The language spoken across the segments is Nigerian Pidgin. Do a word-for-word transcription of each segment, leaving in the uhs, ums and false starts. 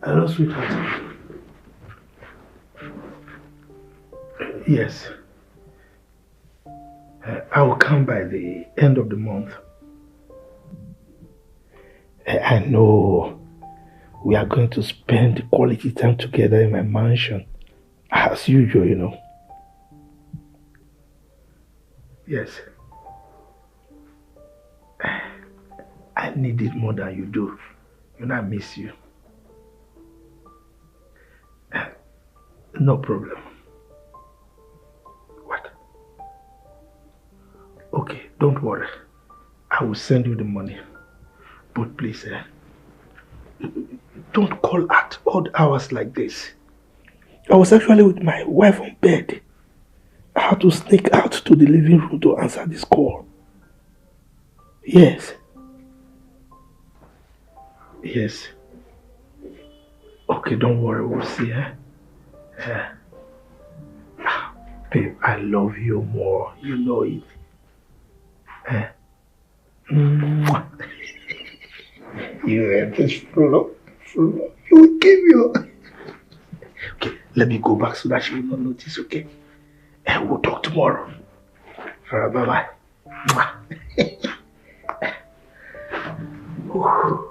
Hello, sweetheart. Yes. Uh, I will come by the end of the month. I I know we are going to spend quality time together in my mansion, as usual, you know. Yes. I need it more than you do. You know, I miss you. No problem. What? Okay, don't worry. I will send you the money. But please, eh, don't call at odd hours like this. I was actually with my wife on bed. I had to sneak out to the living room to answer this call. Yes. Yes. Okay, don't worry, we'll see, eh? Eh. Ah, babe, I love you more. You know it. Eh? Mwah. You are this flow, flow. You will give you. Okay, let me go back so that she will not notice, okay? And we'll talk tomorrow. All right, bye-bye. Mwah.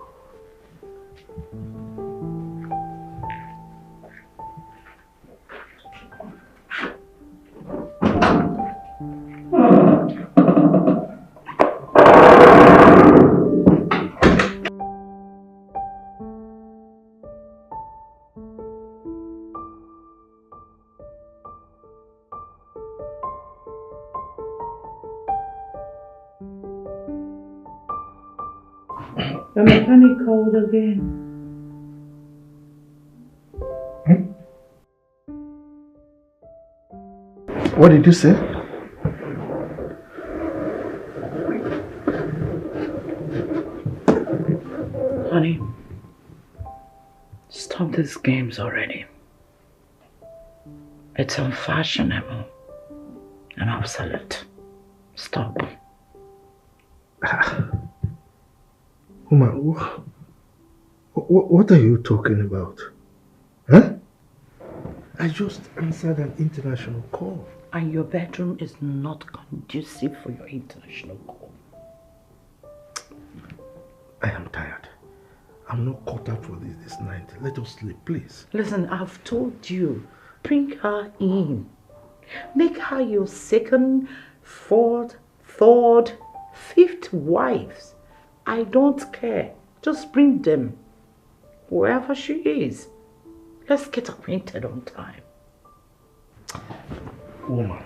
The mechanic called again. What did you say? Honey, stop these games already. It's unfashionable and obsolete. Stop. Woman, what, what are you talking about? Huh? I just answered an international call. And your bedroom is not conducive for your international call. I am tired. I'm not cut out for this this night. Let us sleep, please. Listen, I've told you, bring her in. Make her your second, fourth, third, fifth wives. I don't care. Just bring them. Wherever she is. Let's get acquainted on time. Woman,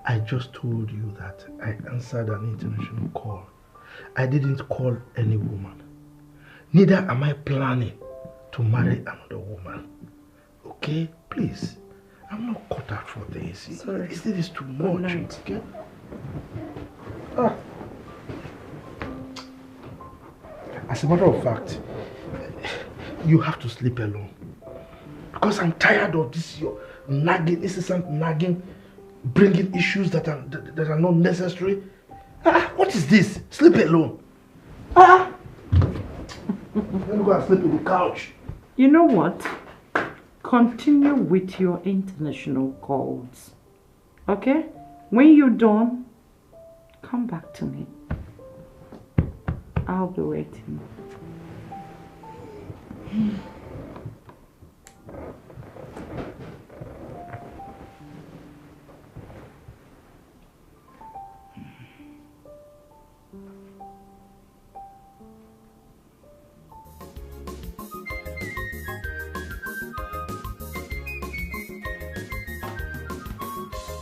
I just told you that I answered an international call. I didn't call any woman. Neither am I planning to marry another woman. Okay? Please. I'm not cut out for this. Sorry. This thing is too much. Good night. Okay? Ah. As a matter of fact, you have to sleep alone. Because I'm tired of this, your nagging, incessant nagging, bringing issues that are, that, that are not necessary. Ah, what is this? Sleep alone. Ah! Let me go and sleep in the couch. You know what? Continue with your international calls. Okay? When you're done, come back to me. I'll be waiting.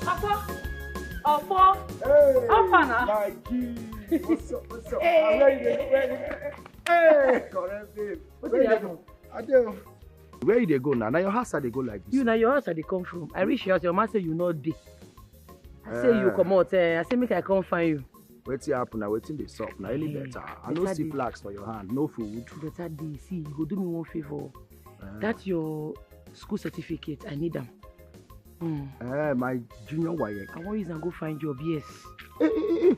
Papa, Ofo, hey, how far now? My G, what's up, what's up? Hey. Where you dey, where you dey? Hey, correct babe. Wetin happen? I dey. Where you dey go now? Na your house I dey go like this. You, na your house I dey come from. I reach your house, your man say you no dey. I say you comot. Eh, I say make I come find you. Wetin happen na wetin dey sup na any better? I no see flask for your hand, no food. Better dey. See, you go do me one favor. Eh. That your school certificate, I need am. Hmm. Eh, my junior waec. I wan use am go find job, yes. Eh, eh, eh, eh.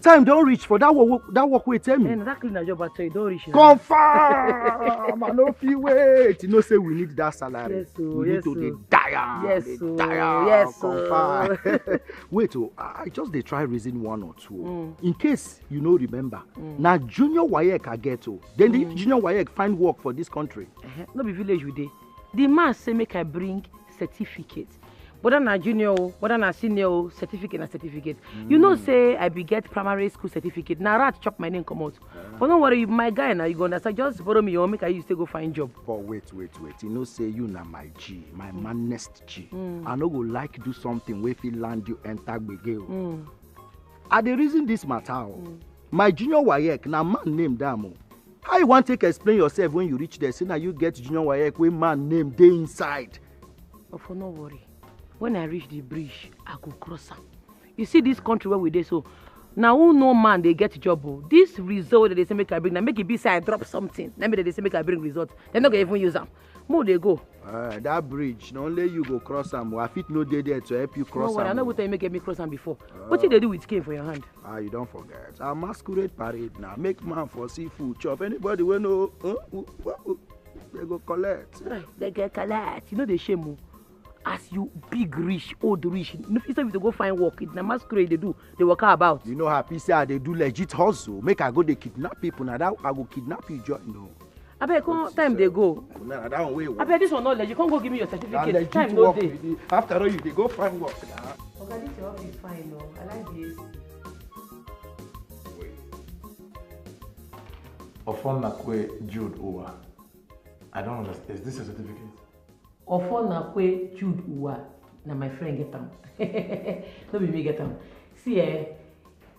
Time don reach for that work, that work wey tell me. And that cleaner job, I tell you, don reach now. Confirm. I no fit wait. You know say we need that salary. Yes o, We need yes to o. dey die am. Yes Dey o, die am. yes o. Confirm. Wait o, I I just dey try reason one or two o. In case you no remember, na junior waec I get o. Then the junior waec find work for this country. Eh, no be village we dey. The man say make I bring certificate. Whether na junior o, whether na senior o, certificate na certificate. You know say I be get primary school certificate. Na rat chop my name comot. But no worry, my guy, now you go understand. Just borrow me your own, make I use to go find job. But wait, wait, wait. You know say you na my G, my manest G. I no go like do something wey fit land you enter gbege o. I dey reason this matter o. My junior waec na man name that o. How you wan take explain yourself when you reach there? Say na you get junior waec wey man name dey inside. But for no worry, when I reach the bridge, I go cross am. You see this country where we dey so, now who no man dey get job o. This result wey dem dey say make I bring, na make e be say I drop something. Na me dem dey say make I bring result. Dem no go even use am. Mo dey go. Uh, that bridge, na only you go cross am. I fit no dey there to help you No cross worry, I am. no o. go tell you make I make cross am before. Wetin dey do with cane for your hand? Ah, you don forget. A masquerade parade na. Make man for see food chop. Anybody wey no, huh? Who, who, who, they go collect. They get collect. You know they shame o. As you big rich, old rich, no fit say you to go find work. It na masquerade they do. They walk about. You know happy say I dey do legit hustle. Make I go dey kidnap people. Na that I go kidnap you join. No. Abeg, come time dey go. Na that one wey work. Abeg, this one no legit. Come go give me your Na certificate. legit Time no work. dey. Be the, after all, you dey go find work na. Oga, this your office fine o. I like the A C. Wait. Ofonnakwe Jude Uwa. I don't understand. Is this a certificate? Ofonnakwe Jude Uwa. Na my friend get am. No be me get am. See, eh,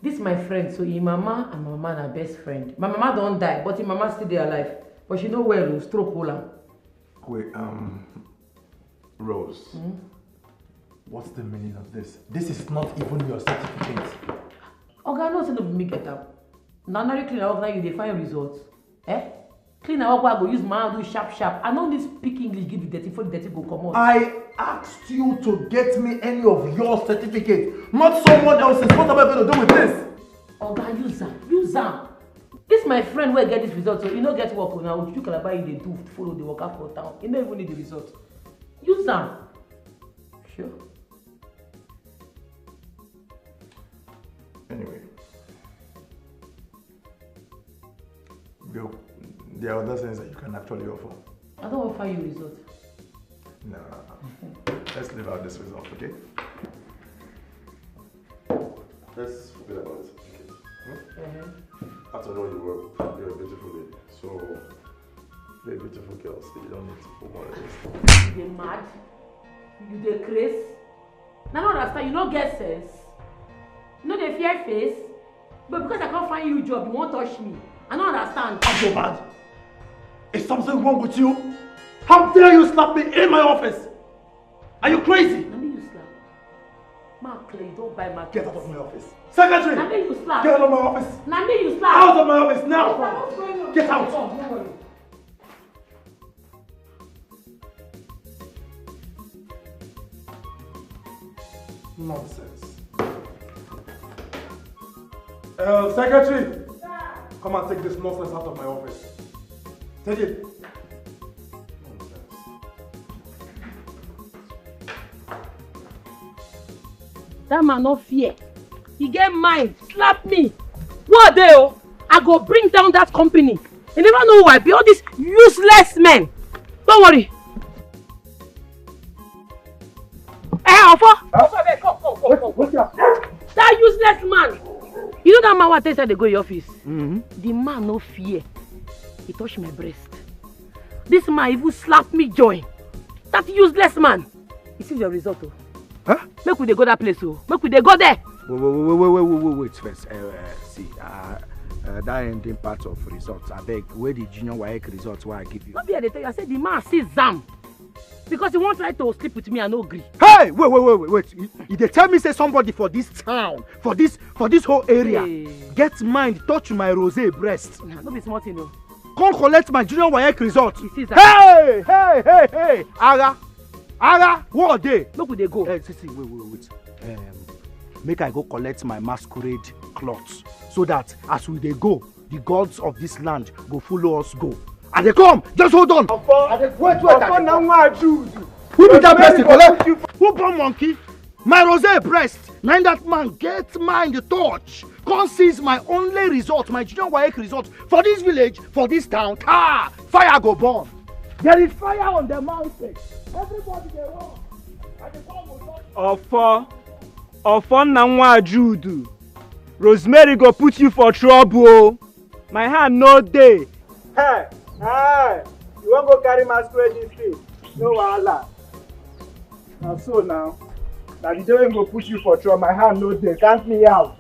this my friend. So him mama and my mama na best friend. My mama don die, but him mama still dey alive. But she no well o, stroke hold am. Wait, um, Rose. What's the meaning of this? This is not even your certificate. Oga, no say no be me get am. Na ordinary cleaner work na you dey find result. Eh? Cleaner work wey I go use my hand do sharp sharp. I no need speak English give the dirty before the dirty go comot. I asked you to get me any of your certificates, not someone else's. What am I going to do with this? Oga, use am, use am. This my friend wey get this result, so he no get work o. Na Ojuju Calabar he dey do follow dey waka for town. He no even need the result. Use am. Sure. Anyway, there, there are other things that you can actually offer. I don offer you result. No, let's leave out this result, okay? Let's forget about this. Okay? Hmm? Uh-huh. After all, you were, you're a beautiful lady. So, very beautiful girls. You don't need to put more of this. You dey mad? You dey craze? Na no understand. You no get sense. You no dey fear face. But because I come find you job, you wan touch me. I no understand. Are you mad? Is something wrong with you? How dare you slap me in my office? Are you crazy? Na me you slap. Mark, you don buy market. Get out of my office. Secretary! Na me you slap. Get out of my office! Na me you slap. Out of my office now! What's going on? Get out! Come, no worry. Nonsense. Uh, secretary! Come and take this nonsense out of my office. Take it. Nonsense. That man no fear. He get mind. Slap me. What dey o? I go bring down that company. You never know why. Be all these useless men. Don't worry. Eh, Ofo? Ofo, abeg, come, come, come, come. That useless man. You know that man wey I tell you say dey go your office? The man no fear. He touch my breast. This man even slap me join. That useless man. You see your result o. Huh? Make we dey go that place o. Make we dey go there. Wait, wait, wait, wait, wait, wait, wait, wait first. Uh, uh, see, uh, uh, that ending part of results. I beg, where the junior waec results wey I give you? No be I dey tell you. I say the man see zam. Because he wan try to sleep with me, I no gree. Hey, wait, wait, wait, wait, wait. You, you dey tell me say somebody for this town, for this, for this whole area, Hey. get mind touch my rose breast. Nah, no be small thing o. Come collect my junior waec result. You see zam. Hey, hey, hey, hey. Ara, ara, what dey? Make we dey go. Hey, see, see, wait, wait, wait. Um, Make I go collect my masquerade cloth, so that as we dey go, the gods of this land go follow us go. I dey come. Just hold on. Ofo, I dey wait, wait, I Ofo dey na come. Nwa Jude. Who be that person? Collect. Who born monkey? My rose breast. Na that man get mind touch. Come seize my only result, my junior waec result for this village, for this town. Ah, fire go burn. There is fire on the mountain. Everybody dey run. I dey come with Ofo, Ofo na nwa Jude. Rosemary go put you for trouble o. My hand no dey. Hey, hey, you wan go carry masquerade this thing? No wahala. Na so now. Na the day wey go put you for trouble. My hand no dey. Count me out.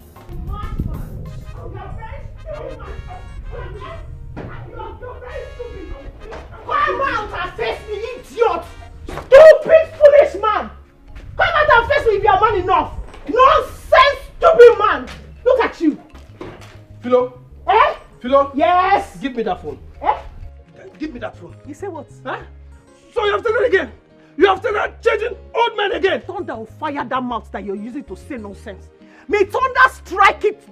Come out and face me, idiot! Stupid, foolish man! Come out and face me if you are man enough. Nonsense, stupid man. Look at you. Philo. Eh? Philo. Yes. Give me that phone. Eh? Give me that phone. You say what? Huh? So you have started again. You have started changing old men again. Thunder will fire that mouth that you're using to say nonsense. May thunder strike it,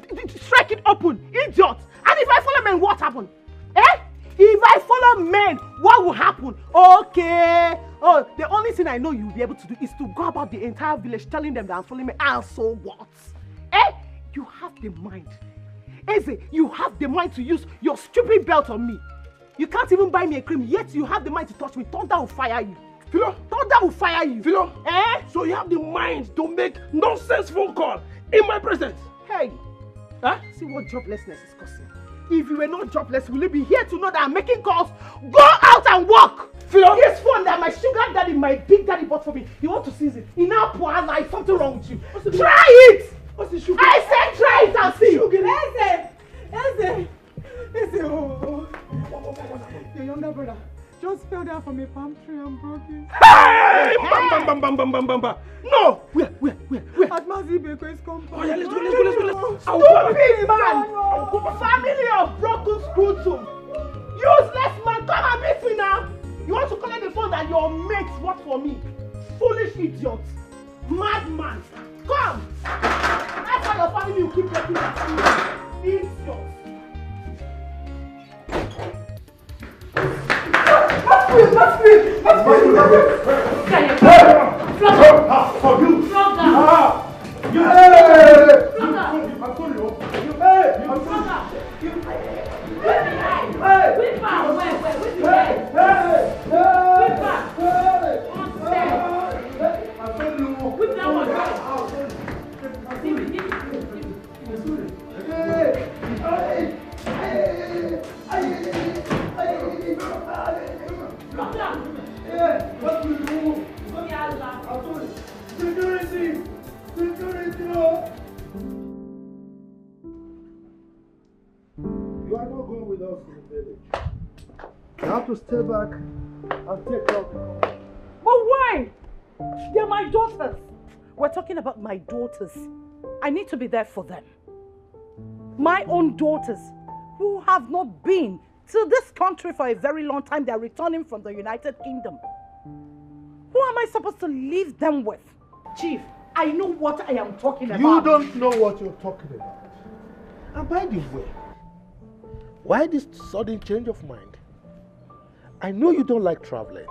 strike it open, idiot. And if I follow men, what happened? Eh? If I follow men, what will happen? Okay. Oh, the only thing I know you'll be able to do is to go about the entire village telling them that I'm following men. And so what? Eh? You have the mind. Eze, you have the mind to use your stupid belt on me. You can't even buy me a cream, yet you have the mind to touch me. Thunder will fire you. Philo. Thunder will fire you. Philo. Eh? So you have the mind to make nonsense phone call in my presence? Hey. Huh? See what joblessness is causing. If you were not jobless, will you be here to know that I'm making calls? Go out and work. Philo. This phone that my sugar daddy, my big daddy bought for me, you want to seize it? Enough poor life, something wrong with you. Try it. What's the sugar? I said try it and see. Sugar. Eze, Eze, Eze, oh, oh. Your younger brother just fell down from a palm tree and broke his. Hey! Bam, bam, bam, bam, bam, bam, bam, bam. No! Where, where, where, where? At Mazi Ibeko's compound. Oh, yeah, let's go, let's go, let's go, let's go. I'll go. Stupid man! Family of broken scrotum. Useless man, come and meet me now. You want to collect the phone that your mates bought for me? Foolish idiot. Madman. Come. That's why your family will keep breaking their family. Idiot. Security! Security! You are not going with us to the village. You have to stay back and take care of the company. But why? They're my daughters. We're talking about my daughters. I need to be there for them. My own daughters, who have not been to this country for a very long time, they are returning from the United Kingdom. Who am I supposed to leave them with? Chief, I know what I am talking about. You don't know what you're talking about. And by the way, why this sudden change of mind? I know you don't like traveling,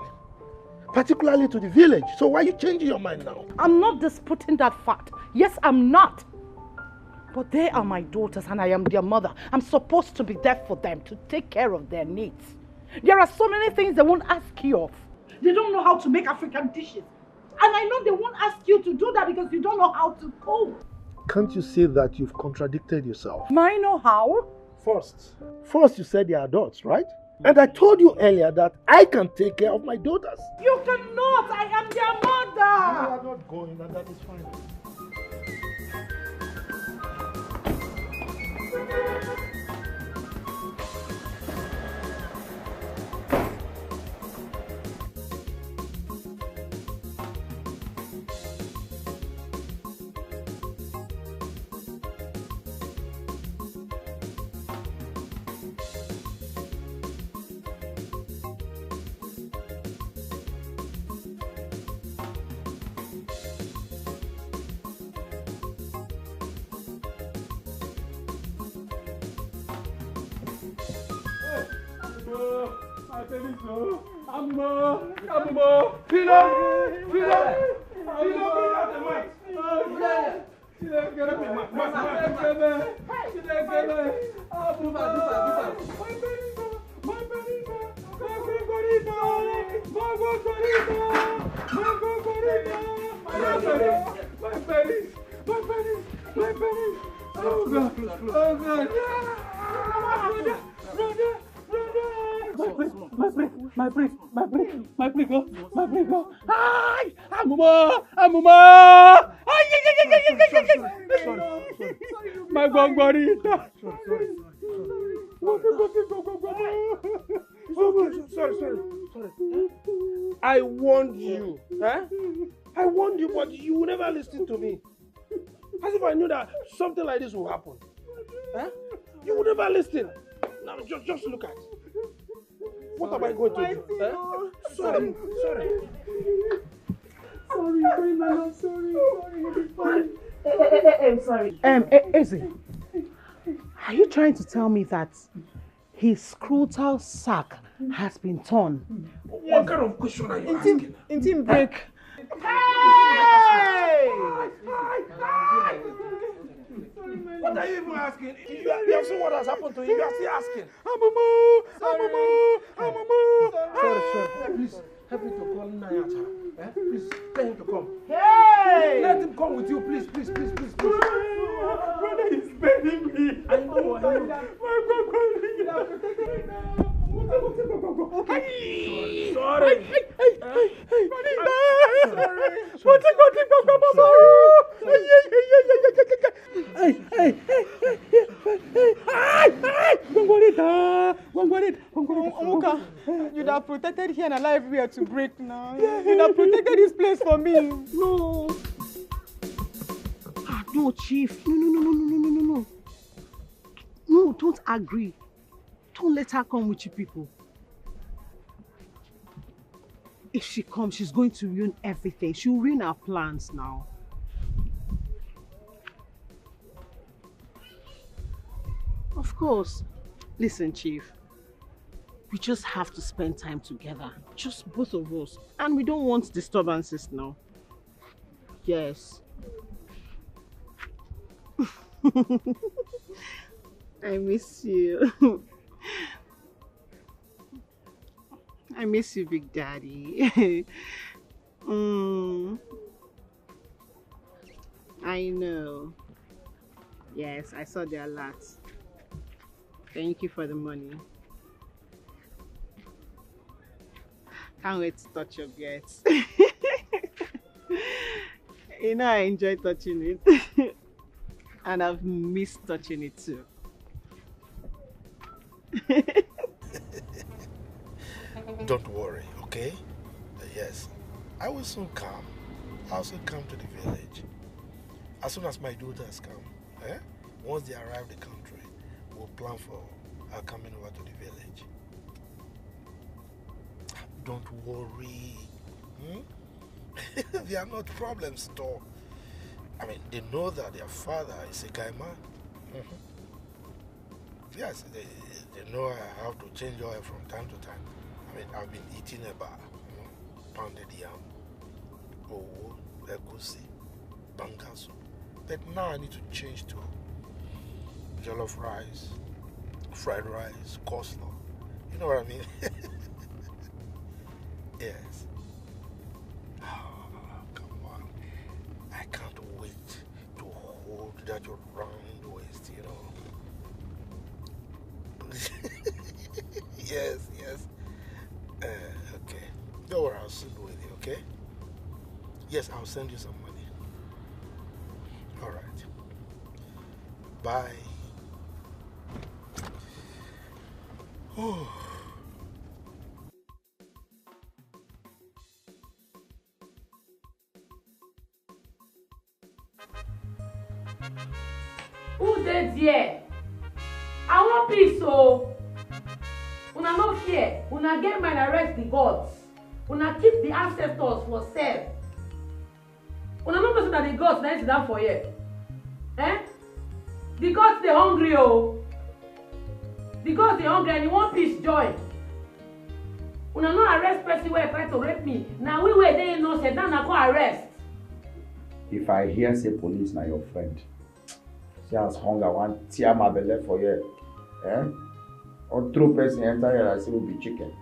particularly to the village. So why are you changing your mind now? I'm not disputing that fact. Yes, I'm not. But they are my daughters and I am their mother. I'm supposed to be there for them, to take care of their needs. There are so many things they won't ask you of. They don't know how to make African dishes. And I know they won't ask you to do that because you don't know how to cook. Can't you see that you've contradicted yourself? May I know how? First, first you said they are adults, right? And I told you earlier that I can take care of my daughters. You cannot. I am their mother. You are not going, and that is fine. Oh, I tell you so. Amumo, Amumo, Philo, Philo, Philo, bring out the man. Oh, yeah. Philo, get up, man, man, man, man. Philo, get up. Amumo, my belly, my belly, my belly, my belly, my belly, my belly, my belly, my belly. Oh God, oh God. Brother, brother. My priest, my priest, my priest, my priest, my priest, oh, my priest, oh. Ay, Amumo, Amumo. Ay, ay, ay, ay, ay, ay, ay, ay. My gbongbori. Sorry, sorry, sorry, sorry. It's okay, sorry, sorry, sorry, sorry. I warned you, eh? I warned you, but you never listen to me. As if I knew that something like this will happen. Eh? You would never listen. Now just, just look at. What am I going to do? Eh? Sorry, sorry. Sorry, sorry, my love, sorry, sorry, sorry. Hey, hey, hey, hey, sorry. Um, E- Eze, are you trying to tell me that his scrotal sac has been torn? What kind of question are you asking? Intim break. Hey! What are you even asking? You, you have seen what has happened to him. You are still asking. Amumu! Amumu! Amumu! Sorry, sorry. Please, help me to call Nnayacha. Eh? Please, tell him to come. Hey! Let him come with you, please, please, please, please, please. Brother is begging me. I know, I know. My God, my God. Okay. Sorry. Hey, hey, hey, hey, hey. Sorry. Hey, hey, hey, hey, hey, hey. Ay, ay, ay, ay, ay, ay, ay. Ay, ay, ay, ay, ay, ay. Gwangwarita, gwangwarita. Omuka, you'd have protected here and allow everywhere to break now. You'd have protected this place for me. No. Ah, no, Chief. No, no, no, no, no, no, no, no. No, don't agree. Don't let her come with you people. If she comes, she's going to ruin everything. She'll ruin our plans now. Of course. Listen, Chief. We just have to spend time together. Just both of us. And we don't want disturbances now. Yes. I miss you. I miss you, Big Daddy. Mm. I know. Yes, I saw the alert. Thank you for the money. Can't wait to touch your beard. You know I enjoy touching it. And I've missed touching it too. Don't worry, okay? Yes. I will soon come. I'll soon come to the village. As soon as my daughters come, eh? Once they arrive the country, we'll plan for her coming over to the village. Don't worry. Hmm? They are not problems at all. I mean, they know that their father is a guy man. Mhm. Yes, they, they know I have to change oil from time to time. I mean, I've been eating eba, you know, pounded yam, owo, egusi, banga soup. But now I need to change to jollof rice, fried rice, coleslaw. You know what I mean? Yes. Oh, come on. I can't wait to hold that round waist, you know. Yes, yes. Uh, okay. Don't worry, I'll soon do it, okay? Yes, I'll send you some money. All right. Bye. Oh. Who dey there? I wan peace o. Una no fear. Una get mind arrest the gods. Una keep the ancestors for cell. Una no know say na the gods na sit down for here. Eh? The gods dey hungry o. The gods dey hungry and e wan peace join. Una no arrest person wey try to rape me. Na we wey dey innocent, now na go arrest. If I hear say police na your friend, see as hunger wan tear my belle for here. Eh? Or throw person enter here like say we be chicken.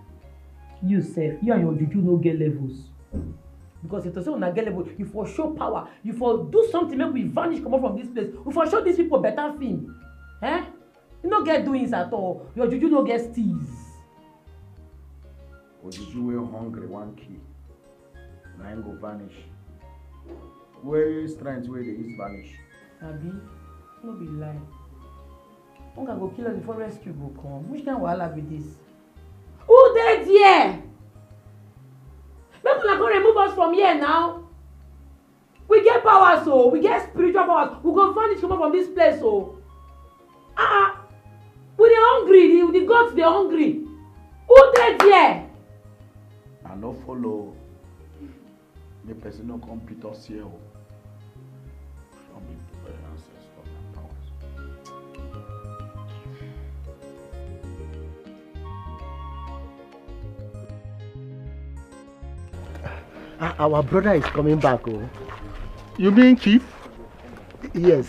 You sef, you and your juju no get levels. Because if to say una get level, you for show power, you for do something make we vanish comot from this place. We for show these people better film. Eh? You no get doings at all. Your juju no get steez. Ojuju wey hungry wan kill, na im go vanish. Wey strength wey dey use vanish. Abi, no be lie. Hunger go kill us before rescue go come. Which kind wahala be this? Who dey there? Make una come remove us from here now. We get powers o, we get spiritual powers. We go vanish comot from this place o. Ah, ah. We dey hungry, the, the gods dey hungry. Who dey there? I no follow. Make person no come beat us here o. Some people wey ancestors na powers. Ah, our brother is coming back. Oh. You mean chief? Yes.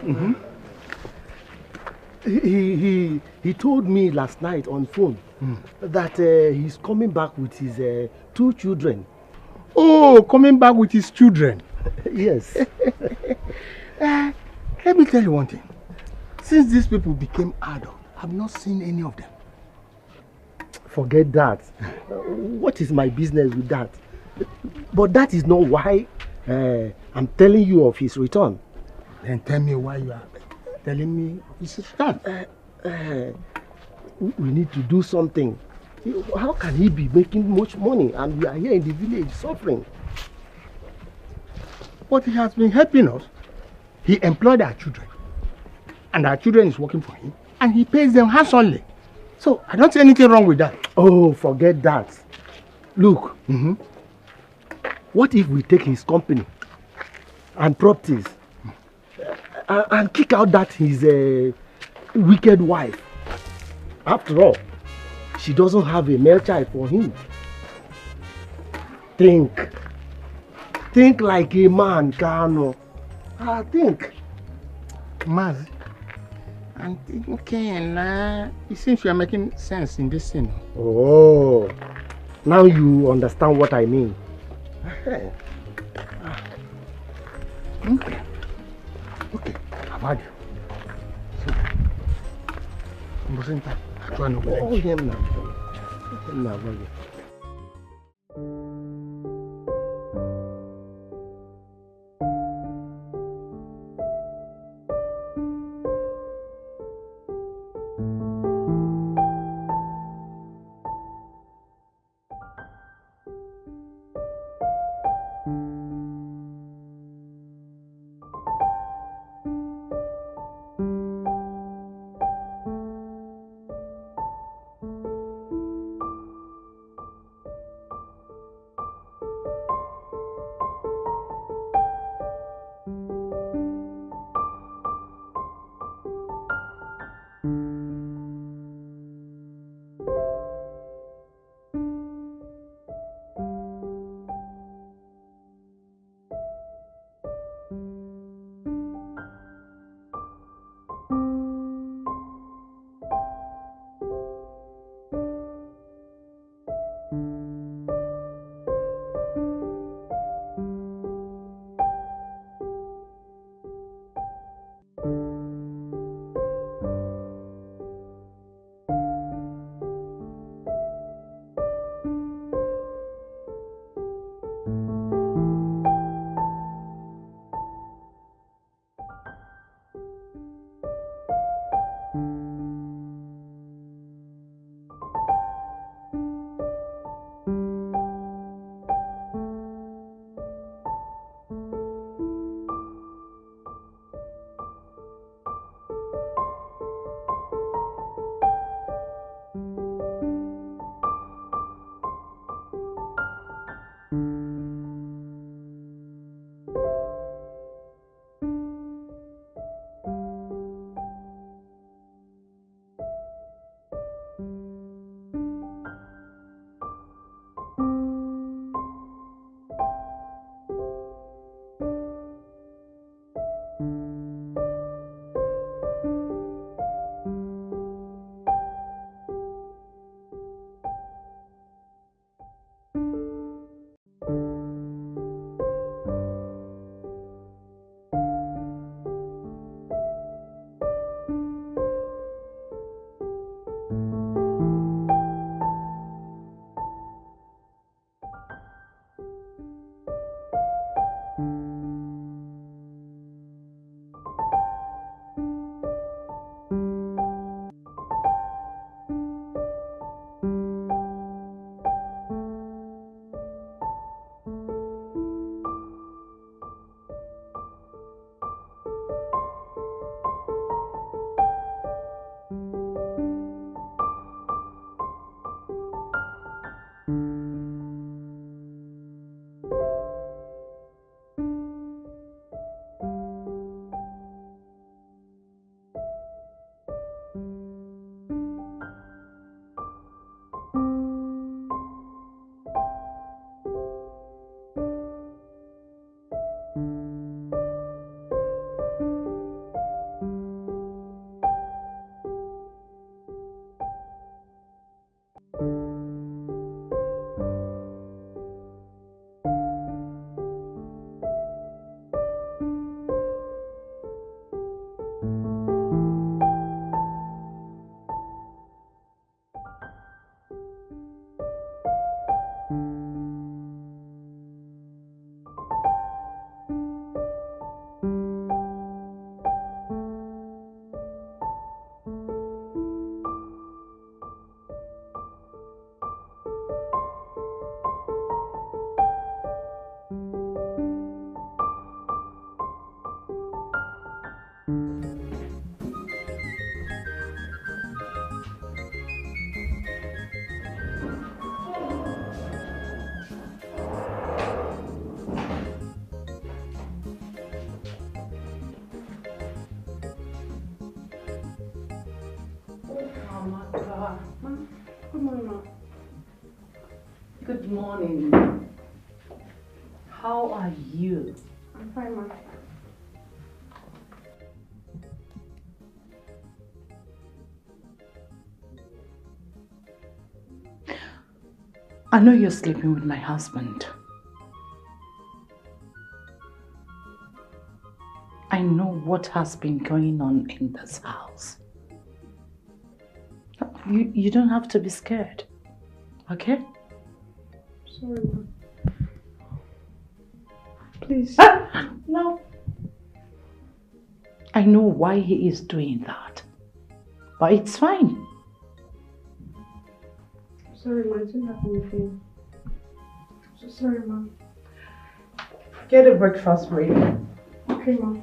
Mm-hmm. He, he, he, he told me last night on phone that uh, he's coming back with his uh, two children. Oh, coming back with his children. Yes. Uh, let me tell you one thing. Since these people became adult, I've not seen any of them. Forget that. Uh, what is my business with that? But that is not why uh, I'm telling you of his return. Then tell me why you are telling me of his return. Uh, uh, we need to do something. How can he be making much money and we are here in the village suffering? But he has been helping us. He employed our children, and our children is working for him, and he pays them handsomely. So I don't see anything wrong with that. Oh, forget that. Look, mm-hmm. What if we take his company and properties and, and kick out that his uh, wicked wife? After all, she doesn't have a male child for him. Think. Think like a man, Kano. I think. Maz, I'm thinking. Uh, it seems you are making sense in this thing. Oh, now you understand what I mean. Okay. Okay. Abadi. So, Mbusinta, I try no go. Oh, yeah, man. Nah, buddy. Amaka. Ma, good morning, ma. Good morning. How are you? I'm fine, ma. I know you're sleeping with my husband. I know what has been going on in this house. You, you don't have to be scared, okay? Sorry, ma. Please. Ah, no. I know why he is doing that, but it's fine. Sorry, ma. I didn't have anything. So sorry, ma. Get a breakfast ready. Okay, ma.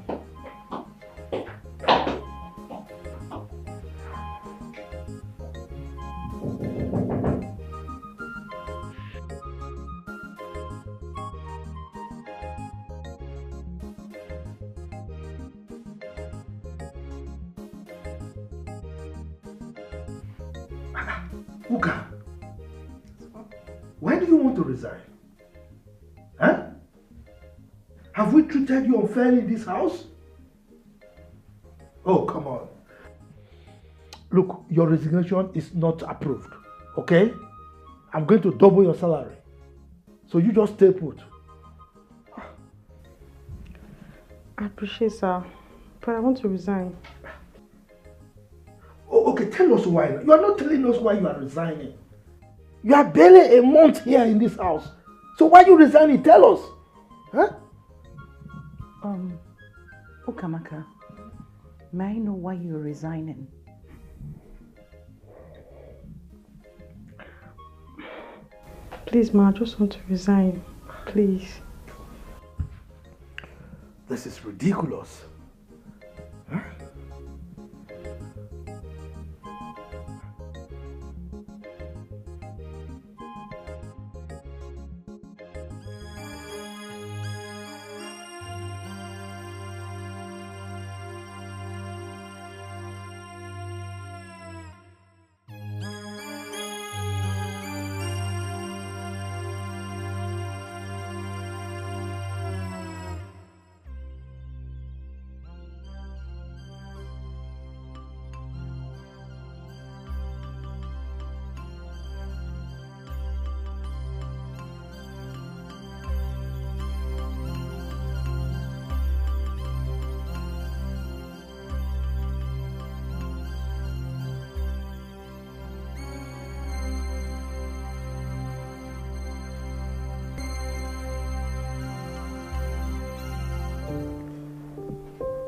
Uka, why do you want to resign? Huh? Have we treated you unfairly in this house? Oh, come on. Look, your resignation is not approved, okay? I'm going to double your salary. So you just stay put. I appreciate, sir, but I want to resign. Oh, okay, tell us why. You are not telling us why you are resigning. You are barely a month here in this house. So why you resigning? Tell us. Huh? Um, Ukamaka, may I know why you're resigning? Please, ma, I just want to resign. Please. This is ridiculous. Huh?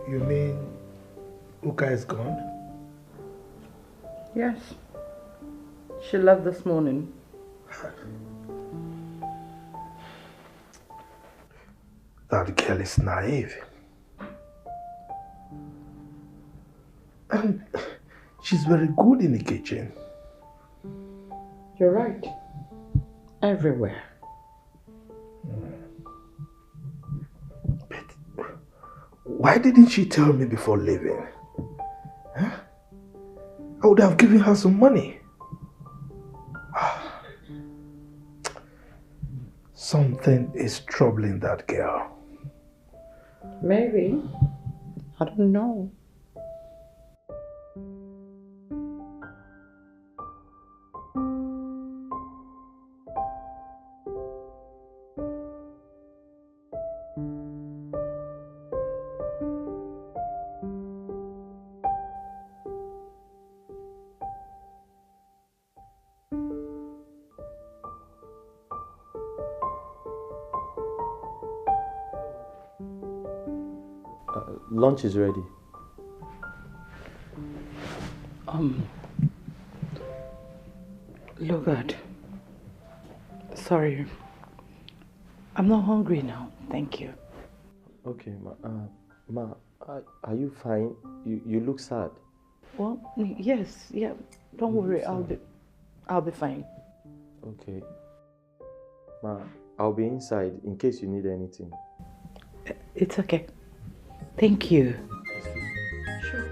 You mean Uka is gone? Yes. She left this morning. That girl is naive. And she's very good in the kitchen. You're right. Everywhere. But why didn't she tell me before leaving? Huh? I would have given her some money. Something is troubling that girl. Maybe. I don't know. Uh, lunch is ready. Um, Lugard, sorry. I'm not hungry now, thank you. Okay, ma. Uh, ma, are, are you fine? You, you look sad. Well, yes, yeah. Don't worry, I'll be, I'll be fine. Okay. Ma, I'll be inside in case you need anything. It's okay. Thank you. Sure.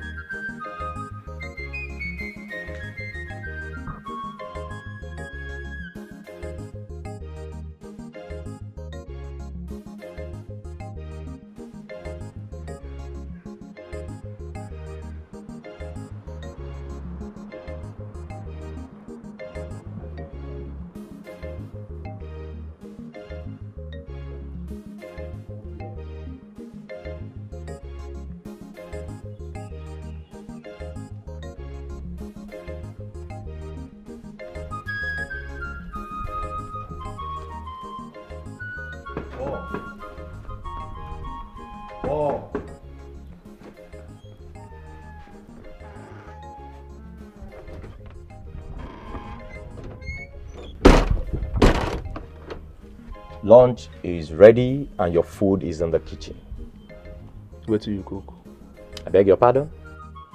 Lunch is ready and your food is in the kitchen. Wetin you cook? I beg your pardon?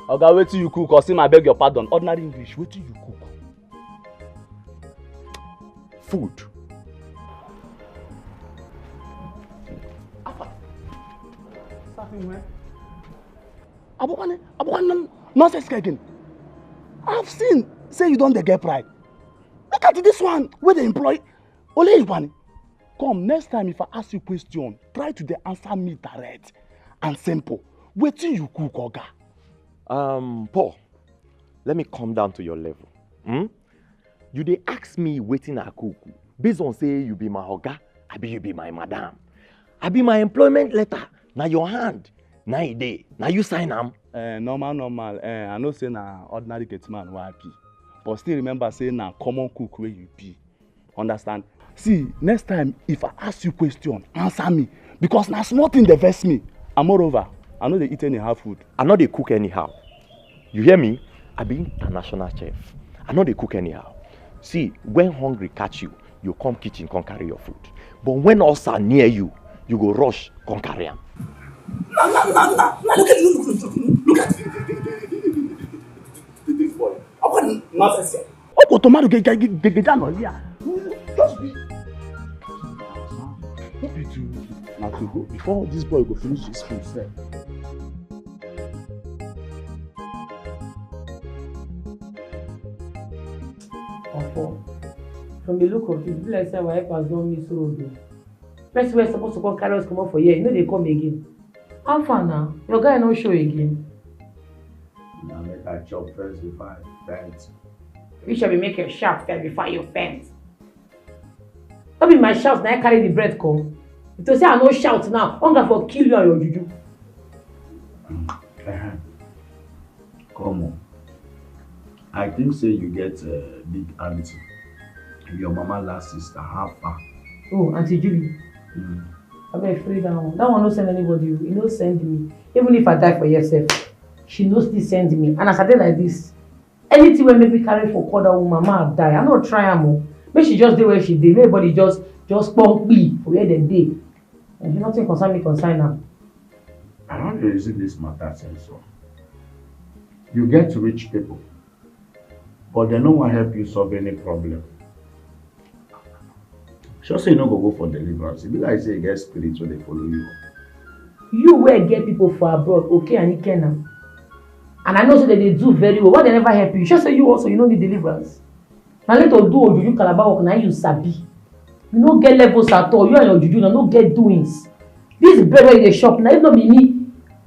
Oga, wetin you cook? Osim, I beg your pardon. Ordinary English, wetin you cook? Food. Abokwane, Abokwane, nonsense again. I've seen say you don dey get pride. Look at this one wey dey employ Ole Igbani. Come, next time if I ask you question, try to dey answer me direct and simple. Wetin you cook, oga? Um, Paul, let me come down to your level. Hmm? You dey ask me wetin I cook based on say you be my oga, abi you be my madam, abi my employment letter na your hand na e dey, na you sign am. Eh, normal, normal. Eh, I know say na ordinary gate man wey I be, but still remember say na common cook wey you be. Understand? See, next time if I ask you question, answer me, because na small thing dey vex me. And moreover, I no dey eat anyhow food. I no dey cook anyhow. You hear me? I be international chef. I no dey cook anyhow. See, when hungry catch you, you come kitchen come carry your food. But when ulcer near you, you go rush come carry am. Na na na na na, look at, look at this boy. How can nonsense here? Opo tomato gege gege gege down on here. Just be. No be to, na to go before this boy go finish his food sef. Opo, from the look of it, e be like say our helpers don miss road o. Person wey suppose to come carry us comot for here, e no dey come again. How far now? Your guy no show again. Na make I chop first before I faint. You shall be make your shout first before you faint. No be my shout na I carry the bread come. If to say I no shout now, hunger for kill you and your juju. Come on. I think say you get uh, big auntie. Your mama last sister, how far? Oh, Auntie Julie. Mm. I beg free that one. That one no send anybody. He no send me. Even if I die for yourself, she no still send me. And as I dey like this, anything wey make me carry for call that woman, ma die. I no try am o. Make she just dey where she dey. Make everybody just just pump me for where dem dey. And nothing concern me concern am. I don dey reason this matter since o. You get rich people, but dem no wan help you solve any problem. Sure say you no go go for deliverance. E be like say you get spirit wey dey follow you. You wey get people for abroad, okay and Ikenna. And I know say dem dey do very well. Why dem never help you? Sure say you also you no need deliverance. Na only to do ojuju calabar work na you sabi. You no get levels at all. You and your juju na no get doings. This bread wey you dey chop na if no be me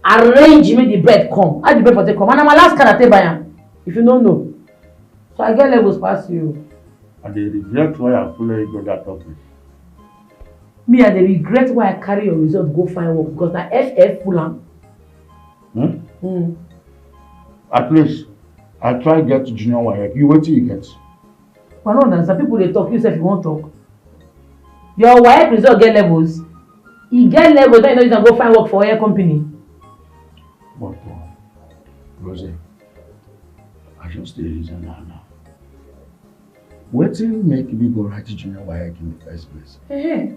arrange make the bread come. How the bread for take come? And na my last card I take buy am. If you no know. So I get levels pass you. I dey regret why I follow you go that office. Me, I dey regret why I carry your result go find work because na F F full am. Hmm? Mm. At least I try get junior waec. You wetin you get? I no understand. People dey talk, you sef you wan talk. Your waec result get levels. E get levels, then you no use am go find work for oil company. But uh, Rose, I just dey reason am now. Wetin make me go write junior waec in the first place? Eh,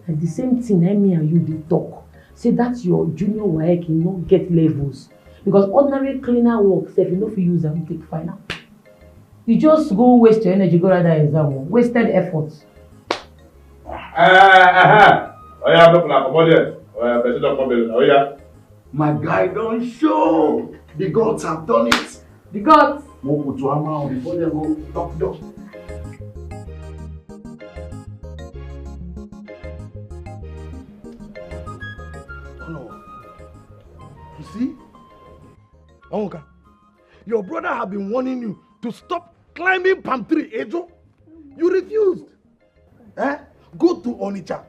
na the same thing na me and you dey talk. Say that your junior waec no get levels. Because ordinary cleaner work sef, you no fit use am take find am. You just go waste your energy go write that exam o. Wasted effort. Eh, eh, eh, eh. Oya, make una comot there. Oya, person don come there. Oya. My guy don show. The gods have done it. The gods. Mo kutu ama o before dem go talk door. Oh no. You see? Onwuka, your brother have been warning you to stop climbing palm tree, Ejo. You refused. Eh? Go to Onitsha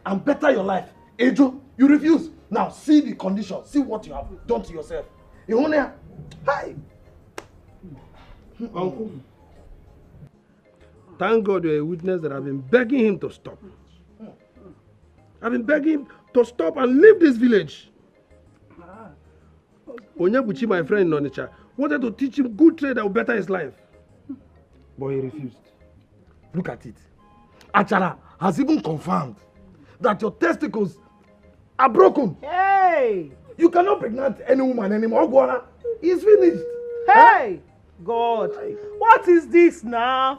and better your life. Ejo, you refuse. Now see the condition. See what you have done to yourself. Ihunia, hi. Uncle, thank God you're a witness that I've been begging him to stop. I've been begging him to stop and leave this village. Onyebuchi, my friend in Onitsha, wanted to teach him good trade that will better his life. But he refused. Look at it. Achara has even confirmed that your testicles are broken. Hey! You cannot pregnant any woman anymore. Ogwara, it's finished. Hey! God, what is this now?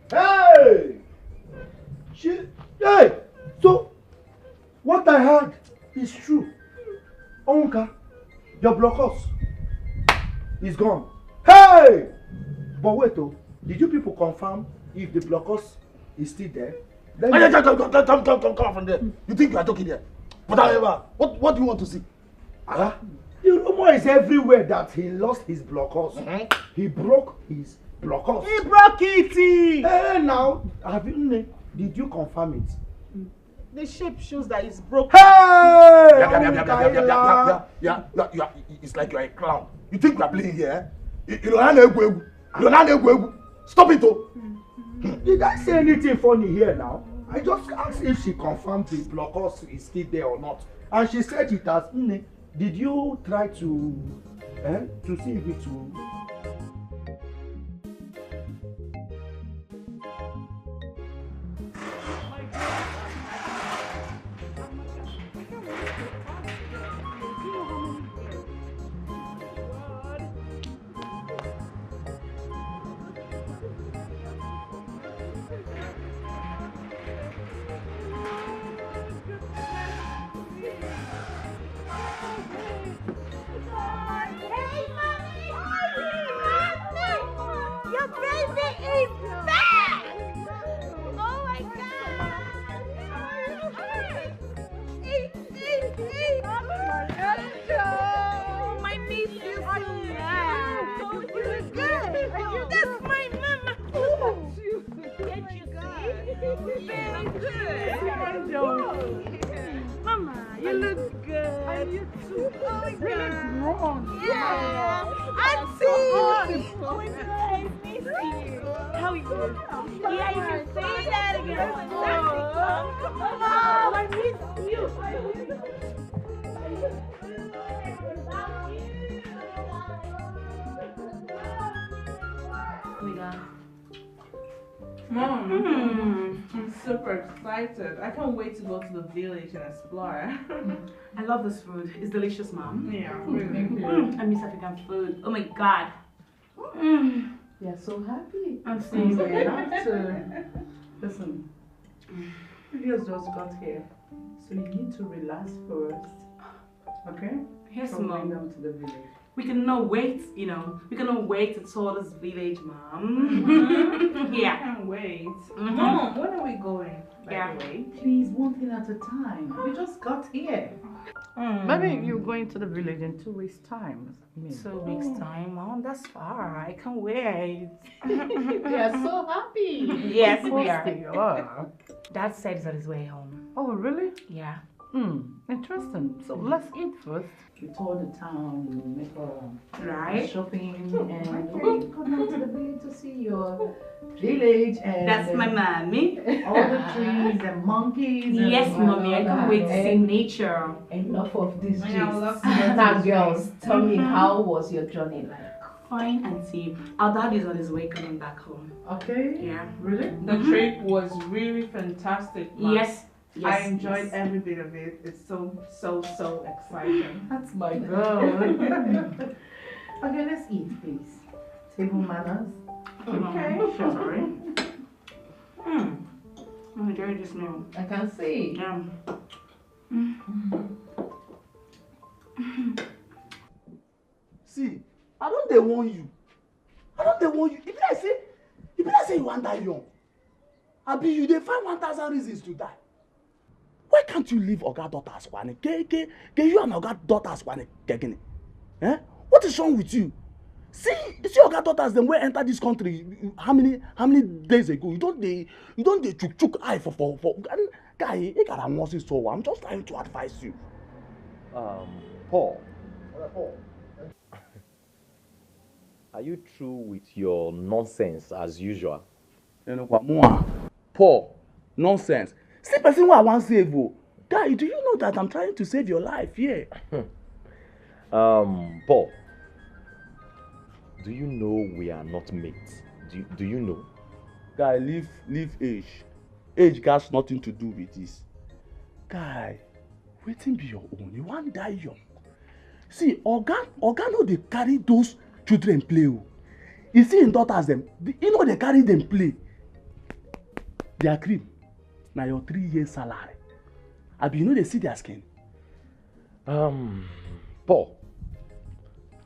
Hey! She, hey! So, what I heard is true. Onka, your blockhouse is gone. Hey! But wait, oh, did you people confirm if the blockhouse is still there? Let me... Come, come, come, come, come, come, come from there. You think you are joking here? But however, what, what do you want to see? Ah, the rumor is everywhere that he lost his blockhouse. Mm-hmm. He broke his blockhouse. He broke it. Hey, now, have you, did you confirm it? The shape shows that it's broken. Hey! Yeah, yeah, yeah, yeah, yeah, yeah, yeah, yeah, yeah, yeah, yeah, yeah, yeah, yeah. It's like you're a clown. You think we're playing here? You, you know, I know. You know, I know. Stop it, oh. Did I say anything funny here now? I just asked if she confirmed the blockhouse is still there or not. And she said it has. Nne, did you try to, eh, to see if it will? Your baby is back! Oh my God! My niece is alive! That's my mama! Can't you see? Very good! Mama, you look good! And you too! Oh my God! Really grown! Yeah! Auntie! Oh my God! How are you? Yeah, you can say that again. Oh, I miss you. Mom, I'm super excited. I can't wait to go to the village and explore. I love this food. It's delicious, Mom. Yeah, really. Mm, I miss African food. Oh my God. Mm. We are so happy. I'm so happy. Listen, you guys just got here, so you need to relax first, okay? Yes, Mom. Before going down to the village. We cannot wait, you know. We cannot wait to tour this village, Mom. Yeah. I can't wait. Mom, when are we going, by the way? Please, one thing at a time. We just got here. Maybe you're going to the village in two weeks' time. Two weeks time, Mom, that's far. I can't wait. We are so happy. Yes, we are. Of course they are. Dad said he's on his way home. Oh, really? Yeah. Hmm, interesting. So let's eat first. You tour the town, you make a shopping, and we come down to the village to see your village and that's my mommy. All the trees and monkeys. Yes, mommy. I can't wait to see nature. Enough of this. Now, girls, tell me, how was your journey like? Fine, auntie. Our dad is on his way coming back home. Okay. Yeah. Really? The trip was really fantastic. Yes. Yes, I enjoyed every bit of it. It's so, so, so exciting. That's my girl. Okay, let's eat, please. Table manners. Okay. Sorry. Mm. I'm enjoying this meal. I can see. Yeah. Mm. See, I don't dey warn you. I don't dey warn you. If I say, if I say you want die young, abi you dey find one thousand reasons to die. Why can't you leave Oga daughter as Kwane? Ke, ke, ke you and Oga daughter as Kwane, Kegini? Eh? What is wrong with you? See, you see Oga daughters dem wey enter this country how many how many days ago? You don't dey you don't dey chook chook eye for for for guy. You gotta want so. I'm just trying to advise you. Um, Paul. Are you through with your nonsense as usual? Paul, nonsense. See person wey I wan save o. Guy, do you know that I'm trying to save your life here? Um, Paul, do you know we are not mates? Do, do you know? Guy, leave leave age. Age got nothing to do with this. Guy, wetin be your own? You wan die young? See, oga, oga no dey carry those children play o. You see im daughters dem, the- e no dey carry dem play. Their cream na your three years salary. Abi you no dey see their skin? Um, Paul,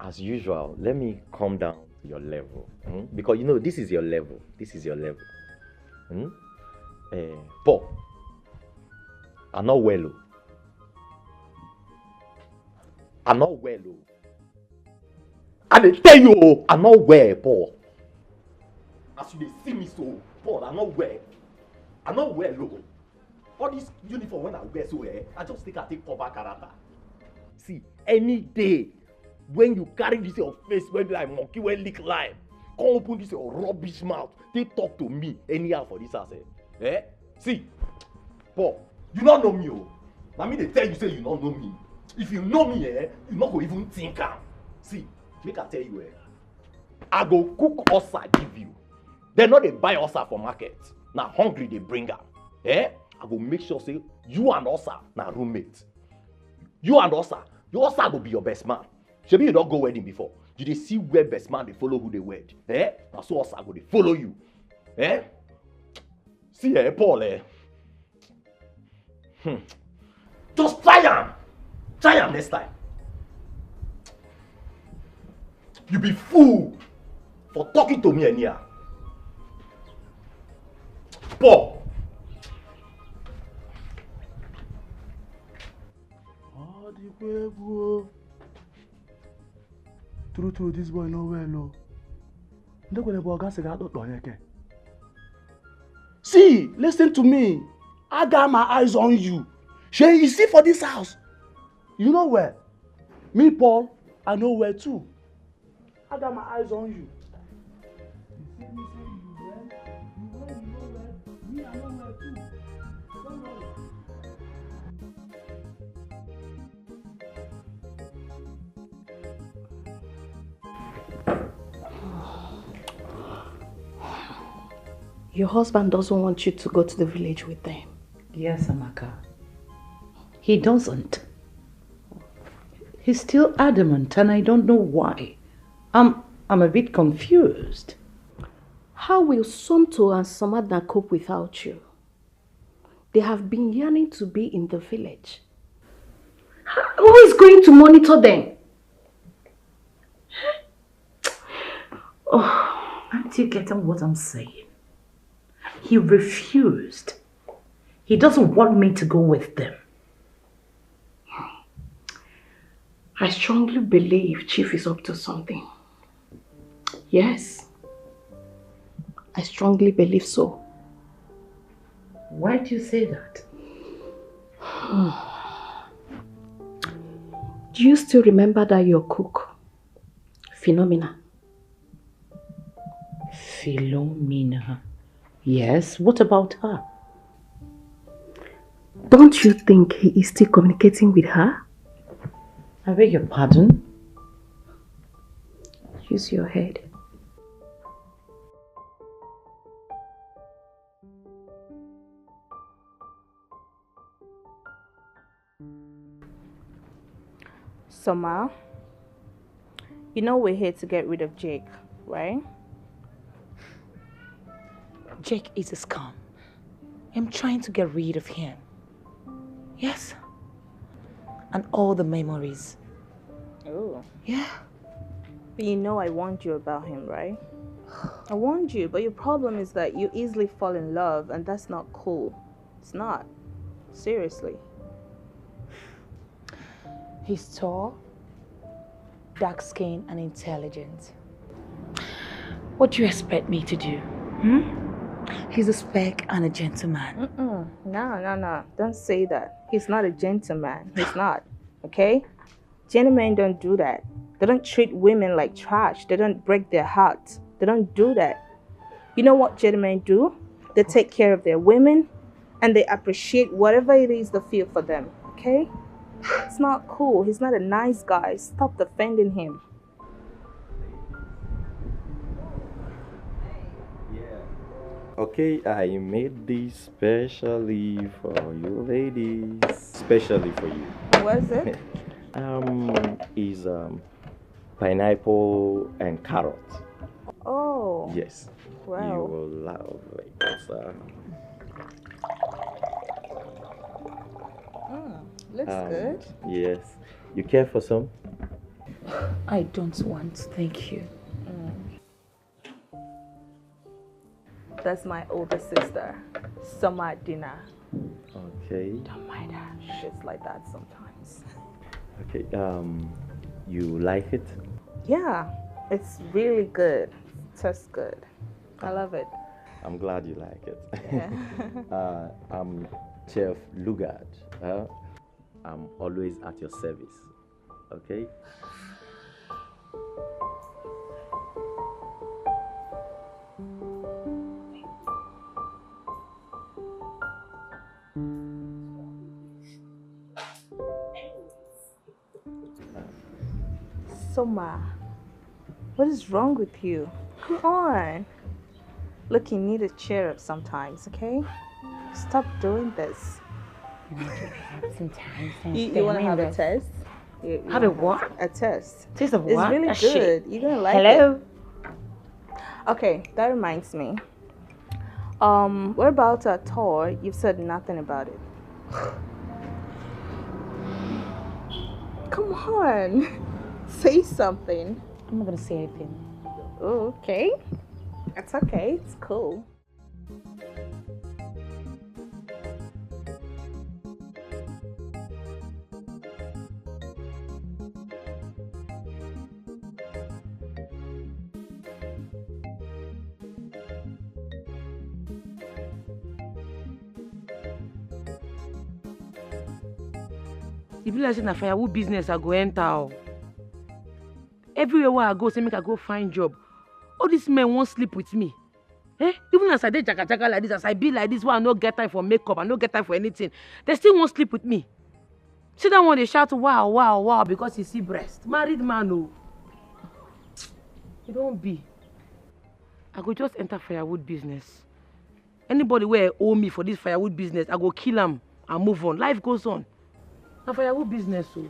as usual, let me come down to your level. Hmm? Because you know, this is your level. This is your level. Hmm? Eh, Paul, I not well. Oh. I not well. Oh. I dey tell you, oh, I not well, Paul. As you dey see me so, Paul, I not well. I not well. Oh. All this uniform when I wear so, eh, I just think I take cover character. See, any day when you carry this your face wey be like monkey wey lick lime, come open this your rubbish mouth, take talk to me anyhow for this house, eh? Eh? See, Paul, you no know me, oh. Na me dey tell you say you no know me. If you know me, eh, you no go even think am. See, make I tell you, eh, I go cook osa give you. Dem no dey buy osa for market. Na hungry dey bring am. Eh? I go make sure say you and osa na roommate. You and osa, your osa go be your best man. Shebi you don go wedding before. You dey see where best man dey follow who dey wed. Eh? Na so osa go dey follow you. Eh? See, eh, Paul, eh? Hmm. Just try am. Try am next time. You be fool for talking to me anyhow. Paul. Ọ dịkwa egwu o. True, true, this boy no well o. Ndị kwere bụ ọga sị ga-atụtụ onye ke. See, listen to me. I got my eyes on you. Shey, you see for this house. You know well. Me, Paul, I know well too. I got my eyes on you. You see me say you well, you well, you know well. Me, I know well too. So don't worry. Your husband doesn't want you to go to the village with them. Yes, Amaka. He doesn't. He's still adamant, and I don't know why. I'm, I'm a bit confused. How will Somto and Samadna cope without you? They have been yearning to be in the village. Who is going to monitor them? Oh, aren't you getting what I'm saying? He refused. He doesn't want me to go with them. I strongly believe Chief is up to something. Yes, I strongly believe so. Why do you say that? Do you still remember that your cook, Philomena? Philomena. Yes, what about her? Don't you think he is still communicating with her? I beg your pardon? Use your head. Summer, you know we're here to get rid of Jake, right? Jake is a scum. I'm trying to get rid of him. Yes. And all the memories. Oh. Yeah. But you know I warned you about him, right? I warned you, but your problem is that you easily fall in love, and that's not cool. It's not. Seriously. He's tall, dark skinned, and intelligent. What do you expect me to do? Hmm? He's a spec and a gentleman. Mm-mm. No, no, no. Don't say that. He's not a gentleman. He's not. Okay? Gentlemen don't do that. They don't treat women like trash. They don't break their hearts. They don't do that. You know what gentlemen do? They take care of their women and they appreciate whatever it is they feel for them. Okay? It's not cool. He's not a nice guy. Stop defending him. Okay, I made this specially for you ladies. Specially for you. Was it? Um, is um, pineapple and carrot. Oh, Yes. You wow. Will love it. Uh, Mm, looks um, good. Yes. You care for some? I don't want, thank you. That's my older sister, Summer Dinner. Okay. Don't mind her. She's like that sometimes. Okay. Um, you like it? Yeah, it's really good. Tastes good. I love it. I'm glad you like it. Yeah. uh, I'm Chef Lugard. Uh, I'm always at your service. Okay. Summer, what is wrong with you? Come on. Look, you need to cheer up sometimes, okay? Stop doing this. Sometimes. You, you want to have a test? You, you Have a wanna what? A test. Taste of It's what? really That shit. Good. You're gonna like Hello? It. Okay, that reminds me. Um, what about a tour? You've said nothing about it. Come on, say something. I'm not gonna say anything. Oh, okay. It's okay. It's cool. E be like say na firewood business I go enter o. Everywhere wey I go, say make I go find job. All these men wan sleep with me. Eh? Even as I dey jaga jaga like this, as I be like this, wey I no get time for makeup, I no get time for anything. They still wan sleep with me. See that one dey shout wow wow wow because he see breast. Married man o. E don be. I go just enter firewood business. Anybody wey owe me for this firewood business, I go kill am and move on. Life goes on. Na firewood business o.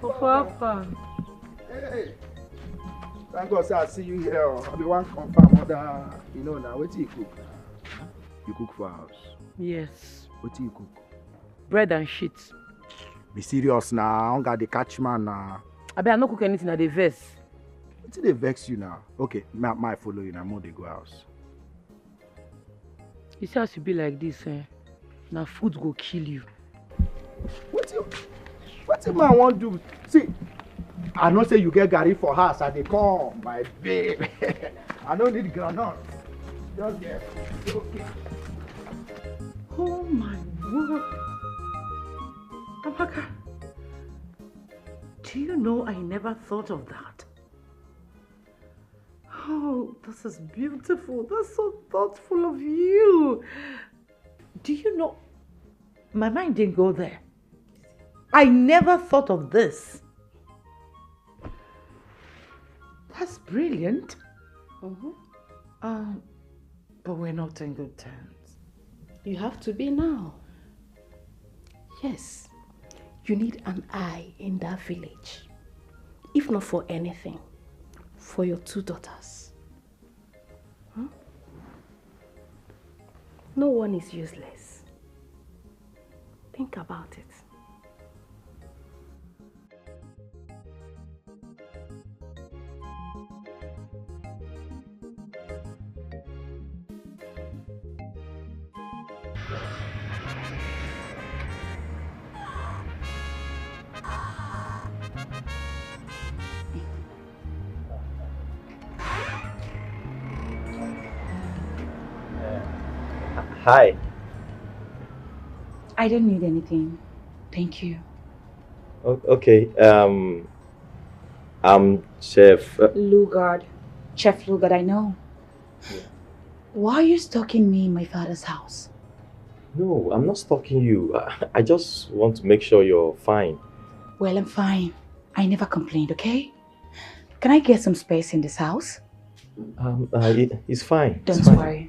Ofafa. Hey, thank God say I see you here. I be wan confirm other, you know, now wetin you cook? You cook for house. Yes. Wetin you cook? Bread and shit. Be serious na, hunger dey catch man na. Abi I no cook anything, I dey vex. Wetin dey vex you na? Okay, ma ma I follow you na, mo dey go house. You see as you be like this, eh? Na food go kill you. Wetin wetin man wan do? See, I know say you get garri for house, I dey come, my babe. I no need groundnut. Just get okay. Oh my word. Amaka, do you know I never thought of that? Oh, this is beautiful. That's so thoughtful of you. Do you know? My mind didn't go there. I never thought of this. That's brilliant. Mm-hmm. Um, but we're not in good terms. You have to be now. Yes, you need an eye in that village. If not for anything, for your two daughters. Hmm? No one is useless. Think about it. Hi. I don't need anything. Thank you. O- okay. Um, I'm Chef. uh, Lugard. Chef Lugard, I know. Why are you stalking me in my father's house? No, I'm not stalking you. I, I just want to make sure you're fine. Well, I'm fine. I never complained, okay? Can I get some space in this house? Um, uh, it, it's fine. It's Don't fine. Worry.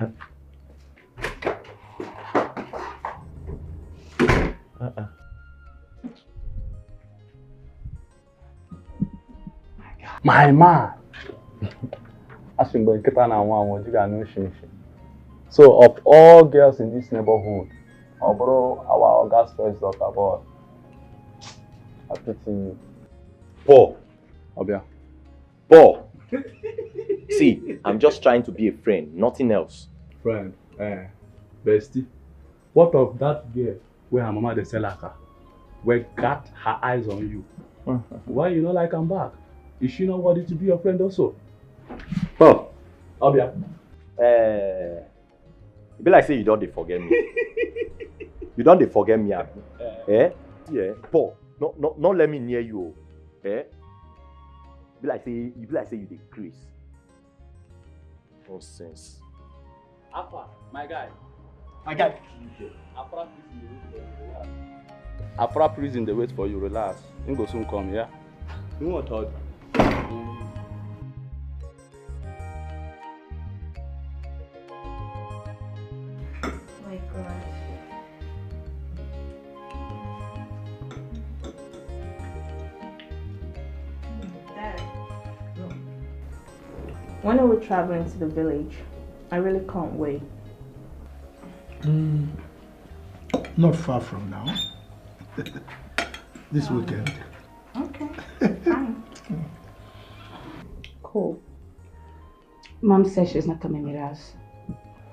Uh, uh-uh. My man. Asị mgbe nkịta na-anwụ anwụ, ji ga-anụ nshi nshi. So of all girls in this neighborhood, ọ bụrụ our August first daughter boy. I pity you. Paul. Ọbịa. Paul. See, I'm just trying to be a friend, nothing else. Friend, eh, bestie. What of that girl where her mama dey sell aka? Where got her eyes on you? Why you not like am back? Is she not worthy to be your friend also? Paul. Ọbịa. Eh, e be like say you don dey forget me. You don dey forget me, abi? Eh? Yeah. Paul, no, no, no let me near you. Oh. Eh? Be like say you be like say you dey craze. Nonsense. Alpha, my guy. My guy. Afra prison dey wait for you, relax. He go soon come, yeah? You want talk? My God. Dad, when are we traveling to the village? I really can't wait. Mm, not far from now. This weekend. Okay, fine. Cool. Mom says she's not coming with us.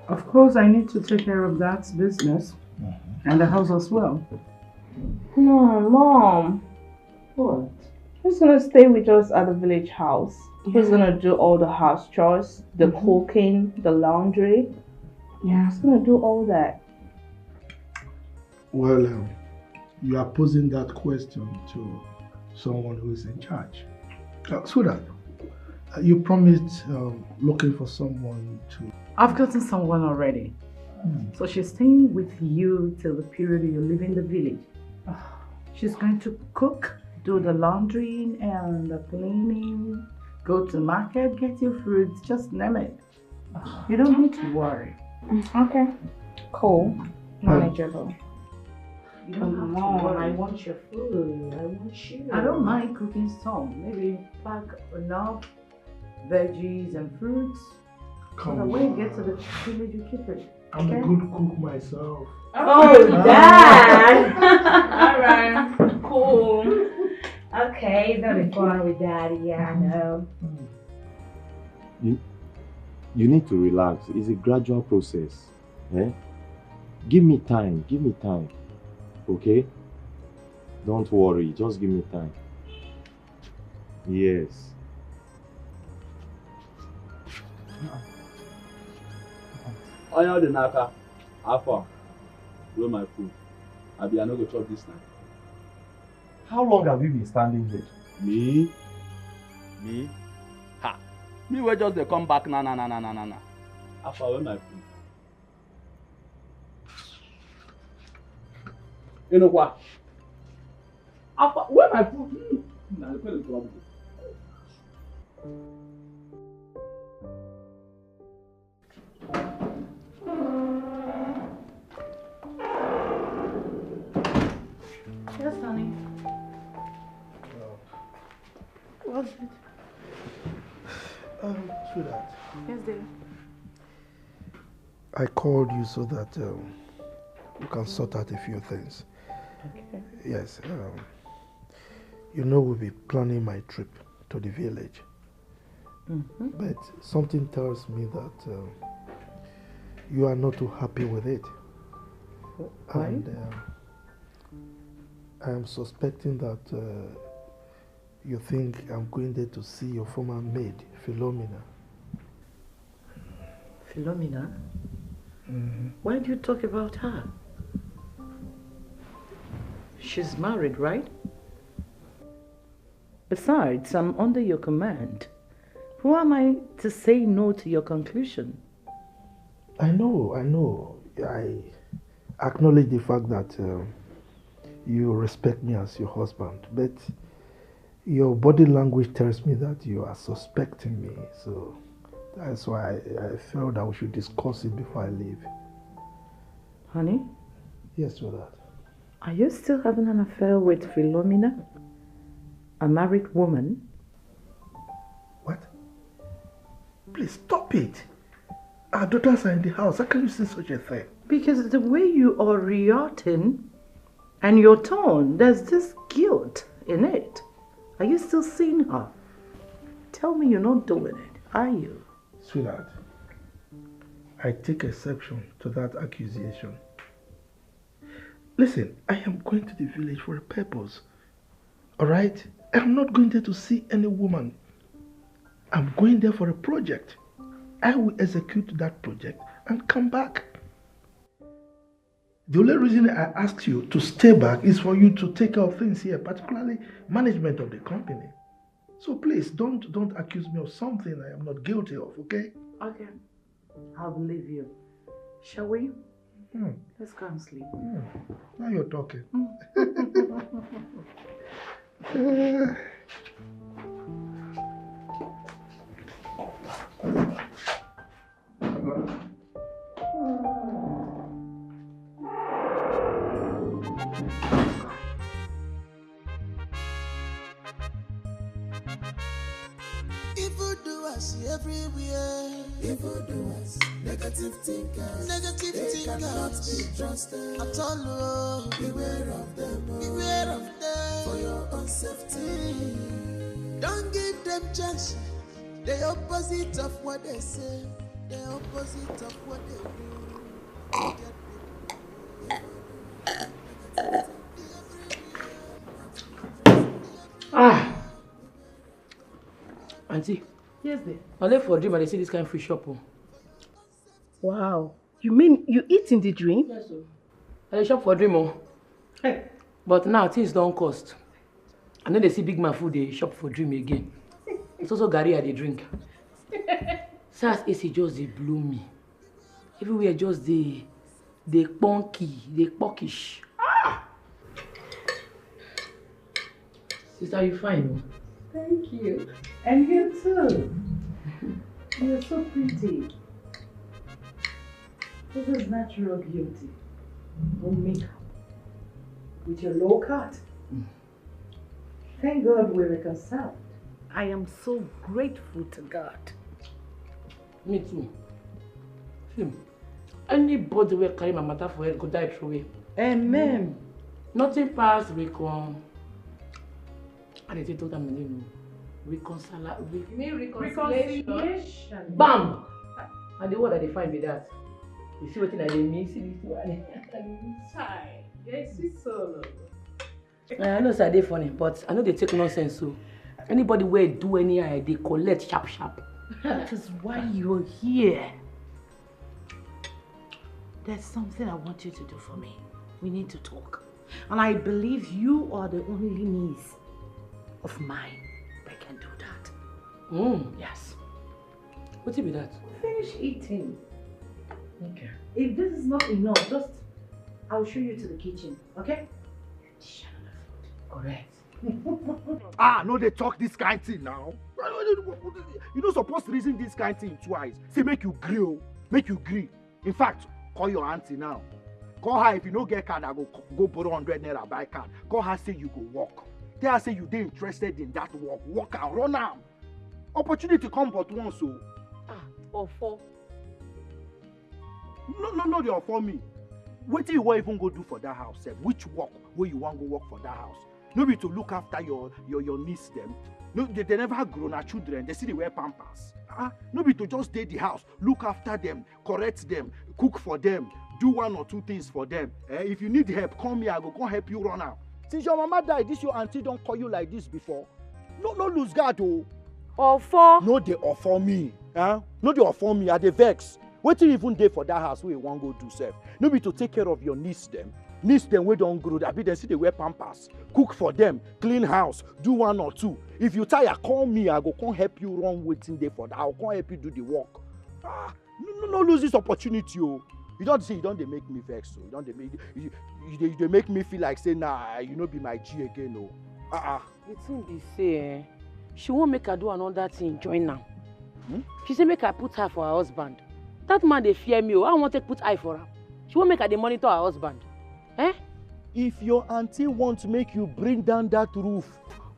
Of course, I need to take care of that business and the house as well. No, Mom. What? He's gonna stay with us at the village house. He's gonna do all the house chores, the cooking, the laundry. Yeah, he's gonna do all that. Well, um, you are posing that question to someone who is in charge. Uh, sweetheart, uh, you promised um, looking for someone to. I've gotten someone already. So she's staying with you till the period you're leaving the village. She's going to cook, do the laundry and the cleaning, go to market, get your fruits, just name it. You don't need to worry. Okay. Cool. Manageable. You don't have to Mom, I worry. Want your food. I want you. I don't mind cooking some. Maybe pack enough veggies and fruits. So that when you get to the village, you keep it. I'm a good cook myself. Oh, Dad. All right. Cool. Okay, don't be fun with Daddy. Yeah, I know. You, you need to relax. It's a gradual process. Eh? Give me time. Give me time. Okay? Don't worry. Just give me time. Yes. Onye ọ dị n'aka, afọ a, where my food? Abi I no go chop this night. How long have you been standing here? Me? Me? Ha! Me wey just dey come back na na na na na na na. Afọ a, where my food? Inukwa. Afọ a, where my food? Hmm. Na the place trouble. Yes, honey. What's it? Um, sweetheart, Yes, dear. I called you so that um, we can sort out a few things. Okay. Yes, um, you know we'll be planning my trip to the village. Mm-hmm. But something tells me that um, you are not too happy with it. Why? And um, I am suspecting that uh, you think I'm going there to see your former maid, Philomena. Philomena? Why do you talk about her? She's married, right? Besides, I'm under your command. Who am I to say no to your conclusion? I know, I know. I acknowledge the fact that um, you respect me as your husband, but Your body language tells me that you are suspecting me, so that's why I, I felt that we should discuss it before I leave. Honey? Yes, sweetheart. Are you still having an affair with Philomena? A married woman? What? Please stop it. Our daughters are in the house. How can you say such a thing? Because the way you are reacting and your tone, there's this guilt in it. Are you still seeing her? Tell me you're not doing it, are you? Sweetheart, I take exception to that accusation. Listen, I am going to the village for a purpose. All right? I'm not going there to see any woman. I'm going there for a project. I will execute that project and come back. The only reason I asked you to stay back is for you to take care of things here, particularly management of the company. So please don't don't accuse me of something I am not guilty of, okay? Okay. I'll believe you. Shall we? Hmm. Let's go and sleep. Hmm. Now you're talking. Evil doers everywhere. Evil doers, negative thinkers. Negative thinkers. They cannot be trusted at all. Oh. Beware of them. Oh. Beware of them. For your own safety. Don't give them chance. The opposite of what they say. The opposite of what they do. Ah! Auntie. Yes, dear. I live for dream and they see this kind of free shop. Oh. Wow. You mean you eat in the dream? Yes, sir. I shop for dream. Oh. Hey. But now things don't cost. I know they see big man food they shop for dream again. It's also Gary I they drink. Sars A C just they blew me. Everywhere just they they punky, they pockish. Ah! Sister, you fine. Oh. Thank you. And you too. You're so pretty. This is natural beauty. No makeup. With your low cut. Mm. Thank God we reconciled. I am so grateful to God. Me too. See, anybody will carry my matter for head go die through it. Amen. Nothing pass recon. And they take that name. Reconcile. Re- you mean reconciliation? Reconciliation. Bam! And the word that they find me that. You see what I mean? See this one. Chai. Yes, it's so. Eh, I know say I dey funny, but I know they take nonsense. So anybody where do any I they collect sharp sharp. That is why you're here. There's something I want you to do for me. We need to talk. And I believe you are the only niece of mine that can do that. Mm. Yes. What be that? Finish eating. Okay. If this is not enough, just I'll show you to the kitchen, okay? Correct. Ah, no, they talk this kind thing now. You no suppose reason this kind thing twice. Say make you gree, make you gree. In fact, call your auntie now. Call her if you no get card, I go go borrow hundred naira buy card. Call her say you go work. Tell her say you dey interested in that work. Work and run am. Opportunity come but once o. Ah, ofo. No, no, no, dey ofo me. Wetin you wan even go do for that house sef? Which work wey you wan go work for that house? No be to look after your your your niece dem. No, they, they never grow, na children. They still dey wear pampers. Ah, no be to just dey the house, look after them, correct them, cook for them, do one or two things for them. Eh, if you need help, call me, I go come help you run am. Since your mama die, this your auntie don call you like this before? No, no lose guard o. Ofo. No dey ofo me. Eh? No dey ofo me, I dey vex. Wetin you even dey for that house wey you wan go do sef? No be to take care of your niece dem. Niece dem wey don grow, abi dem still dey wear pampers, cook for dem, clean house, do one or two. If you tire, call me, I go come help you run wetin dey for that. I go come help you do the work. Ah, no, no, no lose this opportunity o. You don see, you don dey make me vex o. You don dey make you, you dey you dey make me feel like say, nah, you no be my G again o. Ah, ah. The thing be say, eh, she wan make I do another thing join am. Hmm? She say make I put eye for her husband. That man dey fear me o. I wan take put eye for am. She wan make I dey monitor her husband. Eh? If your auntie want make you bring down that roof,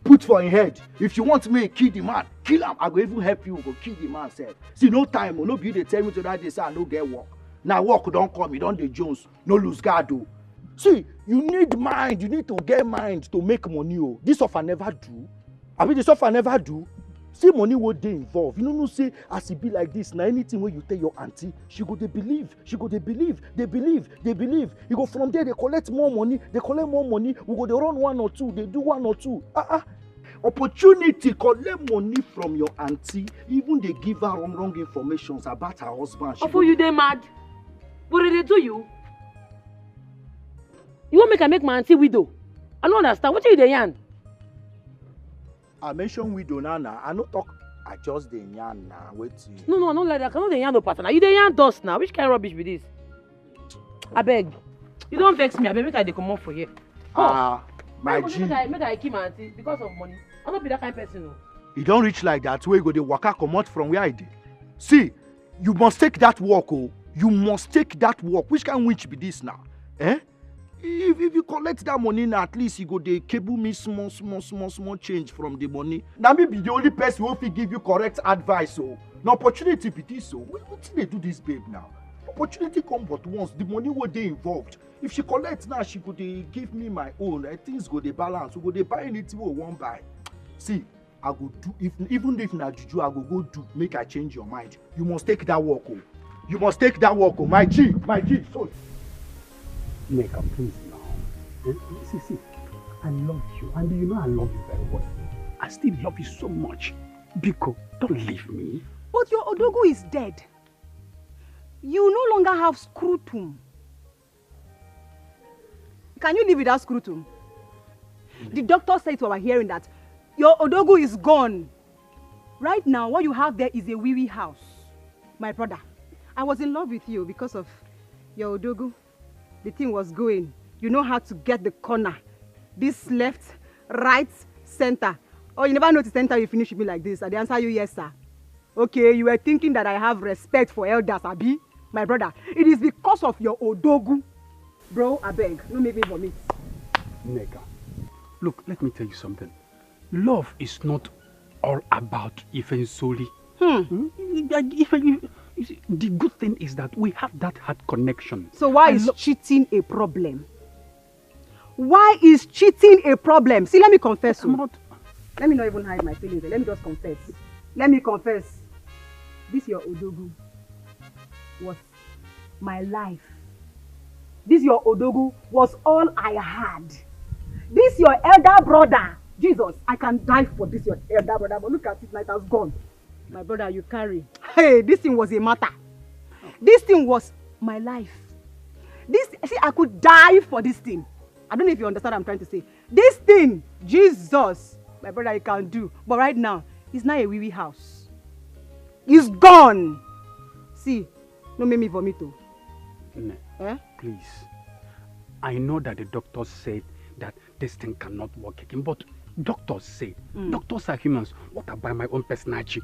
put for him head. If you want me kill the man, kill am. I go even help you go kill the man sef. See, no time o. No be you dey tell me to that day say I no get work. Na work don come, you don dey jones. No lose guard o. See, you need mind, you need to get mind to make money o. This offer never do. Abi this offer never do. See money wey dey involved. You no know say as e be like this, na anything wey you tell your auntie, she go dey believe, she go dey believe, dey believe, dey believe. You go from there dey collect more money, dey collect more money. We go dey run one or two, dey do one or two. Ah ah. Opportunity collect money from your auntie, even dey give her wrong wrong informations about her husband. She Ofo, you dey mad? But dey do you? You wan make I make my auntie widow? I no understand. Wetin you dey yarn? I mention widow now now. I no talk. I just dey yarn now. Wetin? No, no, I no like that. I no dey yarn no pattern. You dey yarn dust now. Which kind of rubbish be this? Abeg, you don vex me. Abeg, make I dey comot for here. Ah, my Make G. I, make I kill my auntie because of money. I no be that kind person o. E don reach like that wey you go dey waka comot from where I dey. See, you must take that work o. You must take that work. Which kind winch be this now? Eh? If, if you collect that money now, at least you go dey cable me small, small, small, small change from the money. Na me be the only person wey fit give you correct advice o. Na opportunity be this o. Wait, wetin dey do this babe now? Opportunity come but once. The money wey dey involved. If she collect now, she go dey give me my own. Eh, things go dey balance. We go dey buy anything we wan buy. See, I go do if even if na juju, I go go do make I change your mind. You must take that work o. You must take that work o. My G, my G. So, Nneka, please now. Eh, see, see, I love you, and you know I love you very well. I still love you so much. Biko, don't leave me. But your Odogwu is dead. You no longer have scrotum. Can you live without scrotum? The doctor said to our hearing that your Odogwu is gone. Right now, what you have there is a wee wee house. My brother, I was in love with you because of your Odogwu. The thing was going. You know how to get the corner. This left, right, center. Oh, you never noticed anytime you finish with me like this. I dey answer you, yes, sir. Okay, you were thinking that I have respect for elders, abi? My brother, it is because of your Odogwu. Bro, abeg, no make me vomit. Nneka, look, let me tell you something. Love is not all about Ifensoli. Hmm. If, if, if, you see, the good thing is that we have that heart connection. So why I is lo- cheating a problem? Why is cheating a problem? See, let me confess. I'm Oh. not. Let me not even hide my feelings. Let me just confess. Let me confess. This your Odogwu was my life. This your Odogwu was all I had. This your elder brother, Jesus, I can die for this your elder brother, but look at it, now it has gone. My brother, you carry. Hey, this thing was a matter. This thing was my life. This, see, I could die for this thing. I don't know if you understand what I'm trying to say. This thing, Jesus, my brother, you can do. But right now, it's not a wee wee house. It's gone. See, no make me vomit o. Nne, Eh? please. I know that the doctors said that this thing cannot work again, but doctors say, Mm. doctors are humans. What about my own personality?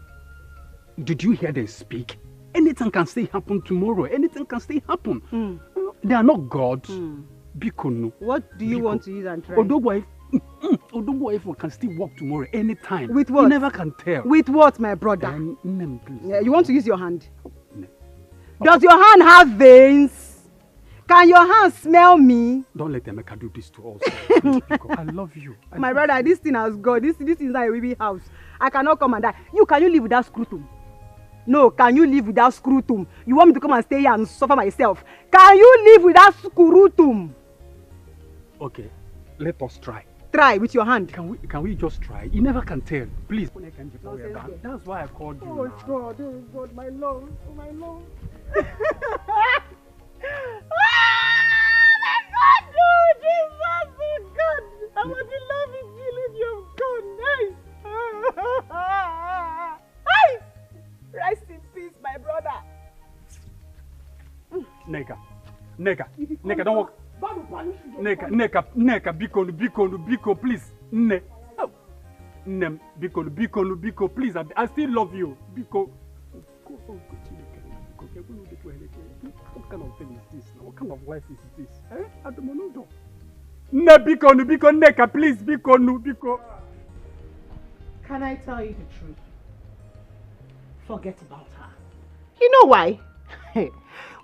Did you hear them speak? Anything can still happen tomorrow. Anything can still happen. Mm. They are not God. Mm. Biko no. What do you Biko. Want to use and try? Odogwu, Odogwu can still walk tomorrow anytime. With what? You never can tell. With what, my brother? Um, Nnem, please. Yeah, you want to use your hand? Nne. Does your hand have veins? Can your hand smell me? Don't let Emeka do this to us. Please, Biko. I love you. I My love brother, you. This thing has gone. This this is not a wee wee house. I cannot come and die. You, can you live without scrotum? No, can you live without scrotum? You want me to come and stay here and suffer myself? Can you live without scrotum? Okay, let us try. Try with your hand. Can we can we just try? You never can tell. Please. Nonsense girl. That's why I called you. Oh Now. God, oh God, my love, oh my love. My God, oh Jesus, oh God, I was in love with you, let you have gone. Hey! Hey! Rest in peace, my brother. Nneka, Nneka, Nneka, don't walk. God will punish you. Nneka, Nneka, Nneka, biko, biko, biko, please. Nne, Nne m, biko nu, biko nu, biko, please, I, I still love you. Biko. Go, go, go, Chineke, biko, ke, go, get where, what kind of thing is this? What kind of life is this? Eh? Adumonudo. Nne, biko nu, biko, Nneka, please, biko nu, biko. Can I tell you the truth? Forget about her. You know why?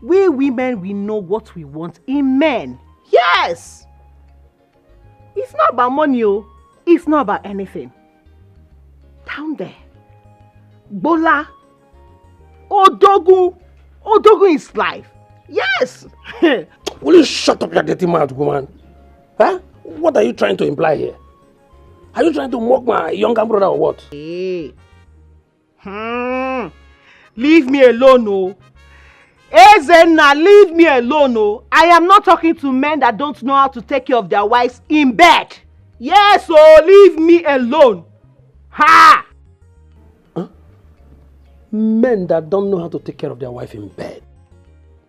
We women, we know what we want in men. Yes! It's not about money, oh. It's not about anything. Down there. Bola. Odogu. Odogu is life. Yes! Will you shut up your dirty mouth, woman? Huh? What are you trying to imply here? Are you trying to mock my younger brother or what? Hey. Hmm. Leave me alone, oh. Ezenna, leave me alone, oh. I am not talking to men that don't know how to take care of their wives in bed. Yes, oh, leave me alone. Ha! Men that don't know how to take care of their wife in bed.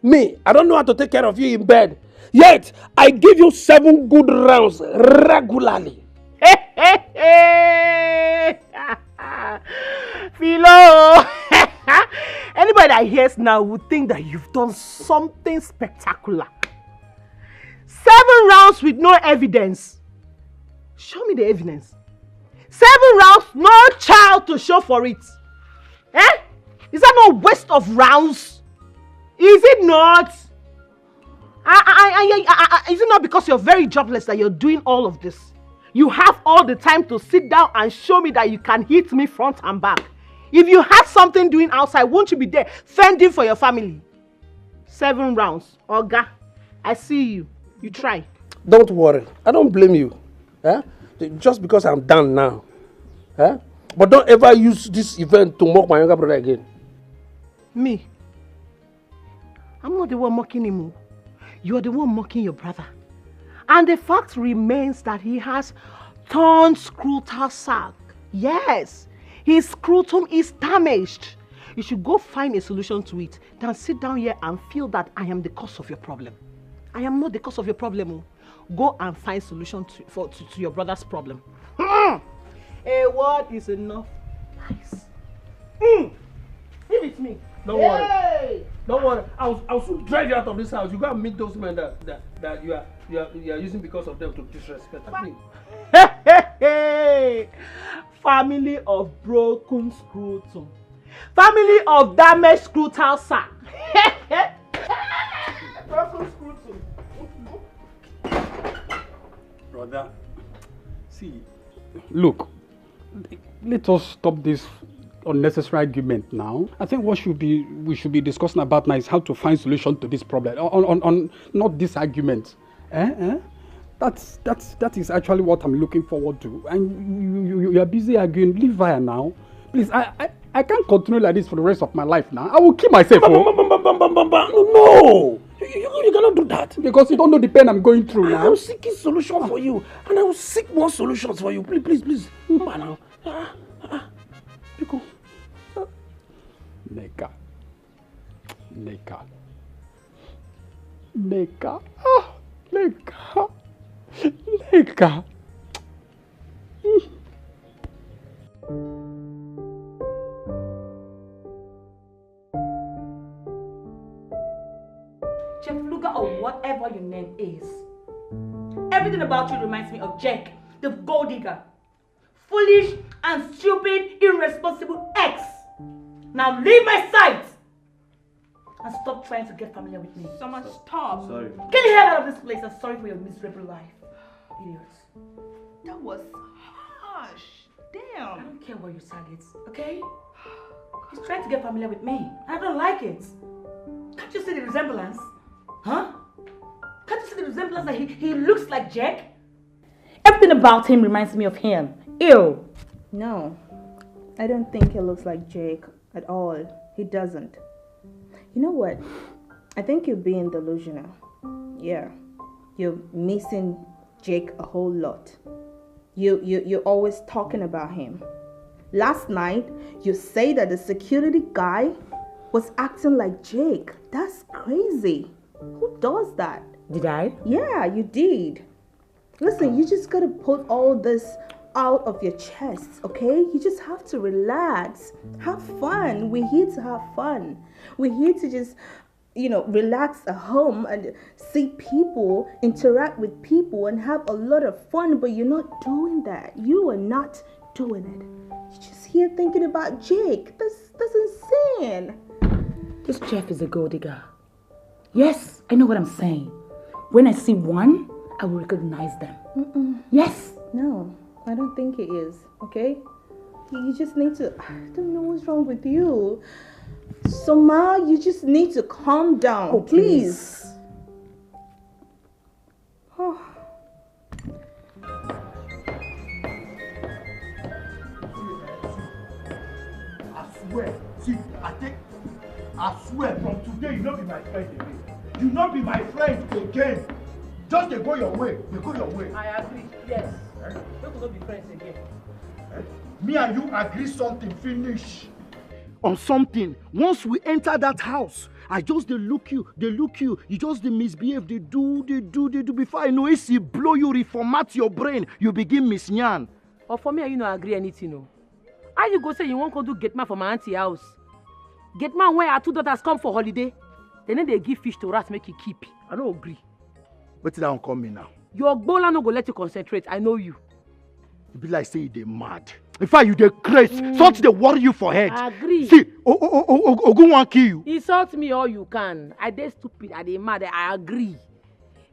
Me, I don't know how to take care of you in bed. Yet, I give you seven good rounds regularly. Hey, hey, hey. Philo! Anybody that hears now would think that you've done something spectacular. Seven rounds with no evidence. Show me the evidence. Seven rounds, no child to show for it. Eh? Is that not waste of rounds? Is it not? I, I, I, I, I, I, is it not because you're very jobless that you're doing all of this? You have all the time to sit down and show me that you can hit me front and back. If you had something doing outside, won't you be there fending for your family? Seven rounds. Oga, I see you. You try. Don't worry. I don't blame you. Eh? Just because I'm down now. Eh? But don't ever use this event to mock my younger brother again. Me? I'm not the one mocking him, oh. You're the one mocking your brother. And the fact remains that he has torn scrotal sac. Yes, his scrotum is damaged. You should go find a solution to it than sit down here and feel that I am the cause of your problem. I am not the cause of your problem, oh. Go and find solution to, for, to, to your brother's problem. Hmm. A word is enough. Nice. Mm. Leave it me. Don't worry. Hey! Don't worry. I'll, I'll soon drive you out of this house. You go and meet those men that, that, that you, are, you, are, you are using because of them to disrespect me. Family of broken scrotum. Family of damaged scrotal sac. Broken scrotum. Brother, see, look, let us stop this unnecessary argument now. I think what should be we should be discussing about now is how to find solution to this problem. On, on, on not this argument. Eh? Eh? That's that's that is actually what I'm looking forward to. And you, you, you are busy arguing. Leave her now. Please, I, I, I can't continue like this for the rest of my life now. I will kill myself. Oh. No, no. You, you, you cannot do that. Because you don't know the pain I'm going through now. I will seek a solution for you. And I will seek more solutions for you. Please, please, please. Mba now. Ah, ah, ah. Biko. Nneka. Nneka. Nneka. Ah, Nneka. Nneka. Chef Luga or whatever your name is. Everything about you reminds me of Jack, the gold digger. Foolish and stupid, irresponsible ex. Now leave my sight and stop trying to get familiar with me. Summer, stop. Sorry. Get the hell out of this place and sorry for your miserable life. Idiot. That was harsh. Damn. I don't care what you target, okay? He's trying to get familiar with me. I don't like it. Can't you see the resemblance? Huh? Can't you see the resemblance that he, he looks like Jack? Everything about him reminds me of him. Ew. No, I don't think he looks like Jake at all. He doesn't. You know what? I think you're being delusional. Yeah, you're missing Jake a whole lot. You, you, you're always talking about him. Last night, you say that the security guy was acting like Jake. That's crazy. Who does that? Did I? Yeah, you did. Listen, you just gotta put all this out of your chest, okay? You just have to relax. Have fun. We're here to have fun. We're here to just, you know, relax at home and see people, interact with people, and have a lot of fun, but you're not doing that. You are not doing it. You're just here thinking about Jake. That's, that's insane. This Jeff is a gold digger. Yes, I know what I'm saying. When I see one, I will recognize them. Mm-mm. Yes. No, I don't think he is, okay? You just need to, I don't know what's wrong with you. Soma, you just need to calm down, oh, please. I swear, see, I take, I swear, from today you no be my friend again. You no be my friend again. Just dey go your way, dey go your way. I agree, yes. Eh? Make we no be friends again. Eh? Me and you agree something, finish. On something. Once we enter that house, I just dey look you, dey look you. You just dey misbehave, dey do, dey do, dey do. Before I know, A C blow you, reformat your brain. You begin miss yarn. But for me and you no agree anything o. How you go say you wan go do gate man for my aunty house? Gate man, when our two daughters come for holiday, they no dey give fish to rats make e keep. I no agree. Wetin that one come mean now? Your gbola no go let you concentrate, I know you. E be like say you dey mad. In fact, you dey craze. Mm. Something dey worry you for head. I agree. See, Ogun wan kill you. Insult me all you can. I dey stupid, I dey mad, I agree.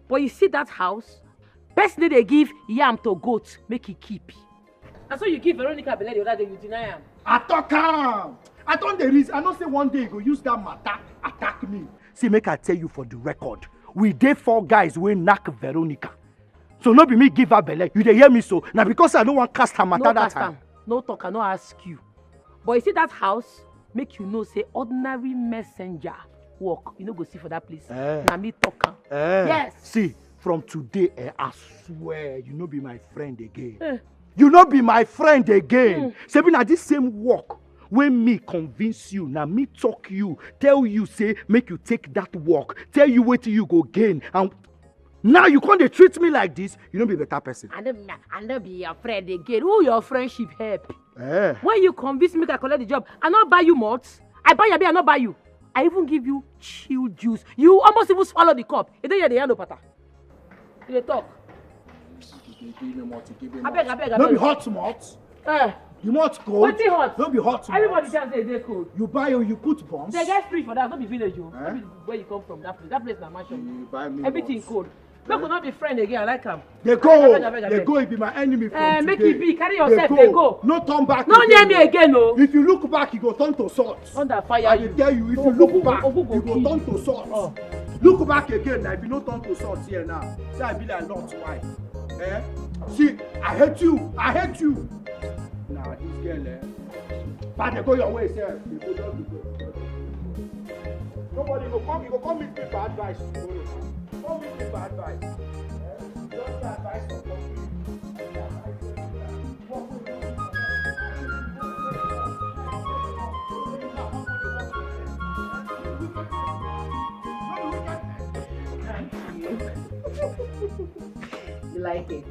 But you see that house? Person dey dey give yam to goat make e keep. Na so you give Veronica belle the other day, you deny am. I talk am. I don dey reason. I know say one day you go use that matter attack me. See, make I tell you for the record. We dey four guys wey knack Veronica. So no be me give her belle. You dey hear me so? Na because I no wan cast her matter that time. No cast am. No talk, I no ask you. But you see that house? Make you know say ordinary messenger work you no go see for that place. Eh. Na me talk am. Eh. Yes. See, from today, eh, I swear you no be my friend again. Eh. You no be my friend again. Mm. Sebi na this same work wey me convince you, na me talk you, tell you say make you take that work, tell you wetin you go gain, and now you come dey treat me like this. You no be better person. I no be, I no be your friend again. Who your friendship help? Eh. When you convince me make I collect the job, I no buy you malt. I buy your beer, I no buy you. I even give you chill juice. You almost even swallow the cup. You dey hear the yellow pattern. You dey talk. Abeg, abeg, abeg. No be hot malt. Eh. You malt cold. Wetin hot? No be hot malt. Everybody just say dey cold. You buy, you put bombs. They get fridge for that. No be village o. Eh? No be where you come from. That place, that place na mansion. You buy me. Everything cold. Make we no be friend again, I like am. They go, abeg, abeg, they go, he be my enemy from eh, make today. Make e be, carry yourself, they go. They go. No turn back. No near me again, no. If you look back, you go turn to salt. Thunder fire I you. I tell you, if you look back, you go turn to salt. Oh. Look back again, like if you no turn to salt here now. Say I be like Lot wife. Eh? See, I hate you, I hate you. Nah, this girl, eh? But they go your way, sir. They go, don't go. Nobody go come, you go come meet me for advice tomorrow. Come meet me for advice. Eh? Just advice for country. You like it?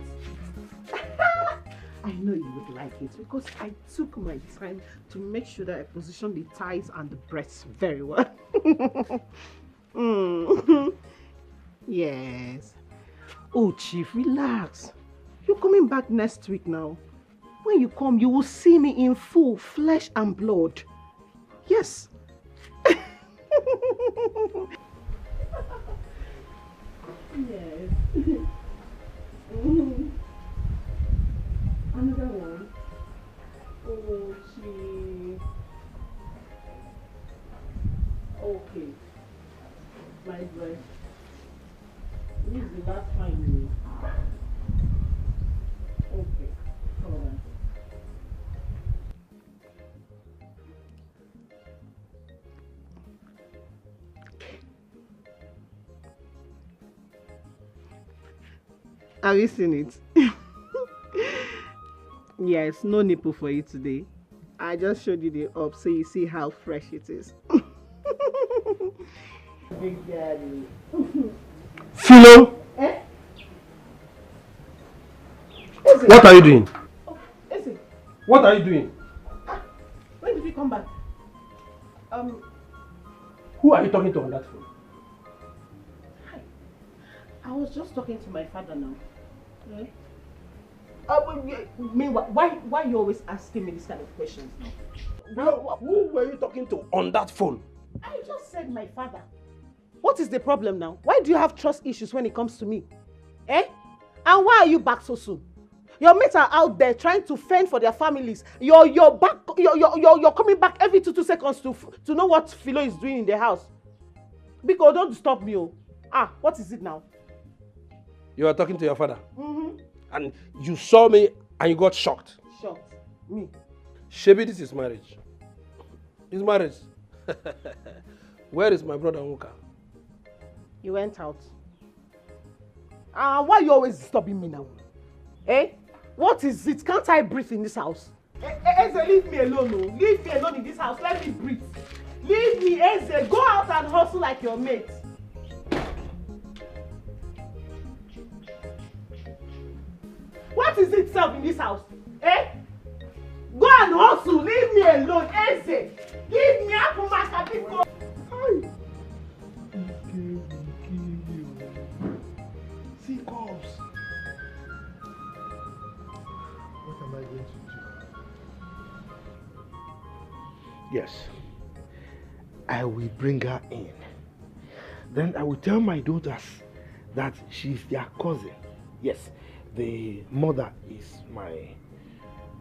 I know you would like it because I took my time to make sure that I position the ties and the breasts very well. Mm. Yes. Oh, Chief, relax. You're coming back next week now. When you come, you will see me in full flesh and blood. Yes. Yes. Mm-hmm. Another one. Oh, Chief. Okay. My boy. This is the last time you. Okay. Hold on. Have you seen it? Yes, no nipple for you today. I just showed you the up so you see how fresh it is. Big daddy. Philo! Eh? What are you doing? What are you doing? When did you come back? Um, Who are you talking to on that phone? I was just talking to my father now. Eh? Uh, but you- meanwhile, why why you always asking me this kind of questions now? Who, who were you talking to on that phone? I just said my father. What is the problem now? Why do you have trust issues when it comes to me? Eh? And why are you back so soon? Your mates are out there trying to fend for their families. You're you're back. You're you're you're, you're coming back every two two seconds to f- to know what Philo is doing in the house. Biko, don't disturb me, oh. Ah, what is it now? You are talking to your father, Mm-hmm. and you saw me and you got shocked. Shocked. Me. Shebi, this is marriage. It's marriage. Where is my brother Nwoka? You went out. Ah, why you always disturbing me now? Eh? What is it? Can't I breathe in this house? Eh, eh, Eze, leave me alone, oh. Leave me alone in this house. Let me breathe. Leave me, Eze. Go out and hustle like your mate. What is it self in this house? Eh? Go and hustle. Leave me alone, Eze. Leave me, Akumaka, biko. Hi. Ike will kill you. See cops. What am I going to do? Yes, I will bring her in. Then I will tell my daughters that she's their cousin. Yes, the mother is my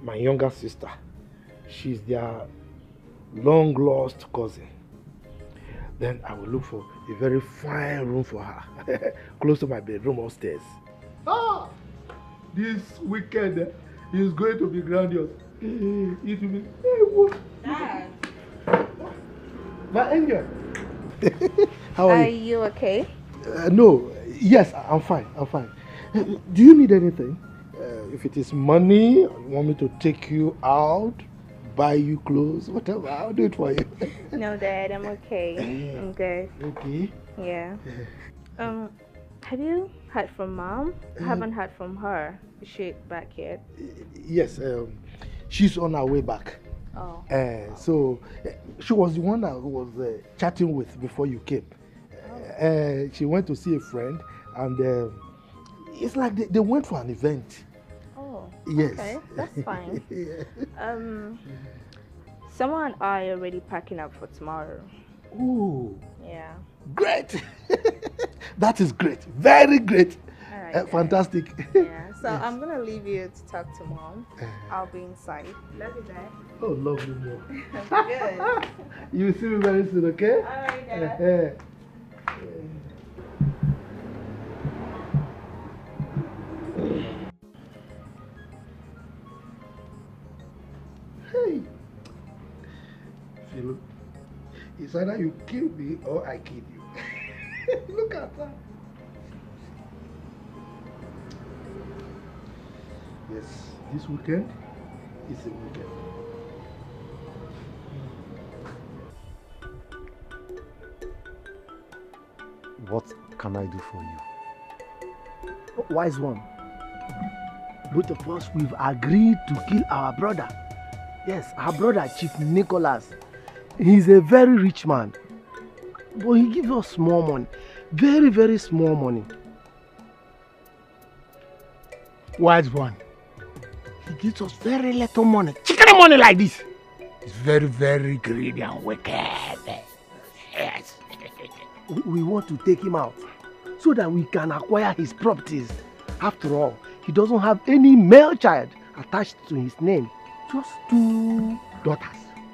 my younger sister. She's their long lost cousin. Then I will look for a very fine room for her, close to my bedroom upstairs. Ah! This weekend eh, is going to be grandiose. Eh, It will be. Eh, what? Dad, My angel. How are are you? You okay? Uh, no, yes, I- I'm fine. I'm fine. Uh, Do you need anything? Uh, if it is money, you want me to take you out, buy you clothes, whatever, I'll do it for you. No, Dad, I'm okay. I'm good. Okay. Yeah. Um, have you heard from Mom? I haven't heard from her. Is she back yet? Yes, um, she's on her way back. Oh. Uh, so uh, she was the one I was uh, chatting with before you came. Uh, she went to see a friend, and uh, it's like they, they went for an event. Oh. Yes. Okay, that's fine. Yeah. Um, someone and I are already packing up for tomorrow. Oh, Yeah. great! That is great. Very great. All right. Uh, Then. fantastic. Yeah. So Yes. I'm gonna leave you to talk to Mom. Uh, I'll be inside. Love you, Dad. Oh, love you more. Good. You will see me very soon, okay? All right, Dad. Uh, Hey, Philo, it's either you kill me or I kill you. Look at that. Yes, this weekend is a weekend. What can I do for you? Wise one. Both of us, we've agreed to kill our brother. Yes, our brother, Chief Nicholas. He's a very rich man, but he gives us small money. Very, very small money. Wise one. He gives us very little money. Chicken money like this. He's very, very greedy and wicked. Yes. We, we want to take him out so that we can acquire his properties. After all, he doesn't have any male child attached to his name. Just two daughters.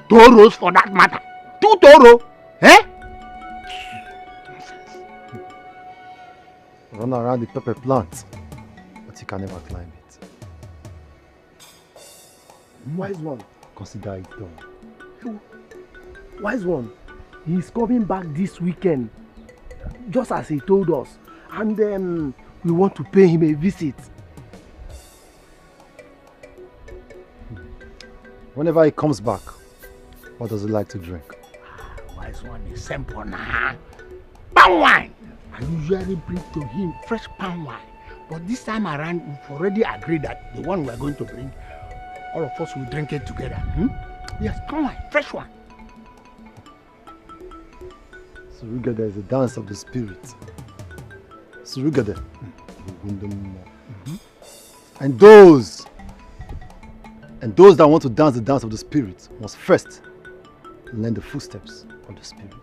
Toros for that matter. Two Toro. Eh? Run around the pepper plant, but you can never climb it. Wise one. Consider it done. Wise one. He's coming back this weekend, just as he told us. And um, we want to pay him a visit. Whenever he comes back, what does he like to drink? Wise one is simple now. Palm wine. I usually bring to him fresh palm wine. But this time around, we've already agreed that the one we're going to bring All of us will drink it together. Hmm? Yes, come on, fresh one. Surugede is a dance of the spirit. Surugede. Mm-hmm. And those, and those that want to dance the dance of the spirit must first learn the footsteps of the spirit.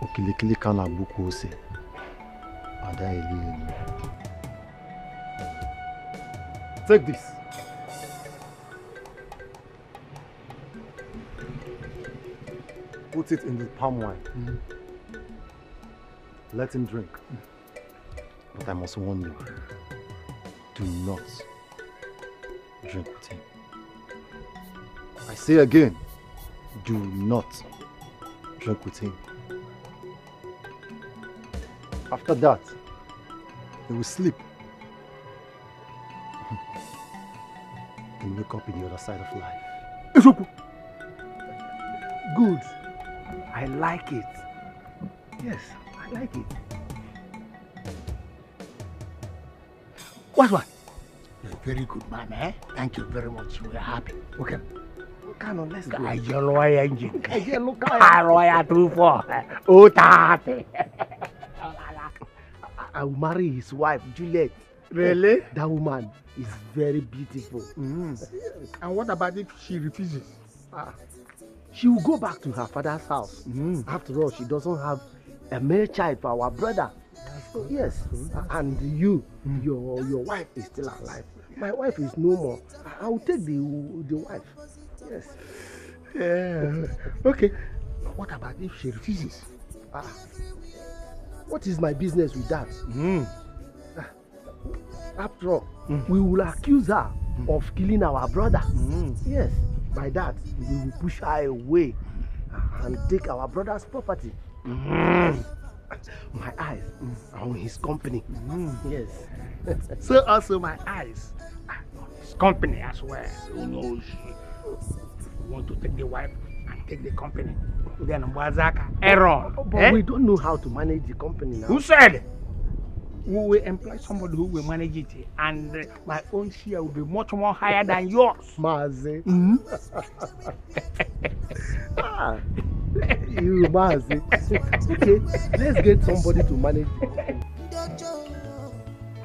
Okilikili ka na-agbuku ose. Ada eli elu. Take this. Put it in the palm wine. Mm. Let him drink. But I must warn you. Do not drink with him. I say again, do not drink with him. After that, he will sleep and wake up in the other side of life. Eziokwu. Good. I like it. Yes, I like it. What, what? You're a very good man, eh? Thank you very much. We're happy. Okay. Come on, let's go. I yellow engine. I yellow car. I royal two four. Oh, thirty. I, I will marry his wife, Juliet. Really? That woman is very beautiful. Mm. And what about if she refuses? Ah, she will go back to her father's house. Mm. After all, she doesn't have a male child for our brother. So, yes, and you, your your wife is still alive. My wife is no more. I, I will take the the wife. Yes. Yeah. Okay. What about if she refuses? Ah, what is my business with that? Mm. Ah, after all, we will accuse her of killing our brother. Mm. Yes, by that, we will push her away and take our brother's property. Mm. My eyes are on his company. Mm. Yes. So also my eyes are on his company as well. Who knows? You want to take the wife and take the company. Then Wazaka, Aaron. But eh? We don't know how to manage the company now. Who said? We will employ somebody who will manage it, and uh, my own share will be much more higher than yours. Mazi. Mm-hmm. Ah, you Mazi. Okay, let's get somebody to manage the company.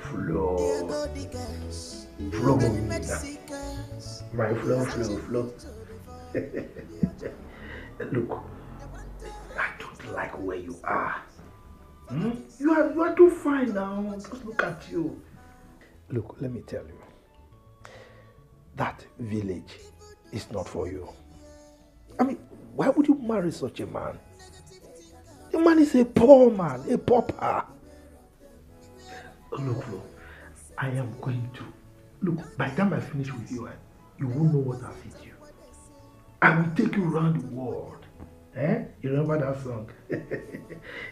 Flo. Flo. My Flo, Flo, Flo. Look, I don't like where you are. Hmm? You are you are too fine now. Just look at you. Look, let me tell you. That village is not for you. I mean, why would you marry such a man? The man is a poor man, a pauper. Look, look, I am going to. Look, by the time I finish with you, eh, you won't know what I've hit you. I will take you around the world. Eh? You remember that song?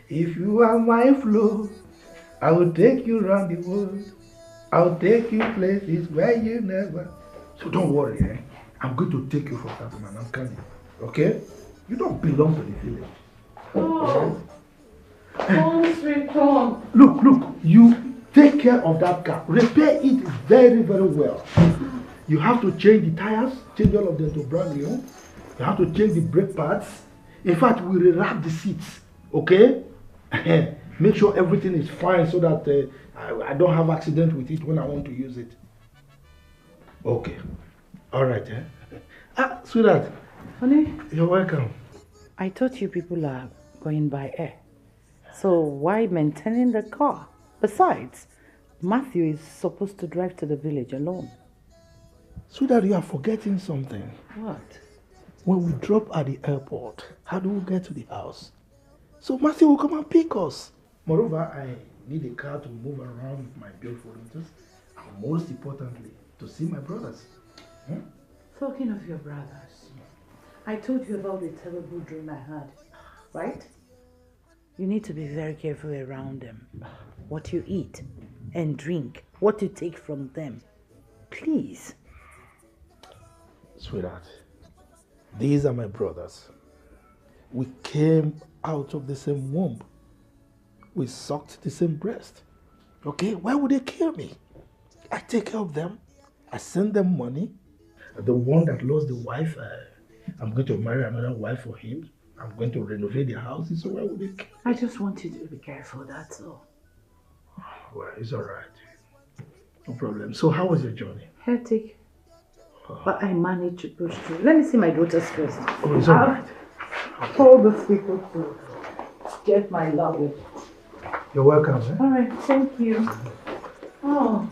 If you are my Flo, I will take you around the world. I'll take you places where you never. So don't worry, eh? I'm going to take you for that man. I'm coming. Okay? You don't belong to the village. Oh. Come, sweet, come. Look, look, you take care of that car. Repair it very, very well. You have to change the tires, change all of them to brand new. You have to change the brake pads. In fact, we rewrap the seats, okay? Make sure everything is fine so that uh, I, I don't have accident with it when I want to use it. Okay. All right, eh? Ah, sweetheart. Honey? You're welcome. I thought you people are going by air. So why maintaining the car? Besides, Matthew is supposed to drive to the village alone. Sweetheart, you are forgetting something. What? When we drop at the airport, how do we get to the house? So Matthew will come and pick us. Moreover, I need a car to move around with my beautiful daughters, and most importantly, to see my brothers. Hmm? Talking of your brothers, I told you about the terrible dream I had, right? You need to be very careful around them. What you eat and drink, what you take from them. Please. Sweetheart, these are my brothers. We came out of the same womb. We sucked the same breast. Okay, why would they kill me? I take care of them. I send them money. The one that lost the wife, uh, I'm going to marry another wife for him. I'm going to renovate the house. So why would they kill? I just want you to be careful, that's all. Well, it's all right. No problem. So how was your journey? Hectic. But I managed to push through. Let me see my daughters first. Oh, it's all right. I'll call those people to get my luggage. You're welcome. Eh? All right, thank you. Oh.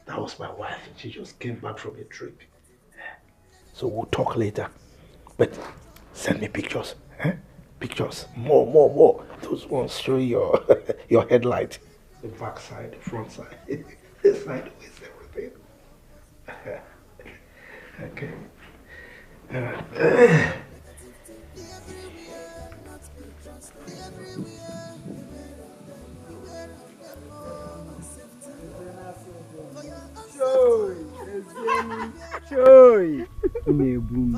That was my wife. She just came back from a trip. So we'll talk later. But send me pictures. Eh? Pictures. More, more, more. Those ones show your your headlight. The back side, the front side, the sideways, everything. Okay. All right. Choi! Choi! Unu egbu m.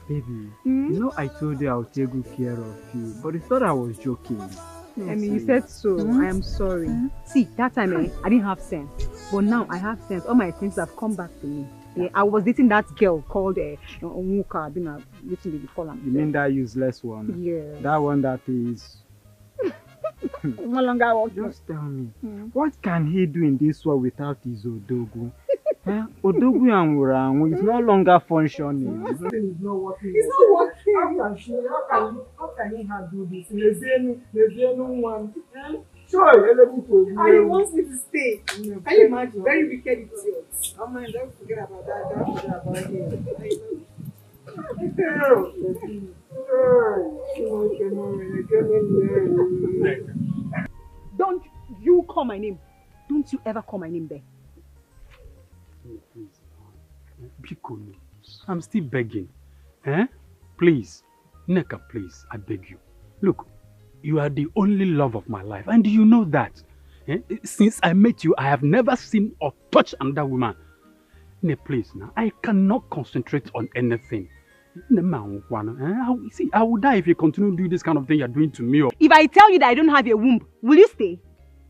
Baby, you know I told you I would take good care of you, but you thought I was joking. I mean, you said so. I am sorry. See, that time eh, I didn't have sense. But now I have sense. All my senses have come back to me. Yeah, I was dating that girl called uh, Onwuka Abina. Wetin dey call am? You mean that useless one? Yeah. That one that is no longer working. Just tell me, what can he do in this world without his Odogwu? Eh? Odogwu and Wurangu is no longer functioning. This thing is not working. It's not working. How can she, how can, how can he handle this? Lezienu, Lezienu one. Eh? Sure, Elebu to. And he wants me to stay. Can you imagine? Very wicked idiot. Oh man, don't forget about that. Don't forget about him. Don't you call my name. Don't you ever call my name there. Please, biko, no. I'm still begging. Eh? Please, Nneka, please, I beg you. Look, you are the only love of my life, and you know that. Eh? Since I met you, I have never seen or touched another woman. Nne, please now, I cannot concentrate on anything. Nne, ma, ngwanụ, eh? I will, see, I will die if you continue doing this kind of thing you're doing to me. Oh. If I tell you that I don't have a womb, will you stay?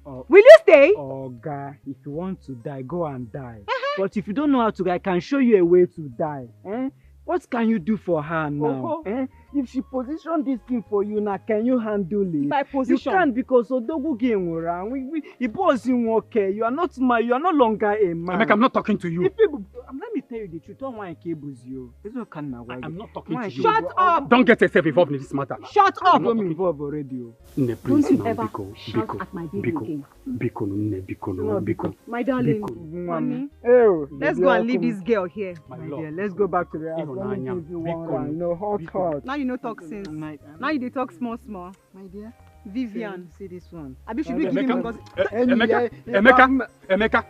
Oh. Will you stay? Oga, if you want to die, go and die. Uh-huh. But if you don't know how to die, I can show you a way to die. Eh? What can you do for her now? Eh? If she position this thing for you now, can you handle it? By position. You can't, because Odogwu gị nwụrụ anwụ. We, we, Ibozi nwoke, you are not my, you are no longer a man. Emeka, I'm not talking to you. If people, um, let me tell you the truth. Don't want Ibozi. It's okay, now. I'm not talking to you. Shut up! Don't get yourself involved in this matter. Shut up! I'm not involved already. Nne, please, don't you ever biko, shout at my baby again. Biko, nne, biko, no, biko. My darling, honey, let's go and leave this girl here. My love, let's go back to the house. Let me give you one round. You know, hot, hot. Now you know talk sense. Now you dey talk small, small. My dear, Vivian, see this one. Abi should we give him Ngozi? Emeka, Emeka,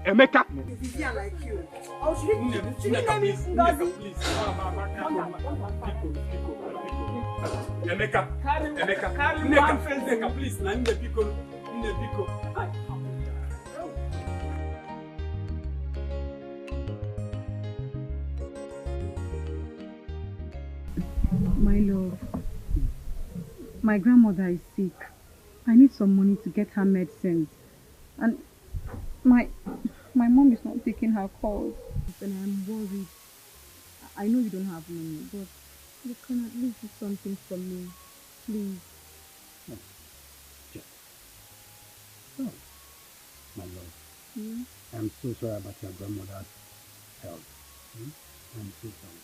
Emeka. Vivian like you. Oh, should we, should we name him Ngozi? Emeka, Emeka, Nneka, please, na nne biko, nne biko. My love, my grandmother is sick. I need some money to get her medicines. And my my mom is not picking her calls. And I'm worried. I know you don't have money, but you can at least do something for me, please. Just, oh, my love. Hmm? I'm so sorry about your grandmother's health. Hmm? I'm so sorry.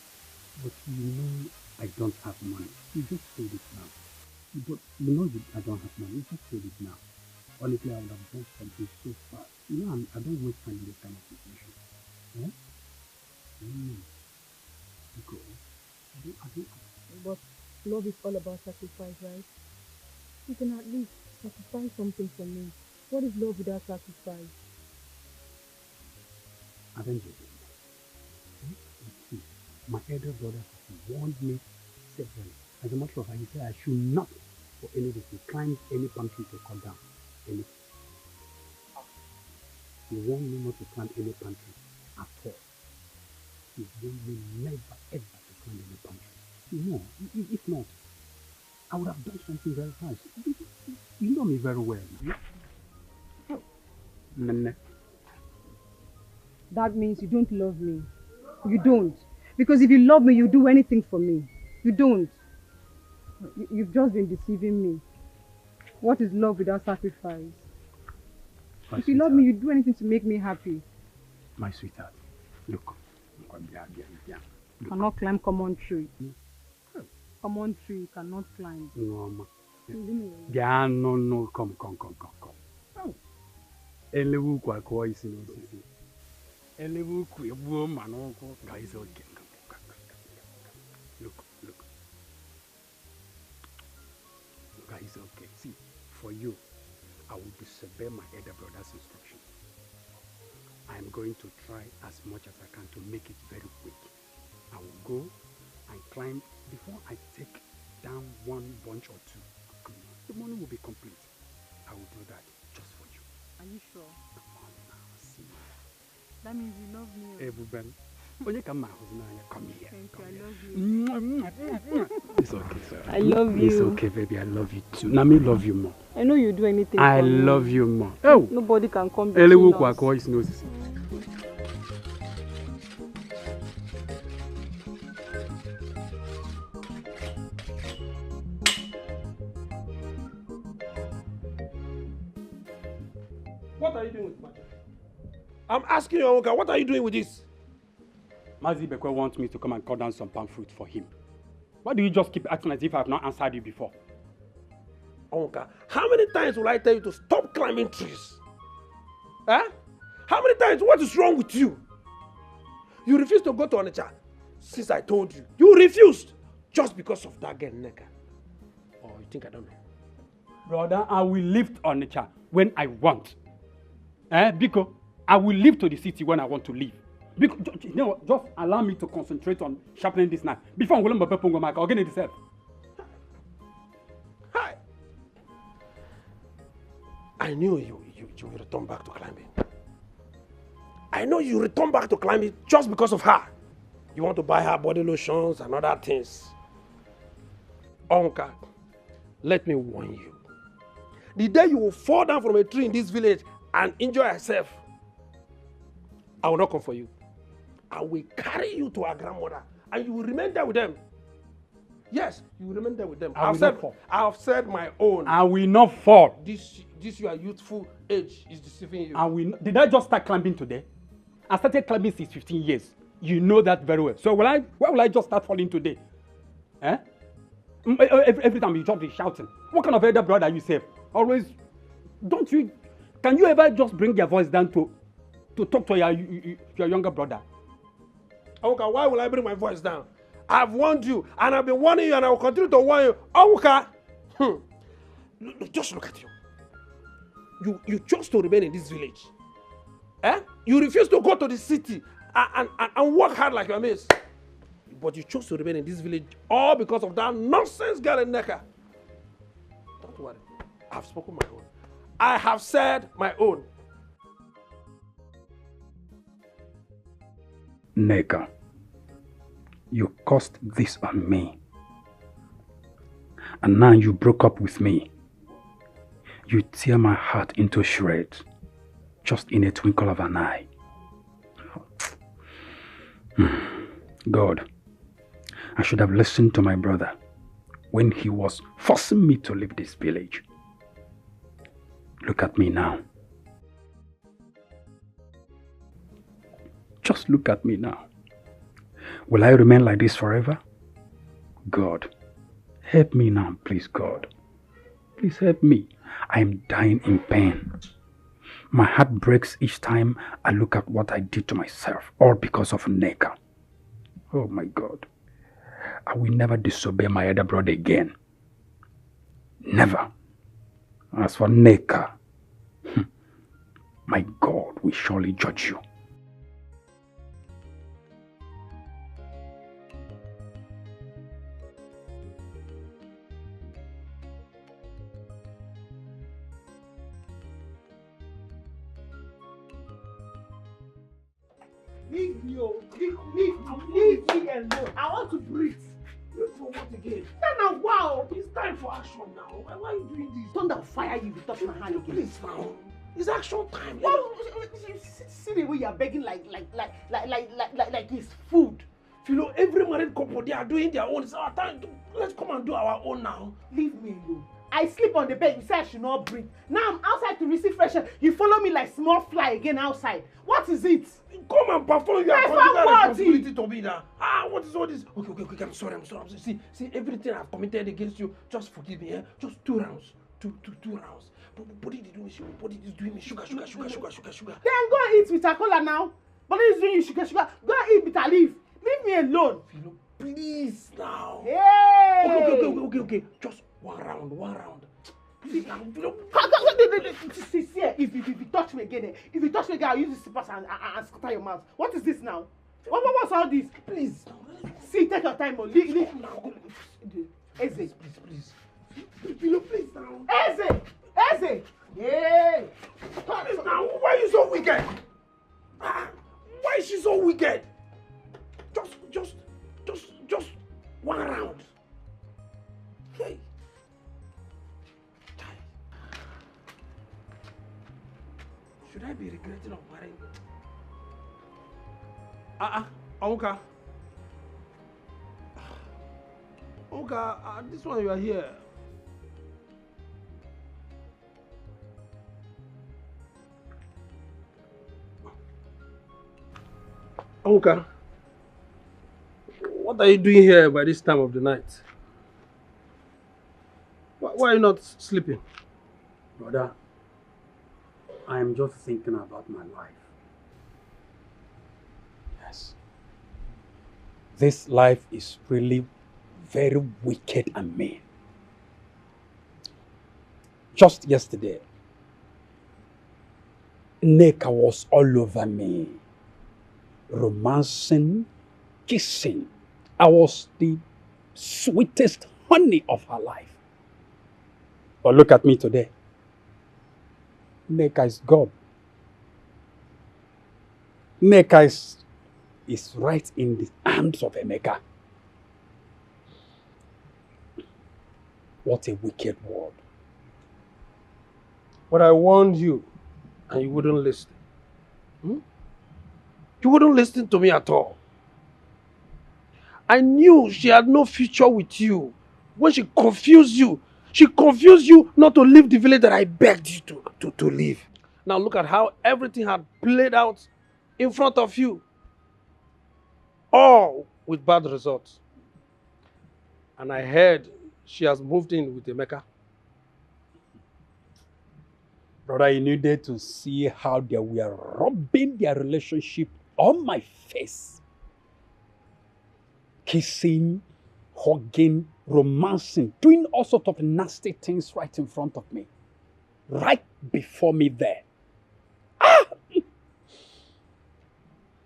But you know I don't have money. You just said it now. But you know you, I don't have money. You just said it now. Honestly, I would have done something so fast. You know, I'm, I don't waste time in this kind of situation. Eh? Mm. Go. I don't, I don't. But love is all about sacrifice, right? You can at least sacrifice something for me. What is love without sacrifice? Avenge it. See, my elder brother has warned me severally. As a matter of fact, he said I should not, for anything, to climb any pantry to cut down anything. He warned me not to climb any pantry. at all, you want me never ever to climb any boundary. No, i- i- if not, I would have done something very harsh. You, you, you know me very well now. Nene. That means you don't love me. You don't. Because if you love me, you do anything for me. You don't. You, you've just been deceiving me. What is love without sacrifice? My If you love me, sweetheart, you do anything to make me happy. My sweetheart, look, come, come, bịa, bịa, bịa. You cannot climb common tree. Common tree you cannot climb. Nneoma. Leave me alone. Bịa, no, no, come, come, come, come, come. Oh. Elewe ukwu akụọ isi n'osisi. Elewe ukwu egbuo mma n'ụkwụ. Guys, okay. Look, look. Guys, okay. See, for you, I will disobey my elder brother's instruction. I am going to try as much as I can to make it very quick. I will go and climb before I take down one bunch or two. The money will be complete. I will do that just for you. Are you sure? Come on now, see. That means you love me. Ebube m. Onye ka m ma ahụzi n'anya? Come here. Thank you. Come I here. Love you. Mwah, mwah, mwah, mwah. It's okay, sir. I love It's you. Okay, baby. I love you too. Now me love you more. I know you do anything. I For me. Love you more. Oh, Nobody can come elewe between ukwu us. Akụọ isi n'osisi. What are you doing with my child? I'm asking you, Onwuka, what are you doing with this? Mazi Ibekwe wants me to come and cut down some palm fruit for him. Why do you just keep acting as if I have not answered you before? Onwuka, how many times will I tell you to stop climbing trees? Huh? How many times? What is wrong with you? You refuse to go to Onitsha since I told you. You refused just because of that girl, Nneka. Oh, you think I don't know? Brother, I will leave Onitsha when I want. Eh, Biko, I will leave to the city when I want to leave. Biko, ju- ju- you know what? Just allow me to concentrate on sharpening this knife. Before I'm going to Maka, I'll get it itself. Hi. I knew you, you, you will return back to climbing. I know you return back to climbing just because of her. You want to buy her body lotions and other things. Onwuka, let me warn you. The day you will fall down from a tree in this village and injure yourself, I will not come for you. I will carry you to our grandmother and you will remain there with them. Yes, you will remain there with them. I I've will said, not fall. I've said my own. I will not fall. This, this your youthful age is deceiving you. I will. Did I just start climbing today? I started climbing since fifteen years. You know that very well. So will I? Why will I just start falling today? Eh? Mm, eh, eh, Every, every time you just be shouting. What kind of elder brother are you, sef? Always. Don't you? Can you ever just bring your voice down to, to talk to your, your, your younger brother? Onwuka, why will I bring my voice down? I've warned you, and I've been warning you, and I will continue to warn you. Onwuka, hmm. Look, look, just look at you. You, you chose to remain in this village. Eh? You refuse to go to the city and, and, and, and work hard like your mates. But you chose to remain in this village all because of that nonsense girl in Nneka. Don't worry. I've spoken my own. I have said my own. Nneka, you caused this on me. And now you broke up with me. You tear my heart into shreds just in a twinkle of an eye. God, I should have listened to my brother when he was forcing me to leave this village. Look at me now. Just look at me now. Will I remain like this forever? God, help me now, please, God. Please help me. I am dying in pain. My heart breaks each time I look at what I did to myself, all because of Nneka. Oh my God. I will never disobey my elder brother again. Never. As for Nneka, hmm, my God will surely judge you. Leave me, oh. Leave, leave, leave me alone. I want to breathe. Wait for what again? Now, now, wow. It's time for action now. Why, why are you doing this? Thunder will fire you if you touch my hand again. Please now. It's action time. What? See, see the way you are begging like like like like like like like, like it's food. You know, every married couple, they are doing their own. It's our time. To, let's come and do our own now. Leave me alone. I sleep on the bed. You say I should not breathe. Now I'm outside to receive fresh air. You follow me like small fly again outside. What is it? Come and perform your Yes, conjugal I'm worthy. Responsibility to me now. Ah, what is all this? Okay, okay, okay, okay, I'm sorry, I'm sorry, I'm sorry. See, see, everything I've committed against you, just forgive me, eh? Just two rounds. Two, two, two rounds. But, but body is doing me, body is doing me. Sugar, sugar, sugar, sugar, sugar, sugar. Then go and eat bitter kola now. But it's doing you sugar sugar. Go and eat bitter leaf. Leave me alone. You know, please now. Hey. Okay, okay, okay, okay, okay, okay. Just one round, one round. Please now. You know, Come, come, come, come, come, see, see, see, eh, if, if, if you touch me again, eh, if you touch me again, I'll use the slippers and, and, and scatter your mouth. What is this now? What, what, what's all this? please now. See, take your time, oh. Leave, leave. Come now. Eze. Please, please, please. You know, please now. Eze. Eze. Hey. Please now. Why are you so wicked? Ah, why is she so wicked? Just, just, just, just one round. Hey. Chai. Should I be regretting of marrying? Ah, ah, Onwuka. Onwuka, ah, this one you are here. Onwuka, what are you doing here by this time of the night? Why, why are you not sleeping? Brother, I am just thinking about my life. Yes. This life is really very wicked and mean. Just yesterday, Nneka was all over me, romancing, kissing. I was the sweetest honey of her life. But look at me today. Nneka is gone. Nneka is, is right in the arms of Emeka. What a wicked world. But I warned you, and you wouldn't listen. Hmm? You wouldn't listen to me at all. I knew she had no future with you. When she confused you, she confused you not to leave the village that I begged you to, to, to leave. Now look at how everything had played out in front of you. All with bad results. And I heard she has moved in with Emeka. Brother, you needed to see how they were rubbing their relationship on my face. Kissing, hugging, romancing, doing all sorts of nasty things right in front of me. Right before me there.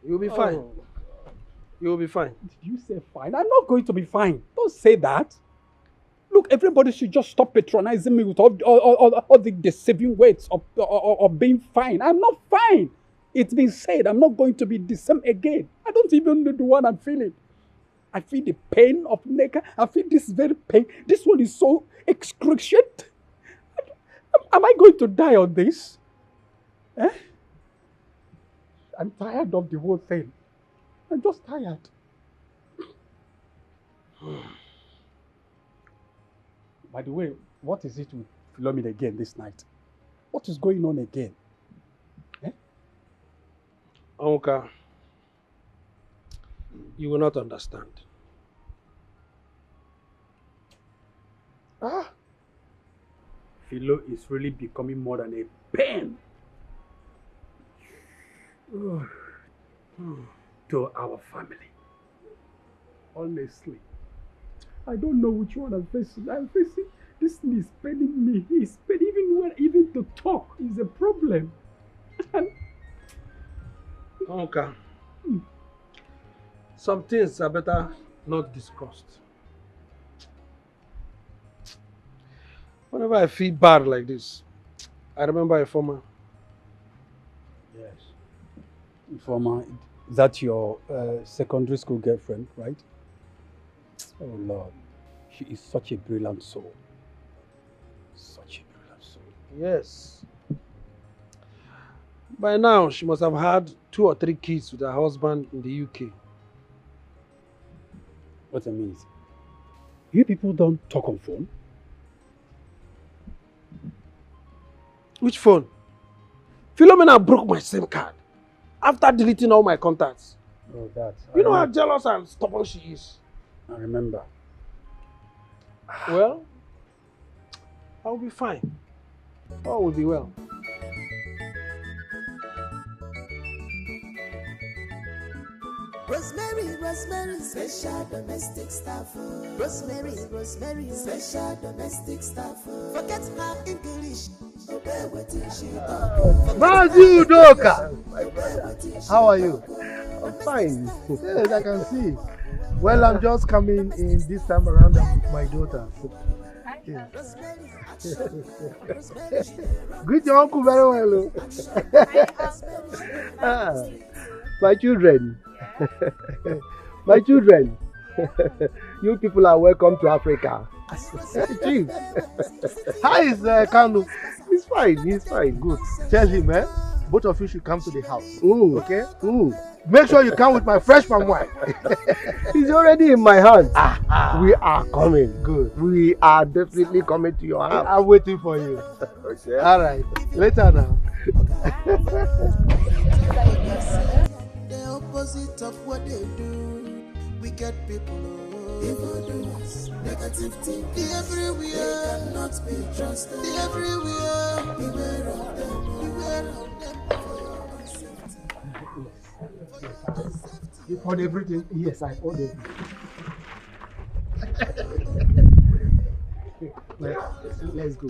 You'll be fine. You'll be fine. Did you say fine? I'm not going to be fine. Don't say that. Look, everybody should just stop patronizing me with all, all, all, all, all the deceiving words of, of, of being fine. I'm not fine. It's been said, I'm not going to be the same again. I don't even know the one I'm feeling. I feel the pain of Nneka. I feel this very pain. This one is so excruciating. Am I going to die on this? Eh? I'm tired of the whole thing. I'm just tired. By the way, what is it with Philomena again this night? What is going on again? Onwuka, you will not understand. Ah, Philo is really becoming more than a pain to our family. Honestly, I don't know which one I'm facing. I'm facing, this thing is paining me. It's paining even when, even to talk is a problem. Okay. Some things are better not discussed. Whenever I feel bad like this, I remember Ifeoma. Yes. Ifeoma, That your uh, secondary school girlfriend, right? Oh Lord, she is such a brilliant soul. Such a brilliant soul. Yes. By now, she must have had two or three kids with her husband in the U K. What a minute. You people don't talk on phone? Which phone? Philomena broke my SIM card after deleting all my contacts. Oh, that. You know how jealous and stubborn she is. I remember. Well, I'll be fine. All will be well. Rosemary, Rosemary, special domestic staff. Rosemary, Rosemary, special domestic staff. Forget her English. Mazi Udoka, how are you? I'm fine. Yes, I can see. Well, I'm just coming in this time around with my daughter. Yeah. Greet your uncle very well. Oh. Ah, my children. My children, you people are welcome to Africa. Chief, how is uh, Kanu? He's fine, he's fine, good. Tell him, eh? Both of you should come to the house. Ooh. Okay? Ooh. Make sure you come with my fresh palm wine. He's already in my hand. Ah, ah. We are coming. Good. We are definitely coming to your house. I'm waiting for you. Okay. All right. Later now. The opposite of what they do. Wicked people. Oh. Evil doers, negative thing. Be everywhere. They cannot be trusted. Be everywhere. Beware of them. Beware of them for your own safety. For your own safety. You poured everything? Yes, I poured everything. Well, let's go.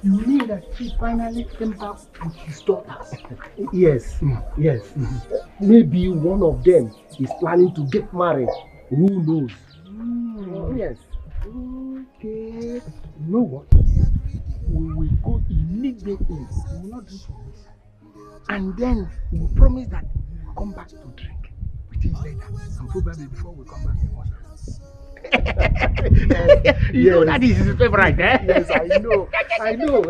You mean that she finally came back with his daughters? Yes, mm, yes. Mm. Maybe one of them is planning to get married. Who knows? Mm. Yes. Okay. You know what? We will go immediately. We will not do for this. And then we promise that we will come back to drink with him later. And probably before we come back, he must. You know that is his favorite, eh? Yes, I know. I know.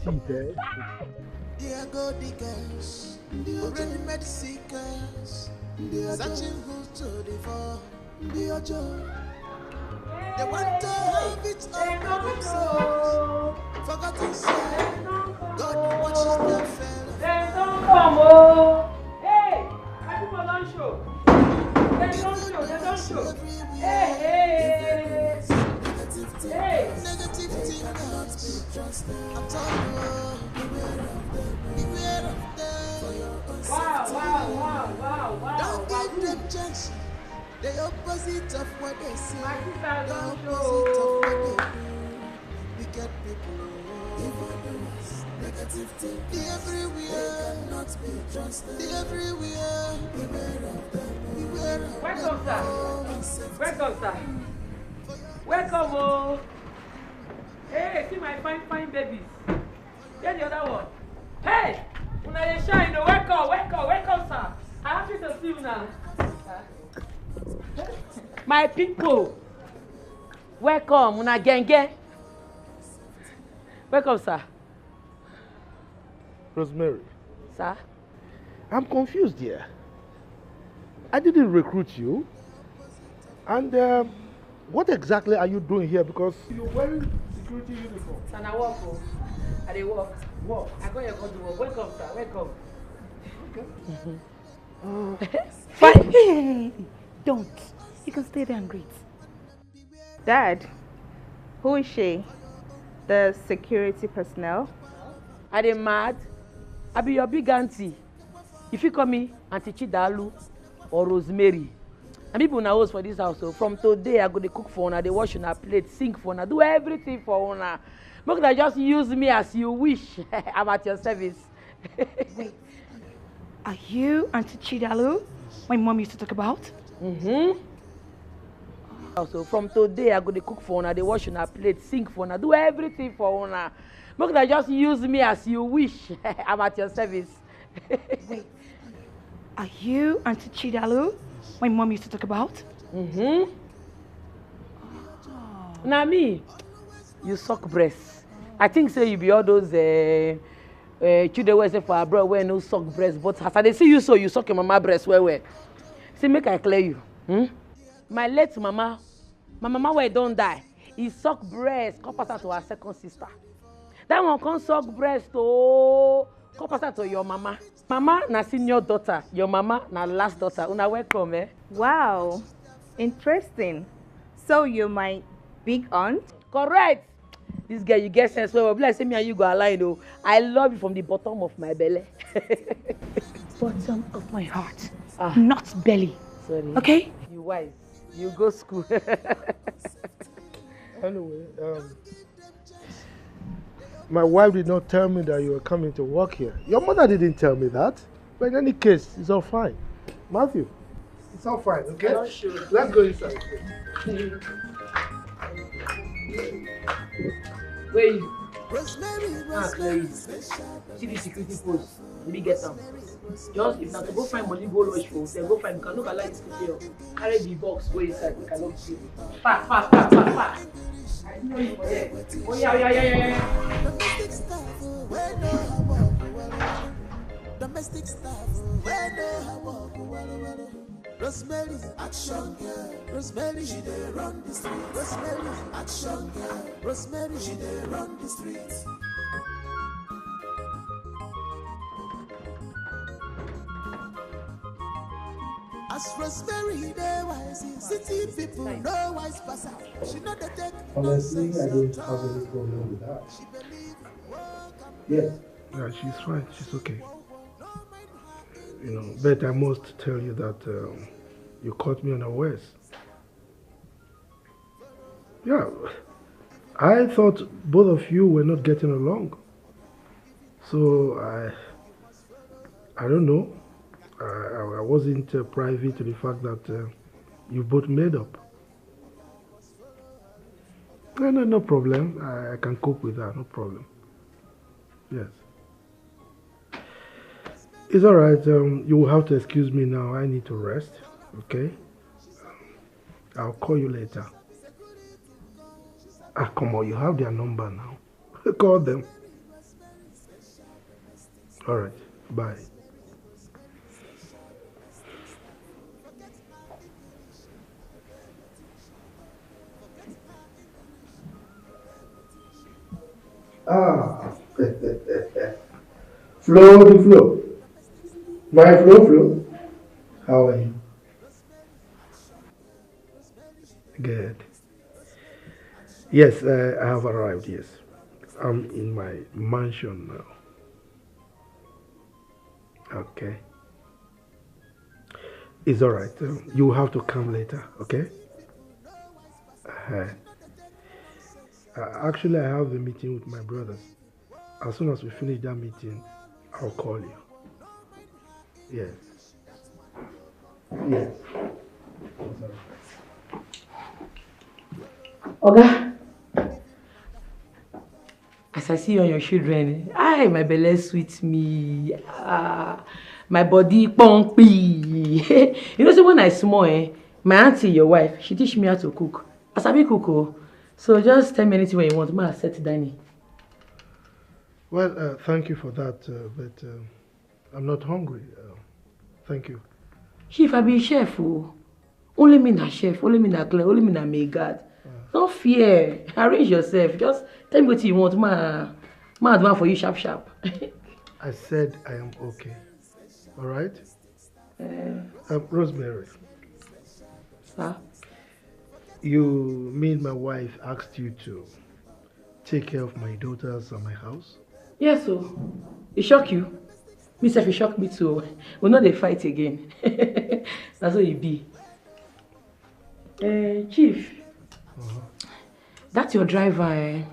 See there. They are gold diggers, they are ready-made seekers, they are searching who to devour. They want to have it all for themselves. Forgotten soul. God watches them fail. Dem don come o. Hey, my people don show. Dem don show, dem don show. Hey, hey, hey, hey. Negative thing, hey. Negative thing cannot be trusted at all. Beware of them. Beware of them. For your own safety. Wow, wow, wow, wow, wow. Don't give them chance. The opposite of what they say. My sister don show. The opposite of what they do. Wicked people. Evil doers. Negative thinking. Be everywhere. They cannot be trusted. Be everywhere. Beware of them. Beware of them. Welcome, sir. Welcome, sir. Welcome, oh. Hey, see my fine, fine babies. Get the other one. Hey! Una dey shine o. Welcome, welcome, welcome, sir. I happy to see you now. My people, welcome, una genge. Welcome, sir. Rosemary. Sir? I'm confused here. I didn't recruit you. And um, what exactly are you doing here? Because you're wearing security uniform. Sir, na work o. I dey work. Work? I go here go do work. Welcome, sir. Welcome. Okay. Fine. Don't. You can stay there and greet. Dad, who is she? The security personnel? Are they mad? I be your big auntie. If you call me Auntie Chidalu or Rosemary, and people na host for this house. So from today, I go to cook for una, they wash una plate, sing for una, do everything for una. Make una just use me as you wish. I'm at your service. Wait. Are you Auntie Chidalu my mom used to talk about? Mm-hmm. So from today, I go to cook for una, they wash una plate, sing for una, do everything for una. Make una just use me as you wish. I'm at your service. Wait, are you Auntie Chidalu my mom used to talk about? Mm-hmm. Na me. You suck breast. I think say you be all those uh, uh, children wey say for abroad wey no suck breast, but as I dey see you so, you suck your mama breast well well. See, make I clear you. Hmm? My late mama, my mama wey don die, e suck breast come pass am to her second sister. That one come suck breast oh, come pass am to your mama. Mama na senior daughter, your mama na last daughter. Una welcome, eh? Wow, interesting. So you're my big aunt? Correct. This girl, you get sense well well. Be like say me and you go align o. I love you from the bottom of my belly. Bottom of my heart, ah, not belly. Sorry. Okay? You wise. You go school. Anyway, um, my wife did not tell me that you were coming to work here. Your mother didn't tell me that. But in any case, it's all fine. Matthew, it's all fine, okay? Let's go inside. Where you? Rosemary, ah, Rosemary. See the security post. Let me get some. Just if na to go find money, go lodge for hotel, go find. You can look alike this hotel. Carry the box, go inside. We cannot see. Pack, pack, pack, pack, pack. I know you for there. Oh yeah, oh yeah, yeah, yeah. Domestic staff, where no work, where no. Rosemary, action girl. Rosemary, she dey run the street. Rosemary, action girl. Rosemary, she dey run the street. As Rosemary dey wise, city people no wise pass her. She no dey take. Honestly, I don't have any problem with that. Yes. Yeah, she's fine. She's okay. You know, but I must tell you that um, you caught me unawares. Yeah, I thought both of you were not getting along. So I, I don't know. I, I wasn't uh, privy to the fact that uh, you both made up. No, no, no problem. I, I can cope with that. No problem. Yes. It's all right. Um, you will have to excuse me now. I need to rest. Okay. I'll call you later. Ah, come on. You have their number now. Call them. All right. Bye. Ah, flow the flow. My flow, flow. How are you? Good. Yes, uh, I have arrived. Yes, I'm in my mansion now. Okay. It's all right. Um, you have to come later, okay? Uh, actually, I have a meeting with my brothers. As soon as we finish that meeting, I'll call you. Yes. Yes. Oga, as I see you and your children, I my belly sweet me. Ah, my body pumpy. You know, so when I small, eh, my auntie, your wife, she teach me how to cook. I sabi cook, oh. So just tell me anything when you want. Ma set dining. Well, uh, thank you for that, uh, but uh, I'm not hungry. Uh, thank you. Chief, I be chef, oh. Only me na chef, only me na clear, only me na may guard. Uh, Don't fear. Arrange yourself. Just tell me what you want, ma. Ma, do one for you sharp sharp. I said I am okay. All right. Uh, um, Rosemary. Sir. You mean my wife asked you to take care of my daughters and my house? Yes, so it shock you. Me self, it shock me too. We no dey fight again. That's what it be. Uh, Chief, uh-huh. That's your driver. Eh?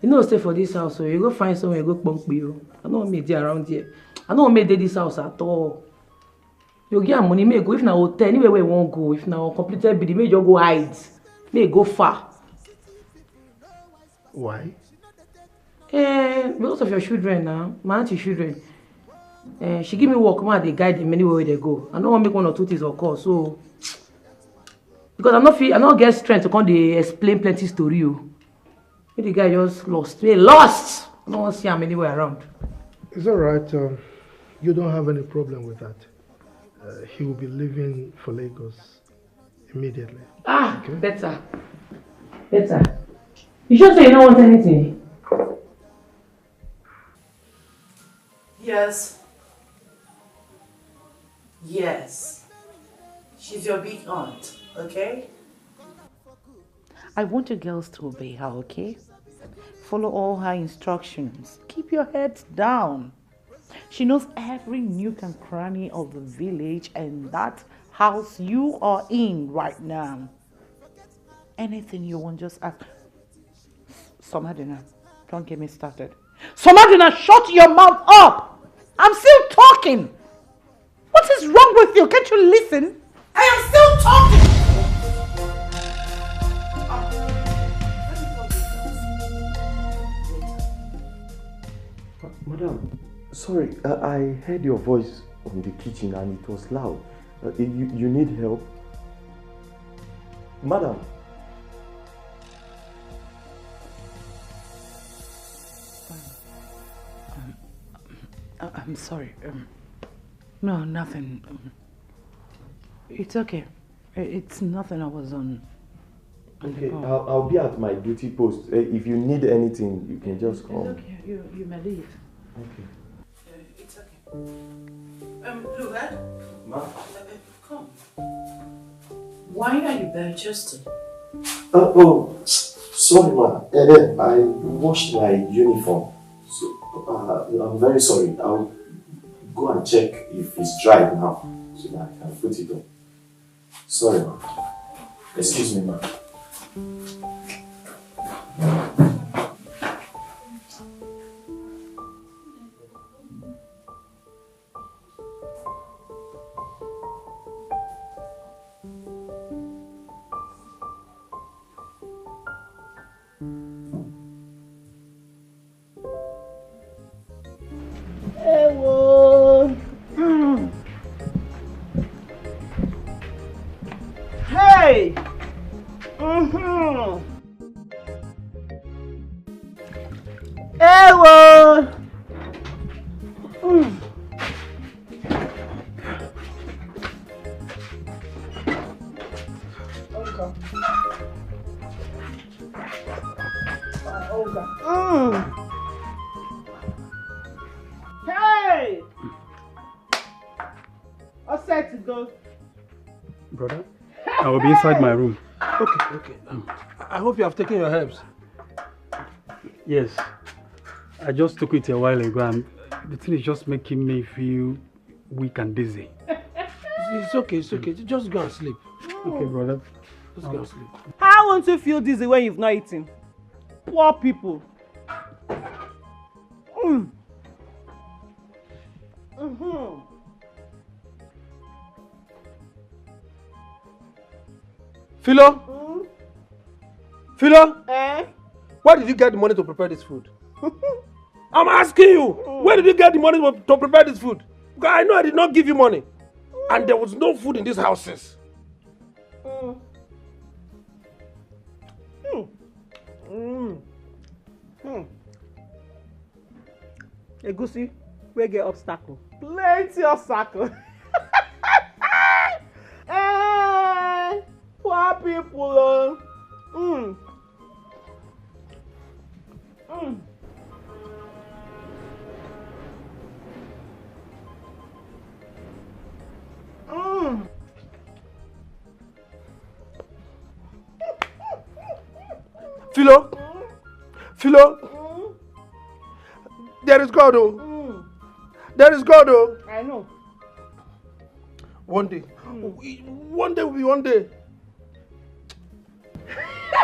You know, stay for this house, so you go find somewhere, go pump you. I don't want me there around here. I don't want me there this house at all. You get money, may go. If na hotel, anywhere where you won't go. If na completed building, may you go hide. May go far. Why? Eh, because of your children now, my auntie children. Eh, she give me work, man, they guide them anywhere they go. I don't want to make one or two things occur, so because I no fit, I no get strength to come dey explain plenty story o. Make the guy just lost. He lost. I no wan see am anywhere around. It's all right. Um, you don't have any problem with that. Uh, he will be leaving for Lagos immediately. Ah, okay. Better. Better. You sure say you don't want anything? Yes. Yes. She's your big aunt, okay? I want you girls to obey her, okay? Follow all her instructions. Keep your heads down. She knows every nook and cranny of the village and that house you are in right now. Anything you want, just ask. Somadina, don't get me started. Somadina, shut your mouth up! I'm still talking! What is wrong with you? Can't you listen? I am still talking! Madam, sorry, I, I heard your voice on the kitchen and it was loud. Uh, you, you need help? Madam. Um, I- I'm sorry. Um, no, nothing. Um, it's okay. I- It's nothing. I was on. on the Okay, call. I'll, I'll be at my duty post. Uh, if you need anything, you can just It's call me. Okay. You, you may leave. Okay. Uh, it's okay. Um, Luga? Ma? Uh, uh, come. Why are you bare chested? Uh, oh, sorry, ma. Eh, eh, I washed my uniform. So, uh, I'm very sorry. I'll go and check if it's dry now so that I can put it on. Sorry, ma. Excuse me, ma. Ewo. Mm. Hey. Mm-hmm. Ewo. Mm. Oga. Oga. Mm. Hey! All set to go. Brother, I will be inside my room. Okay, okay. Um, I hope you have taken your herbs. Yes. I just took it a while ago and the thing is just making me feel weak and dizzy. It's okay, it's okay. Just go and sleep. Okay, brother. Just go and sleep. How won't you feel dizzy when you've not eaten? Poor people. Mm. Mm-hmm. Philo? Mm? Philo? Eh? Where did you get the money to prepare this food? I'm asking you, mm, where did you get the money to, to prepare this food? Because I know I did not give you money. And there was no food in this house since. Mm. Mm. Mm. Mm. Egusi wey get obstacle. Plenty obstacle. Eh, poor people o. Mm. Mm. Mm. Philo? Philo? Mm. There is God, oh. Mm. There is God, oh. I know. One day. Mm. One day will be one day.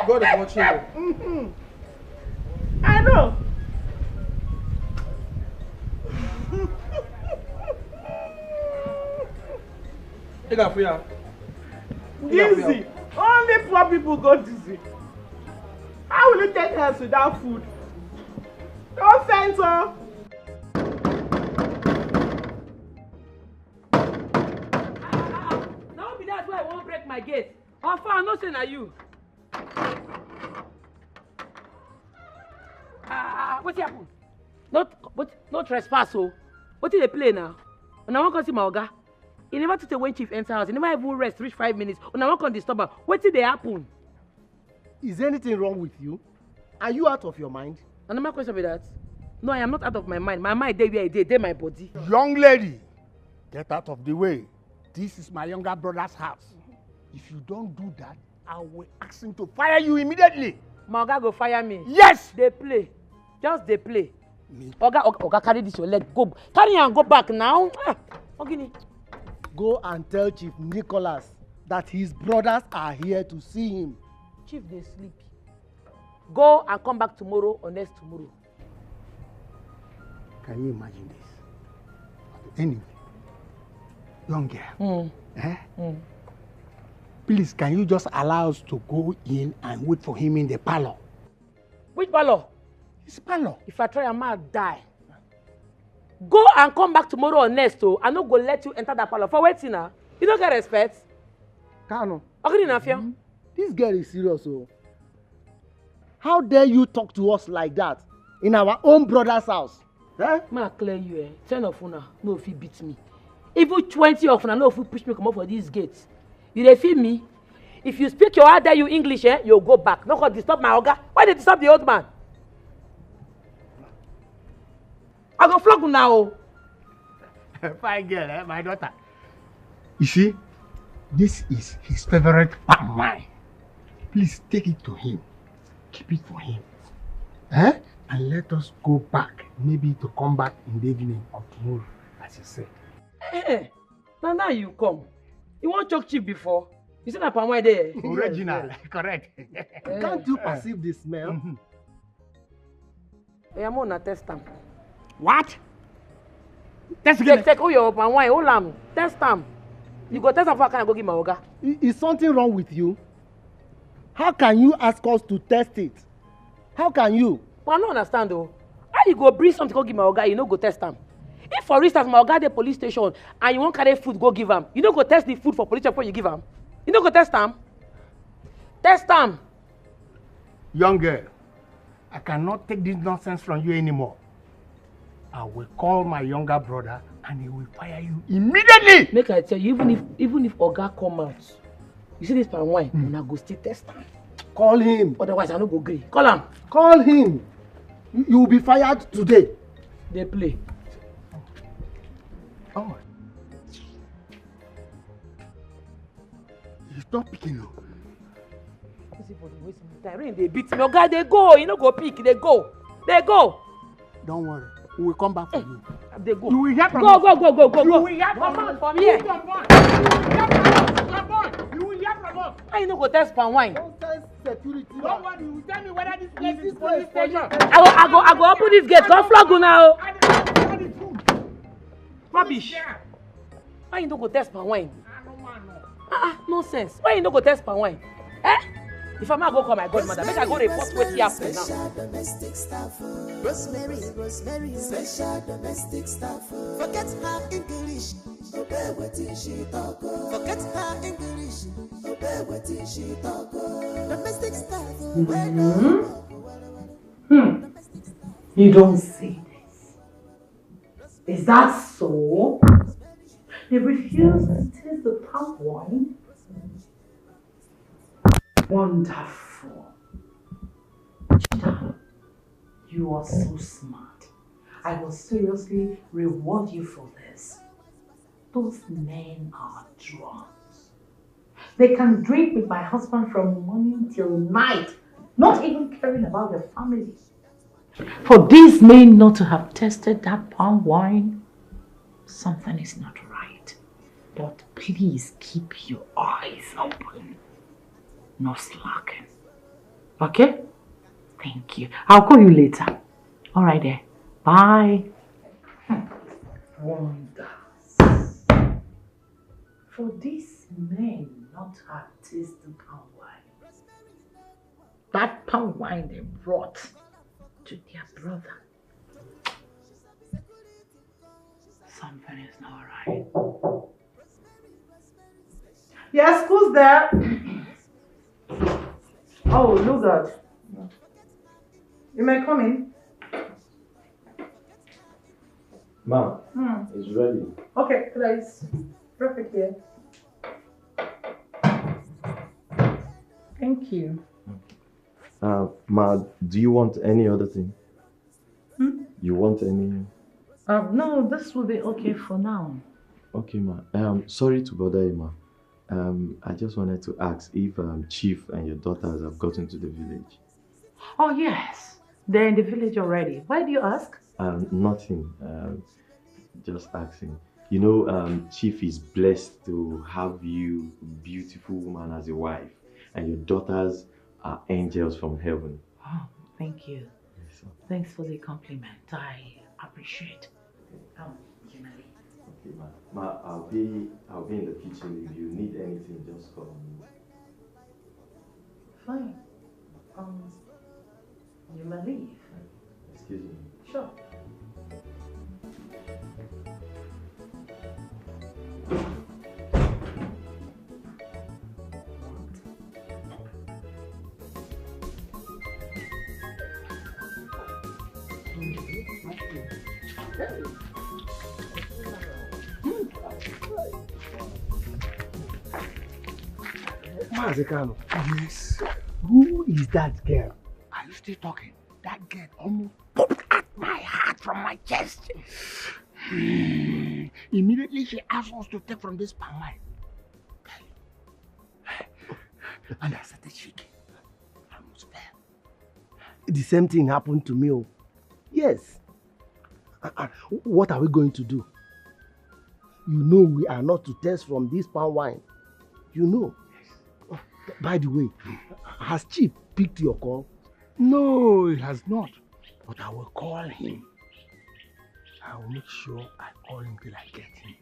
God is watching you. Mm-hmm. I know. Take am for ya. Dizzy. Only poor people go dizzy. How will you take herbs without food? Come fence o. Now be that why I wan break my gate. Ofa, I know say na you. Ah, wetin happen? No, what, no trespass o. Wetin dey play now? Una wan come see my oga? E never too tey when chief enter house. E never even rest reach five minutes. Una wan come disturb am. Wetin dey happen? Is anything wrong with you? Are you out of your mind? Na normal question be that. No, I am not out of my mind. My mind dey where e dey, dey my body. Young lady, get out of the way. This is my younger brother's house. If you don't do that, I will ask him to fire you immediately. My oga go fire me. Yes! Dey play. Just dey play. Oga, oga, oga, carry this your leg. Go. Carry am go back now. Ah, Ogini. Go and tell Chief Nicholas that his brothers are here to see him. Chief dey sleep. Go and come back tomorrow or next tomorrow. Can you imagine this? Anyway, young girl, mm. Eh? Mm. Please, can you just allow us to go in and wait for him in the parlor? Which parlor? His parlor. If I try, I might die. Go and come back tomorrow or next, oh. I no go let you enter that parlor. For waiting now. You don't get respect. Kano. Ogini na fiam. This girl is serious, oh. How dare you talk to us like that in our own brother's house? Eh? Ma clear you, eh? Ten of una no fit beat me. Even twenty of una no fit push me comot for this gate. You dey feel me? If you speak your how dare you English, eh, you go back. No go disturb my oga. Why dey disturb the old man? I go flog una o. Fine girl, eh, my daughter. You see, this is his favorite palm wine. Please take it to him. Keep it for him. Eh? And let us go back, maybe to come back in the evening of tomorrow, as you say. Eh, na now you come. You wan choke chief before? You say na palm wine dey. Original, correct. Can't you perceive the smell? Oya, mo na test am. What? Test Take, again. take all your palm wine, hold am, test am. You go test am before I carry am go give my oga. I- Is something wrong with you? How can you ask us to test it? How can you? But I no understand o. How you go bring something go give my oga, you no go test am? If for instance my oga dey police station and you wan carry food go give am, you no go test the food for police station before you give am? You no go test am? Test am. Young girl, I cannot take this nonsense from you anymore. I will call my younger brother and he will fire you immediately. Make I tell you, even if even if oga come out, you see this palm wine, una go still test am. Call him. Otherwise, I no go gree. Call am. Call him. You you will be fired today. Dey play. Oh. He's not picking up. This body waste my time. Rain dey beat me. Oga, dey go. You no go pick. Dey go. Dey go. Don't worry. We will come back for you. Dey go. You will hear from Go, us. go, go, go, go, You go. will hear from Come out us. from here. Come on. You will hear from us. Come on. You will hear from us. How you no go test palm wine? Nonsense security. Don't worry. You will tell me whether this place is police station. I go, I go, I go open this gate. Come flog una o. Rubbish. Why you no go test palm wine? Ah, ah, nonsense. Why you no go test palm wine? Eh? If I ma go call my godmother, make I go report wetin happen now. Special domestic staff. Rosemary, Rosemary, special domestic staff. Forget her English, obey wetin she talk. Forget her English, obey wetin she talk. Domestic staff. Mm-hmm. Hmm. You don't see this. Is that so? They refuse to taste the palm wine? Wonderful. Chidam, you are so smart. I will seriously reward you for this. Those men are drunks. They can drink with my husband from morning till night, not even caring about their family. For these men not to have tested that palm wine, something is not right. But please keep your eyes open. No slacking. Okay? Thank you. I'll call you later. All right, there. Bye. Hmm. Wonders. For these men not to have tasted palm wine, that palm wine they brought to their brother Something is not right. Yes, who's there? Oh, look at. You may come in. Ma, Hmm. It's ready. Okay, please. Perfect here. Thank you. Uh, ma, do you want any other thing? Hmm? You want any? Uh, no, this will be okay for now. Okay, ma. Um, sorry to bother you, ma. Um, I just wanted to ask if um, Chief and your daughters have gotten to the village. Oh, yes. They're in the village already. Why do you ask? Um, nothing. Um, just asking. You know, um, Chief is blessed to have you, beautiful woman, as a wife, and your daughters are angels from heaven. Oh, thank you. Yes, sir. Thanks for the compliment. I appreciate. Come, Kimberly. Okay, ma. Ma, I'll be I'll be in the kitchen. If you need anything, just call me. Fine. Um, you may leave. Excuse me. Sure. Maazị Kanu, Yes. Who is that girl? Are you still talking? That girl almost popped at my heart from my chest. Hmm. Immediately she asked us to take from this palm wine. And I started shaking. I almost fell. The same thing happened to me. Oh. Yes. Uh, uh, what are we going to do? You know we are not to test from this palm wine. You know. By the way, has Chief picked your call? No, he has not. But I will call him. I will make sure I call him till I get him.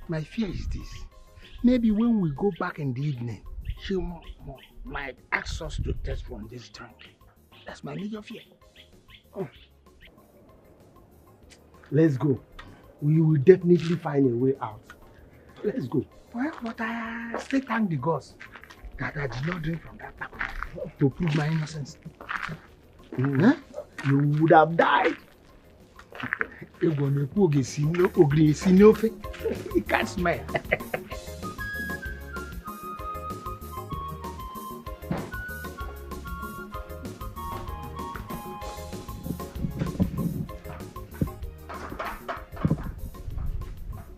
My fear is this. Maybe when we go back in the evening, she m- m- might ask us to test from this drink. That's my major fear. Let's go. We will definitely find a way out. Let's go. Well, but I still thank the gods that I did not drink from that cup to prove my innocence. Huh? You would have died. Ego na-ekwu oge si n'o- ogiri esi n'ofe. You can't smell.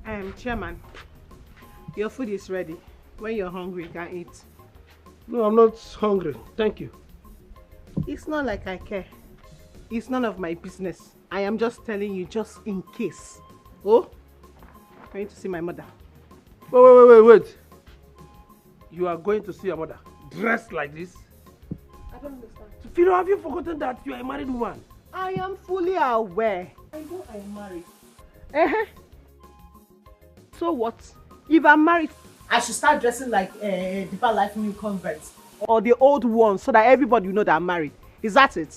Um, Chairman, your food is ready. When you're hungry, you can eat. No, I'm not hungry. Thank you. It's not like I care. It's none of my business. I am just telling you, just in case. Oh, I need to see my mother. Wait, wait, wait, wait, wait. You are going to see your mother dressed like this? I don't understand. Philo, have you forgotten that you are a married woman? I am fully aware. I know I am married. Uh-huh. So what? If I'm married, I should start dressing like uh, Deeper Life new converts or the old ones so that everybody will know that I'm married. Is that it?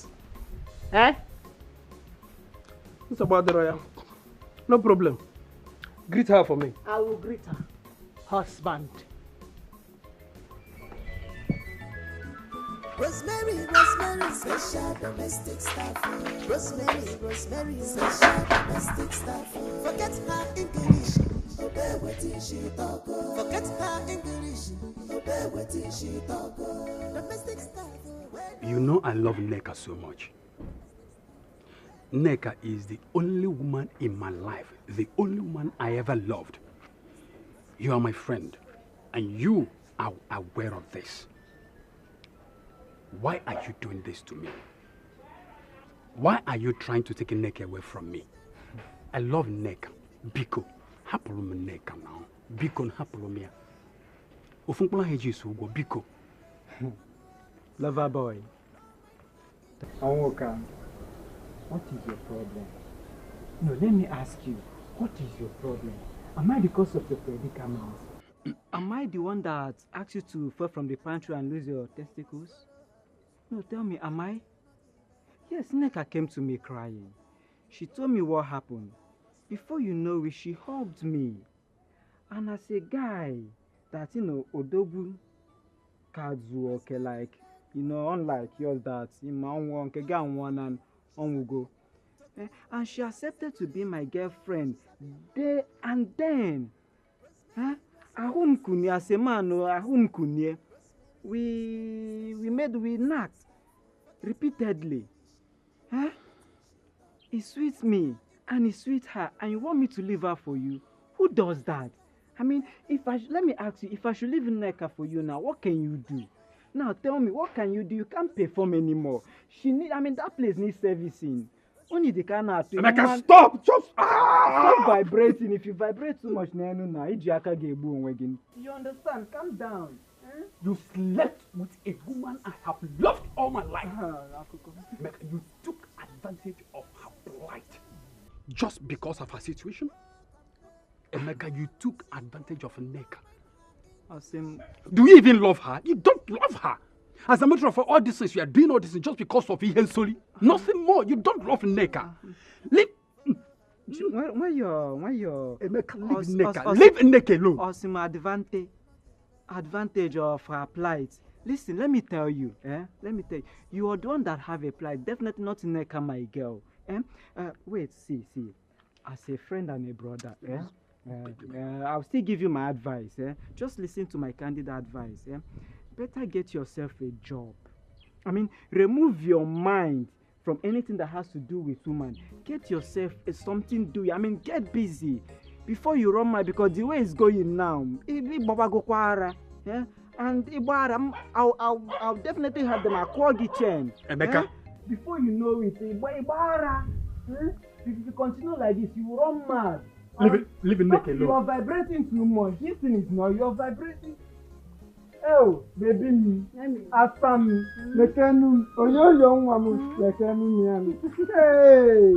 Eh? Mister Badroya, no problem. Greet her for me. I will greet her. Husband. Rosemary, Rosemary, special domestic staff. Rosemary, Rosemary, special domestic staff. Forget her English, obey wetin she talk. Forget her English, obey wetin she talk. Domestic staff. You know I love Nneka so much. Nneka is the only woman in my life, the only woman I ever loved. You are my friend, and you are aware of this. Why are you doing this to me? Why are you trying to take Nneka away from me? I love Nneka. Biko, hapụrụ m Nneka now. Biko, hapụrụ m ya. Ofu mkpụrụ ahụ eji esi ụgwọ, biko. Lover boy. Onwuka, what is your problem? No, let me ask you, what is your problem? Am I the cause of your predicament? Am I the one that asked you to fall from the pantry and lose your testicles? No, tell me, am I? Yes, Nneka came to me crying. She told me what happened. Before you know it, she hugged me. And as a guy that, you know, Odogwu Kazuoke, like, you know, unlike yours that in my own one, Kega and one and Onwugo. Eh, and she accepted to be my girlfriend there and then. Eh? Ahunkunye, as a man, oh, Ahunkunye. We, we made, we knocked repeatedly. Eh? It sweets me and it sweets her, and you want me to leave her for you? Who does that? I mean, if I sh- let me ask you, if I should leave Nneka for you now, what can you do? Now tell me, what can you do? You can't perform anymore. She need, I mean, that place needs servicing. Only the kind of thing. Emeka, stop! Just Stop ah! Vibrating. If you vibrate too much, na enu na iji aka ga-egbu onwe gị. You understand? Calm down. Eh? You slept with a woman I have loved all my life. Ah, akụkọ. Emeka, you took advantage of her plight just because of her situation. Emeka, you took advantage of Nneka. Asị m, Do you even love her? You don't love her. As a matter of fact, all these things, you are doing all these things just because of ihe nsori. Nothing more. You don't love Nneka. Leave when, when you're, when you're, Emeka, leave Os- Nneka. Os- Os- Leave Nneka alone. Osim advantage, advantage of her plight. Listen, let me tell you, eh? Let me tell you, you are the one that have a plight. Definitely not Nneka, my girl. Eh? Uh, wait, see, see. As a friend and a brother, eh? Uh, uh, I'll still give you my advice, eh? Just listen to my candid advice, eh? Better get yourself a job. I mean, remove your mind from anything that has to do with woman. Get yourself a something doing. I mean, get busy before you run mad, because the way it's going now, igbabagokwara, eh? And igbara, m- I'll, I'll, I'll definitely have them. I'll call the chain. Emeka. Eh? Before you know it, igba- igbara. Eh? If you continue like this, you will run mad. Leave it, leave it, Stop, Nneka you are alone. Vibrating too much. This thing is not. You are vibrating. Oh, baby me. Let me. After me. Lekenu. Oyoyo nwa m. Lekenu me. Hey.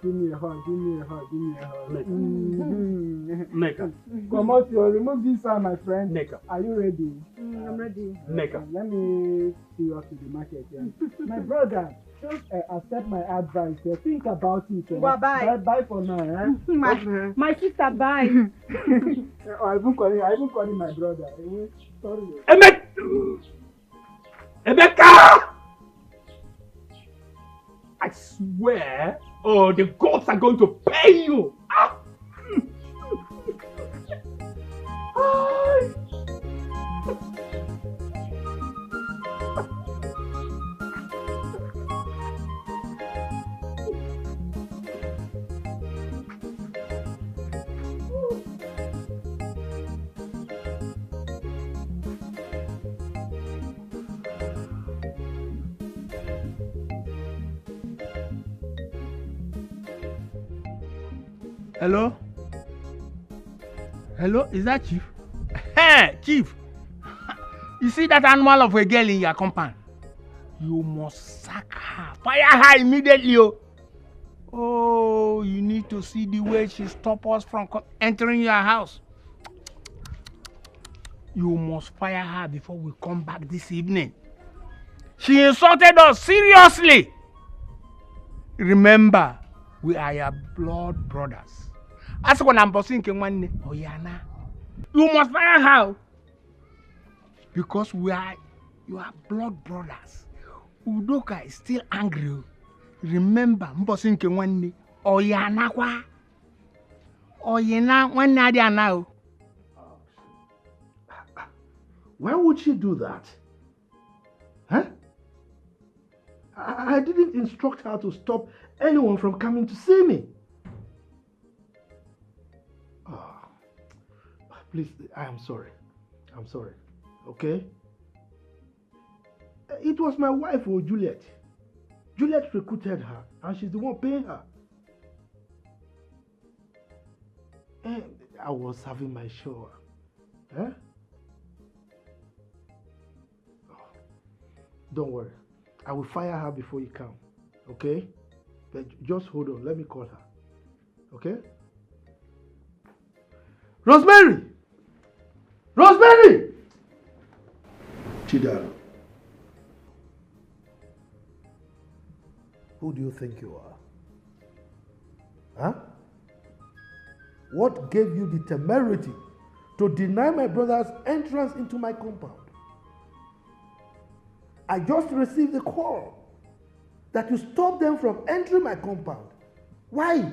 Give me a hug. Give me a hug. Give me a hug. Nneka. Mm-hmm. Nneka. Come out, you remove this one, my friend. Nneka. Are you ready? Mm, I'm ready. Nneka. Let me see you up to the market. Yeah. My brother, just uh, accept my advice. Uh, think about it. Uh, Ngwa, bye. Bye bye for now. Eh? My, Okay. My sister, bye. Uh, I even calling. I even calling my brother. Eh, sorry. Emeka! Emeka! I swear, oh, the gods are going to pay you. Ah! Hello? Hello, is that Chief? Hey, Chief! You see that animal of a girl in your compound? You must sack her. Fire her immediately, oh! Oh, you need to see the way she stop us from co- entering your house. You must fire her before we come back this evening. She insulted us seriously. Remember, we are your blood brothers. Asịkwa na mbọsị nke nwanne, ọ ya na. You must fire her, oh, because we are your blood brothers. Udoka is still angry, oh. Remember, mbọsị nke nwanne, ọ ya nakwa. Ọ ya na, nwanne adị ana, oh. Why would she do that? Huh? I, I didn't instruct her to stop anyone from coming to see me. Ah, please, I am sorry. I'm sorry. Okay? It was my wife, oh, Juliet. Juliet recruited her, and she's the one paying her. Eh, I was having my shower. Eh? Don't worry. I will fire her before you come. Okay? But j- just hold on. Let me call her. Okay? Rosemary! Rosemary! Chidaro. Who do you think you are? Huh? What gave you the temerity to deny my brothers entrance into my compound? I just received a call that you stopped them from entering my compound. Why?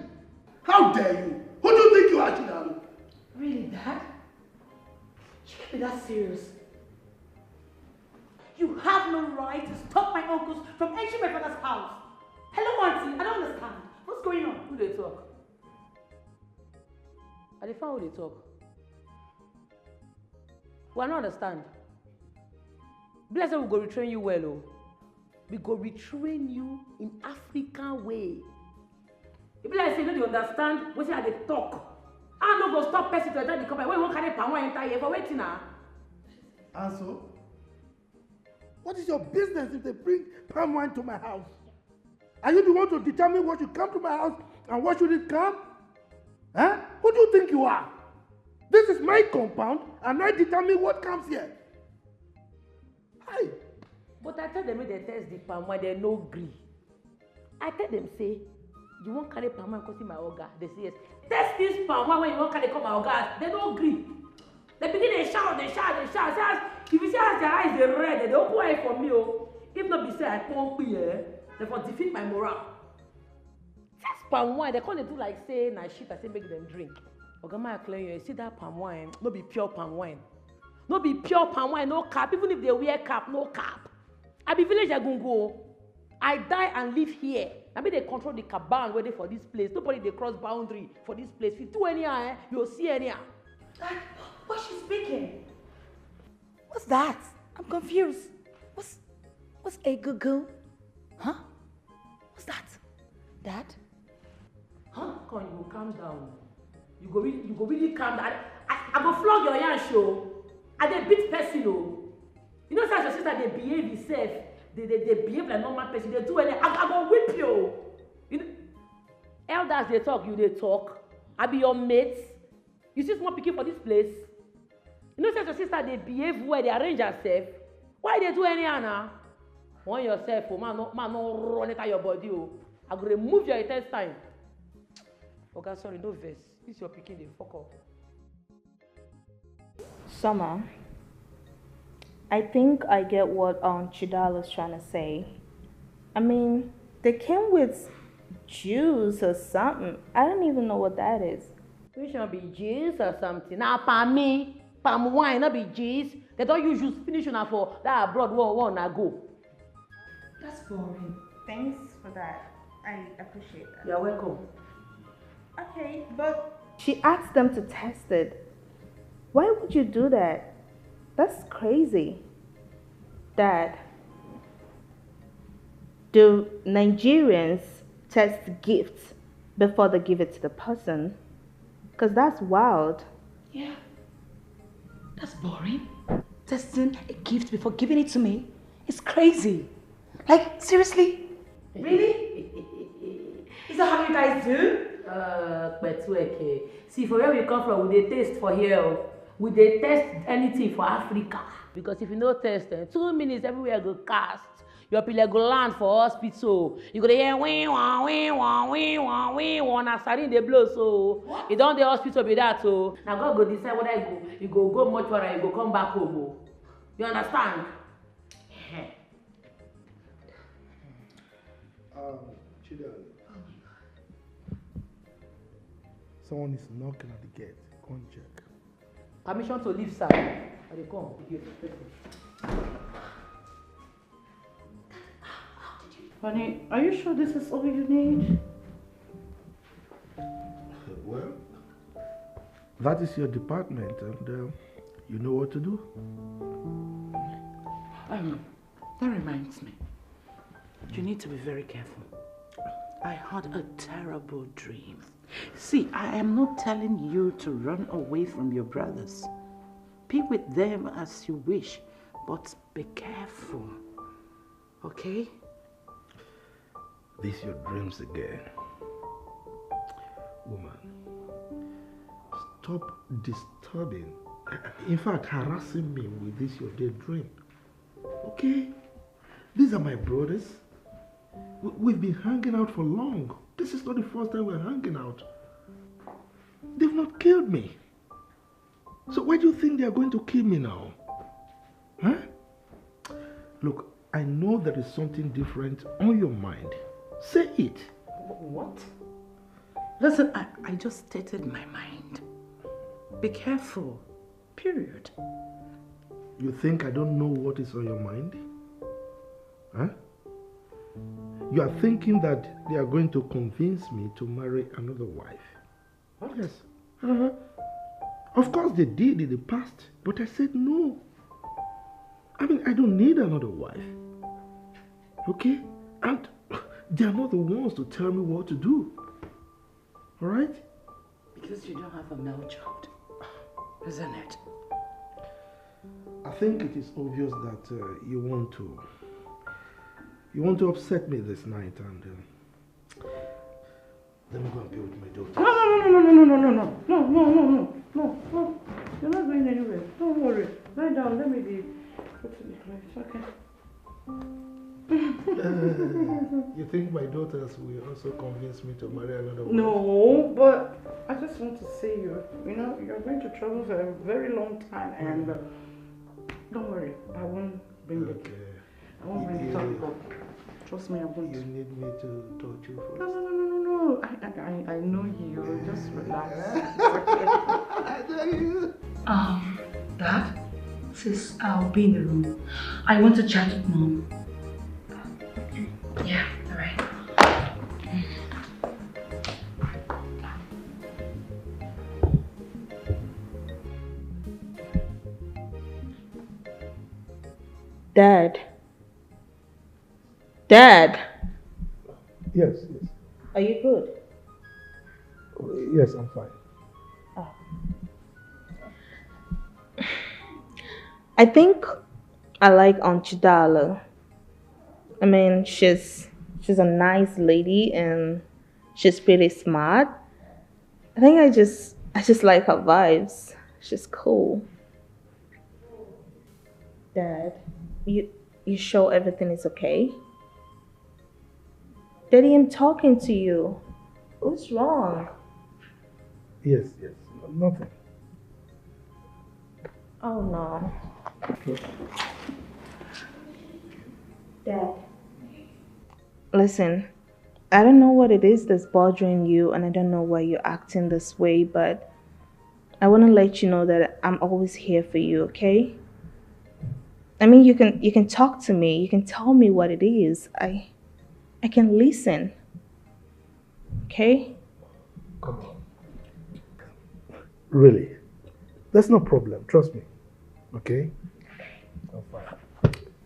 How dare you? Who do you think you are, Chinalo? Really, Dad? You can't be that serious. You have no right to stop my uncles from entering my father's house. Hello, Auntie. I don't understand. What's going on? Who dey talk? I dey find who dey talk. Well, I no understand. Be like say we go retrain you well o. We go retrain you in African way. E be like say you no dey understand wetin I dey talk. I no go stop person to enter the company wey wan carry palm wine enter here for wetin na? And so, what is your business if they bring palm wine to my house? Are you the one to determine what should come to my house and what shouldn't come? Eh? Who do you think you are? This is my compound and I determine what comes here. Hi! But I tell them make dem test the palm wine, dem no gree. I tell them say, you wan carry palm wine come see my oga? They say yes. Test this palm wine wey you wan carry come my oga house, dem no gree. Dem begin dey shout, dey shout, dey shout. Say as if you see as their eyes dey red, dem dey open eye for me o. If no be say I pon kpi, eh, dem for defeat my morale. Test palm wine, dem come dey do like say na shit I say make dem drink. Oga, make I clear you, you see that palm wine, no be pure palm wine. No be pure palm wine, no cap. Even if they wear cap, no cap. I be village egungun o. I die and live here. Na me dey control the cabal wey dey for this place. Nobody dey cross boundary for this place. If you do anyhow, eh, you go see anyhow. Dad, what's she speaking? What's that? I'm confused. What's what's egungun? Huh? What's that? Dad? Huh? Come, you go calm down. You go really, you go really calm down. I, I, I go flog your yansh o. I dey beat person o. You know say as your sister dey behave herself, dey dey dey behave like normal person, dey do any, I, I go whip you o. You know, elders dey talk, you dey talk. I be your mate. You see small pikin for this place? You know say as your sister dey behave well, dey arrange herself. Why you dey do anyhow na? Warn yourself o, man no, man no run enter your body o. I go remove your intestine. Oga, sorry, no vex. This your pikin dey fuck up. Summer, I think I get what um Chidal is trying to say. I mean, they came with juice or something. I don't even know what that is. Which one be juice or something? Na palmy, palm wine, no be juice. They don use juice finish una for that abroad one one ago. That's boring. Thanks for that. I appreciate that. You're welcome. Okay, but she asked them to test it. Why would you do that? That's crazy. Dad, do Nigerians test gifts before they give it to the person? Because that's wild. Yeah. That's boring. Testing a gift before giving it to me? It's crazy. Like, seriously? Really? Is that how you guys do? Uh, Petueke. See, for where we come from, we dey taste for here o. We dey test anything for Africa. Because if you no test, eh, two minutes everywhere go cast. Your pile go land for hospital. You go dey hear win wah, win wah, win wah, win wah. Na siren dey blow so. What? E don dey hospital be that o. Na God go decide whether you go, you go go mortuary, you go come back home o. You understand? Um, Chidale. Someone is knocking at the gate. Go and check. Permission to leave, sir. I dey come. Honey, are you sure this is all you need? Well, that is your department, and uh, you know what to do. Um, that reminds me. You need to be very careful. I had a terrible dream. See, I am not telling you to run away from your brothers. Be with them as you wish, but be careful. Okay? This your dreams again. Woman, stop disturbing, in fact, harassing me with this your daydream. Okay? These are my brothers. We, we've been hanging out for long. This is not the first time we're hanging out. They've not killed me. So why do you think they are going to kill me now? Huh? Look, I know there is something different on your mind. Say it. What? Listen, I, I just stated my mind. Be careful. Period. You think I don't know what is on your mind? Huh? You are thinking that they are going to convince me to marry another wife. What? Yes. Uh-huh. Of course they did in the past, but I said no. I mean, I don't need another wife. Okay? And they are not the ones to tell me what to do. All right? Because you don't have a male child, isn't it? I think it is obvious that uh, you want to you want to upset me this night, and uh, let me go and be with my daughter. No, no, no, no, no, no, no, no, no, no, no, no, no, no, no. You're not going anywhere. Don't worry. Lie down. Let me be. Go to the place. Okay. You think my daughters will also convince me to marry another wife? No, but I just want to see you. You know, you're going to travel for a very long time, and uh, don't worry, I won't bring it. Okay. I won't bring it You- up. Trust me, I won't. You need me to touch you first? No, no, no, no, no, no. I, I, I- I know you. Just relax. Um, Dad, sis, I'll be in the room. I want to chat with Mom. Yeah, all right. Dad. Dad. Yes, yes. Are you good? Yes, I'm fine. I think I like Aunt Chidala. I mean, she's she's a nice lady and she's pretty smart. I think I just I just like her vibes. She's cool. Dad, you you sure everything is okay? Daddy, I'm talking to you. What's wrong? Yes, yes. Nothing. Oh no. Dad. Listen, I don't know what it is that's bothering you, and I don't know why you're acting this way, but I want to let you know that I'm always here for you, okay? I mean, you can you can talk to me. You can tell me what it is. I I can listen. Okay? Come on. Really? That's no problem. Trust me. Okay? I'm fine.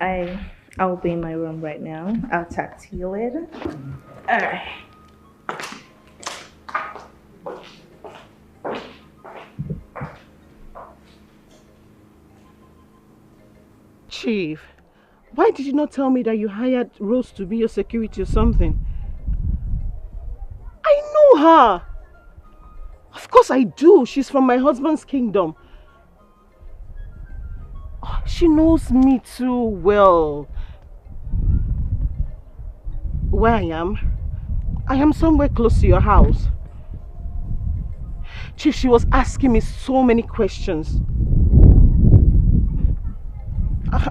I I'll be in my room right now. I'll talk to you later. All right. Chief, why did you not tell me that you hired Rose to be your security or something? I know her. Of course I do. She's from my husband's kingdom. Oh, she knows me too well. Where I am? I am somewhere close to your house. Chief, she was asking me so many questions. I,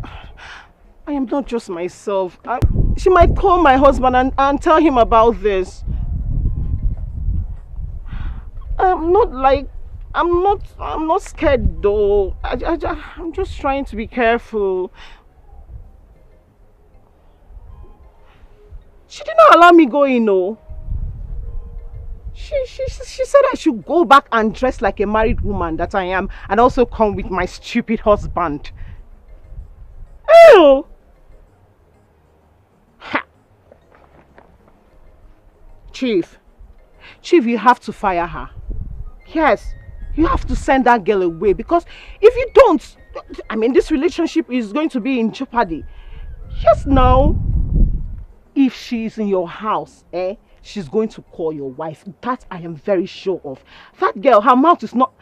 I am not just myself. I, she might call my husband and, and tell him about this. I'm not like, I'm not, I'm not scared though. I, I, I'm just trying to be careful. She did not allow me go in, no. She, she, she said I should go back and dress like a married woman that I am and also come with my stupid husband. Ew! Ha! Chief, Chief, you have to fire her. Yes, you have to send that girl away, because if you don't, I mean, this relationship is going to be in jeopardy. Yes, now, if she's in your house, eh, she's going to call your wife. That I am very sure of. That girl, her mouth is not.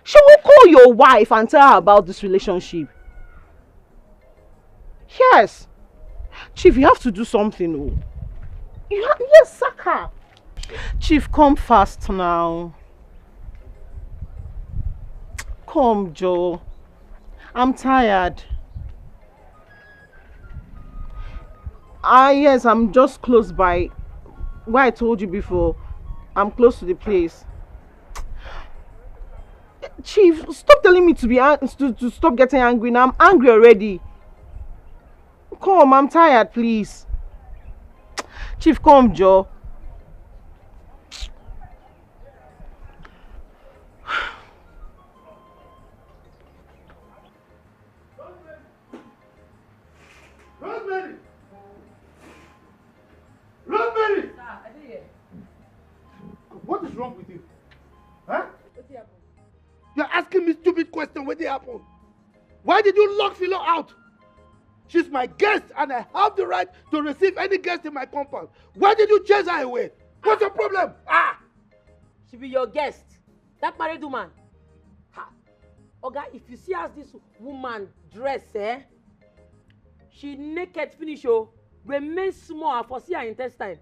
She will call your wife and tell her about this relationship. Yes. Chief, you have to do something. Oh. You ha- yes, sack her. Chief, come fast now. Come, Joe. I'm tired. Ah, yes, I'm just close by. Where I told you before, I'm close to the place. Chief, stop telling me to be an- to, to stop getting angry. Now I'm angry already. Come, I'm tired, please. Chief, come, Joe. Rosemary! Rosemary! What is wrong with you? Huh? You're asking me stupid question. What did happen? Why did you lock Philo out? She's my guest and I have the right to receive any guest in my compound. Why did you chase her away? What's your problem? Ah! She be your guest. That married woman. Ha. Oga, if you see as this woman dress, eh? She naked finish, oh. Remain small, I for see her intestine.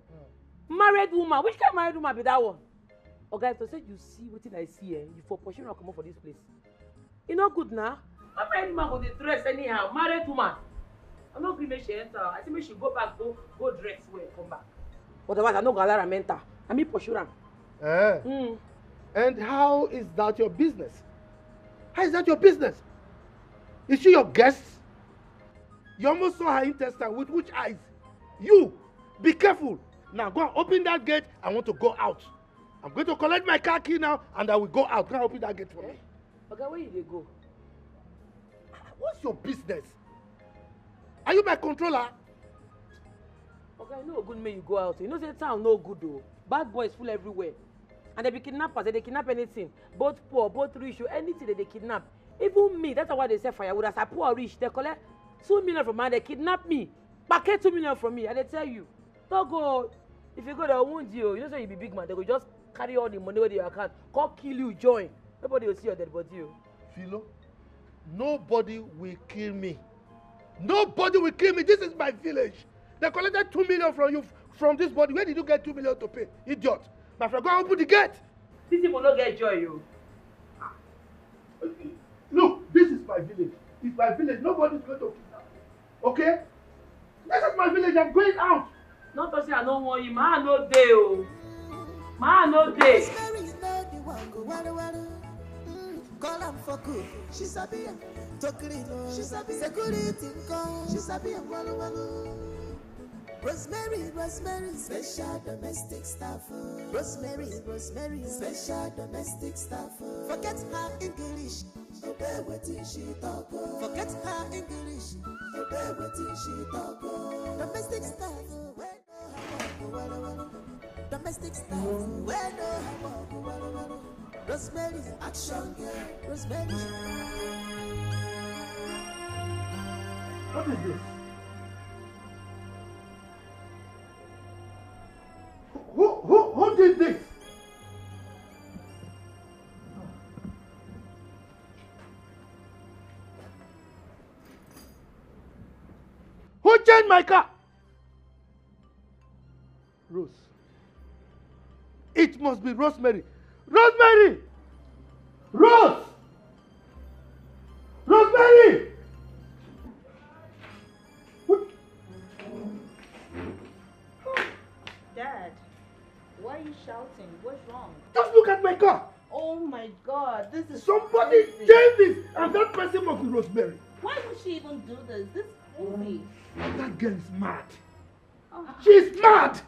Married woman, which kind married woman be that one? Oga, if to say you see wetin I see, eh, you for pursue her comot for this place. E no good na. How married woman go dey dress anyhow? Married woman. I no gree make she enter. I say make she go back, go go dress well, come back. Otherwise, I no go allow am enter. I mean pursue am. Eh? Mm. And how is that your business? How is that your business? Is she your guest? You almost saw her intestine. With which eyes? You, be careful. Now go and open that gate. I want to go out. I'm going to collect my car key now and I will go out. Go and open that gate for me. Oga, where you dey go? What's your business? Are you my controller? Oga, e no good make you go out. You know say town no good o. Bad boys full everywhere. And they be kidnappers, they dey kidnap anything. Both poor, both rich, o, anything they dey kidnap. Even me, that's why they sell firewood. As I poor rich, they collect two million from me, they kidnap me. Packet two million from me, I dey tell you. No go. If you go, they'll wound you. You know say you be big man. They go just carry all the money wey dey your account, come kill you, join. Nobody will see your dead body o. Philo, nobody will kill me. Nobody will kill me. This is my village. They collected two million from you, from this body. Where did you get two million to pay? Idiot. My friend, go and open the gate. These people no get joy o. Look, this is my village. It's my village. Nobody's going to kidnap me. Okay? This is my village. I'm going out. No talk say I no want you. My hand no dey o. My hand no dey. Call am for cook, she sabi am. Tokiri no, she sabi am. Security nko, she sabi am. Walu walu. Rosemary, Rosemary, special domestic staff. Rosemary, Rosemary, special domestic staff. Forget her English. Obey wetin she talk o. Forget her English. Obey wetin she talk o. Domestic staff o. Wey no have work, wala wala. Domestic staff o. Wey no have work, wala wala. Rosemary, action girl. Rosemary. What is this? Who, who, who did this? Who changed my car? Rose. It must be Rosemary. Rosemary! Rose! Rosemary! What? Dad, why are you shouting? What's wrong? Just look at my car. Oh my God, this is Somebody crazy. Change this, and that person must be Rosemary. Why would she even do this? This is crazy. That girl is mad. Oh. She's mad.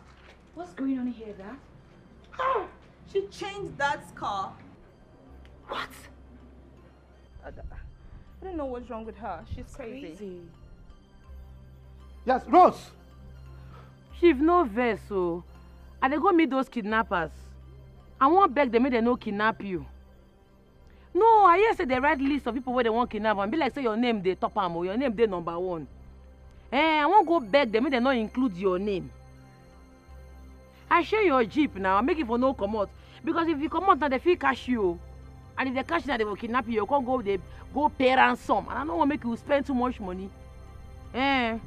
What's going on here, Dad? Ah, she changed Dad's car. What? I, I don't know what's wrong with her. She's crazy. Crazy. Yes, Rose. Chief, no vex o. I dey go meet those kidnappers. I wan beg them make they no kidnap you. No, I hear say they write list of people wey they wan kidnap and be like say your name dey top am o, your name dey number one. Eh, I wan go beg them make they no include your name. I share your jeep now, make it for no comot. Because if you comot now, they fit catch you o. And if they catch you now, they will kidnap you. You come go, they go pay ransom. And I no wan make you spend too much money. Eh.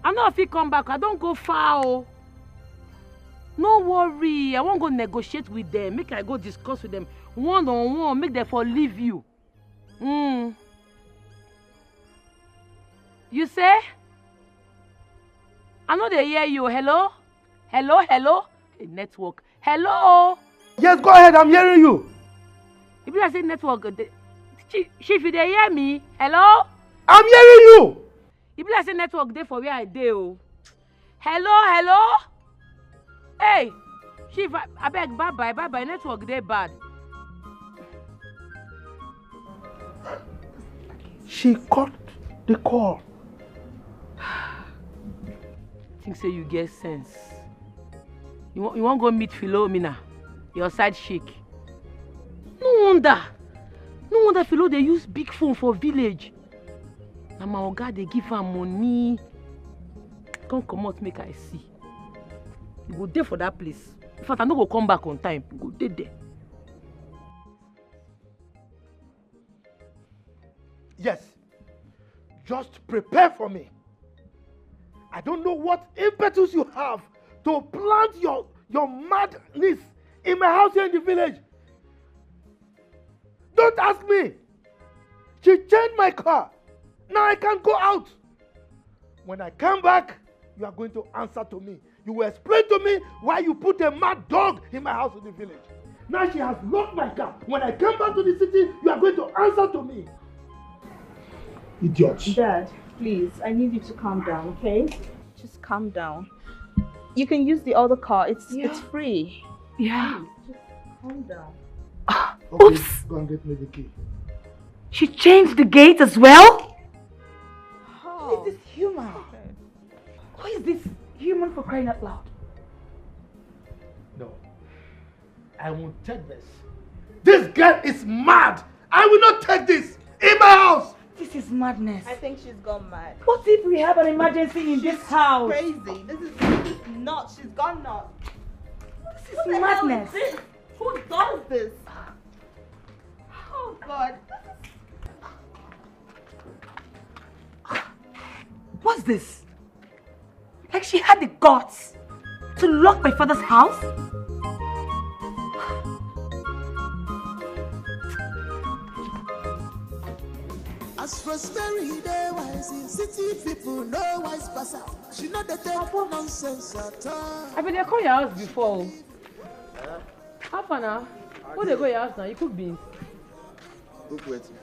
I no fit come back. I don go far o. No worry, I wan go negotiate with them. Make I go discuss with them. One on one, make dem for leave you. Mm. You say? I no dey hear you. Hello? Hello, hello? Hey, network. Hello? Yes, go ahead, I'm hearing you. E be like say network go dey. Chief, Chief, you dey hear me? Hello? I'm hearing you. E be like say network dey for where I dey o. Hello, hello? Hey, Chief, a- abeg, bye bye, bye bye. Network dey bad. She cut the call. Think say you get sense. You wan, you wan go meet Philomena, your side chick. No wonder. No wonder Philo dey use big phone for village. Na my oga dey give am money. Come comot make I see. You go dey for that place. In fact, I no go come back on time. You go dey there. Yes. Just prepare for me. I don't know what impetus you have to plant your, your madness in my house here in the village. Don't ask me. She changed my car. Now I can't go out. When I come back, you are going to answer to me. You will explain to me why you put a mad dog in my house in the village. Now she has locked my car. When I come back to the city, you are going to answer to me. Idiot. Dad, please, I need you to calm down, okay? Just calm down. You can use the other car. It's Yeah. it's free. Yeah. Please, just calm down. Okay, Oops. Go and get me the key. She changed the gate as well? How? Who is this human? Who is this human, for crying out loud? No. I won't take this. This girl is mad. I will not take this in my house. This is madness. I think she's gone mad. What if we have an emergency in this house? Crazy. This is, this is not. She's gone nuts. This is madness. What the hell is this? Who does this? Oh God. What's this? Like, she had the guts to lock my father's house? As Rosemary dey wise, city people no wise pass her. She no dey take nonsense at all. I been dey call your house before. How far now? Who dey go your house now? You cook beans? Cook wetin?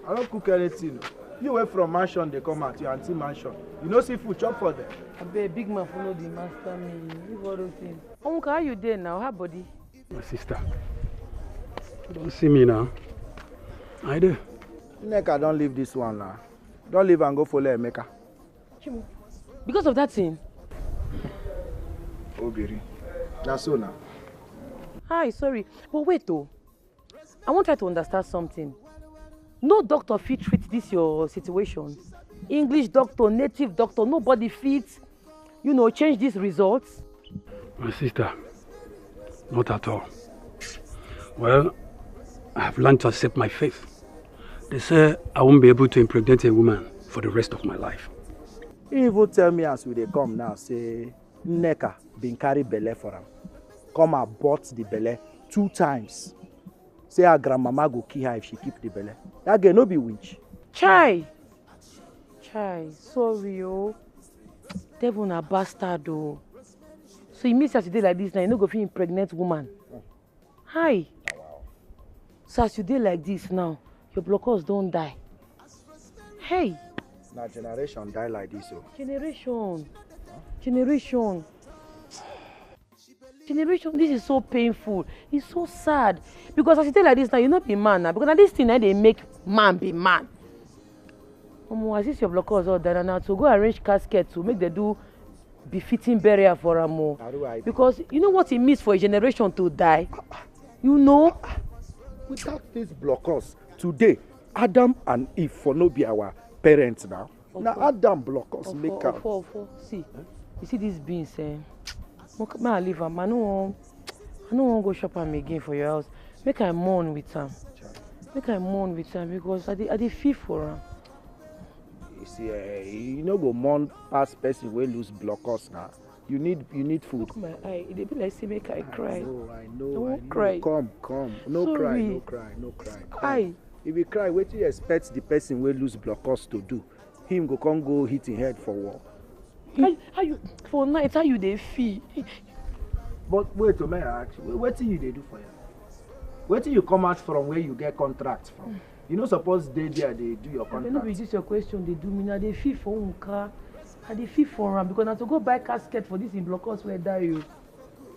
I don't cook anything. You went from mansion, they come at your auntie mansion. You know see food chop for them. Abeg, big man, follow the master me. Leave all those things. Omuka, how you dey now? How body? My sister, you don't see me now. I do. Nneka, don't leave this one now. Don't leave and go follow Emeka. Chimo. Because of that thing? Obiri. That's so now. Hi, sorry. But wait though. I wan try to understand something. No doctor fit treat this your situation. English doctor, native doctor, nobody fit, you know, change these results. My sister, not at all. Well, I have learned to accept my faith. They say I won't be able to impregnate a woman for the rest of my life. He even tell me as we dey come now, say Nneka been carry belle for am. Come abort the belle two times. Say her grandmama go kill her if she keep the belle. That girl no be winch. Chai! Chai, sorry o. Devil na bastard o. So e mean say as you dey like this now, you no go fit impregnate woman? Hi. So as you dey like this now, your blockers don die. Hey! Na generation die like this o. Generation. Generation. Generation, this is so painful. It's so sad. Because as you dey like this now, you no be man now. Because na this thing na dey make man be man. Omo, as this your blockers all die now, to go arrange casket to make dem do befitting burial for am o. Aru, I Because you know what it means for a generation to die? You know? Without these blockers, today, Adam and Eve for no be our parents now. Na Ofo. Adam blockers Ofo, make am. Ofo, Ofo. See, you see these beans, eh? Make, make I leave am. I no wan, I no wan go chop am again for your house. Make I mourn with am. Make I mourn with am because I dey, I dey feel for am. You see, eh, you no go mourn pass person wey lose blockers na. You need you need food. Look my eye, e dey be like say make I cry. No, I I know, I won't know. Cry. Come, come. No Sorry. Cry, no cry, no cry. Come. Eye. If you cry, wetin you expect the person wey lose blockers to do? Him go come go hit him head for wall. How, how you for night? How you dey feel? But wait, o, may I ask you, wetin you dey do for here? Wetin you come out from where you get contract from? You no suppose dey there dey do your I no be contract. This your question dey do me. Na dey feel for Nka. I dey feel for am because na to go buy casket for this in blockers wey die o.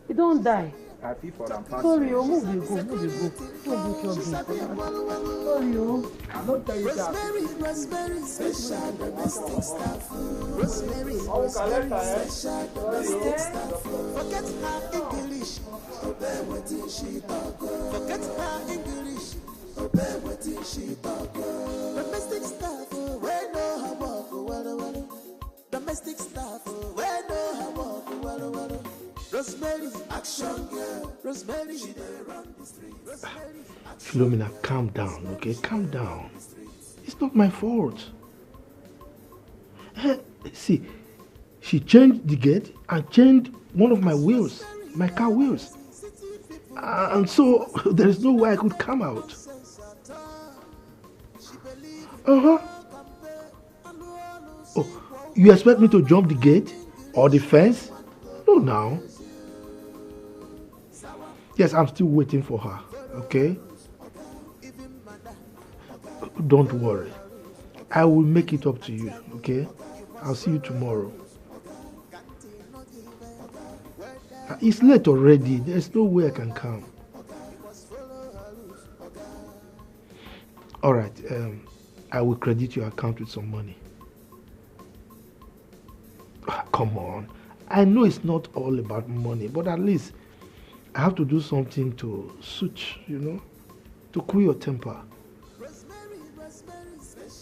E don die. I feel for am pass. Sorry o, move dey go, move dey go. No go chop me. Sorry o. I no tell you that. Rosemary, Rosemary, special domestic staff. Rosemary, Rosemary, special domestic staff. Forget her English, obey wetin she talk. Forget her English, obey wetin she talk. Domestic staff, wey know her work well well. Domestic staff, wey know her work well well. Rosemary, action girl. Rosemary, she dey run the street. Rosemary, Philomena, calm down, okay? Calm down. It's not my fault. Eh, see, she changed the gate and changed one of my wheels, my car wheels. Uh, and so there is no way I could come out. Uh huh. Oh, you expect me to jump the gate or the fence? No, now. Yes, I'm still waiting for her, okay? Don't worry. I will make it up to you, okay? I'll see you tomorrow. Uh, It's late already. There's no way I can come. All right, um, I will credit your account with some money. Ah, come on. I know it's not all about money, but at least I have to do something to suit, you know, to cool your temper.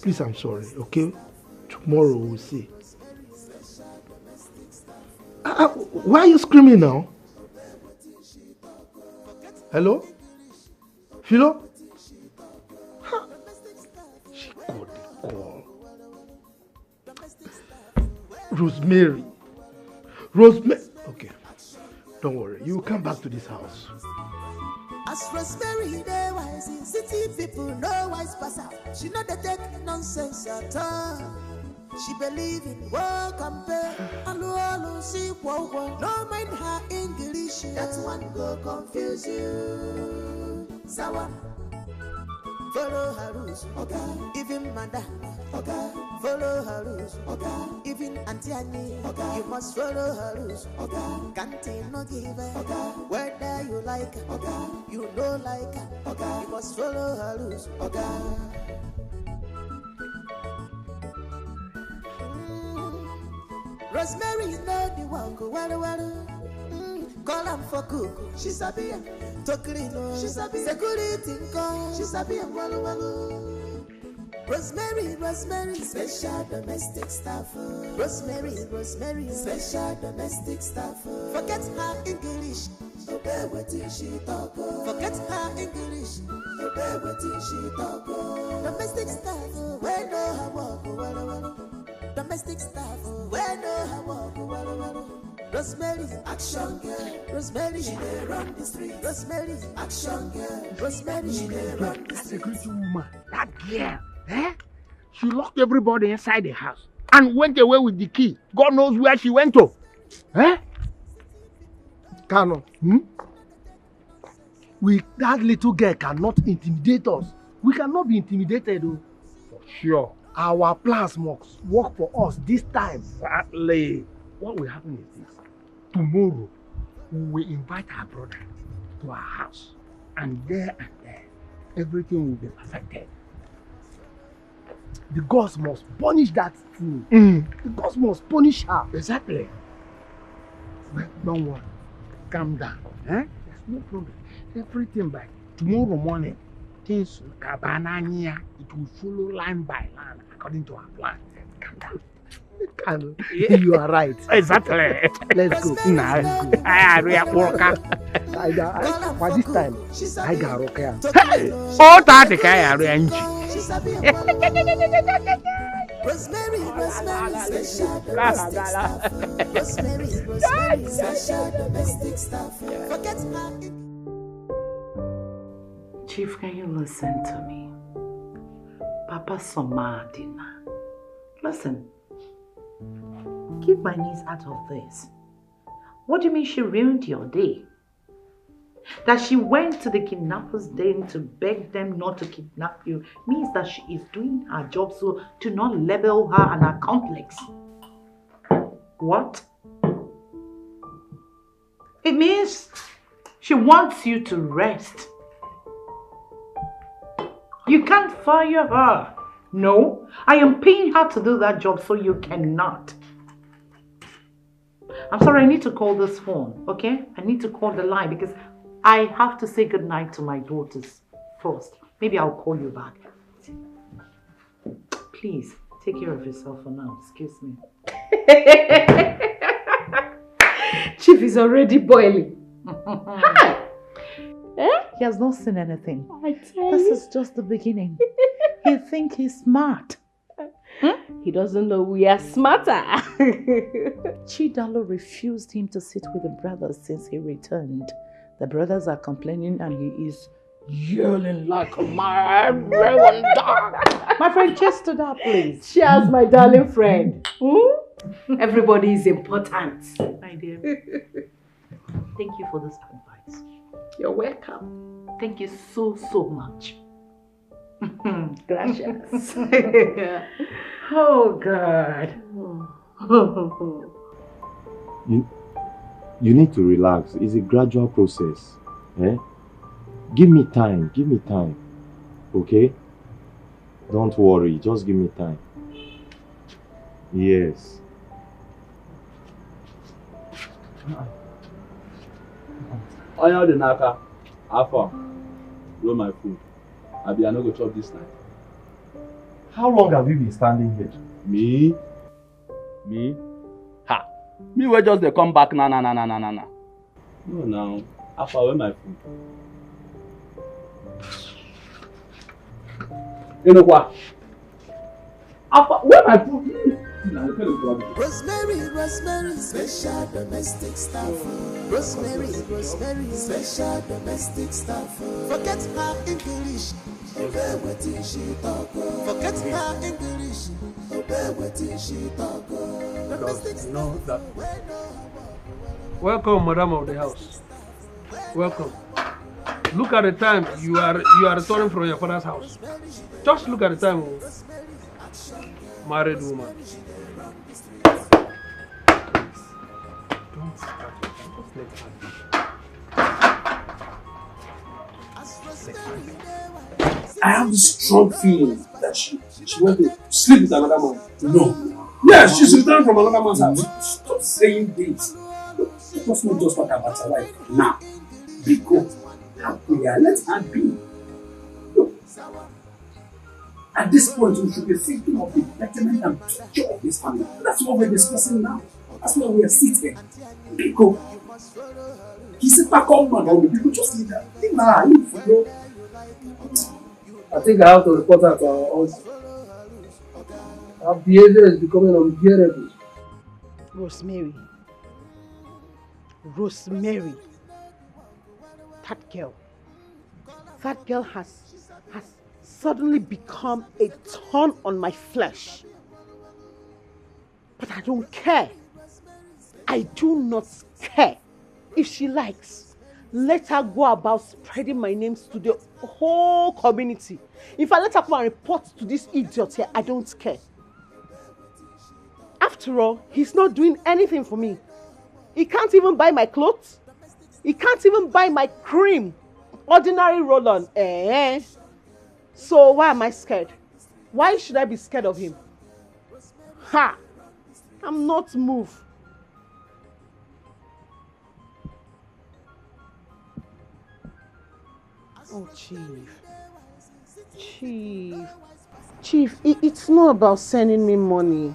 Please, I'm sorry, okay? Tomorrow we'll see. Ah, ah, why are you screaming now? Hello? Philo? Ha! She got the call. Rosemary. Rosemary. Okay. Don't worry. You will come back to this house. As Rosemary dey wise, city people no wise pass her. She no dey take nonsense at all. She believe in work and pay. Alu alu si kwo kwo. No mind her English, that one go confuse you. Sawa. Follow her rules, okay. Even madam, okay. Follow her rules, okay. Even Auntie Annie, okay. You must follow her rules, okay. Can't no give her, okay. Whether you like her, okay. You no like her, okay. You must follow her rules, okay. Rosemary know the work well well. Mm, call am for cook, she sabi am. To clean, oh, she sabi. Security nko, she sabi am well well. Rosemary, Rosemary, special domestic staff. Oh. Rosemary, Rosemary, special domestic staff. Oh. Forget her English. Obey wetin she talk. Oh. Forget her English. Obey wetin she talk. Oh. Domestic staff. Oh. Wey know her work. Oh, well, well. Domestic staff. Oh. Wey know her work. Oh, well, well. Rosemary, action girl. Rosemary, she dey run the street. Rosemary, action girl. Rosemary, she dey run the street. Security woman, that girl, eh? She locked everybody inside the house and went away with the key. God knows where she went to. Eh? Kano, hmm? We, that little girl cannot intimidate us. We cannot be intimidated, oh. For sure. Our plans must work for us this time. Exactly. What will happen is this. Tomorrow, we will invite our brother to our house. And there and there, everything will be perfected. The gods must punish that fool. Mm. The gods must punish her. Exactly. Well, don't worry. Calm down. Eh? There's no problem. Everything by tomorrow morning, things, Kabanania, it will follow line by line according to our plan. Calm down. Kanu, you are right. Exactly. Let's go. Nah, I are worker. I, I, by this time, I got rocker. Hey, all that the guy are N G. Rosemary, Rosemary, special domestic staff. Rosemary, Rosemary, special domestic staff. Forget her. Chief, can you listen to me? Papa Somadina. Listen, keep my niece out of this. What do you mean she ruined your day? That she went to the kidnappers' den to beg them not to kidnap you means that she is doing her job, so do not label her an accomplice. What? It means she wants you to rest. You can't fire her. No, I am paying her to do that job, so you cannot. I'm sorry, I need to call this phone, okay? I need to call the line because I have to say goodnight to my daughters first. Maybe I'll call you back. Please, take care of yourself for now. Excuse me. Chief is already boiling. Hi. Eh? He has not seen anything. I tell This you. is just the beginning. He think he's smart. Hmm? He doesn't know we are smarter. Chidalo refused him to sit with the brothers since he returned. The brothers are complaining and he is yelling like a mad raven dog. My friend, just to that, please. Cheers, my darling friend. Hmm? Everybody is important. My dear, thank you for this advice. You're welcome. Thank you so, so much. Gracias. Oh, God. You, you need to relax. It's a gradual process. Eh? Give me time. Give me time. Okay? Don't worry. Just give me time. Yes. Onye ọ dị n'aka, afọ, roll my food. Abi I no go chop this night. How long have you been standing here? Me? Me? Ha! Me wey just dey come back na na na na na na na. No now. Afọ, where my food? Enokwa. Afọ, where my food? Hmm. Na the kind of problem. Rosemary, Rosemary, special domestic staff. Rosemary, Rosemary, special domestic staff. Forget her English. Obey wetin she talk. Forget her English. Obey wetin she talk. Domestic staff. Welcome, madam of the house. Welcome. Look at the time you are you are returning from your father's house. Just look at the time, oh. Married woman. Please, don't start with that. Just let her be. Just let her be. I have this strong feeling that she she went to sleep with another man. No. Yes, she's returning from another man's house. Stop saying this. Let us not just talk about her life now. Because how we are, let her be. At this point, we should be thinking of the betterment and future of this family. That's what we're discussing now. That's why we are sitting. Because he's a back up man, or people just leave her. Leave her, leave her. I think I have to report her to our office. Her behavior is becoming unbearable. Rosemary. Rosemary. That girl. That girl has has suddenly become a thorn on my flesh. But I don't care. I do not care. If she likes, let her go about spreading my names to the whole community. In fact, let her come and report to this idiot here. I don't care. After all, he's not doing anything for me. He can't even buy my clothes. He can't even buy my cream. Ordinary roll-on. Eh? So why am I scared? Why should I be scared of him? Ha! I'm not moved. Oh, Chief. Chief. Chief, it, it's not about sending me money.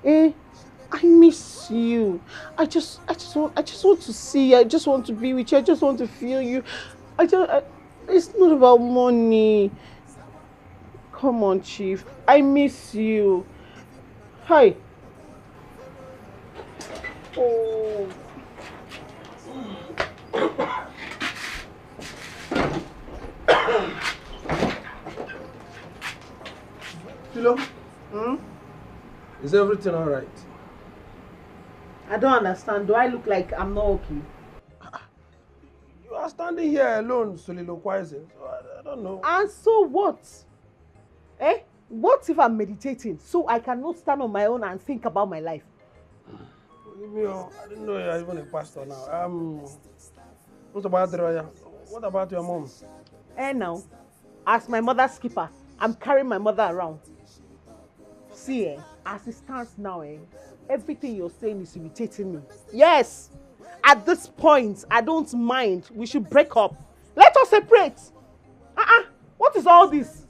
Eh? I miss you. I just, I just want, I just want to see you. I just want to be with you. I just want to feel you. I just, I, it's not about money. Come on, Chief. I miss you. Hey. Oh. Philo, hmm? Is everything all right? I don't understand. Do I look like I'm not okay? You are standing here alone soliloquizing. So I, I don't know. And so what? Eh? What if I'm meditating so I cannot stand on my own and think about my life? Leave me, oh. I didn't know you're even a pastor now. Um, what about the royal? What about your mom? Eh, now, as my mother's keeper, I'm carrying my mother around. See, eh, as it stands now, eh, everything you're saying is irritating me. Yes, at this point, I don't mind. We should break up. Let us separate. Uh-uh. What is all this?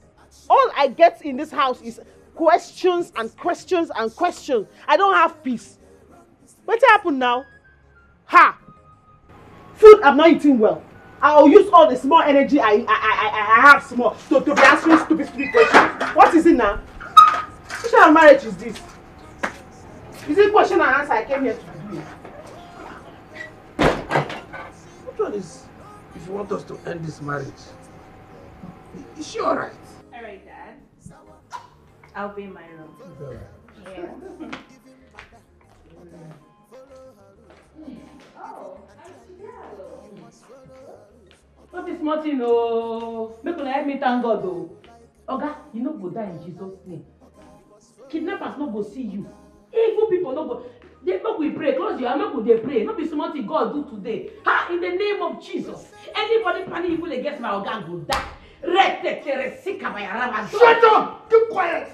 All I get in this house is questions and questions and questions. I don't have peace. What happened now? Ha! Food I'm not eating well. I'll use all the small energy I I, I, I have small to, to be answering stupid, stupid questions. What is it now? Which kind of marriage is this? Is it question and answer I came here to do? Which one is, if you want us to end this marriage? Is she all right? All right, Dad. I'll be in my room. It's all right. Yeah. No be small thing o. Make una help me thank God o. Oga, you no go die in Jesus name. Kidnappers no go see you. Evil people no go. Dey make we pray, close your eye, make we dey pray. No be small thing God do today. Ha! In the name of Jesus, anybody planning evil against my oga go die. Retetere sikabayaraba. Shut up! Keep quiet!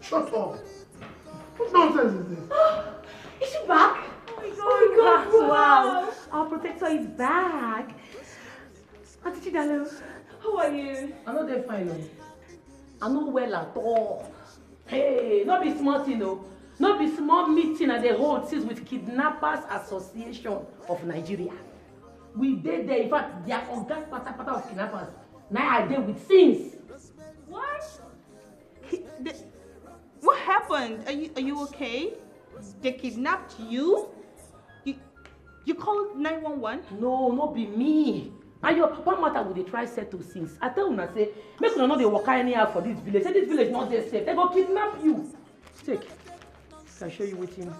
Shut up! What nonsense is this? Is she back? Oh my God, wow. Our protector is back. Auntie Chidalo, how are you? I no dey fine o. I no well at all. Hey, no be small thing o. No be small meeting I dey hold since with Kidnappers Association of Nigeria. We dey there, in fact, their oga patapata of kidnappers na I dey with since. What? Ki- the- What happened? Are you are you okay? They kidnapped you? You you called nine one one? No, no be me. Na your papa matter we dey try settle since. I tell una say make una no dey waka anyhow for this village. Say this village no dey safe. They go kidnap you. Take. I show you wetin.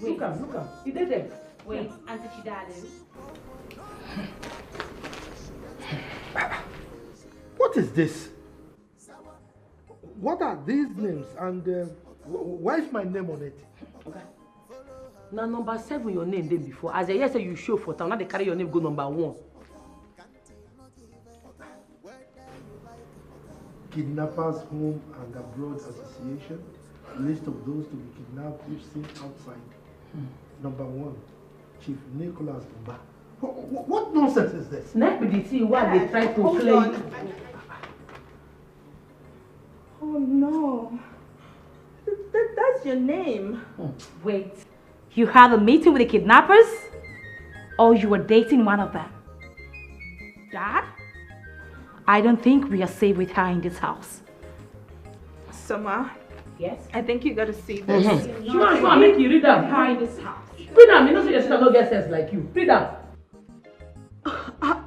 Look am, look am. E dey there. Wait, Auntie Chidale. What is this? What are these names and uh, wh- wh- why is my name on it? Oga, na number seven your name dey before. As I hear say you show for town, now they carry your name go number one. Kidnappers Home and Abroad Association, list of those to be kidnapped if seen outside. Number one, Chief Nicholas Mba. What, what nonsense is this? Na be the thing wey I dey try to Hold clear. On. Oh no. That, that's your name. Wait. You had a meeting with the kidnappers? Or you were dating one of them? Dad? I don't think we are safe with her in this house. Summer, Yes? I think you gotta see this. She wan she wan make you read am. Behind this house. Read am, you know say your sister no get sense like you. Read am. I,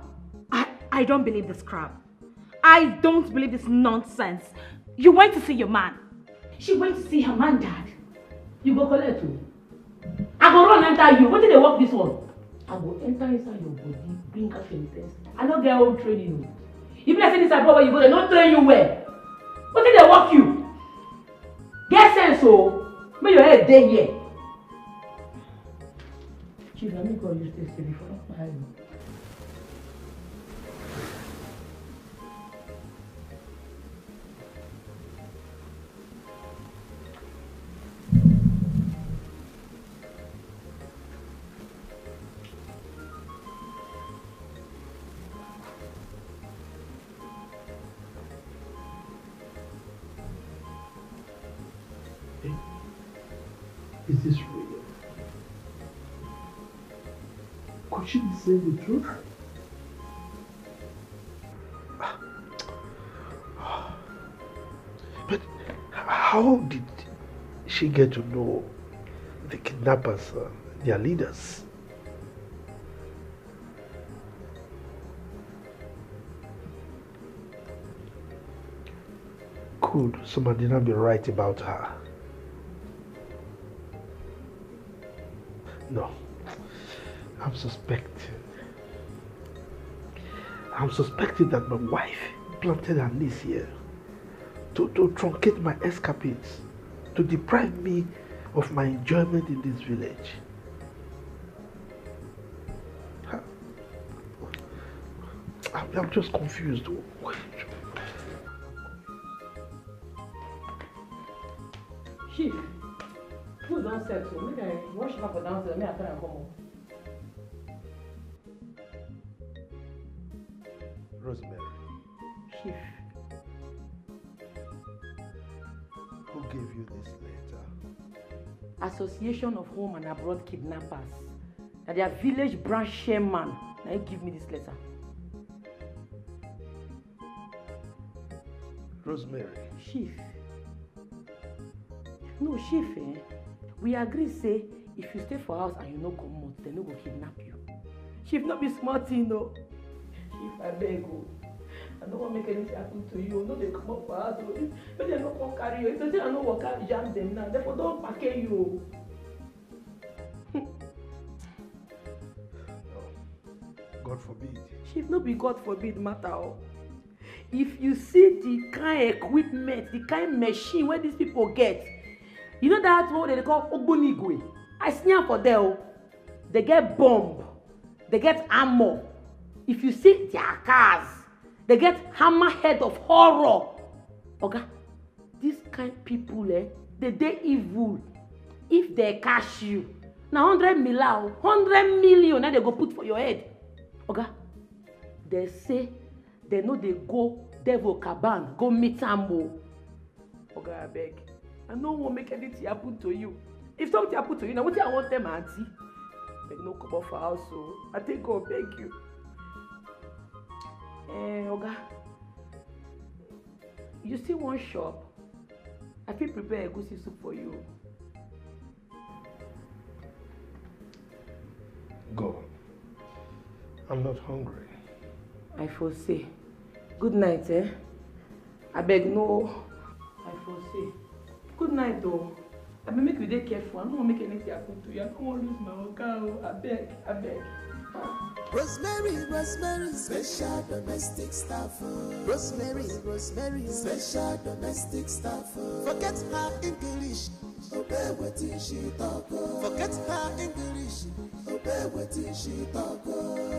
I, I don't believe this crap. I don't believe this nonsense. You went to see your man. She went to see her man, Dad. You go collect o. I go run enter you. Wetin dey work this one? I go enter inside your body, bring out your sense. I no get home training o. You be like say this abroad wey you go, they no train you well. Wetin dey work you? Get sense o. Make your head dey here. Chief, na me call you stay stay before I kpai you. Is this real? Could she be saying the truth? But how did She get to know the kidnappers, uh, their leaders. Could somebody not be right about her? No, I'm suspecting. I'm suspecting that my wife planted her niece here to, to truncate my escapades, to deprive me of my enjoyment in this village. I'm, I'm just confused. Chief, food don set o. Make I wash back for downstairs. Make I carry am come up. Rosemary, Chief, who gave you this letter? Association of Home and Abroad Kidnappers. Na their village branch chairman na him give me this letter. Rosemary, Chief. No, Chief, eh? We agree say if you stay for house and you no comot, dem no go kidnap you. Chief, no be small thing o. Chief, abeg o. I no wan make anything happen to you. No dey comot for house o. If, make dem no come carry you. If dem say I no waka jam dem now, dem for don package you o. God forbid. Chief, no be God forbid matter o. If you see the kind equipment, the kind machine wey these people get, you know that one wey dem dey call ogbonigwe? I see am for there o. They get bomb, they get armor. If you see their cars, they get hammerhead of horror. Oga, this kind people, eh, dem dey evil. If dem catch you, na hundred mila o, hundred million na dem go put for your head. Oga, dem say dem no dey go devil caban go meet am o. Oga, abeg, I no wan make anything happen to you. If something happen to you, na wetin I wan tell my aunty? Abeg, no comot for house o. I take God beg you. Eh, Oga, you still wan chop? I fit prepare egusi soup for you. Go. I'm not hungry. I for say. Good night, eh? Abeg, no. I for say. Good night o. Abeg, make you dey careful. I no wan make anything happen to you. I no wan lose my oga o. Abeg, abeg. Rosemary, Rosemary, special domestic staff. Rosemary, Rosemary, special domestic staff. Forget her English, obey wetin she talk. Forget her English, obey wetin she talk.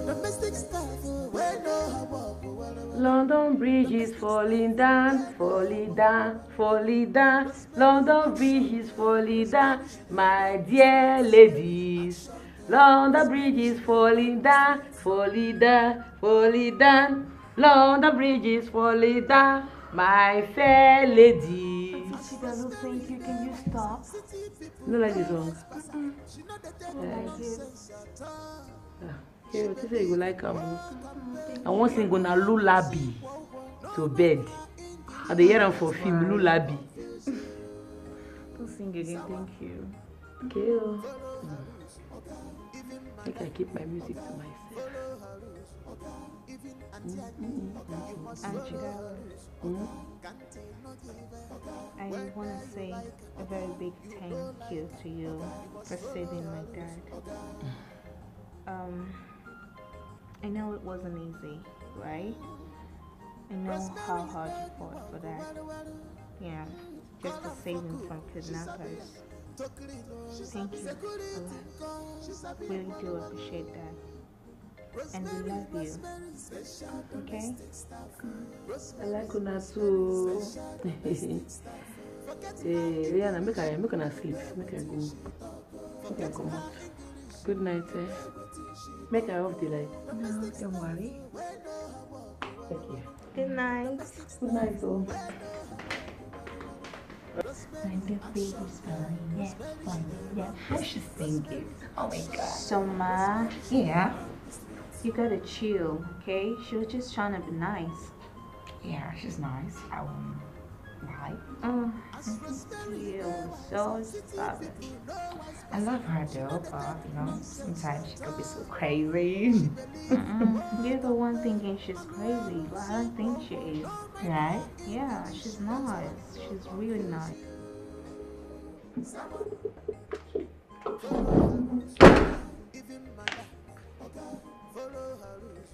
Domestic staff, wey know her work well well. London Bridge is falling down, falling down, falling down. London Bridge is falling down, my dear ladies. London Bridge is falling down, falling down, falling down. London Bridge is falling down, my fair ladies. Auntie Chidalu, thank you. Can you stop? You no like this song? I like it. Okay, you say you go like am o. I wan sing una lullaby to bed. I dey hear am for film, lullaby. Don't sing again, thank you. Okay o. Make I keep my music to myself. Auntie Chidalu, I want to say a very big thank you to you for saving my dad. Um, I know it wasn't easy, right? I know how hard you fought for that. Yeah, just to save him from kidnappers. Thank you a lot. Really do appreciate that. And we love you. Okay? I like una too. Eh, Rihanna, make I make una sleep. Make I go. Make I comot. Good night, eh? Make I off the light. No, don't worry. Okay. Good night. Good night o. When the baby's falling, yeah, falling, yeah. What she singing? Oh my God. So, Ma, Yeah. You gotta chill, okay? She was just trying to be nice. Yeah, she's nice. I won't. Why? Oh, I think she was so stubborn. I love her though, but you know, sometimes she could be so crazy. Mm-mm. You're the one thinking she's crazy, but I don't think she is. Right? Yeah, she's nice. She's really nice.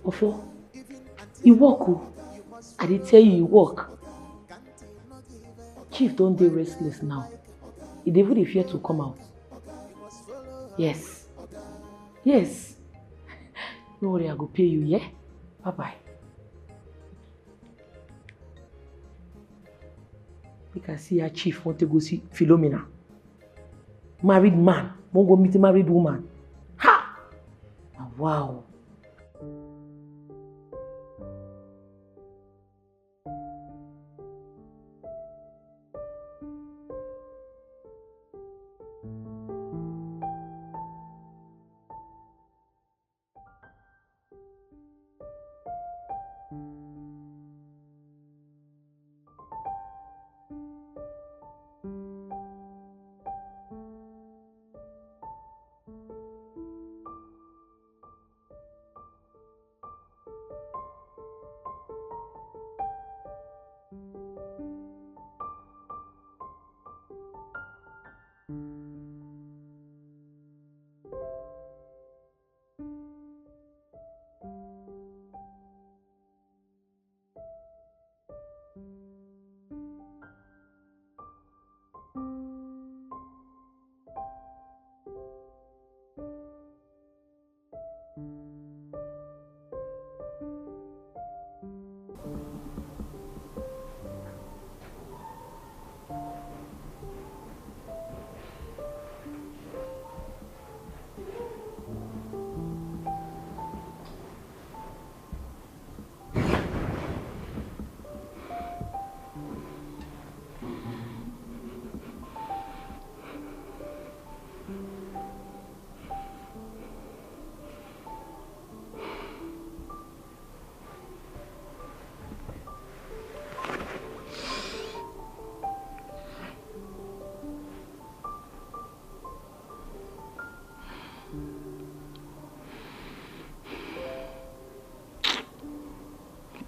Ofo, e work o. I dey tell you, e work. Chief don dey restless now. E dey even dey fear to come out. Yes. Yes. No worry, I go pay you, yeah? Bye bye. Make I see how chief want to go see Philomena. Married man, won't go meet a married woman. Ha! Na wow.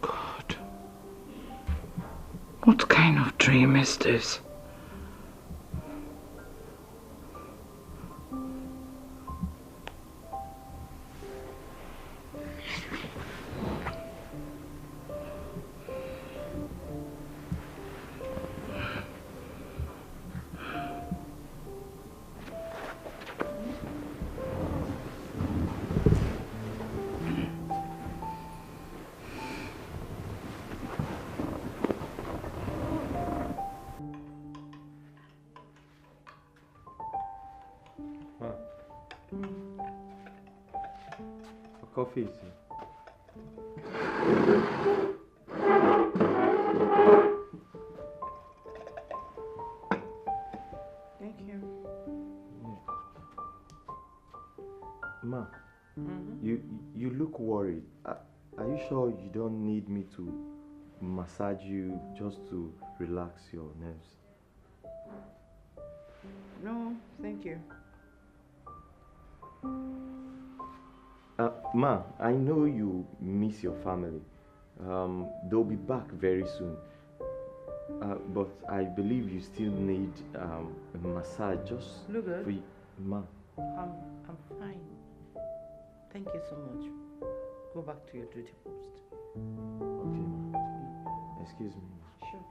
God, what kind of dream is this? Ma. For coffee, sir. Thank you. Yeah. Ma, you you look worried. Are, are you sure you don't need me to massage you just to relax your nerves? No, thank you. Uh, Ma, I know you miss your family. Um, they'll be back very soon. Uh, but I believe you still need um, a massage just Look good. For you. Ma. I'm, I'm fine. Thank you so much. Go back to your duty post. Okay, ma. Excuse me, ma. Sure.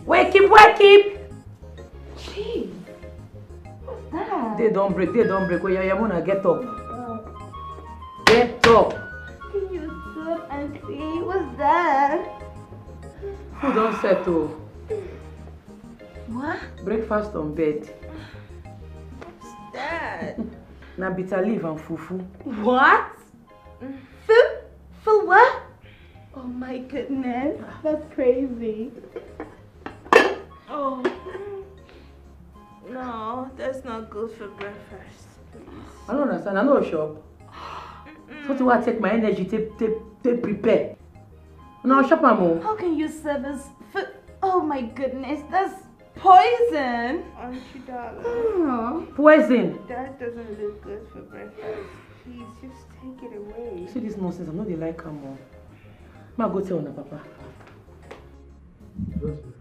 Wake him, wake him! Don't break, they don't break. Oh, yeah, yeah, wanna get up. Get up. Can you stop and see what's that? Food don't settle. What? Breakfast on bed. What's that? Na bitter leaf and fufu. What? Food? For what? Oh my goodness, that's crazy. Oh. No, that's not good for breakfast. I don't understand. I know shop. Something where I take my energy, take take take prepare. No shop am o. How can you serve us food? Oh my goodness, that's poison. Aren't you, darling? Poison. That doesn't look good for breakfast. Please just take it away. See this nonsense. I know they like am o. Ma go tell una papa. Rosemary,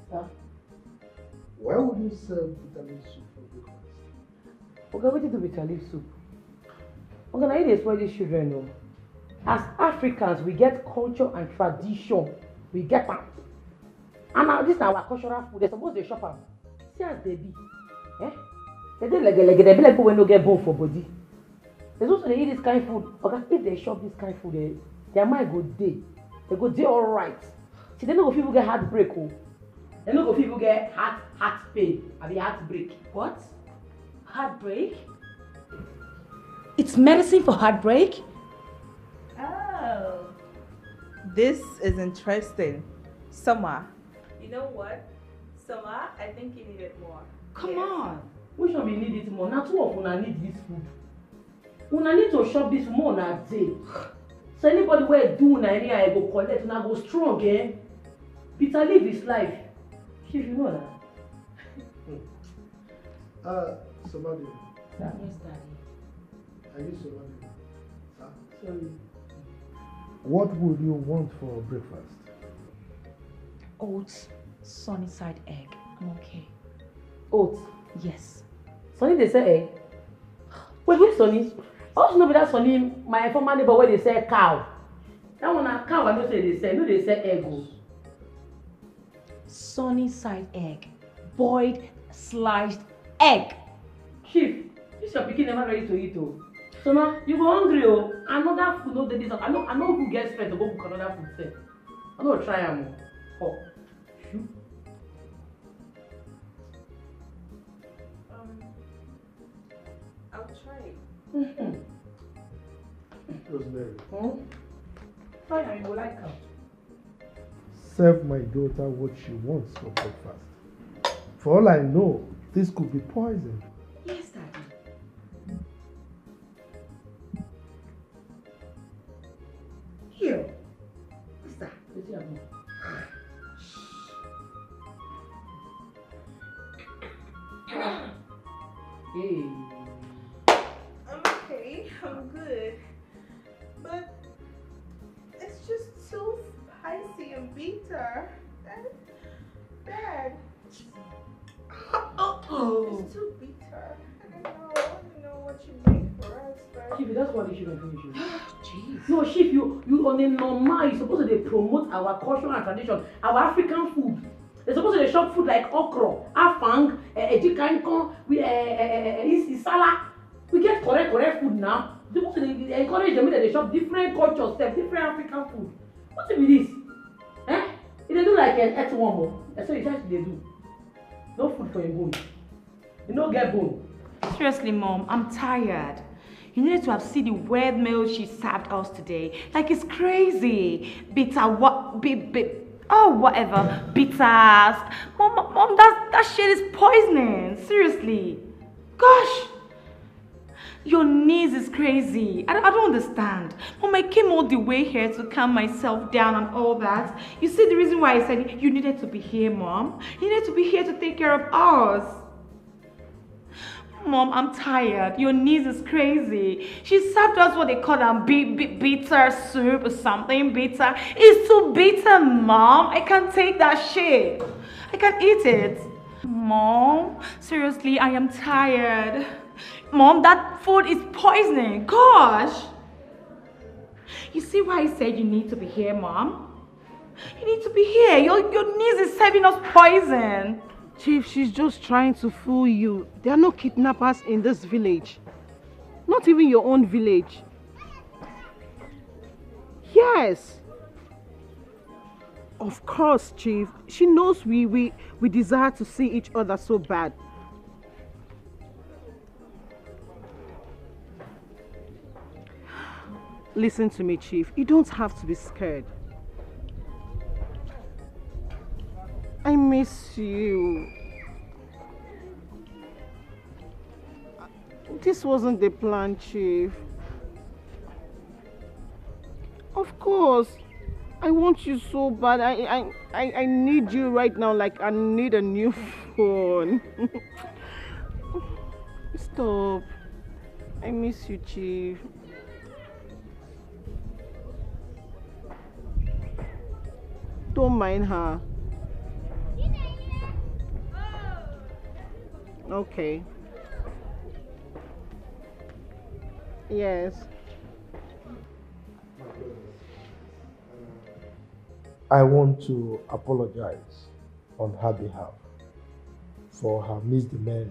Sir? Why would you serve bitter leaf soup for breakfast? Oga, wetin do bitter leaf soup? Oga, na you dey spoil these children o. As Africans, we get culture and tradition. We get am. And now this na our cultural food. They suppose dey shop am. See as they be. Eh? They dey like like they be like people wey no get bone for body. They also dey eat this kind food. Oga, if they shop this kind food, eh, their mind go dey. They go dey alright. See, they no go fit even get heartbreak o. They no go fit even get heart heart pain abi heartbreak. What? Heartbreak? It's medicine for heartbreak? Oh. This is interesting. Summer. You know what? Summer, I think you need it more. Come on. Which one we need it more? Na two of una need this food. Una need to shop this more na day. So anybody wey do una anyhow, I go collect, una go strong, eh? Bitter leaf is life. Chief, you know that. Uh, Somebody, Yes, daddy. Are you Somebody? Sir? Sorry. What would you want for breakfast? Oats, sunny side egg. I'm okay. Oats. Yes. Sunny dey sell egg. Wait, which Sunny? I also know be that Sunny, my former neighbor where they sell cow. That one na cow I know say they sell. No, they sell egg o. Sunny side egg. Boiled sliced egg. Chief, this your pikin never ready to eat o. So now you go hungry o. Another food no dey this house. I know I know who get strength to go cook another food sef. I no try am o. Oh. Um, I'll try it. Mm-hmm. Rosemary, Hmm? Fine, you go like am. Serve my daughter what she wants for breakfast. For all I know, this could be poison. Yes, Daddy. Here. What's that? Wetin happen? Hey. I'm okay. I'm good. But it's just too spicy and bitter. And bad. It's too bitter. I don't know. I don't know what you make for us, but Chief, that's what you should finish. Jeez. No, Chief, you you on a normal. You supposed to dey promote our culture and tradition, our African food. They supposed to dey shop food like okra, afang, eh, ejikankon, we eh, eh, eh, eh, is- isala. We get correct correct food now. They supposed to dey encourage them that they shop different cultures, sef, different African food. What be this? Eh? If they do like an earthworm, o. That's what you try to dey do. No food for your bone. You no get bone. Seriously, Mom, I'm tired. You needed to have seen the weird meal she served us today. Like, it's crazy. Bitter what? Bi- bi- oh, whatever. Bitters. Mom, Mom, that, that shit is poisoning. Seriously. Gosh. Your niece is crazy. I, I don't understand. Mom, I came all the way here to calm myself down and all that. You see the reason why I said you needed to be here, Mom? You needed to be here to take care of us. Mom, I'm tired. Your niece is crazy. She served us what they call a bi- bi- bitter soup or something bitter. It's too bitter, Mom. I can't take that shit. I can't eat it. Mom, seriously, I am tired. Mom, that food is poisoning. Gosh. You see why I said you need to be here, Mom? You need to be here. Your, your niece is serving us poison. Chief, she's just trying to fool you. There are no kidnappers in this village. Not even your own village. Yes. Of course, Chief. She knows we, we, we desire to see each other so bad. Listen to me, Chief. You don't have to be scared. I miss you. This wasn't the plan, Chief. Of course. I want you so bad. I, I, I, I need you right now like I need a new phone. Stop. I miss you, Chief. Don't mind her. Okay. Yes. I want to apologize on her behalf for her misdemeanor.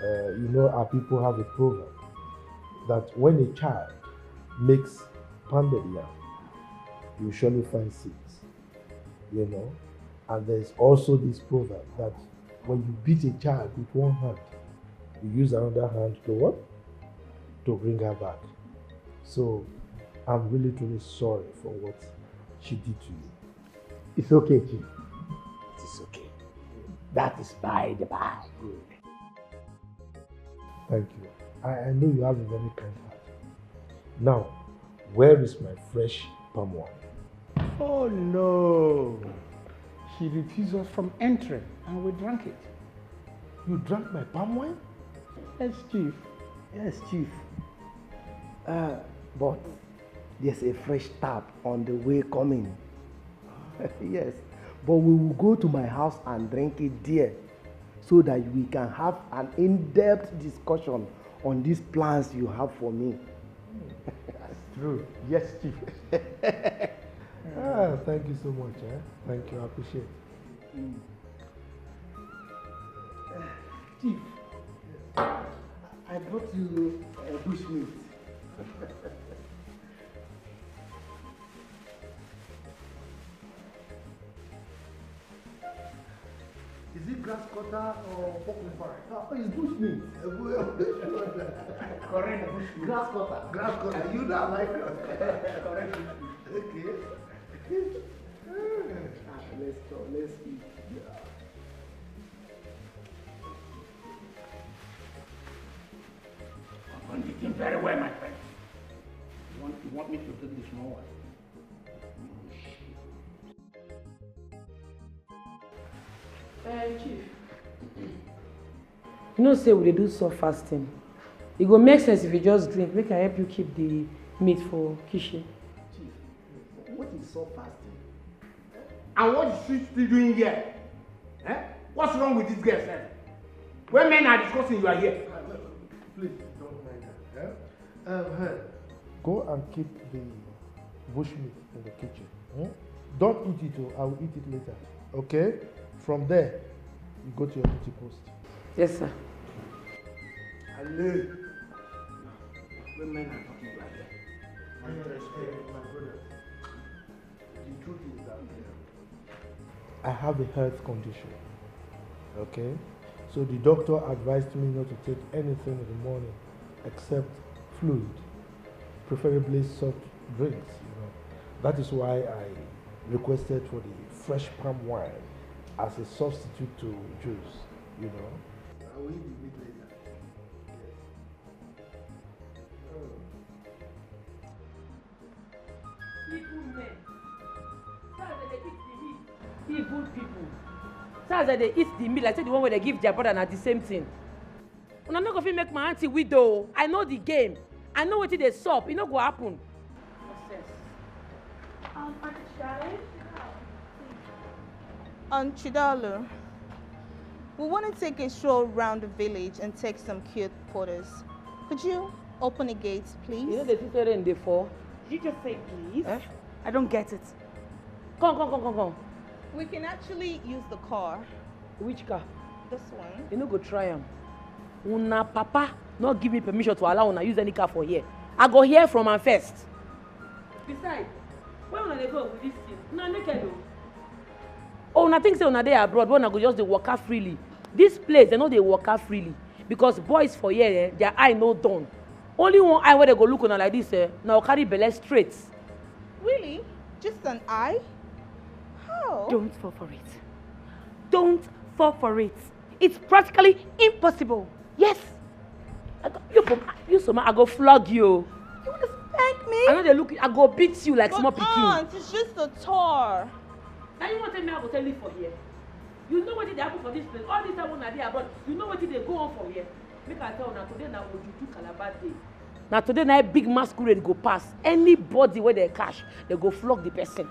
Uh, you know, our people have a proverb that when a child makes pounded yam, you surely find six. You know, and there's also this proverb that when you beat a child with one hand, you use another hand to what? To bring her back. So I'm really truly sorry for what she did to you. It's okay, Chief. It is okay. That is by the by. Thank you. I, I know you have a very kind heart. Now, where is my fresh palm wine? Oh no! She refused us from entering and we drank it. You drank my palm wine? Yes, Chief. Yes, Chief. Uh, but there's a fresh tap on the way coming. Yes, but we will go to my house and drink it there so that we can have an in-depth discussion on these plans you have for me. That's true. Yes, Chief. Ah, thank you so much. Eh? Thank you. I appreciate it. Chief, I brought you a bush meat. Is it grass cutter or pork pie? No, it's bush meat. Correct bush meat. Grass cutter. Grass cutter. You don't like grass cutter. Correct bush meat. Okay. Ah, let's talk. Let's eat. Yeah. I'm eating very well, my friend. You want, you want me to take the small one? Uh, Chief, you know say we dey do soft fasting. E go make sense if you just drink, make I help you keep the meat for kitchen. Chief, what is soft fasting? And what is she still doing here? Eh? What's wrong with this girl, sir? When men are discussing, you are here. Please don't mind her. Eh? Um, hey, go and keep the bush meat in the kitchen. Hmm? Don't eat it, oh, I will eat it later. Okay? From there, you go to your duty post. Yes, sir. Ale. When men are talking like that, my respect, my brother. The truth is that I have a health condition. Okay? So the doctor advised me not to take anything in the morning except fluid, preferably soft drinks, you know. That is why I requested for the fresh palm wine as a substitute to juice, you know. I will eat the meat later. Yes. Evil men. So as they dey eat the meat, evil people. So as they dey eat the meat, like say the one wey dey give their brother na the same thing. Una no go fit make my aunty widow o. I know the game. I know wetin dey sup. E no go happen. Nonsense. Um, Auntie Charlie? Aunt Chidalu, we want to take a stroll around the village and take some cute photos. Could you open the gates, please? You know the thing wey rain dey fall. Did you just say please? Eh? I don't get it. Come, come, come, come, come. We can actually use the car. Which car? This one. You no go try am. Una papa no give me permission to allow una use any car for here. I go hear from am first. Besides, where una dey go with this thing? Una naked o. Oh, una think say una dey abroad, but una go just dey waka freely. This place, dem no dey waka freely because boys for here, eh, their eye no done. Only one eye wey dem go look una like this, eh, na go carry belle straight. Really? Just an eye? How? Don't fall for it. Don't fall for it. It's practically impossible. Yes. I go, you, for, you, Soma, I go flog you. You want to spank me? I know they look. I go beat you like But small pikin. Aunt, it's just a tour. Now you want to tell me I go tell you for here? You know what they happen for this place? All this time when I dey abroad, you know what they go on for here? Make I tell una today na Ojuju Calabar day. Na today na big masquerade go pass. Anybody wey dem catch, dem go flog the person.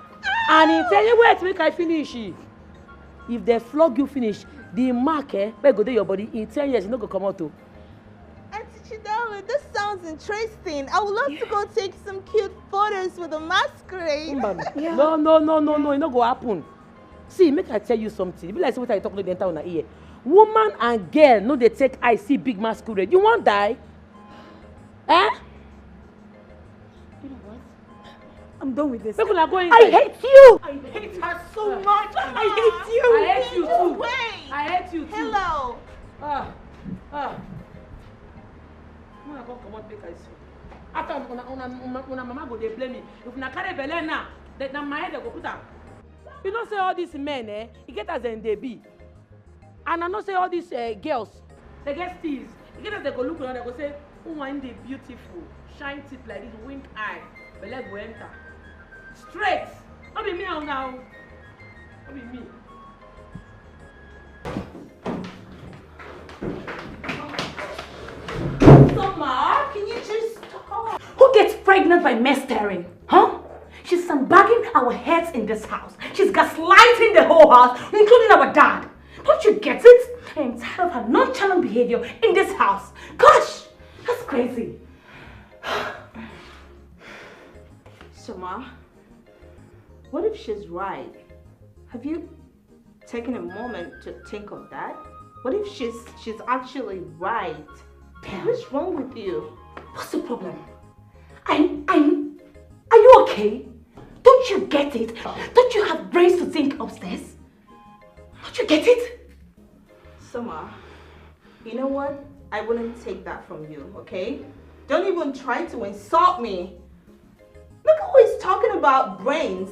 And in ten years, wait, make I finish. If dem flog you finish, the mark, eh, wey go dey your body, in ten years, e no go comot o. Auntie Chidalụ, this sounds interesting. I would love to go take some cute photos with a masquerade. Mba, no, no, no, no, no, e no go happen. See, make I tell you something. E be like say wetin I talk no dey enter una ear. Woman and girl no dey take eye see big masquerade. You wan die? Eh? You know what? I'm done with this. Make una go I inside. Hate you. I hate her so much. I hate you. I hate you too. Wait. I hate you too. Hello. Ah, ah. Una come comot make I see. After una, una, una, una mama go dey blame me. If una carry belle now, then na my head dem go put am. You know say all these men, eh, e get as dem dey be. And I know say all these, eh, girls, dem get steeze. E get as dem go look una, dem go say, "Woman dey beautiful, shine teeth like this, wink eye, belle go enter." Straight. No be me and una o. No be me. Soma, can you just stop? Who gets pregnant by mistering? Huh? She's sandbagging our heads in this house. She's gaslighting the whole house, including our dad. Don't you get it? I'm tired of her nonchalant behavior in this house. Gosh, that's crazy. Soma, what if she's right? Have you taken a moment to think of that? What if she's she's actually right? Damn. What's wrong with you? What's the problem? I, I, are you okay? Don't you get it? Don't you have brains to think upstairs? Don't you get it? Soma, you know what? I wouldn't take that from you, okay? Don't even try to insult me. Look who is talking about brains.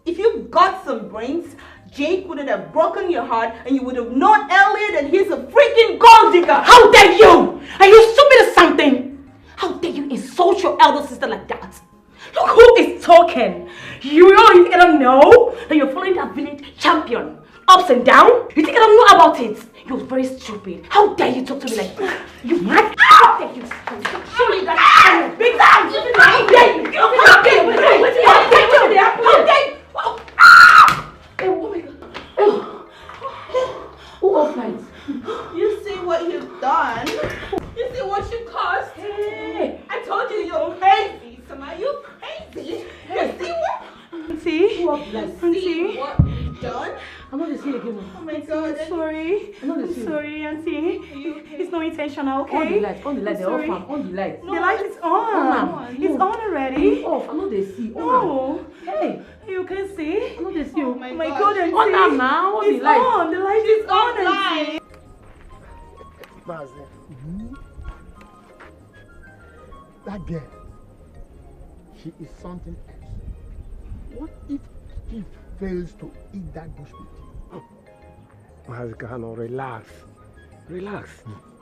If you got some brains, Jake wouldn't have broken your heart and you would have known earlier that he's a freaking gold digger. How dare you? Are you stupid or something? How dare you insult your elder sister like that? Look who is talking. You know, you think I don't know that you're following that village champion ups and down? You think I don't know about it? You're very stupid. How dare you talk to me like that? You mad? How dare you? Show you that kind of big time. How dare you? How dare you? How dare you? How dare you? Oh, oh my God. Oh. Who offline? You see what you've done? You see what you caused? Hey. I told you you're crazy, Soma. You're crazy. You see what? Auntie, Who offline? See Auntie, what you've done? I'm not dey see again. Oh my I'm God. sorry. I'm not I'm dey see. Sorry, Auntie. You okay? It's not intentional, okay? On the light, on the light, I'm they off sorry. am, on the light. The light is On on. am. It's on already. Off, I no dey see. On am. No. Hey, You can see. I no dey see. Oh Oh. my My God. God, Auntie. On am now, on the It's light. On. The light is on, Auntie. Mazi, that girl, she is something else. What if she fails to eat that bush meat? Mazi Kano, relax. Relax.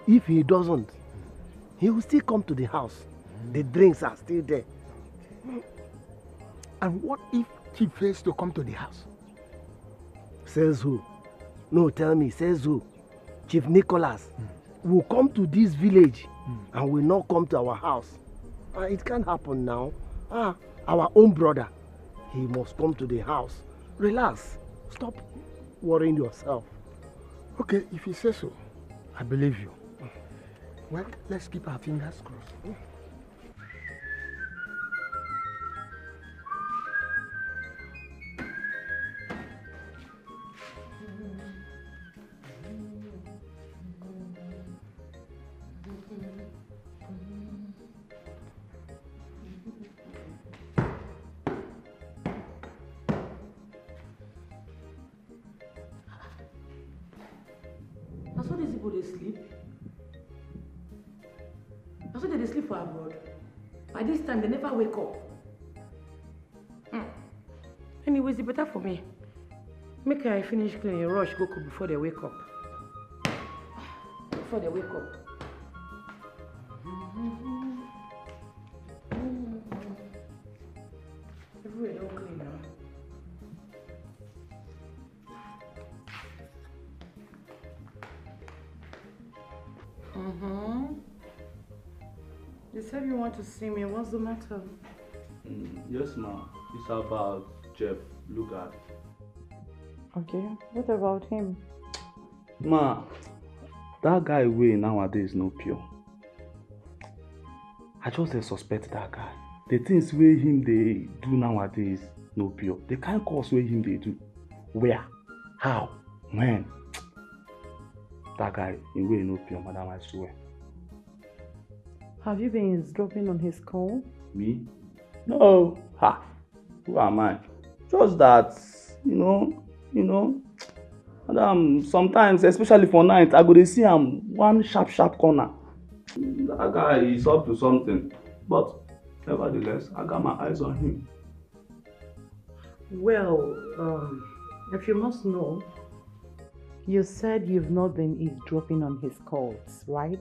If he doesn't, he will still come to the house. The drinks are still there. And what if she fails to come to the house? Says who? No, tell me, says who? Chief Nicholas will come to this village and will not come to our house. Ah, it can't happen now. Ah, our own brother, he must come to the house. Relax. Stop worrying yourself. Okay, if you say so, I believe you. Well, let's keep our fingers crossed. Go dey sleep. Na so dem dey sleep for abroad. By this time, dem never wake up. Hmm. Anyways, e better for me. Make I finish clean, rush go cook before dem wake up. Before dem wake up. Everywhere don clean now. Mm-hmm. You said you want to see me. What's the matter? Mm, yes, ma. It's about Jeff Lugard. Okay. What about him? Ma, that guy way nowadays no pure. I just dey suspect that guy. The things wey him dey do nowadays no pure. The kind course wey him dey do, where, how, when? That guy, him way no pure, madam, I swear. Have you been eavesdropping on his call? Me? No. Ha! Who am I? Just that, you know, you know, madam, sometimes, especially for night, I go dey see am one sharp, sharp corner. That guy is up to something, but nevertheless, I got my eyes on him. Well, um, if you must know, you said you've not been eavesdropping on his calls, right?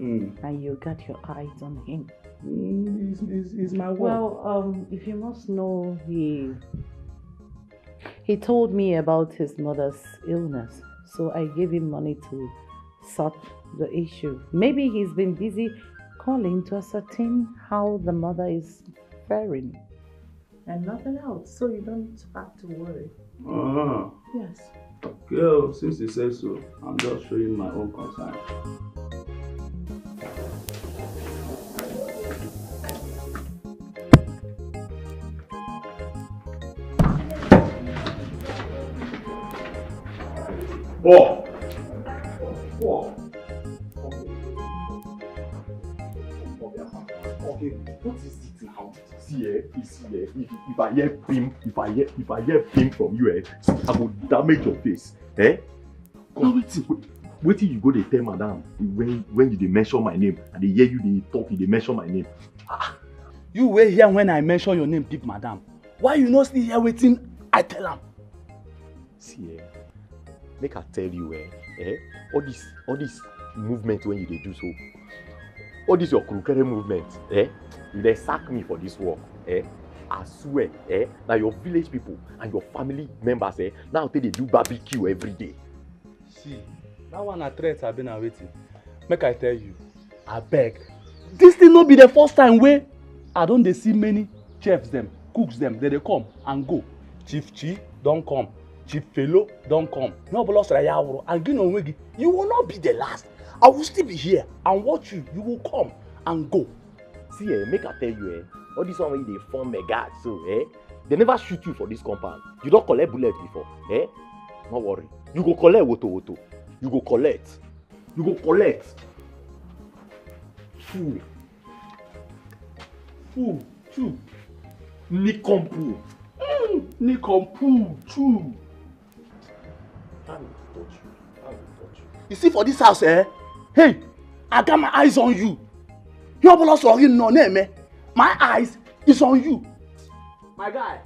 Mm. And you got your eyes on him. Mm, he's, he's, he's my work. Well, um, if you must know, he he told me about his mother's illness, so I gave him money to sort the issue. Maybe he's been busy calling to ascertain how the mother is faring. And nothing else, so you don't have to worry. Uh-huh. Yes. Okay, oh, since you say so, I'm just showing my own concern. Oh! Oh! Okay, what is it now? See, eh, you see, eh, if, if I hear beam, if I hear, if I hear beam from you, eh, I go damage your face, eh? Now wetin, wetin you go dey tell madam when, when you dey mention my name? I dey hear you dey talk, you dey mention my name. Ah, you wey hear when I mention your name give madam, why you no still hear wetin I tell am? See, eh, make I tell you, eh, eh, all this, all this movement when you dey do so, all this your kurukere movement, eh, you dey sack me for this work, eh. I swear, eh, na your village people and your family members, eh, now take dey do barbecue every day. See, that one na threat, abi na wetin? Make I tell you. Abeg, this thing no be the first time wey I don dey see many chefs dem, cooks dem, dem dey come and go. Chief Chi don come, Chief Felo don come. No, but lost Raya Aworo and Gino Nwegi, you will not be the last. I will still be here and watch you. You will come and go. See, eh, make I tell you, eh, all this one wey you dey form mega so, eh, they never shoot you for this compound. You don collect bullet before, eh? No worry. You go collect woto woto. You go collect. You go collect. Fool. Fool. Chu. Nikompu. Mm. Nikompu. Chu. How will touch you? How will touch you? You see, for this house, eh? Hey, I got my eyes on you. You have lost your name, eh? My eyes is on you. My guy,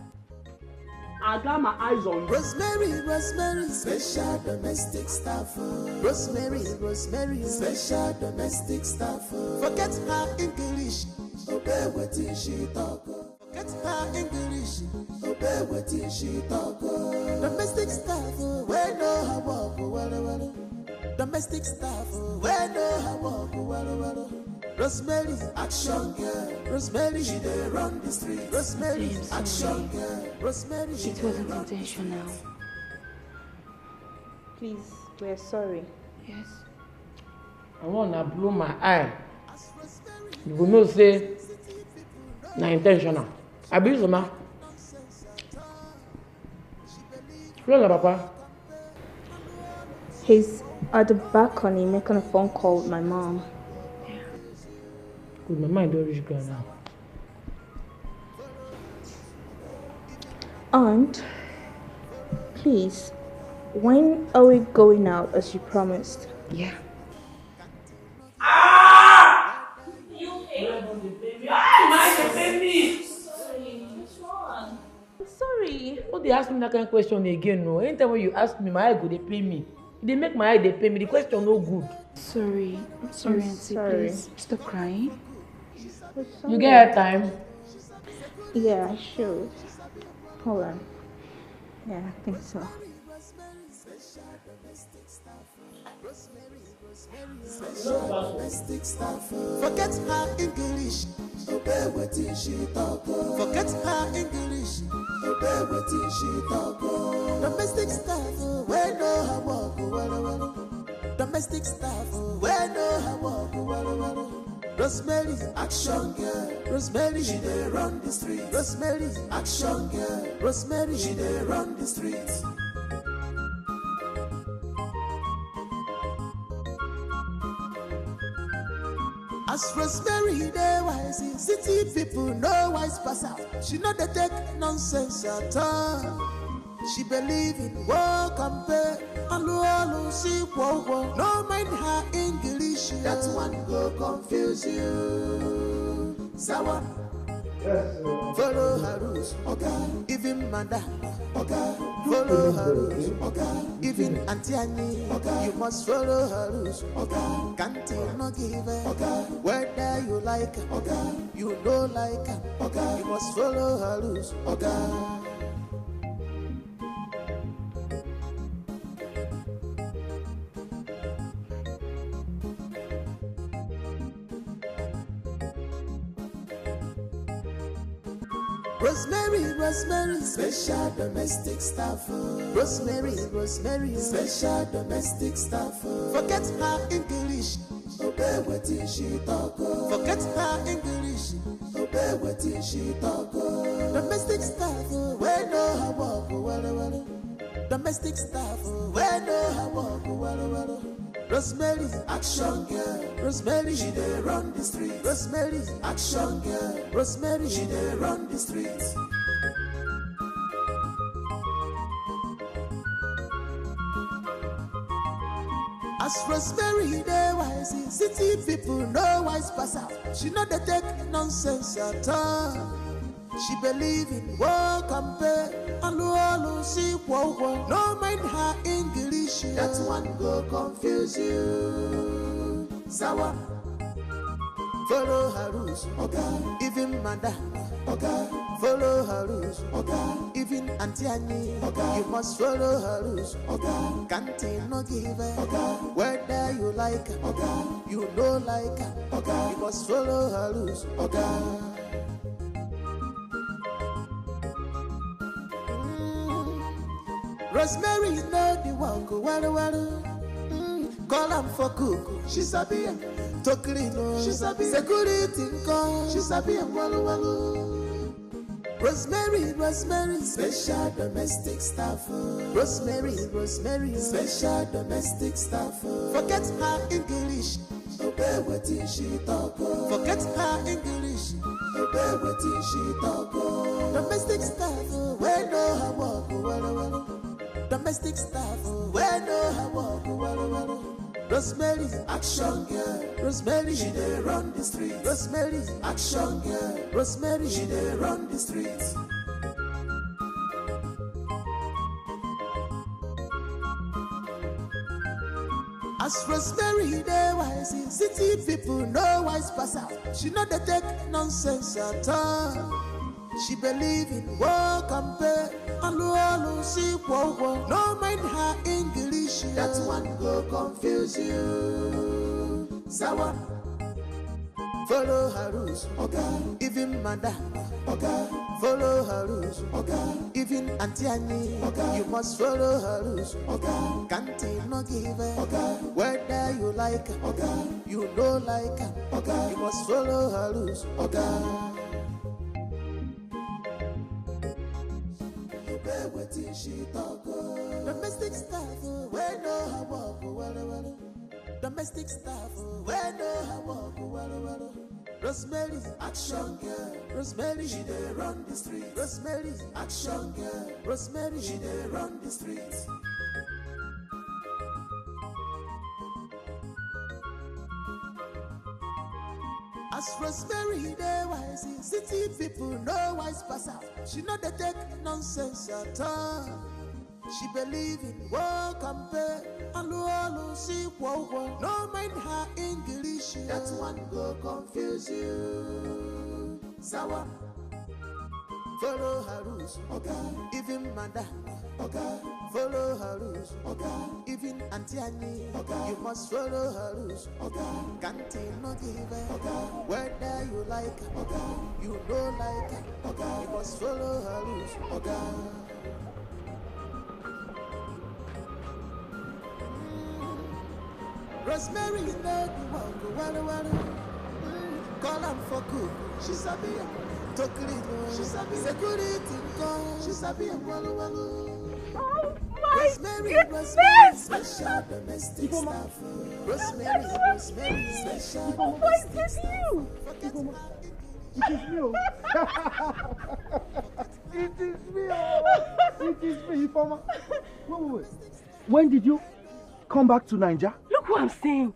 I got my eyes on you. Rosemary, Rosemary, special domestic staff. Oh. Rosemary, Rosemary, special domestic staff. Oh. Forget her English, obey what she talk. Oh. Forget her English, obey what she talk. Oh. Domestic staff, oh, we know her work, oh, well, well. Domestic staff, oh, we know her work, oh, well, well. Rosemary, action girl. Rosemary, she dey run the street. Rosemary, action girl. Rosemary, she dey run the street. It wasn't intentional. Please, we're sorry. Yes. I want to blow my eye. You go know say na intentional. I be Zuma. Flow na papa. He's at the balcony making a phone call with my mom. Good, my mind don reach ground now. Aunt, please, when are we going out as you promised? Yeah. Ah! You pay? Why am I to pay me? Sorry, what's wrong? I'm sorry. No dey ask me that kind of question again, no. Anytime when you ask me, my eye go dey pain me. E dey make my eye dey pain me. The question no good. Sorry. I'm sorry, I'm Auntie. Sorry. Please stop crying. It's You get okay. Airtime? Yeah, I should. Hold on. Yeah, I think so. Domestic staff, oh. Forget her English, obey wetin she talk, oh. Forget her English, obey wetin she talk, oh. Domestic staff, oh, wey know her work, oh, well, well. Domestic staff, oh, wey know her work, oh, well, well. Rosemary, action girl. Rosemary, she dey run the street. Rosemary, action girl. Rosemary, she dey run the street. As Rosemary dey wise, city people no wise pass her. She no dey take nonsense at all. She believe in work and pay. Alu alu si kwo kwo. No mind her English, that one go confuse you. Sawa. Follow her rules, okay. Even madam, okay. Follow her rules, okay. Even Auntie Annie, okay. You must follow her rules, okay. Can't you not give her, okay. Whether you like her, okay. You no like her, okay. You must follow her rules, okay. Rosemary, Rosemary, special domestic staff, oh. Rosemary, Rosemary, special domestic staff, oh. Forget her English, obey wetin she talk, oh. Forget her English, obey wetin she talk, oh. Domestic staff, oh, wey know her work, oh, well, well. Domestic staff, oh, wey know her work, oh, well, well. Rosemary, action girl. Rosemary, she dey run the street. Rosemary, action girl. Rosemary, she dey run the street. As Rosemary dey wise, city people no wise pass her. She no dey take nonsense at all. She believe in work and pay. Alu alu si kwo kwo. No mind her English, that one go confuse you. Sawa. Follow her rules, okay. Even madam, okay. Follow her rules, okay. Even Auntie Annie, okay. You must follow her rules, okay. Can't you not give her, okay. Whether you like her, okay. You no like her, okay. You must follow her rules, okay. Mm. Rosemary know the work, well, well. Mm. Call am for cook, she sabi am. To clean, oh, she sabi. Security, nko, she sabi am, well, well. Rosemary, Rosemary, special domestic staff, oh. Rosemary, Rosemary, special domestic staff, oh. Forget her English, obey wetin she talk, oh. Forget her English, obey wetin she talk, oh. Domestic staff, oh, wey know her work, oh, well, well. Domestic staff, oh, wey know her work, oh, well, well. Rosemary, action girl. Rosemary, she dey run the street. Rosemary, action girl. Rosemary, she dey run the street. As Rosemary dey wise, city people no wise pass her. She no dey take nonsense at all. She believe in work and pay. Alu alu si kwo kwo. No mind her English, that one go confuse you. Sawa. Follow her rules, okay. Even madam, okay. Follow her rules, okay. Even Auntie Annie, okay. You must follow her rules, okay. Can't you not give her, okay. Whether you like her, okay. You no like her, okay. You must follow her rules, okay. Obey wetin she talk, oh. Domestic staff, oh, wey know her work, oh, well, well. Domestic staff, oh, wey know her work, oh, well, well. Rosemary, action girl. Rosemary, she dey run the street. Rosemary, action girl. Rosemary, she dey run the street. Rosemary dey wise, city people no wise pass her. She no dey take nonsense at all. She believe in work and pay, and olu si kwo. No mind her English, that one go confuse you. Sawa. Follow her rules, okay. Even madam, okay. Follow her rules, okay. Even Auntie Annie, okay. You must follow her rules, okay. Can't tell no give, okay. Whether you like, okay. You don't like, okay. You must follow her rules, okay. Rosemary, you know the one go well, well. Mm, call am for cook, she sabi am. To clean, oh, she sabi. Security, call, she sabi am well, well. Oh my Rosemary, goodness! Rosemary, special domestic staff. Rosemary, Rosemary, special domestic staff. Forget about it. It is me, oh. It is me, oh. It is me, Ifeoma. Wait, wait, wait. When did you come back to Naija? Look what I'm saying.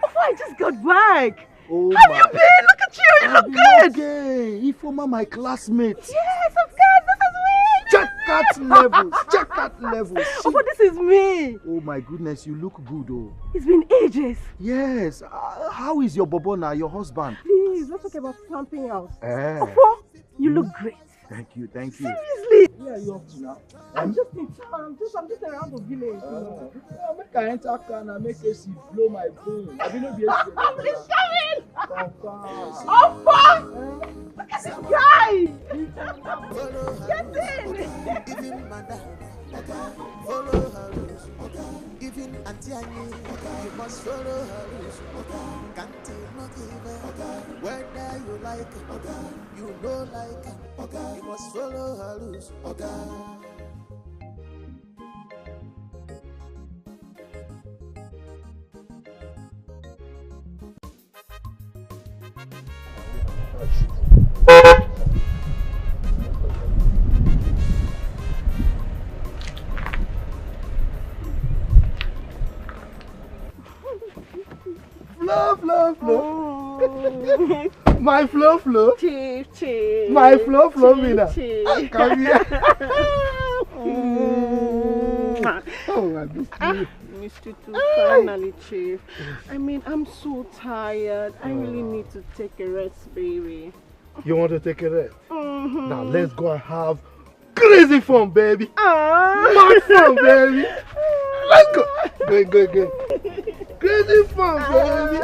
Before I just got back. Oh, how have you been? Look at you. You look good. Okay. Ifeoma, my classmate. Yes, of course. This is me. Check out levels. Check out levels. Oh, but this is me. Oh my goodness, you look good, oh. It's been ages. Yes. Uh, how is your bobo now, your husband? Please, let's talk about something else. Eh. Ofo, you look great. Thank you, thank you. Seriously? Where are you up to now? I'm just in town. I'm just, I'm just around the village. Uh, make I enter car and make A C blow my brain. I be no be A C. Somebody's coming. Come, come. Ofo! Look at this guy! Get in! Even madam, follow her rules. Even Auntie Annie, you must follow her rules. Can't tell no give, whether you like, you no like, you must follow her rules. Flow, flow, flow. Oh. My flow, flow. Chief, chief. My flow, flow, chief, Mina. Chief. Ah, come here. Mm. Oh, I missed you. Ah, missed you too. Finally, chief. I mean, I'm so tired. I really need to take a rest, baby. You want to take a rest? Mm-hmm. Now let's go and have crazy fun, baby. Ah. Mad fun, baby. Let's go. Go, go, go. Crazy fun, baby.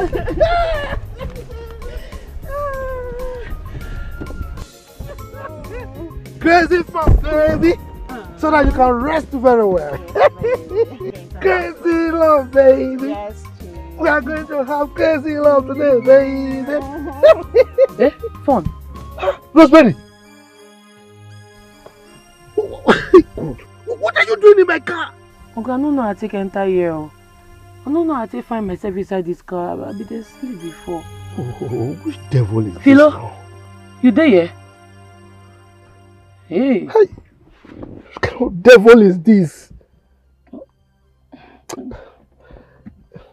Crazy fun, baby. So that you can rest very well. Crazy love, baby. Yes, chief. We are going to have crazy love today, baby. Eh? Fun. Rosemary! What are you doing in my car? Oga, I no know how I take enter here o. I no know how I take find myself inside this car. I be dey sleep before. Oh, which devil is this now? Philo, you dey here? Hey. Hey, what kind of devil is this?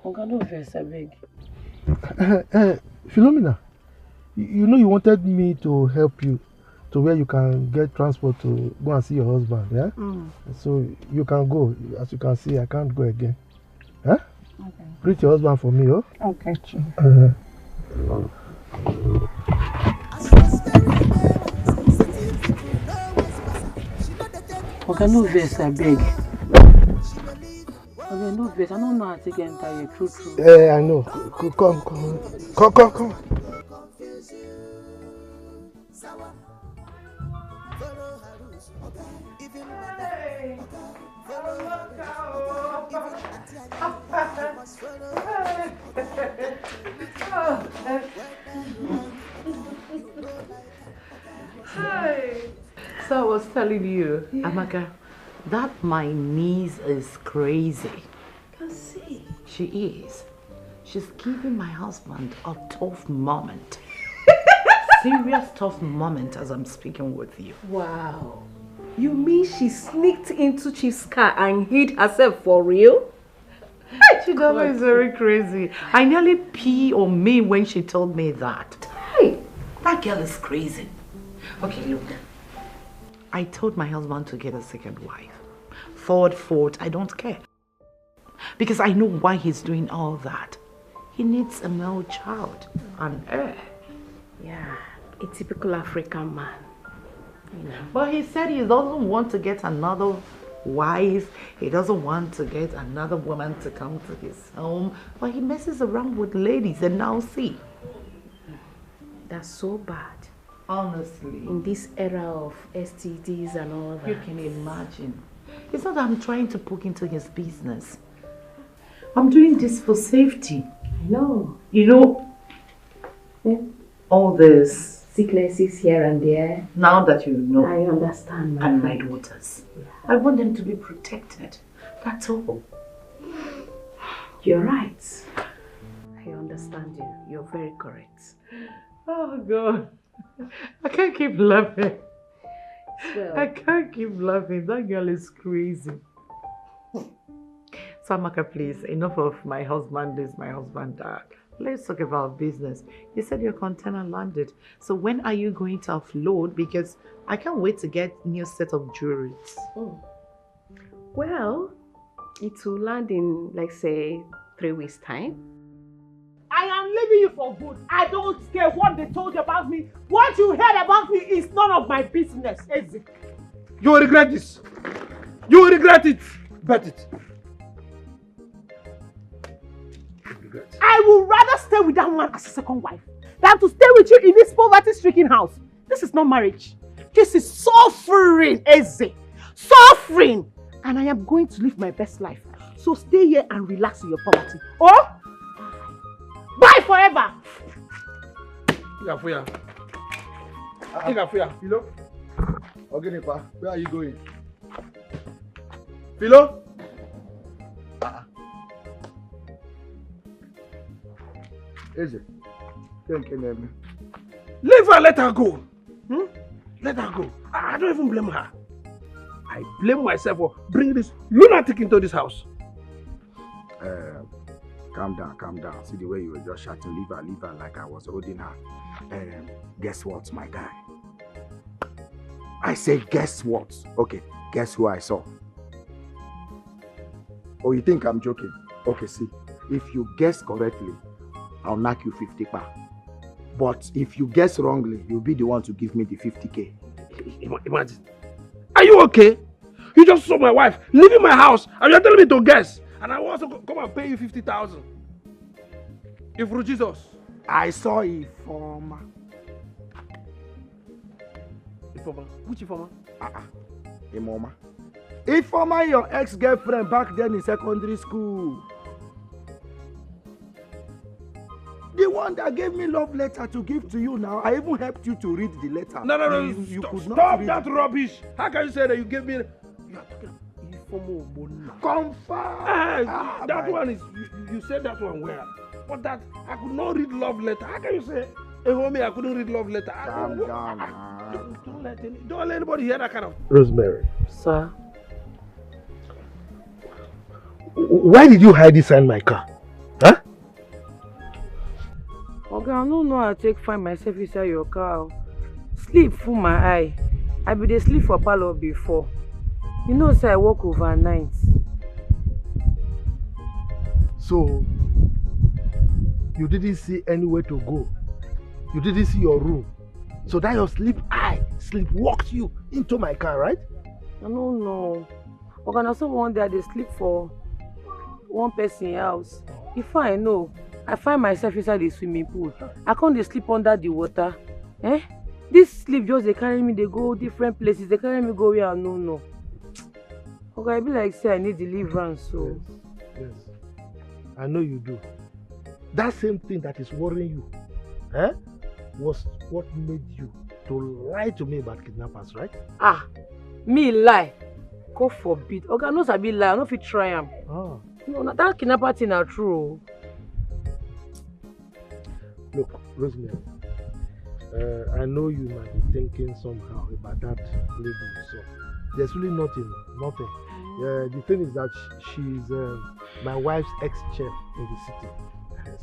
Oga, no vex, abeg. Eh, eh, Philomena, you, you know you wanted me to help you to where you can get transport to go and see your husband, yeah? Mm. So you can go. As you can see, I can't go again. Huh? Okay. Greet your husband for me, oh? Okay, chief. Uh-huh. Oga, no vex, abeg. Oga, no vex. I no know how I take enter here, true, true. Eh, I know. C-, c-, come, come. Come, come, come. Hi. So I was telling you, yeah, Amaka, that my niece is crazy. Can see. She is. She's giving my husband a tough moment. Serious tough moment as I'm speaking with you. Wow. You mean she sneaked into Chief's car and hid herself for real? Hey, Chidama is very crazy. I nearly pee on me when she told me that. That girl is crazy. Okay, look. I told my husband to get a second wife. Third, fourth, I don't care. Because I know why he's doing all that. He needs a male child, an heir. Yeah, a typical African man. You know. But he said he doesn't want to get another wife. He doesn't want to get another woman to come to his home. But he messes around with ladies, and now see. That's so bad. Honestly. In this era of S T Ds and all that. You can imagine. It's not that I'm trying to poke into his business. I'm doing this for safety. I know. You know, all this sicknesses here and there. Now that you know. I understand, my And my friend. Daughters. Yeah. I want them to be protected. That's all. You're right. I understand you. You're very correct. Oh, God. I can't keep laughing. Well, I can't keep laughing. That girl is crazy. So, Amaka, please, enough of my husband this, my husband that. Let's talk about business. You said your container landed. So when are you going to offload? Because I can't wait to get new set of jewelry. Oh. Well, it will land in, like, say, three weeks' time. I am leaving you for good. I don't care what they told you about me. What you heard about me is none of my business, Eze. You will regret this. You will regret it. Bet it. You will regret. I would rather stay with that woman as a second wife than to stay with you in this poverty-stricken house. This is not marriage. This is suffering, Eze. Suffering. And I am going to live my best life. So stay here and relax in your poverty. Oh? Bye forever. Ị ga-afụ ya. Ị ga-afụ ya. Philo? Ọ gịnịkwa? Where are you going? Philo? Ah. Eze, ke nke na-eme? Leave her, let her go. Hmm? Let her go. I, I don't even blame her. I blame myself for bringing this lunatic into this house. Uh, calm down, calm down. See the way you were just shouting, "Leave her, leave her," like I was holding her. Um, guess what, my guy? I say, guess what? Okay, guess who I saw? Oh, you think I'm joking? Okay, see, if you guess correctly, I'll knock you fifty pa. But if you guess wrongly, you'll be the one to give me the fifty K. Ima-, imagine. Are you okay? You just saw my wife leaving my house and you're telling me to guess. And I will also co-, come and pay you fifty thousand. If Jesus. I saw Ifeoma. Ifeoma? Which Ifeoma? Ah, ah. Ifeoma. Ifeoma, your ex-girlfriend back then in secondary school. The one that gave me love letter to give to you now, I even helped you to read the letter. No, no, no, you, you stop, could not stop read that rubbish. How can you say that you gave me, you are talking about Ifeoma Ogbonna. Confirm. Ah, that one is, you, you said that one well. But that, I could not read love letter. How can you say, "Hey, homie, I couldn't read love letter"? Calm down, man. Don't, don't let any, don't let anybody hear that kind of. Rosemary. Sir? Why did you hide inside my car? Huh? Oga, I no know how I take find myself inside your car. Sleep full my eye. I be dey sleep for parlor before. You know say I work overnight. So, you didn't see anywhere to go. You didn't see your room. So that your sleep eye sleep walked you into my car, right? I no know. Oga, na so one day I dey sleep for one person house. Before I know, I find myself inside the swimming pool. I come dey sleep under the water. Eh? This sleep just dey carry me dey go different places, dey carry me go where I no know. Oga, e be like say I need deliverance o. Yes, yes. I know you do. That same thing that is worrying you, eh, was what made you to lie to me about kidnappers, right? Ah, me lie? God forbid. Oga, I no sabi lie. I no fit try am. Ah. No, na that kidnapper thing na true o. Look, Rosemary, uh, I know you might be thinking somehow about that lady you saw. There's really nothing, nothing. Uh, the thing is that sh-, she's, uh, my wife's ex-chef in the city.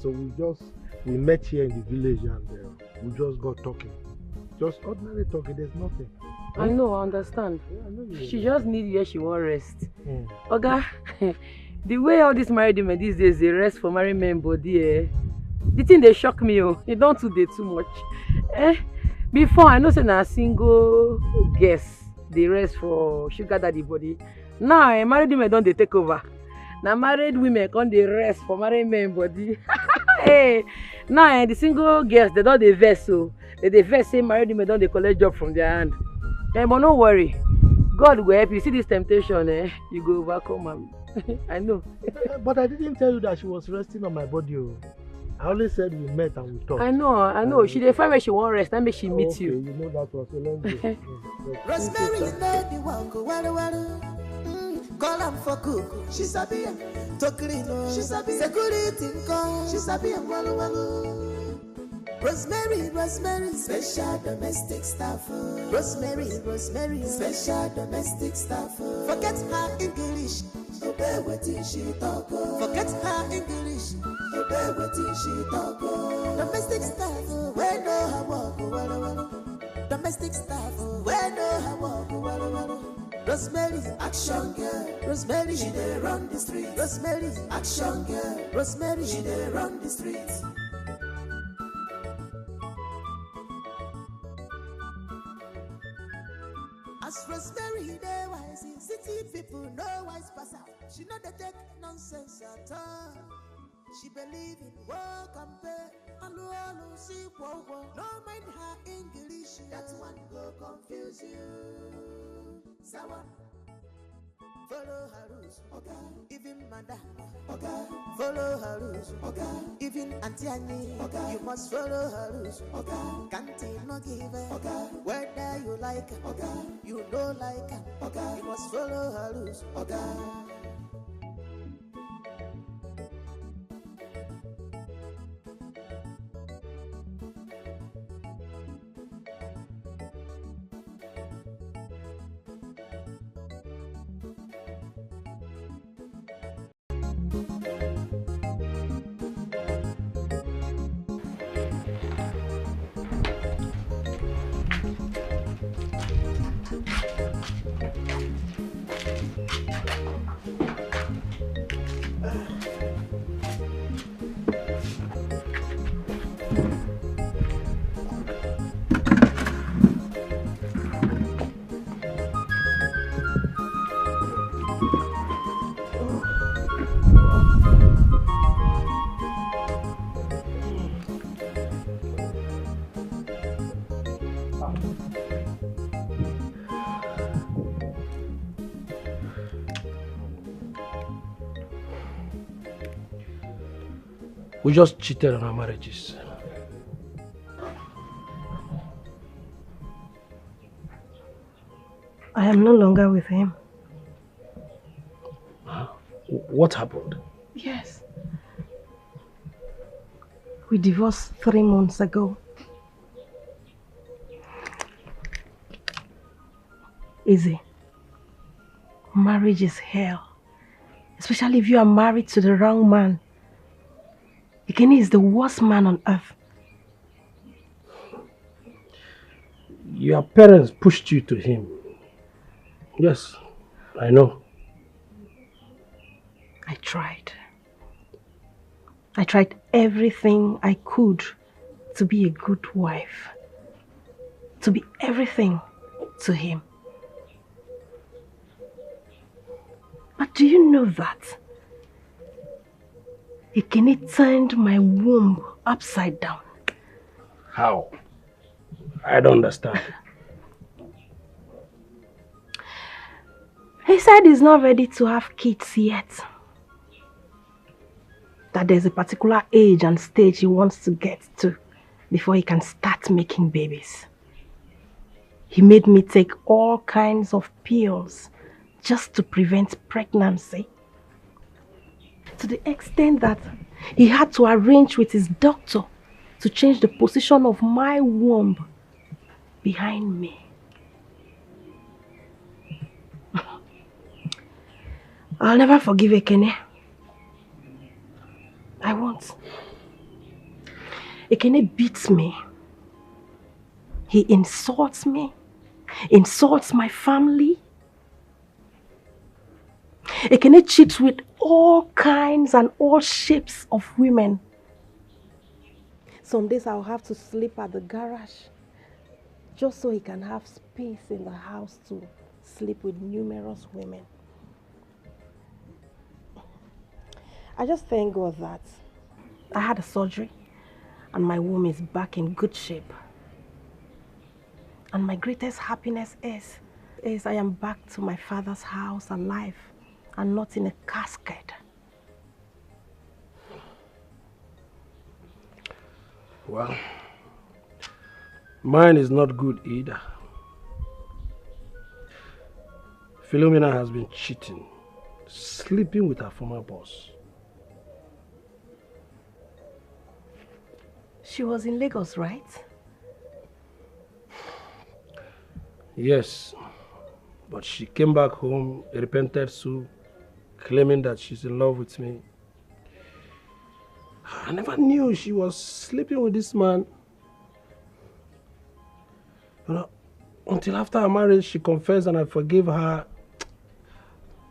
So we just we met here in the village and uh, we just got talking. Just ordinary talking, there's nothing. I know, I understand. Yeah, I know you. She just need where she wan rest. Mm. Oga, the way all these married women these days dey rest for married men body, eh? The thing dey shock me o. E don too dey too much. Eh? Before, I know say na single girls dey rest for sugar daddy body. Now, eh, married women don dey take over. Na married women come dey rest for married men body. Hey, now, eh, the single girls, they don dey vex o. They dey vex say married women don dey collect job from their hand. Eh, but no worry. God go help you. See this temptation, eh? You go overcome am. I know. But I didn't tell you that she was resting on my body. Oh. I only said we met and we talked. I know, I know. She dey find where she wan rest. That make she meet Okay, you. You know that one, so let's go. Yes, yes. Rosemary no dey work, waru waru. Mm, call am for cook, she sabi am. To clean, oh, she sabi am. Security nko, she sabi am, waru waru. Rosemary, Rosemary, special domestic staff. Oh. Rosemary, Rosemary, special domestic staff. Oh. Forget her English, obey wetin she talk. Oh. Forget her English, obey wetin she talk. Oh. Domestic staff, oh, wey know her work, oh, waru waru. Domestic staff, oh, wey know her work, oh, waru waru. Rosemary, action girl. Rosemary, she dey run the street. Rosemary, action girl. Rosemary, she dey run the street. As Rosemary dey wise, city people no wise pass her. She no dey take nonsense at all. She believe in work and pay. Alu alu si kwo kwo. No mind her English. That one go confuse you. Sawa. Follow her rules, okay. Even madam, okay. Follow her rules, okay. Even Auntie Annie, okay. You must follow her rules, okay. Can't no give her, okay. Whether you like her, okay. You no like her, okay. You must follow her rules, okay. We just cheated on our marriages. I am no longer with him. What happened? Yes. We divorced three months ago. Easy. Marriage is hell, especially if you are married to the wrong man. Ekene is the worst man on earth. Your parents pushed you to him. Yes, I know. I tried. I tried everything I could to be a good wife, to be everything to him. But do you know that Ekene turned my womb upside down? How? I don't understand. He said he's not ready to have kids yet. That there's a particular age and stage he wants to get to before he can start making babies. He made me take all kinds of pills just to prevent pregnancy. To the extent that he had to arrange with his doctor to change the position of my womb behind me. I'll never forgive Ekene. I won't. Ekene beats me. He insults me, insults my family. Ekene cheats with all kinds and all shapes of women. Some days I'll have to sleep at the garage just so he can have space in the house to sleep with numerous women. I just thank God that I had a surgery and my womb is back in good shape. And my greatest happiness is, is I am back to my father's house alive and not in a casket. Well, mine is not good either. Philomena has been cheating, sleeping with her former boss. She was in Lagos, right? Yes, but she came back home, repented so, claiming that she's in love with me. I never knew she was sleeping with this man. You know, until after our marriage, she confessed and I forgave her.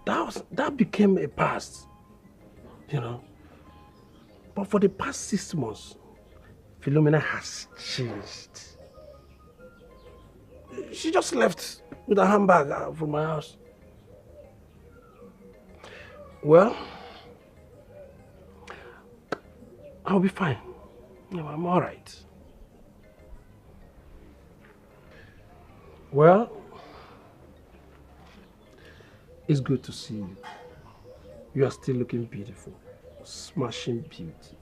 That was, that became a past, you know. But for the past six months, Philomena has changed. She just left with a handbag uh, from my house. Well, I'll be fine. No, I'm all right. Well, it's good to see you. You are still looking beautiful. Smashing beauty.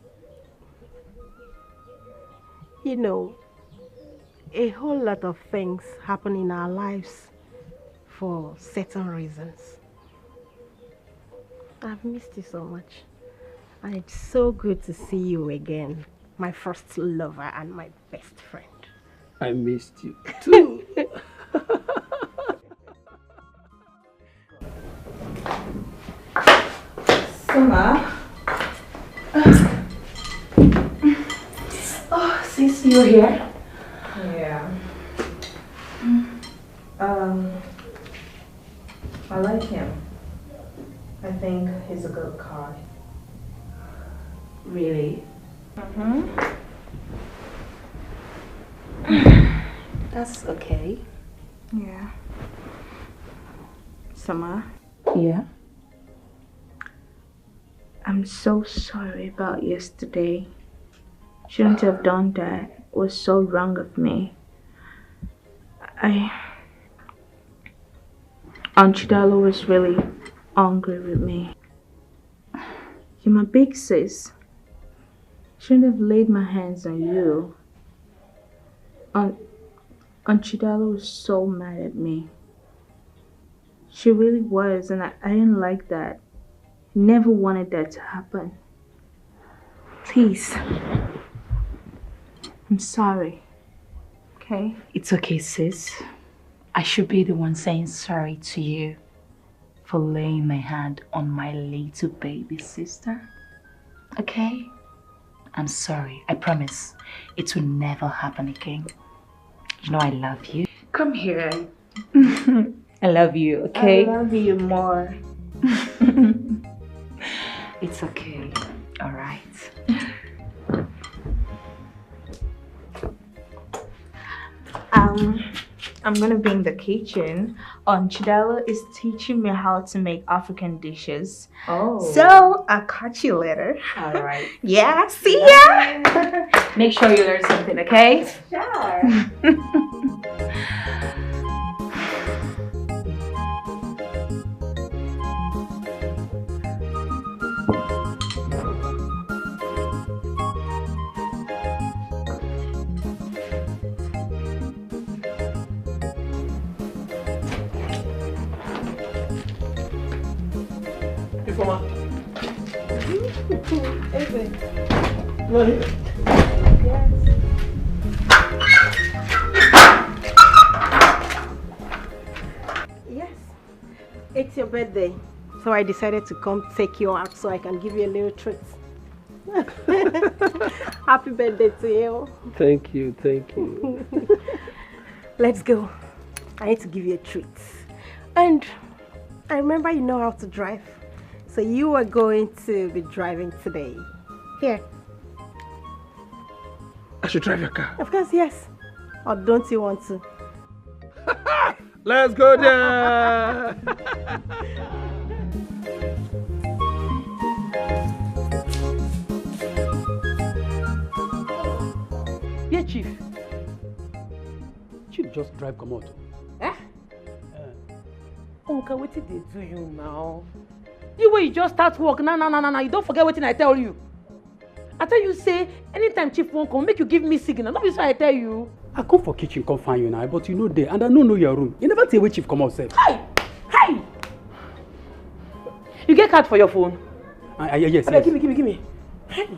You know, a whole lot of things happen in our lives for certain reasons. I've missed you so much. And it's so good to see you again, my first lover and my best friend. I missed you too. Summer. Oh, since you're here. Yeah. Um, I like him. I think he's a good guy. Really? Mm-hmm. That's okay. Yeah. Summer. Yeah. I'm so sorry about yesterday. Shouldn't have done that. It was so wrong of me. I. Aunt Chidalo was really angry with me. You're my big sis. Shouldn't have laid my hands on you. Aunt, Aunt Chidalo was so mad at me. She really was, and I, I didn't like that. Never wanted that to happen. Please. I'm sorry. Okay? It's okay, sis. I should be the one saying sorry to you for laying my hand on my little baby sister. Okay? I'm sorry. I promise it will never happen again. You know I love you. Come here. I love you, okay? I love you more. It's okay. All right. Um, I'm gonna be in the kitchen. Um, Chidalo is teaching me how to make African dishes. Oh. So I'll catch you later. All right. Yeah, see ya. Make sure you learn something, okay? Sure. Ifeoma. Eze. Nani? Yes. Yes. It's your birthday. So I decided to come take you out so I can give you a little treat. Happy birthday to you. Thank you, thank you. Let's go. I need to give you a treat. And I remember you know how to drive. So you are going to be driving today. Here. I should drive your car. Of course, yes. Or don't you want to? Let's go there. Yeah, chief. Chief just drive comot. Eh? Nka, wetin dey do you now? You wey you just start work now, now, now, now, now, you don forget wetin I tell you. I tell you say, anytime chief wan come, make you give me signal. No be so I tell you. I come for kitchen, come find you now, but you no dey, and I no know your room. You never tell where chief comot sef. Hi! Hi! You get card for your phone? Uh, uh, yes, abeg, yes. Give me, give me, give me. Hey!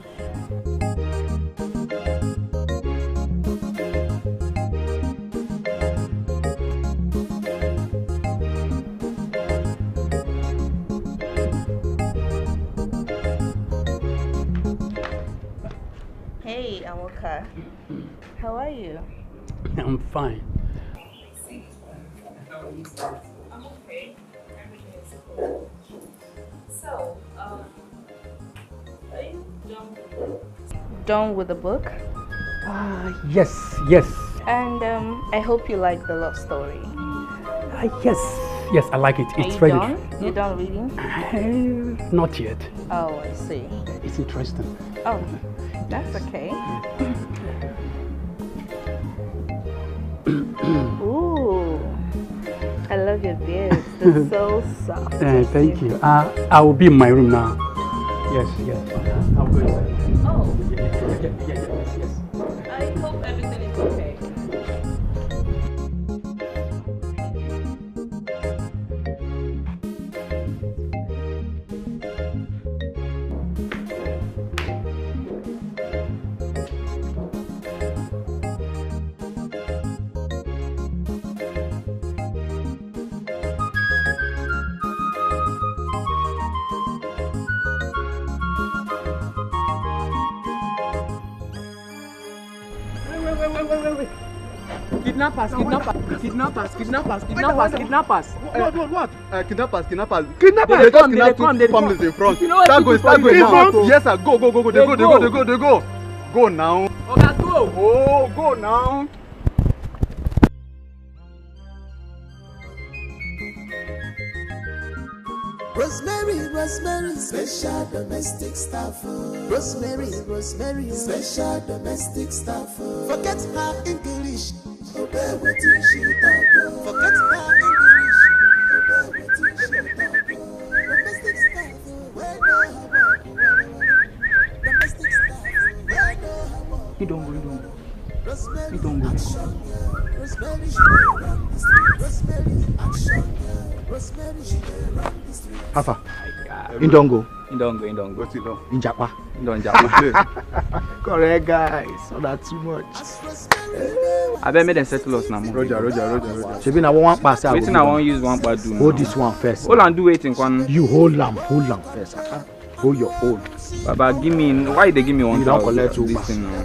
Hey, Awoka. How are you? I'm fine. I'm okay. Everything is cool. So, um, are you done with the book? Done with the book? Ah, yes, yes. And, um, I hope you like the love story. Ah, yes, yes, I like it. Are you done? It's very done? You're done reading? Uh, not yet. Oh, I see. It's interesting. Oh, that's okay. Ooh, I love your beard. It's so soft. Eh, thank you. Uh, I will be in my room now. Yes, yes. I'll go inside. Oh. Yeah, yeah, yeah, yeah, yeah, yes, yes. I hope everything is okay. Wait, wait, wait, wait, wait, wait. Kidnappers, kidnappers, kidnappers, kidnappers, kidnappers, kidnappers. What, what, what, what? Uh, kidnappers, kidnappers. Kidnappers! They just kidnapped two families in front. Start going, start going now. Yes, sir. Go, go, go, go. They go, they go, they go, they go. Go now. Oga, go. Oh, go now. Rosemary, Rosemary, special domestic staff. Rosemary, Rosemary, special domestic staff. Forget her English. Obey wetin she talk. Forget her English. Obey wetin she talk. Domestic staff. Where no have work. Domestic staff. Where no have work. He don't go, he don't go. He don't go. How far? He don't go. He don't go, he don't go. Wetin don? Njapa. He don njapa. Correct, guys. So that's too much. Abeg, make dem settle us now. Roger, Roger, Roger, Roger. Shebi na one pass. Wetin I wan use one pa do now? Hold this one first. Hold am, do wetin, kwan? You hold am, hold am first. Uh-uh. Hold your own. Baba, give me, why they give me one thousand? You don't collect two pa.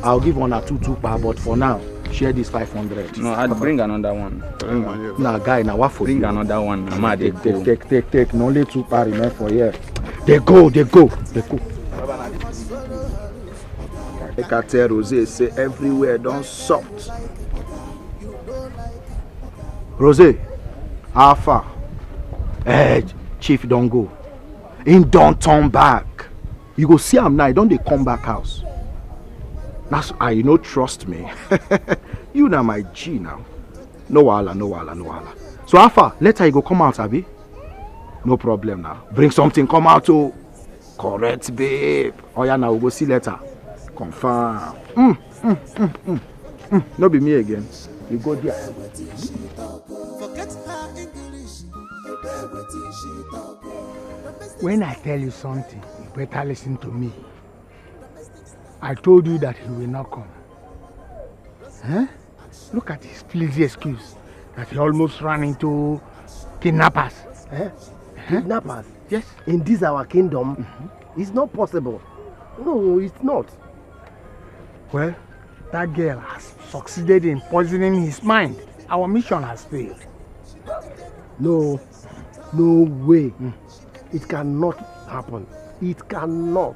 I'll give one or two two pa, but for now, share this five hundred. No, I'll bring another one. Bring one here. Nah, guy, now what for? Bring another one. Take, take, take, take, take. No, only two pa remain for here. They go, they go, they go. Make I tell Rose say everywhere don soft. Rose, how far? Eh, chief don go. Him don turn back. You go see am now, he don dey come back house. That's, ah, you no trust me. You na my G now. No wahala, no wahala, no wahala. So how far? Later you go come out, abi? No problem now. Bring something come out o. Correct, babe. Oya now, we go see later. Confirm. Mm, mm, mm, mm, mm. No be me again. You go there. Forget her English. When I tell you something, you better listen to me. I told you that he will not come. Huh? Look at his flimsy excuse that he almost ran into kidnappers. Eh? Huh? Kidnappers? Yes. In this our kingdom, it's not possible. No, it's not. Well, that girl has succeeded in poisoning his mind. Our mission has failed. No, no way. Mm. It cannot happen. It cannot.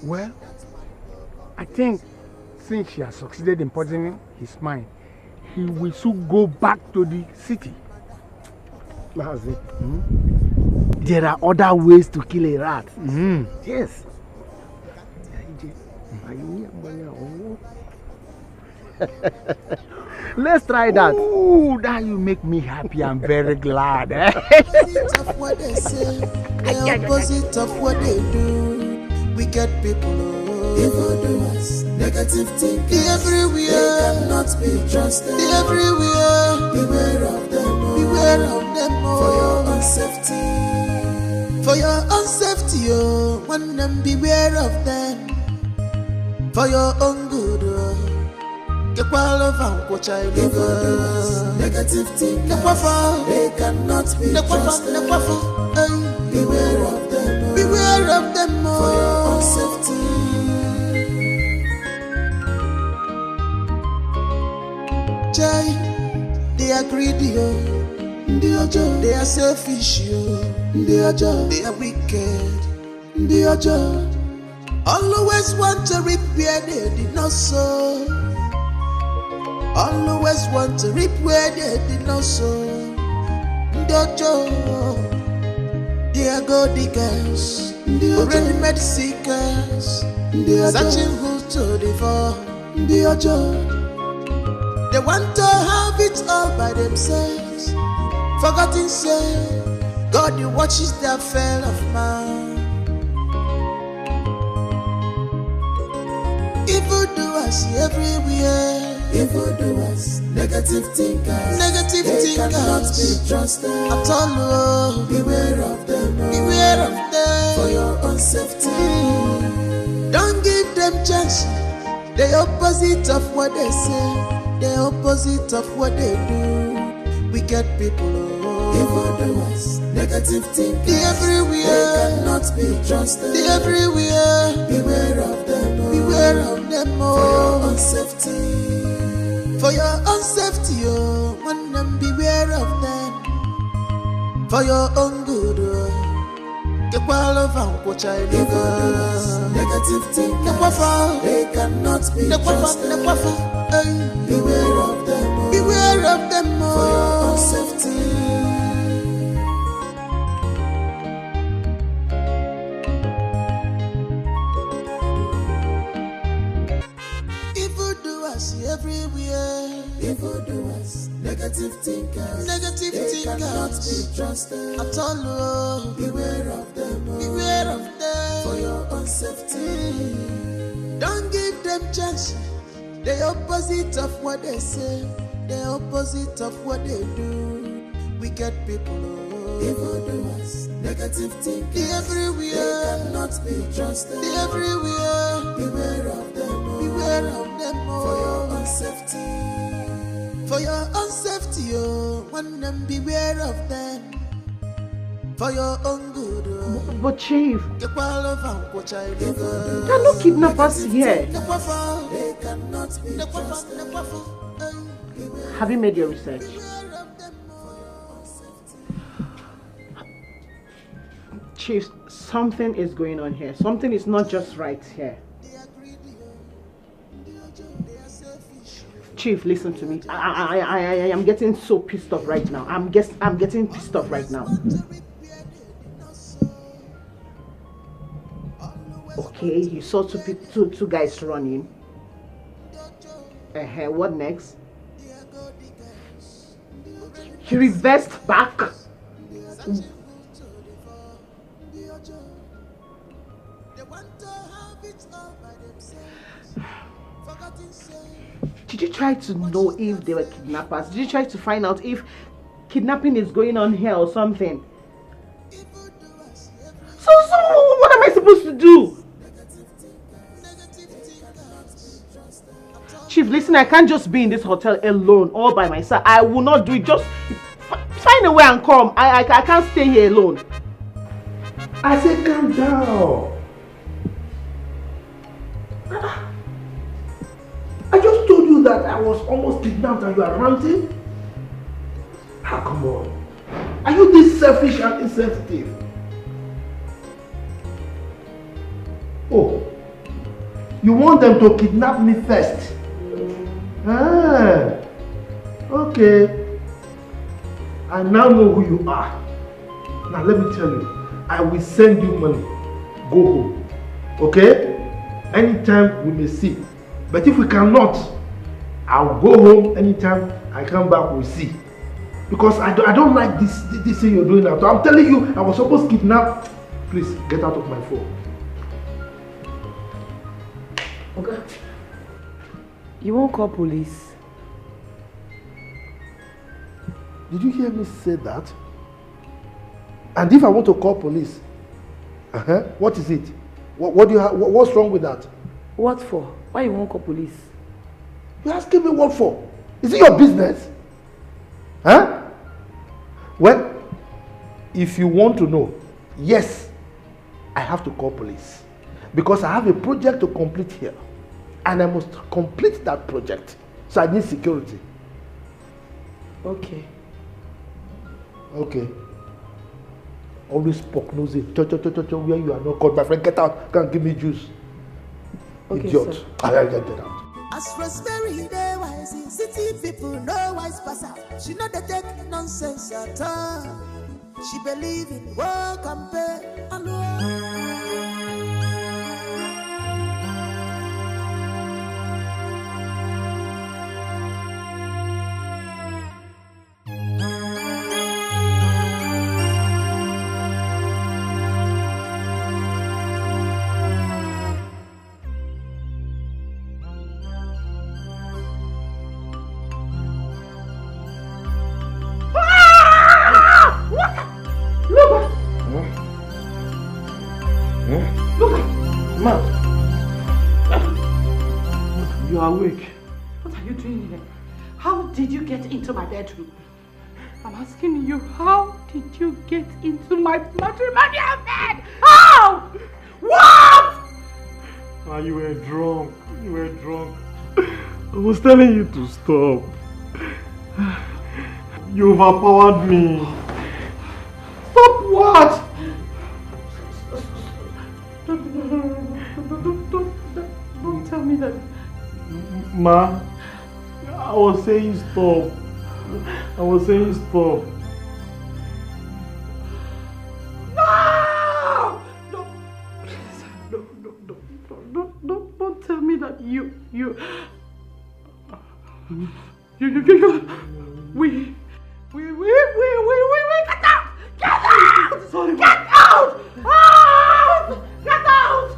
Well, I think since she has succeeded in poisoning his mind, he will soon go back to the city. Mazi, hmm? There are other ways to kill a rat. Mm. Yes. Let's try that. Ooh, that you make me happy. I'm very glad. Eh? Opposite of what they say, the opposite of what they do. Wicked people, oh. Evil doers, negative thinkers. They everywhere. They cannot be trusted. They everywhere. Beware of them, oh. Beware of them, oh. For your own safety. For your own safety, oh. When them beware of them. For your own good, oh. Kekwala over nkwocha ilugo. Negative thing. Nekwafa. They cannot be trusted. Nekwafa. Hey. Beware of them, oh. Beware of them, oh. For your own safety. Chai, they are greedy, oh. Ndị ọjọọ. They are selfish, oh. Ndị ọjọọ. They are wicked. Ndị ọjọọ. Always want to reap where they did not sow. Always want to reap where they did not sow. Ndị ọjọọ, they are gold diggers. Ndị ọjọọ. Ready-made seekers. Ndị ọjọọ. Searching who to devour. Ndị ọjọọ. They want to have it all by themselves. Forgotten say, God, you watches the affair of man. Evil doers everywhere. Evil doers, negative thinkers. Negative thinkers. They cannot be trusted at all, oh. Beware of them, oh. Beware of them. For your own safety. Don't give them chance. The opposite of what they say, the opposite of what they do. Wicked people, oh. Evil doers, negative thinkers. They everywhere. They cannot be trusted. They everywhere. Beware of them, oh. Beware of them, oh. For your own safety. For your own safety, oh. When them beware of them. For your own good, oh. Kekwala over nkwocha ilugo. Negative thing. Nekwafa. They cannot be trusted. Nekwafa. Hey. Beware of them, oh. Beware of them, oh. For your own safety. Evil doers everywhere. Evil doers, negative thinkers. Negative thinkers. They cannot be trusted at all, oh. Beware of them, oh. Beware of them. For your own safety. Don't give them chance. The opposite of what they say, the opposite of what they do. Wicked people, oh. Evil doers, negative thinkers. They everywhere. They cannot be trusted. They everywhere. Beware of them, oh. Beware of them, oh. For your own safety. For your own safety, oh. When them beware of them. For your own good, oh. But Chief, Kekwala over nkwocha ilugo. There are no kidnappers here. They cannot be trusted. Have you made your research? Chief, something is going on here. Something is not just right here. Chief, listen to me. I, I, I, I, I am getting so pissed off right now. I'm guess, I'm getting pissed off right now. Okay, you saw two people, two, two guys running. Uh-huh. What next? He reversed back. Did you try to know if they were kidnappers? Did you try to find out if kidnapping is going on here or something? So, so what am I supposed to do? Chief, listen, I can't just be in this hotel alone, all by myself. I will not do it. Just f- find a way and come. I, I, I can't stay here alone. I say calm down. I just told you that I was almost kidnapped and you are ranting. Ah, come on. Are you this selfish and insensitive? Oh, you want them to kidnap me first? Ah, okay. I now know who you are. Now let me tell you, I will send you money. Go home. Okay? Anytime we may see. But if we cannot, I'll go home. Anytime I come back, we'll see. Because I don't, I don't like this, this thing you're doing now. So I'm telling you, I was supposed to kidnap. Please, get out of my phone. Okay. You won't call police? Did you hear me say that? And if I want to call police, uh-huh, what is it? What, what do you ha-, what, what's wrong with that? What for? Why you won't call police? You're asking me what for? Is it your business? Huh? Well, if you want to know, yes, I have to call police because I have a project to complete here, and I must complete that project. So I need security. Okay. Okay. Always pork nosy. Cho, cho, cho, cho, cho, where you are not called. My friend, get out. Come give me juice. Okay, idiot. Sir. I, I, I get out. As Rosemary dey wise, city people no wise pass her. She no dey take nonsense at all. She believe in work and pay. Hello. Look! Huh? Huh? Look! Ma! You are awake. What are you doing here? How did you get into my bedroom? I'm asking you, how did you get into my matrimonial bed? How? What? Ah, you were drunk. You were drunk. I was telling you to stop. You overpowered me. Stop what? Don't, don't, don't, don't, don't, don't tell me that. Ma, I was saying stop. I was saying stop. No! No! Please, no, no, no, no, no, no, don't tell me that you, you, you, you, you, you, we, we, we, we, we, we, we, get out! Get out! Sorry, get out! Out! Get out!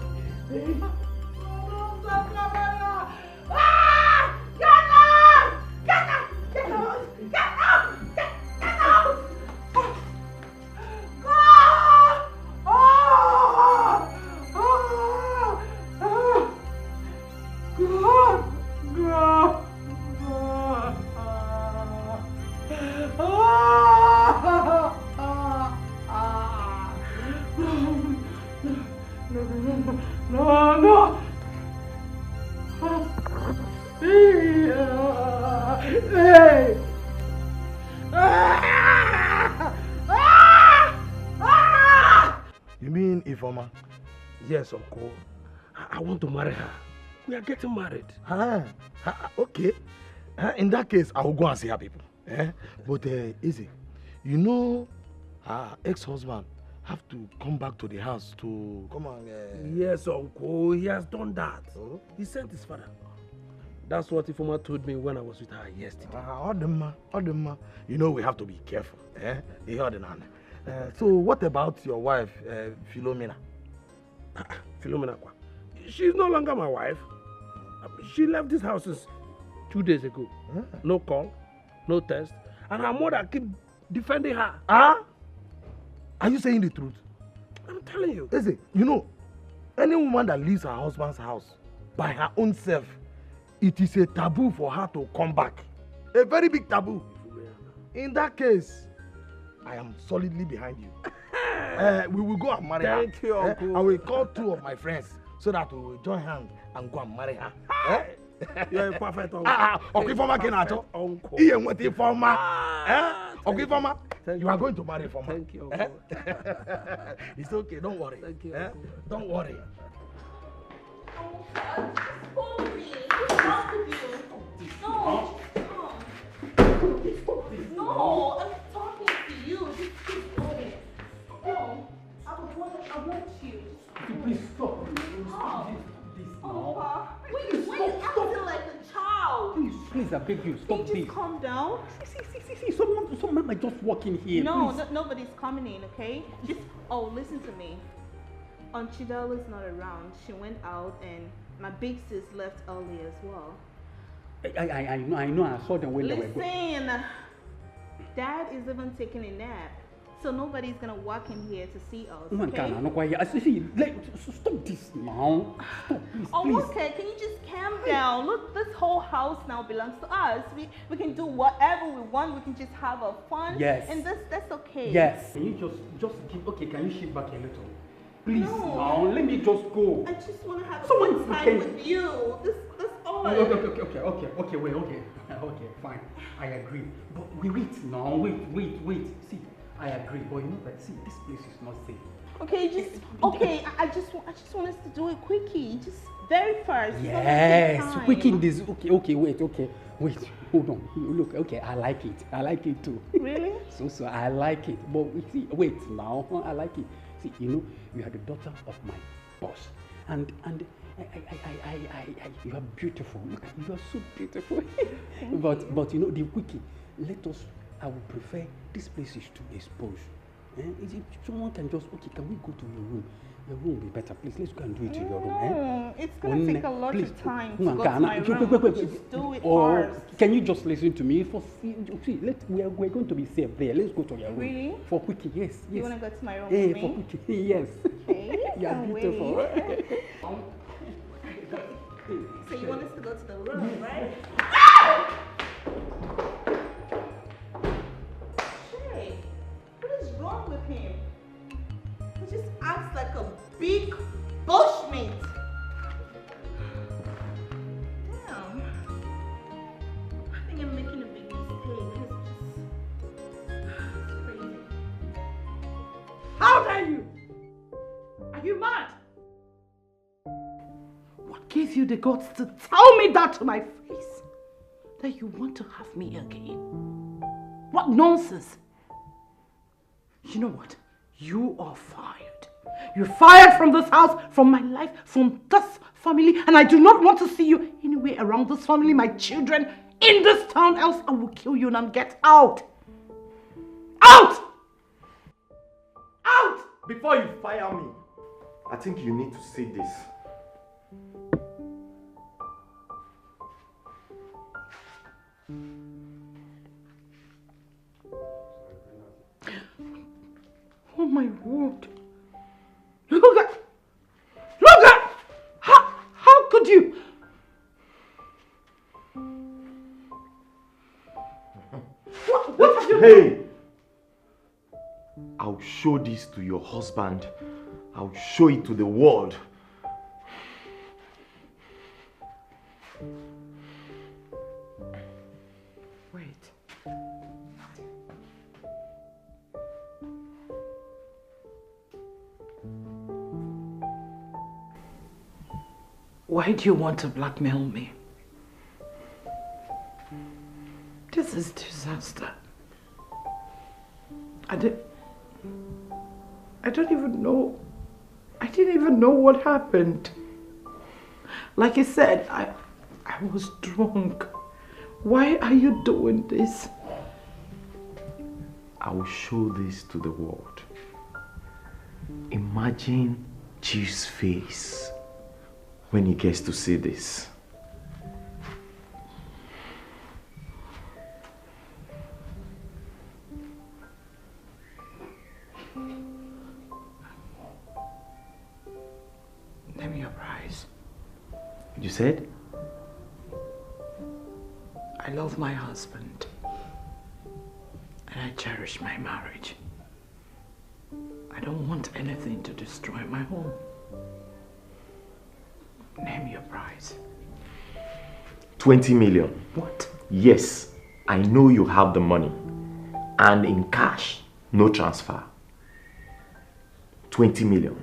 Ah! Get out! Get out! Get out! Get out! Get, get out! Ah! Ah! Ah! Ah! Ah! God! God! Ah! Ah! Ah! Ah! No, no, no, no, no, no. Hey! You mean Ifoma? Yes, uncle. I, I want to marry her. We are getting married. Ah, ah, okay. Ah, in that case, I will go and see her people. Eh? But uh, easy. You know, her ex-husband have to come back to the house to come and. Uh... Yes, uncle. He has done that. Oh? He sent his father. That's what Ifoma told me when I was with her yesterday. Ah, Odema, Odema. You know we have to be careful. Eh? Ihe ọdịnala. Uh, so what about your wife, uh, Philomena? Ah, Philomena kwa. She's no longer my wife. She left this house since two days ago. Huh? No call, no text. And her mother keep defending her. Ah? Are you saying the truth? I'm telling you. Eze, you know, any woman that leaves her husband's house by her own self, it is a taboo for her to come back. A very big taboo. In that case, I am solidly behind you. Uh, we will go and marry her. Thank you, eh? Uncle. I will call two of my friends so that we will join hand and go and marry her. Eh? You're a perfect uncle. Ah, ah, Okifoma Kinato. Uncle. Iye Nweti Foma. Ah, eh? Okifoma, you are going to marry Foma. Thank you, eh? Uncle. It's okay, don't worry. Thank you, eh? Uncle. Don't worry. Uncle, just hold me. What's wrong with you? No. No, I'm talking to you. Just keep going. No, I want, I want you. Just please stop. Stop this, stop this now. Why you, why you acting like a child? Please, please, I beg you, stop this. Can you just calm down? See, see, see, see, see, someone, someone might just walk in here. No, please. No, nobody's coming in, okay? Just, oh, listen to me. Aunt Chidel is not around. She went out, and my big sis left early as well. I, I, I, I know, I know. I saw them when they were going. Listen, Dad is even taking a nap. So nobody's gonna walk in here to see us, okay? Nwankana, no, quiet. I see, see, let, s-, stop this now. Stop, please, oh, please. Okay, can you just calm down? Look, this whole house now belongs to us. We, we can do whatever we want. We can just have our fun. Yes. And this, that's okay. Yes. Can you just, just give, okay, can you shift back a little? Please, no. Now, let me just go. I just wanna have some time with you. This, that's all. Okay, okay, okay, okay, okay, wait, okay. Okay, fine. I agree. But we wait now, wait, wait, wait. See, I agree, but you know that, see, this place is not safe. Okay, just, okay, I, I just wa-, I just want us to do it quickie. Just very fast. It's not gonna take time. Yes, quickie this. Okay, okay, wait, okay. Wait, hold on. Look, okay, I like it. I like it too. Really? So, so I like it. But see, wait now. I like it. See, you know, you are the daughter of my boss. And, and I, I, I, I, I, I, you are beautiful. Look, you are so beautiful. Thank you. But, but you know, the quickie, let us, I would prefer, this place is too exposed. Eh? If, if someone can just, okay, can we go to your room? Your room will be better. Please, let's go and do it in your room. Eh? Mm, it's gonna take a lot of time to go to my room. Just do it fast. Or can you just listen to me? For, see, see, let, we are, we're going to be safe there. Let's go to your room. Really? For quickie, yes, yes. You wanna go to my room with me? Eh, for quickie, yes. Okay, you are beautiful. So you want us to go to the room, right? Shay, what is wrong with him? He just acts like a big bushmeat. Damn. I think I'm making a big mistake. It's just, it's crazy. How dare you? Are you mad? What gives you the guts to tell me that to my face? That you want to have me again? What nonsense! You know what? You are fired. You're fired from this house, from my life, from this family, and I do not want to see you anywhere around this family, my children, in this town, else I will kill you now. Get out! Out! Out! Before you fire me, I think you need to see this. Oh my word. Look at, look at, how, how could you? What, what have you done? Hey! I'll show this to your husband. I'll show it to the world. Wait. Why do you want to blackmail me? This is disaster. I don't, I don't even know. I didn't even know what happened. Like I said, I, I was drunk. Why are you doing this? I will show this to the world. Imagine Chief's face when he gets to see this. Name your price. You said? I love my husband. And I cherish my marriage. I I don't want anything to destroy my home. Name your price. Twenty million. What? Yes, I know you have the money. And in cash, no transfer. Twenty million.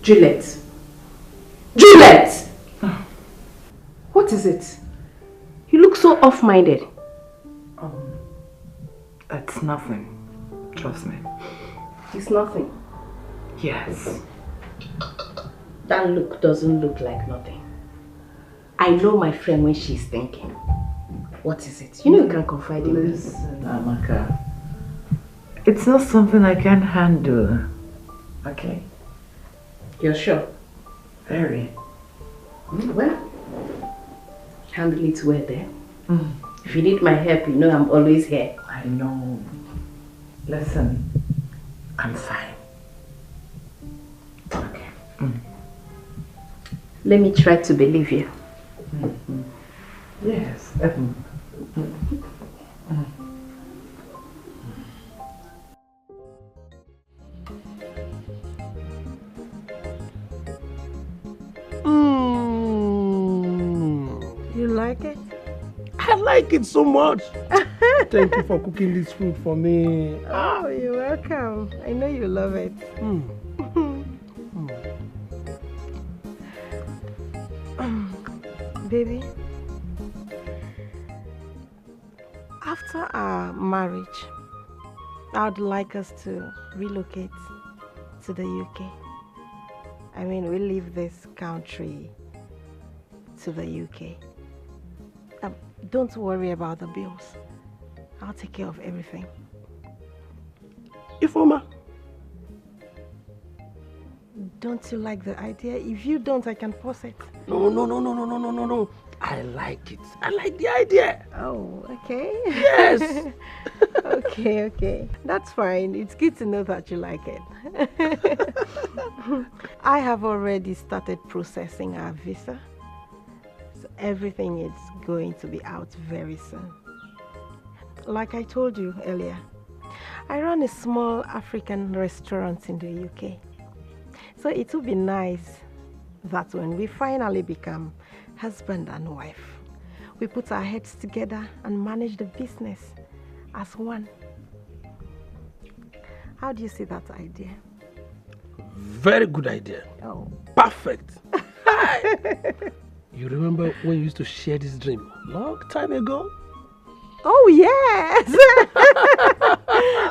Juliet. Juliet! What is it? You look so off-minded. Um, it's nothing. Trust me. It's nothing. Yes. That look doesn't look like nothing. I know my friend when she's thinking. What is it? You know you can confide in me. Listen, Amaka. It's not something I can handle. Okay? You're sure? Very. Mm, well, handle it well there. Mm. If you need my help, you know I'm always here. I know. Listen, I'm fine. Okay. Mm. Let me try to believe you. Mm -hmm. Yes. Mm -hmm. Mm. You like it? I like it so much. Thank you for cooking this food for me. Oh, you're welcome. I know you love it. Mm. Baby, after our marriage, I would like us to relocate to the U K. I mean, we leave this country to the U K. Um, don't worry about the bills. I'll take care of everything. Ifeoma, don't you like the idea? If you don't, I can pause it. No, no, no, no, no, no, no, no, no. I like it. I like the idea. Oh, okay. Yes. Okay, okay. That's fine. It's good to know that you like it. I have already started processing our visa. So everything is going to be out very soon. Like I told you earlier, I run a small African restaurant in the U K. So it would be nice that when we finally become husband and wife, we put our heads together and manage the business as one. How do you see that idea? Very good idea. Oh. Perfect. You remember when you used to share this dream long time ago? Oh, yes.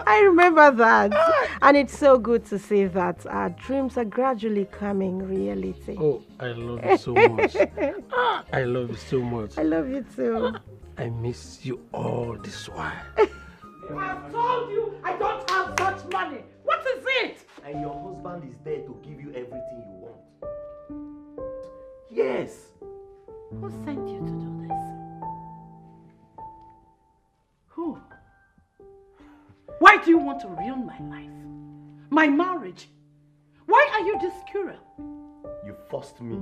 I remember that. And it's so good to see that our dreams are gradually coming reality. Oh, I love you so much. Ah, I love you so much. I love you too. I miss you all this while. I've told you I don't have such money. What is it? And your husband is there to give you everything you want. Yes. Who sent you to do this? Who? Why do you want to ruin my life? My marriage? Why are you this cruel? You forced me.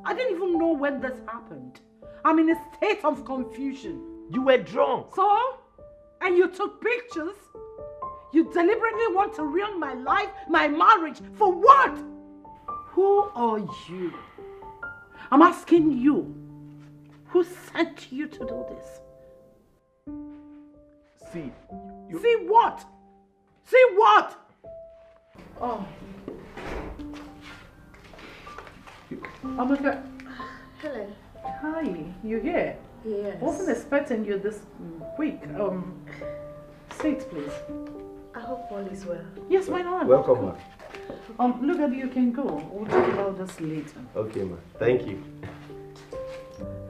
I didn't even know when this happened. I'm in a state of confusion. You were drunk. So? And you took pictures? You deliberately want to ruin my life, my marriage, for what? Who are you? I'm asking you, who sent you to do this? See, you... See what? See what? Oh. Oh my God. Hello. Hi, you here? Yes. Wasn't expecting you this quick. Um, sit, please. I hope all is well. Yes, my lord. Welcome, ma. Um, look, you can go. We'll talk about this later. Okay, ma. Thank you.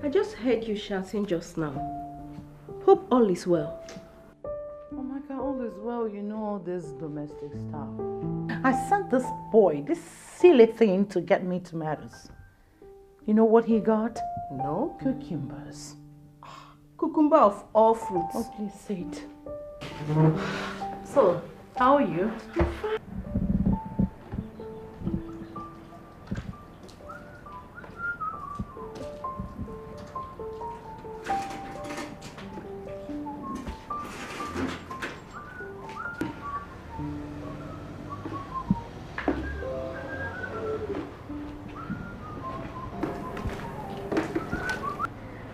I just heard you shouting just now. Hope all is well. Oh my God, all is well. You know all this domestic stuff. I sent this boy, this silly thing, to get me tomatoes. You know what he got? No cucumbers. Cucumber of all fruits. Oh, please sit. So, how are you?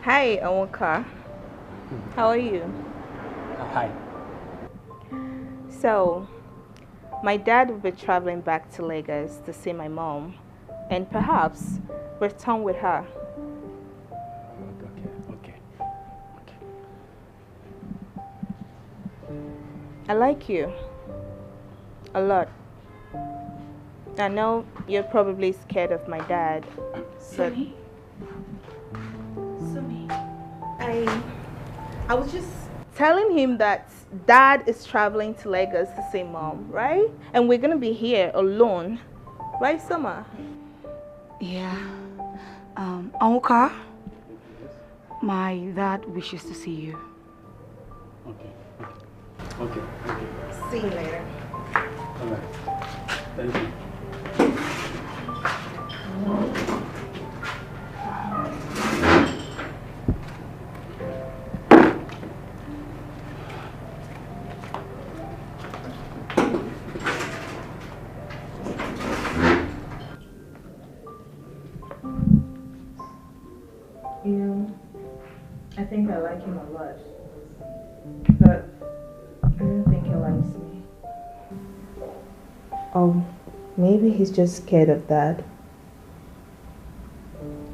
Hi, Onwuka. How are you? Uh, hi. So, my dad will be traveling back to Lagos to see my mom and perhaps return with her. Okay, okay. I like you a lot. I know you're probably scared of my dad, but Sumi? Sumi, I, I was just telling him that dad is traveling to Lagos to see mom, right? And we're gonna be here alone, right, Summer? Yeah. Um, Onwuka, my dad wishes to see you. Okay. Okay. Okay. See you later. All right. Thank you. You know, I think I like him a lot. But I don't think he likes me. Oh, maybe he's just scared of dad.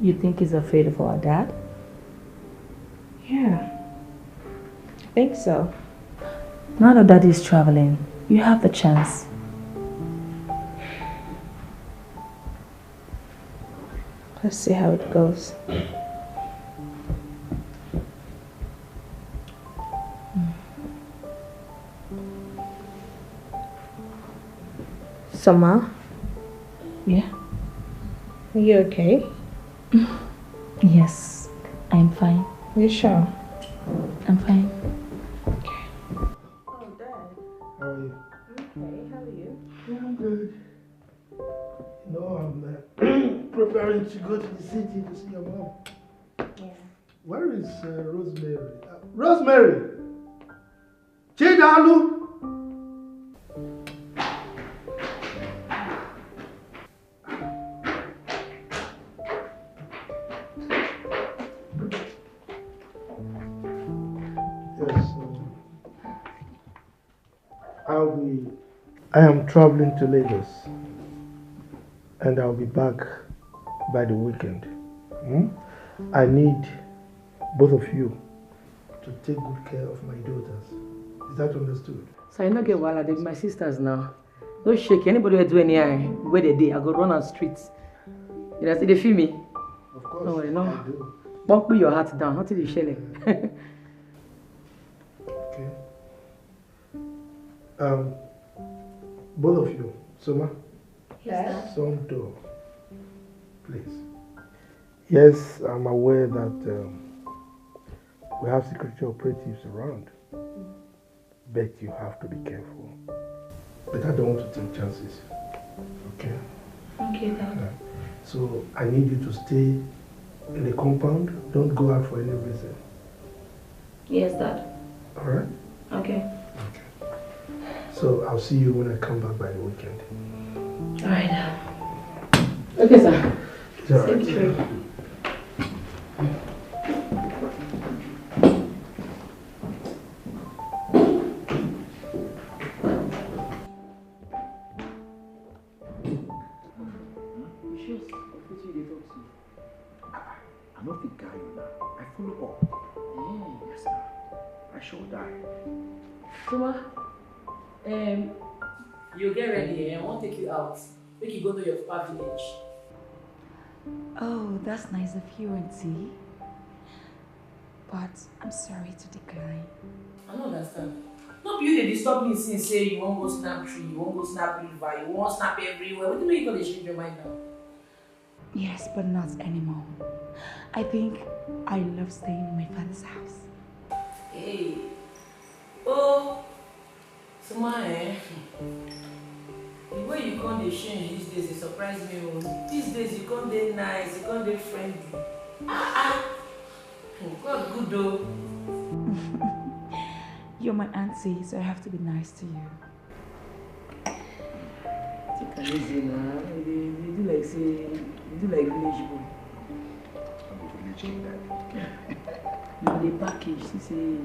You think he's afraid of our dad? Yeah, I think so. Now that daddy is traveling, you have the chance. Let's see how it goes. Summer? Yeah? Are you okay? Yes, I'm fine. You sure? I'm fine. Okay. Oh, Dad. How are you? Okay, how are you? Yeah, I'm good. You know, I'm uh, preparing to go to the city to see your mom. Yeah. Where is uh, Rosemary? Uh, Rosemary! Chidalu! Yes, um, I'll be. I am traveling to Lagos, and I'll be back by the weekend. Hmm? I need both of you to take good care of my daughters. Is that understood? So I no get wahala, they be my sisters now. No shake, anybody wey do anyhow, where they dey, I go run am street. You know, see, they feel me. Of course, No worry, no. I do. Pop your heart down, nothing dey shele. Okay. Um, both of you, Soma, Yes, some door, please. Yes, I'm aware that um, we have security operatives around, but you have to be careful. But I don't want to take chances. Okay? Okay, Dad. So I need you to stay in the compound. Don't go out for any reason. Yes, Dad. All right? Okay. So I'll see you when I come back by the weekend. All right, Dad. Okay, sir. It's all right. Thank you. You sure of wetin you dey talk so? I no fit guy you now. I follow up. Mm. Yes, sir. I sure die. Soma, um, you get ready, eh? I wan take you out. Make you go know your papa village. Oh, that's nice of you, Auntie. But I'm sorry to decline. I no understand. No be you dey disturb me since say you wan go snap tree, you wan go snap river, you wan snap everywhere. Wetin make you come dey change your mind now? Yes, but not anymore. I think I love staying in my father's house. Hey. Oh. Soma, eh? The way you come dey change these days dey surprise me o. These days you come dey nice, you come dey friendly. Ah ah. Hmm, God good o. You're my auntie, so I have to be nice to you. Take am easy na. You dey you dey do like say you do like village boy. I'm a village king, daddy. You dey package, see say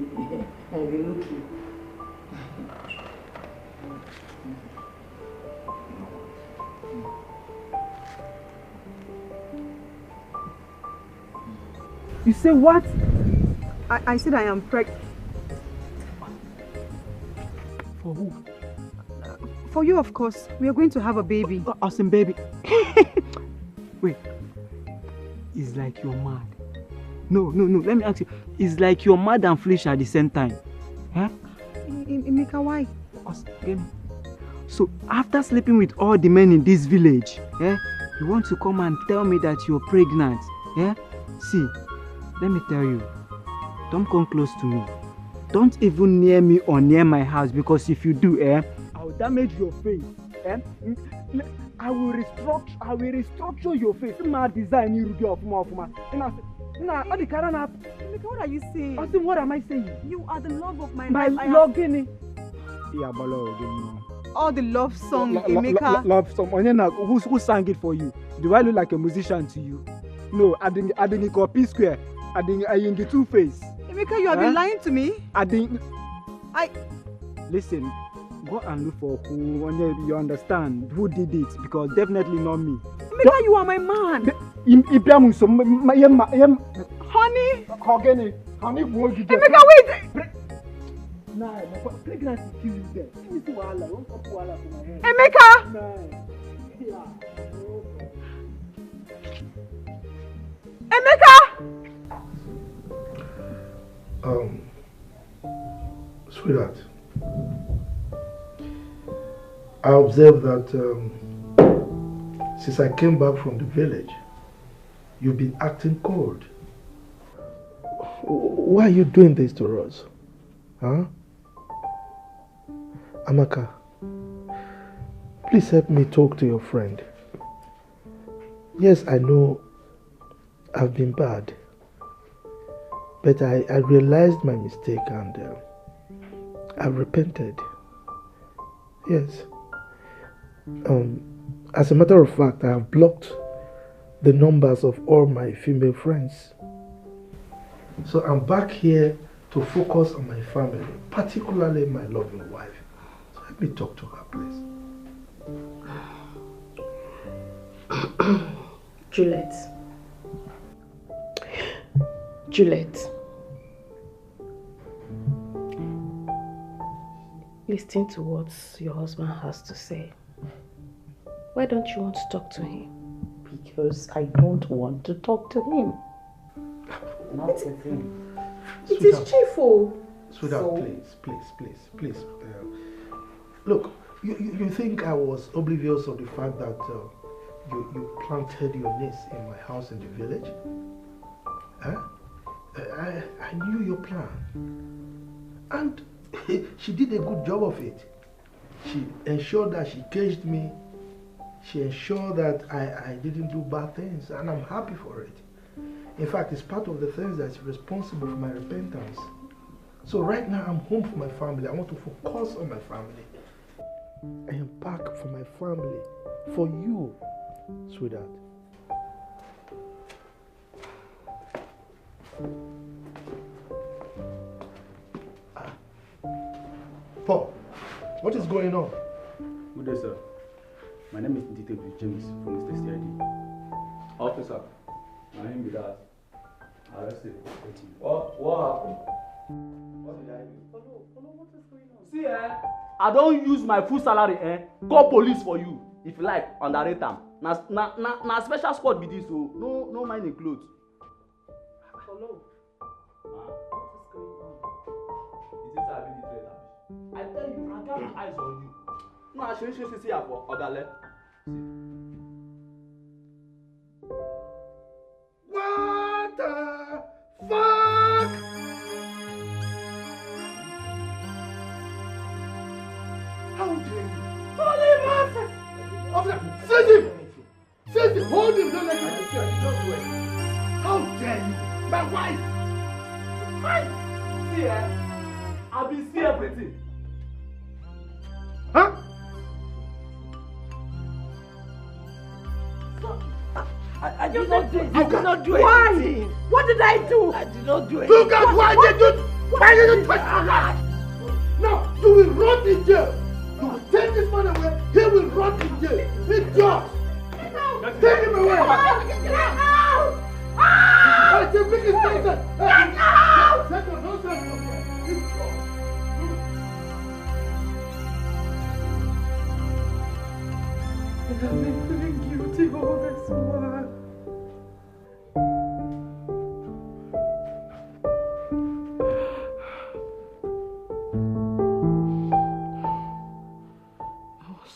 I dey look you. You say what? I, I said I am pregnant. For who? For you, of course. We are going to have a baby. Uh, As in baby. Wait. It's like you're mad. No, no, no. Let me ask you. It's like you're mad and foolish at the same time. Huh? I- I- Emeka, why? Us, get me? So after sleeping with all the men in this village, eh, you want to come and tell me that you're pregnant? Eh? See, let me tell you, don't come close to me. Don't even near me or near my house, because if you do, eh, I will damage your face. Eh? Mm, le- I will restructure. I will restructure your face. My design, you do ofuma ofuma. Ina, ina, all the Karana. Emeka, what are you saying? I think, what am I saying? You are the love of my My life. I have love, Guinea. Yeah, Bolo, Guinea. All the love song, Lo- lo- lo- Emeka. Love song. Onye na who who sang it for you? Do I look like a musician to you? No, I didn't. I didn't call P Square. I didn't. I didn't get Two Face. Emeka, you have been Huh? Lying to me. I didn't. I Listen. Go and look for who. Onye, you understand who did it, because definitely not me. Emeka, you are my man. Im- Ibiamu so ma- ma- yem- yem- Honey. Honey, honey, go you get. Emeka, wait. Nah, my pregnancy kill you there. Let me see wahala. Don't come put wahala for my head. Emeka. Nah. Yeah. Emeka. Um, sweetheart, I observed that um, since I came back from the village, you've been acting cold. Wh- Why are you doing this to us? Huh? Amaka, please help me talk to your friend. Yes, I know I've been bad, but I, I realized my mistake and uh, I've repented. Yes. Um, as a matter of fact, I have blocked the numbers of all my female friends. So I'm back here to focus on my family, particularly my loving wife. So let me talk to her, please. Juliet. Juliet. Listen to what your husband has to say. Why don't you want to talk to him? Because I don't want to talk to him. Not with him. It is chief o. Sweetheart, please, please, please, please. Uh, look, you, you, you think I was oblivious of the fact that uh, you, you planted your niece in my house in the village? Huh? I, I knew your plan. And she did a good job of it. She ensured that she caged me. She ensured that I, I didn't do bad things, and I'm happy for it. In fact, it's part of the things that's responsible for my repentance. So right now, I'm home for my family. I want to focus on my family. I am back for my family, for you, sweetheart. Ah. Paul, what is going on? Good day, sir. My name is Detective James from Mister C I D. Officer, na him be that. Arrest him. What, what happened? What did I do? See, eh? I don use my full salary, eh? Call police for you. If you like, underrate am. Na, na, na, na special squad be this o. No, no mind him clothes. Hello. Ma. What is going on? Is this how I be the threat, abi? I tell you, I got my eyes on you. No, I should, should, should see you for Odale. What the fuck? How dare you? Holy Moses! Officer, seize him! Seize him! Hold him! Don't let him escape! Don't do it! How dare you? My wife! Hi! See, eh? I be see everything. Huh? I, I did not do it. I did not do Why? Anything. What did I do? I did not do it. Look at why did you, why did you touch my wife? Now, you will rot in jail. You will take this man away. He will rot in jail. Idiot. Take him away. Get out! I say, bring his nonsense. Hey, Get out! Take your nonsense from here. Idiot. I've been feeling guilty all this while. I was,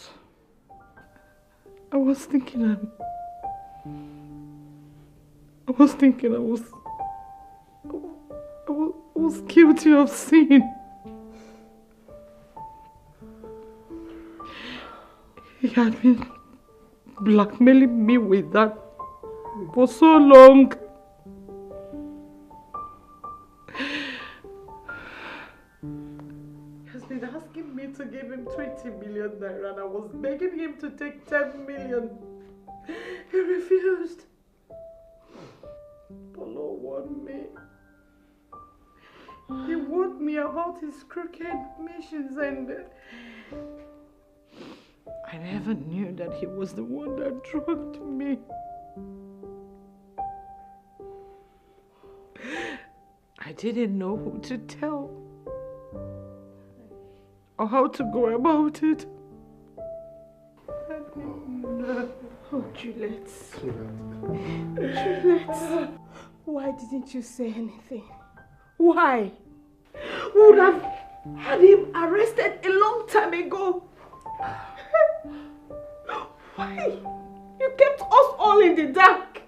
I was thinking I'm, I was thinking I was, I was, I was guilty of sin. He had been blackmailing me with that for so long. He has been asking me to give him twenty million naira, and I was begging him to take ten million. He refused. Polo warned me. He warned me about his crooked missions, and I never knew that he was the one that drugged me. I didn't know who to tell or how to go about it. Oh, Juliet. Juliet. Why didn't you say anything? Why? We would have had him arrested a long time ago. Why? You kept us all in the dark.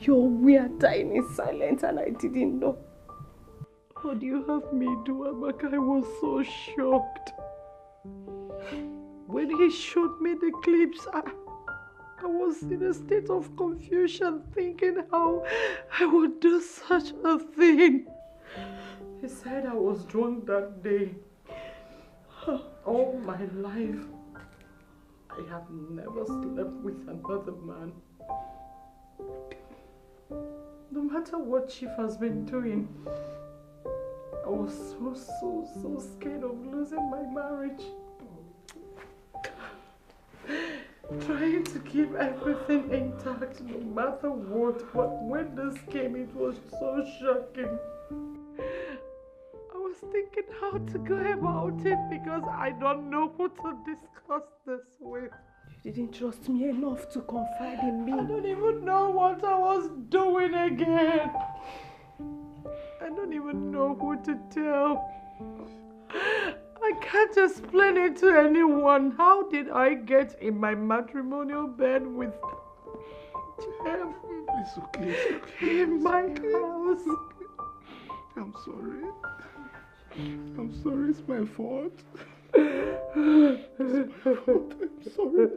Your weird dying in silence, and I didn't know. What do you have me do, Amaka? I was so shocked. When he showed me the clips, I, I was in a state of confusion, thinking how I would do such a thing. He said I was drunk that day. All my life, I have never slept with another man. No matter what Chief has been doing, I was so, so, so scared of losing my marriage. Trying to keep everything intact no matter what, but when this came, it was so shocking. I was thinking Thinking how to go about it because I don't know who to discuss this with. You didn't trust me enough to confide in me. I don't even know what I was doing again. I don't even know who to tell. I can't explain it to anyone. How did I get in my matrimonial bed with Jeff? It's okay, it's okay. In my house. I'm sorry. I'm sorry, it's my fault. It's my fault. I'm sorry.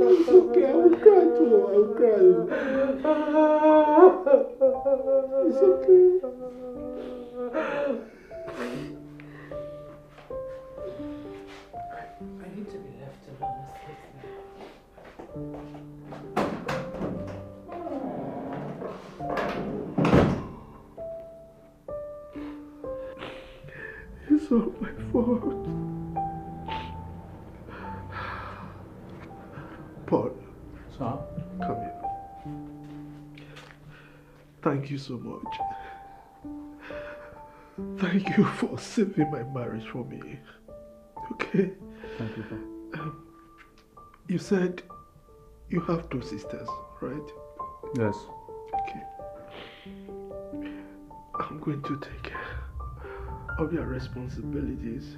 It's okay, I will cry too. I will cry. It's okay. I need to be left alone. It's all my fault. Paul. Sir? Come here. Thank you so much. Thank you for saving my marriage for me. Okay? Thank you, sir. Um, you said you have two sisters, right? Yes. Okay. I'm going to take care of their responsibilities.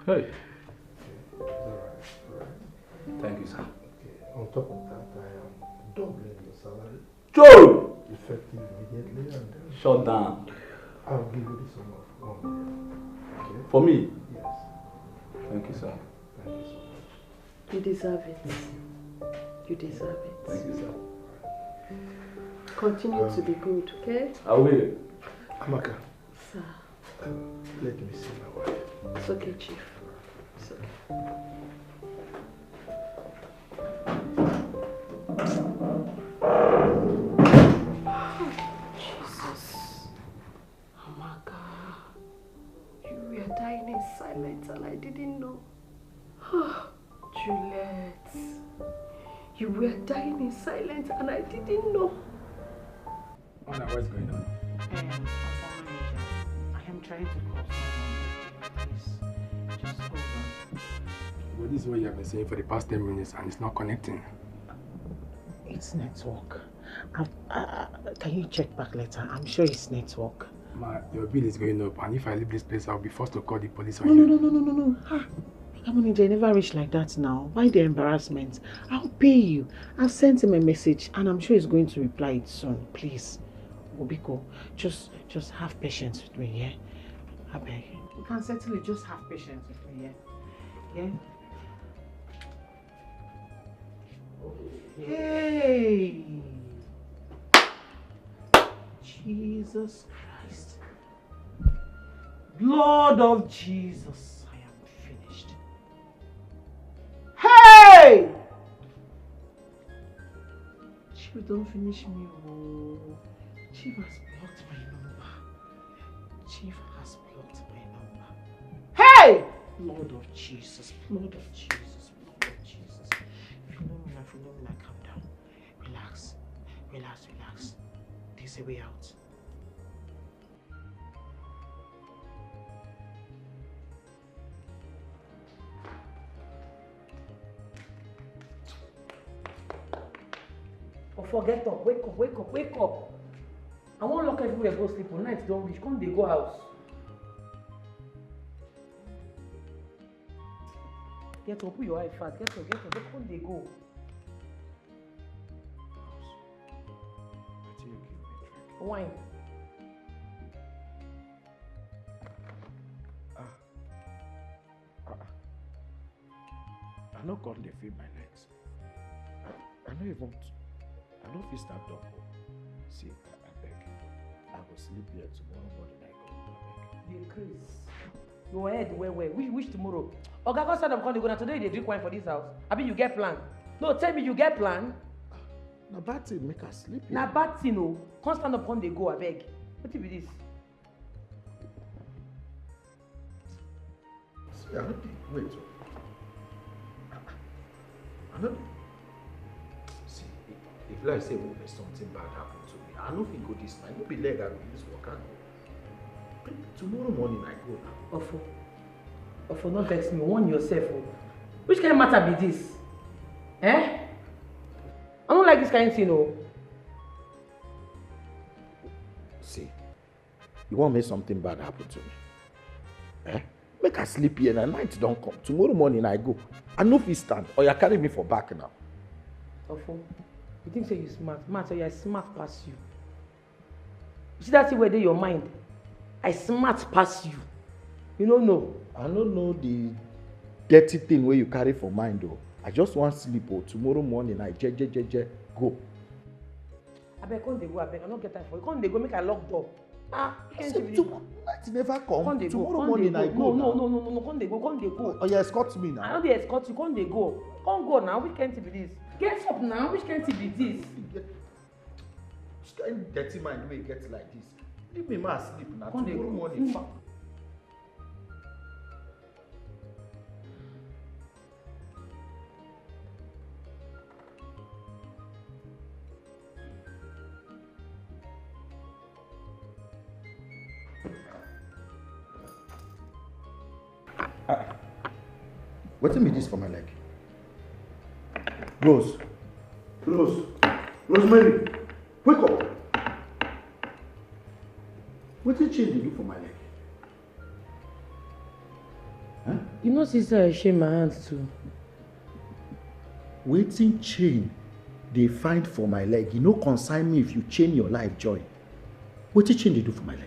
Hey. It's all right. It's all right. Thank you, sir. Okay. On top of that, I am doubling your salary. Joe! Effective immediately and uh, shut down. I'll give you the sum of one million. Okay? For me? Yes. Thank you, sir. Thank you so much. You deserve it. You deserve it. Thank you, sir. Continue um, to be good, okay? I will. Amaka. Sir. Um, let me see my wife. It's okay, Chief. It's okay. Jesus. Amaka, you were dying in silence and I didn't know. Juliet, you were dying in silence and I didn't know. Mona, what's going on? Um, I am trying to call someone. Please, just hold on. Well, this is what you have been saying for the past ten minutes and it's not connecting. It's network. Uh, uh, can you check back later? I'm sure it's network. Ma, your bill is going up, and if I leave this place, I'll be forced to call the police on no, you. No, no, no, no, no, no. Ah, Manager, I never reach like that now. Why the embarrassment? I'll pay you. I've sent him a message, and I'm sure he's going to reply it soon. Please, Obiko, just, just have patience with me, yeah? I beg. You can certainly just have patience with me, yeah? Yeah? Hey! Jesus Christ. Blood of Jesus, I am finished. Hey! Chief don't finish me, oh. Chief has blocked my number. Chief has blocked my number. Hey! Blood of Jesus, blood of Jesus, blood of Jesus. Philomena, Philomena, calm down. Relax, relax, relax. There's a way out. Oh, forget up. Wake up, wake up, wake up. I won't lock everywhere, go sleep. Night don't reach. Come, they go house. Get up, put your eye fast. Get up, get up. Come, they go. Wine. Ah. Ah. I no come dey feel my legs. I, I no even, I no fit stand up. See, I, I beg. I go sleep here tomorrow morning. I go. Abeg. Dey craze. Your head well well. Which, which tomorrow? Oga, come stand up, come dey go. Na today you dey drink wine for this house. Abi you get plan? No, tell me you get plan. Na bad thing make I sleep here. Na bad thing o. Come stand up, come dey go, abeg. Wetin be this? See, I no dey wait o. I no dey. See, if like say something bad happen to me, I no fit go this night. No be leg I go use waka go. Tomorrow morning I go now. Ofo, Ofo, no vex me. Warn yourself o. Which kind matter be this? Eh? I don't like this kind thing o. See, you want make something bad happen to me? Eh? Make I sleep here na night don come. Tomorrow morning I go. I no fit stand. Oya carry me for back now. Ofo, you think say you smart? Man, say I smart pass you. You see that thing wey dey your mind? I smart pass you. You no know. I no know the dirty thing wey you carry for mind o. I just wan sleep o. Tomorrow morning I je je je je go. Abeg, come dey go, abeg. I no get time for you. Come dey go, make I lock door. Ah, you can't see me. Night never come. Come dey go, Tomorrow come dey morning go. I go No, no, now. no, no, no, no, come dey go, come dey go. Oya escort me I now. no dey escort you, come dey go. Come go now, which kind thing be this? Get up now, which kind thing be this? Which kind dirty mind wey you get like this? Leave me make I sleep na. Come dey Tomorrow go. morning. Ah, wetin be this for my leg? Rose, Rose, Rosemary, wake up. Wetin change dey do for my leg? Huh? You know, sister, I shame my hands too. Wetin chain dey find for my leg? E no concern me if you chain your life join. Wetin chain dey do for my leg?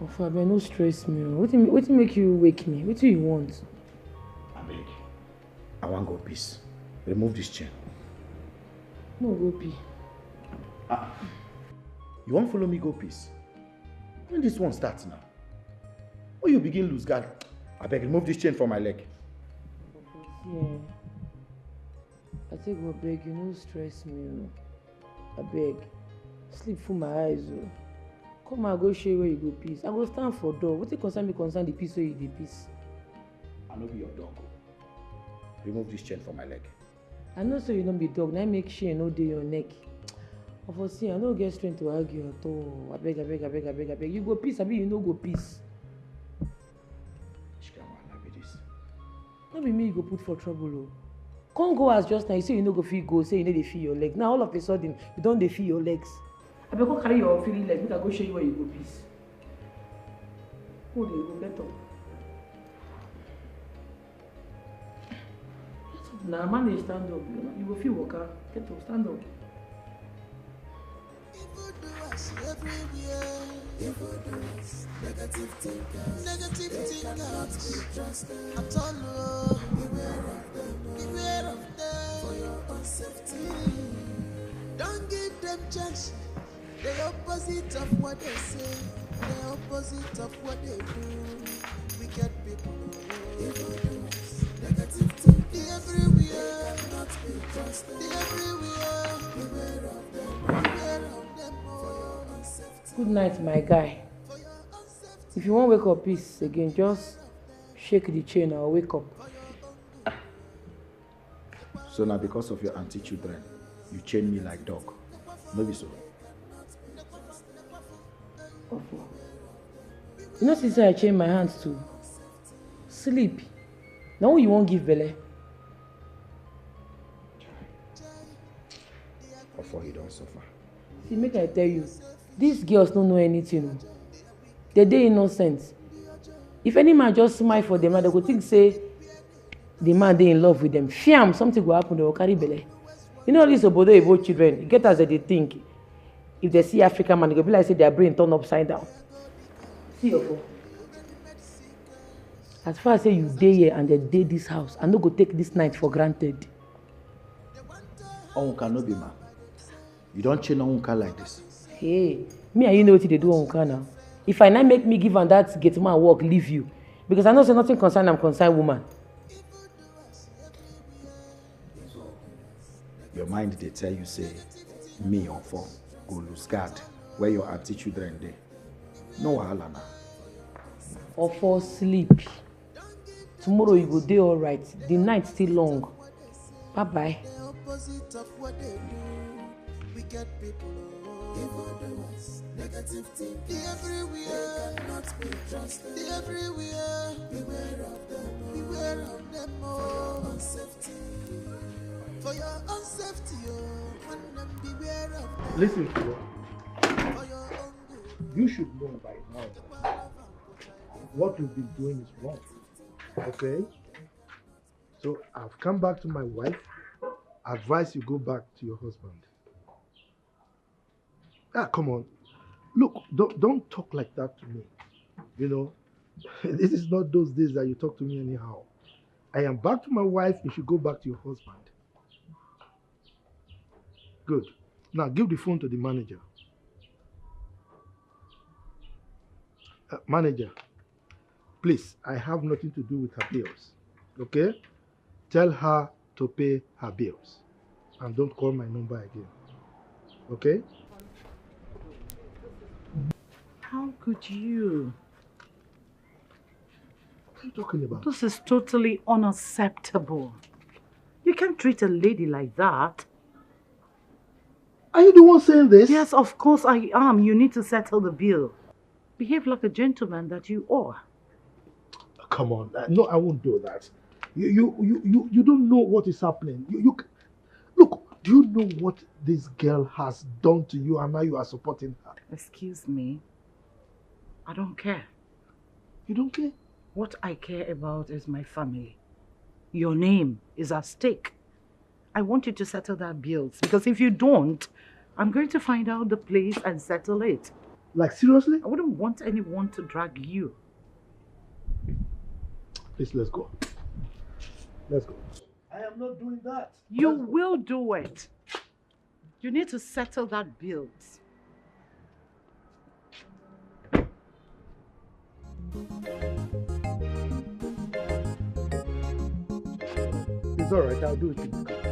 Ofo, abeg, no stress me o. Wetin wetin make you wake me? Wetin you want? Abeg, I wan go piss. Remove this chain. No go pee. Ah, you wan follow me go piss? When this one start now? When you begin lose guard, abeg remove this chain from my leg. Yeah. I take go beg you, no stress me o. Abeg, sleep full my eyes o. Come, I go show you where you go piss. I go stand for door. Wetin concern me concern the piss wey you dey piss? I no be your dog o. Remove this chain from my leg. I know say you no be dog, na im make chain no dey your neck. Ofo, see, I no get strength to argue at all. Abeg, abeg, abeg, abeg, abeg. You go piss, abi you no go piss? Which kind wahala be this? No be me you go put for trouble o. Come go house just now, you say you no go fit go, say you no dey feel your leg. Now all of a sudden, you don dey feel your legs. Abeg, go carry your feeling leg, make I go show you where you go piss. Go dey go, get up. Get up na, manage stand up. You go fit waka. Get up, stand up. Evil doers everywhere. Evil doers, negative thinkers. Negative thinkers. They cannot be trusted at all. Oh. Beware of them. Beware of them. For your own safety. Don't give them chance. The opposite of what they say, the opposite of what they do. Wicked people, evil doers, negative thinking everywhere. They cannot be trusted. They everywhere. Beware of them, beware of them. Oh. For your own safety. Good night, my guy. For your own safety. If you wan wake up peace again, just shake the chain or wake up. So na because of your aunty children, you chain me like dog. No be so. Ofo. You know, since I chain my hands to sleep, now who you won't give belle? Ofo, you don't suffer. See, make I tell you, these girls don't know anything. They dey innocent. If any man just smile for them, they go think say the man dey in love with them. Fiam, something go happen, they go carry belle. You know, all these obodo Igbo children, e get as they dey think. If they see African man, e go be like say their brain turn upside down. See your phone. As far as say you dey here and they dey this house, I no go take this night for granted. Onwuka no be man. You don chain Onwuka like this. Hey, me and you know wetin dey do Onwuka now. If I na make me give am that gate man work, leave you. Because I know say nothing concern am concern woman. Your mind dey tell you say me Ofo go lose guard where your aunty children dey. No wahala na. Ofo sleep. Tomorrow you go dey alright. The night still long. Bye bye. The opposite of what they do. Wicked people, oh. Evil doers, negative thinking. They everywhere. They cannot be trusted. They everywhere. Beware of them, oh. Beware of them, oh. For your own safety. For your own safety, oh. When them beware of them. Listen to me. For your own good. You should know by now that what you've been doing is wrong. Okay? So I've come back to my wife. Advise you go back to your husband. Ah, come on. Look, don't, don't talk like that to me. You know, this is not those days that you talk to me anyhow. I am back to my wife. You should go back to your husband. Good. Now give the phone to the manager. Uh, manager, please, I have nothing to do with her bills. Okay? Tell her to pay her bills. And don't call my number again. Okay? How could you? What are you talking about? This is totally unacceptable. You can't treat a lady like that. Are you the one saying this? Yes, of course I am. You need to settle the bill. Behave like a gentleman that you are. Come on. Uh, no, I won't do that. You, you, you, you, you don't know what is happening. You, you, c- look, do you know what this girl has done to you and now you are supporting her? Excuse me. I don't care. You don't care? What I care about is my family. Your name is at stake. I want you to settle that bills, because if you don't, I'm going to find out the place and settle it. Like, seriously? I wouldn't want anyone to drag you. Please, let's go. Let's go. I am not doing that. You will do it. You need to settle that bills. It's all right, I'll do it in the car.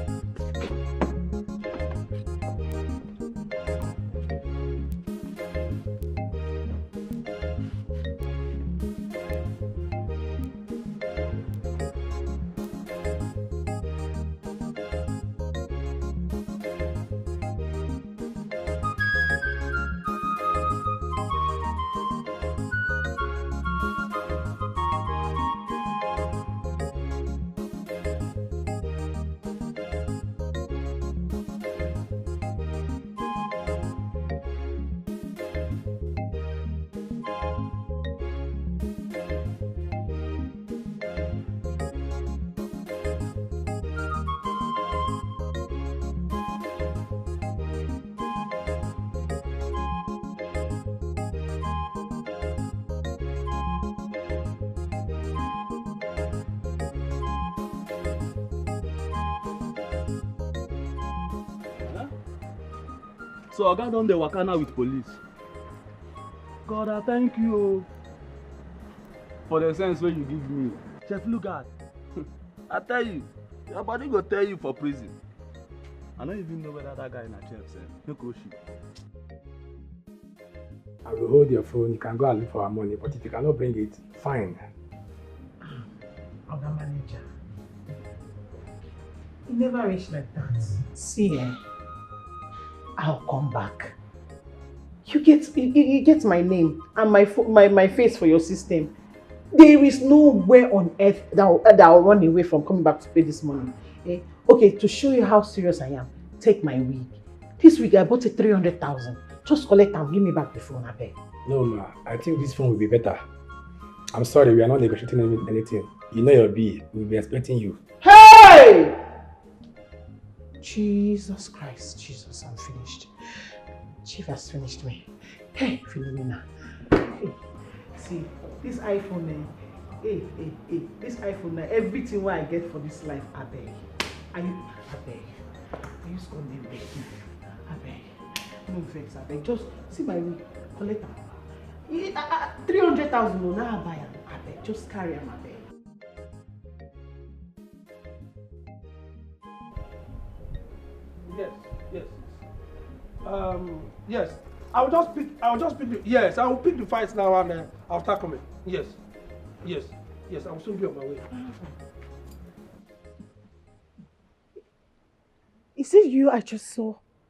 So oga don dey waka now with police. God, I thank you o, for the sense wey you give me. Chef Lugard, I tell you, your body go tell you for prison. I no even know whether that guy na chef sef. Make o shi. I will hold your phone. You can go and look for our money, but if you cannot bring it, fine. Oga manager, e never reach like that. See, eh, I'll come back. You get, you, you you get my name and my, fo- my, my face for your system. There is nowhere on earth that I'll, that I'll run away from coming back to pay this money. Eh? Okay, to show you how serious I am, take my wig. This wig, I bought it three hundred thousand. Just collect and give me back the phone, abeg. No, ma. I think this phone will be better. I'm sorry, we are not negotiating any- anything. You know your bill. We'll be expecting you. Hey! Jesus Christ, Jesus, I'm finished. Chief has finished me. Hey, Philomena. Hey. See, this iPhone, eh? Hey, hey, hey. This iPhone, na everything wey I get for this life, abeg. Are you, abeg? Are you scolding me? Abeg. No vex, abeg. Just see my ring. Collect am. Eh, ah, ah, three hundred thousand, no, now I buy am. Abeg, just carry am, abeg. Yes, yes, yes. Um, yes. I will just pick. I will just pick. The, yes, I will pick the files now and uh, I'll start coming. Yes, yes, yes. I will soon be on my way. Is it you I just saw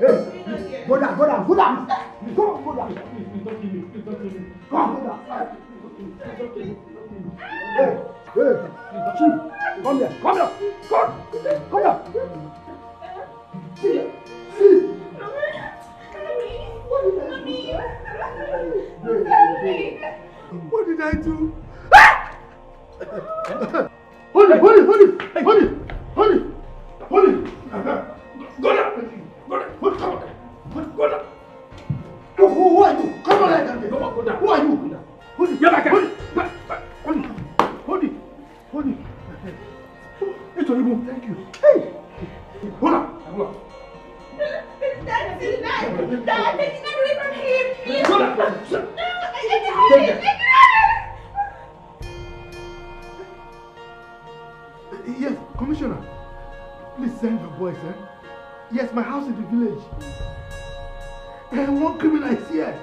hey, hey. Go down, go down, go down. Go, go down. Please, please, don't kill me. Please don't kill me. Come, go down. It's okay. It's okay. Hey, hey. Chief, come here. Come here. Come. Come here. See, see. What did I do? What did I do? Hold it, hold it, hold it, hold it, hold it, hold it. Go down, go down, hold, come on, hold, go down. Who, who, who are you? Come on, like that. Come on, go down. Who are you? Go down. Hold it, hold it, hold it, hold it, hold it. It's horrible. Thank you. Hey, hold on, hold on. Dad, Dad, take it away from him, please. Hold on. No, I can't. Take it. Yes, Commissioner. Please send your boys, eh? Yes, my house in the village. And one criminal is here.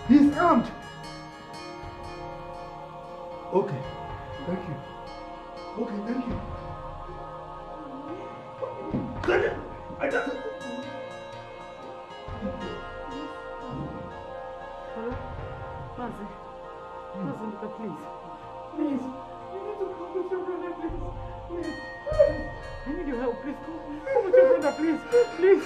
He's armed. Okay. Thank you. Okay, thank you. Thank you. I just Mazi, Mazi, Nduka, please. Please. You need to come with your brother, please. Please. Please. I need your help, please. Come, come with your brother, please. Please.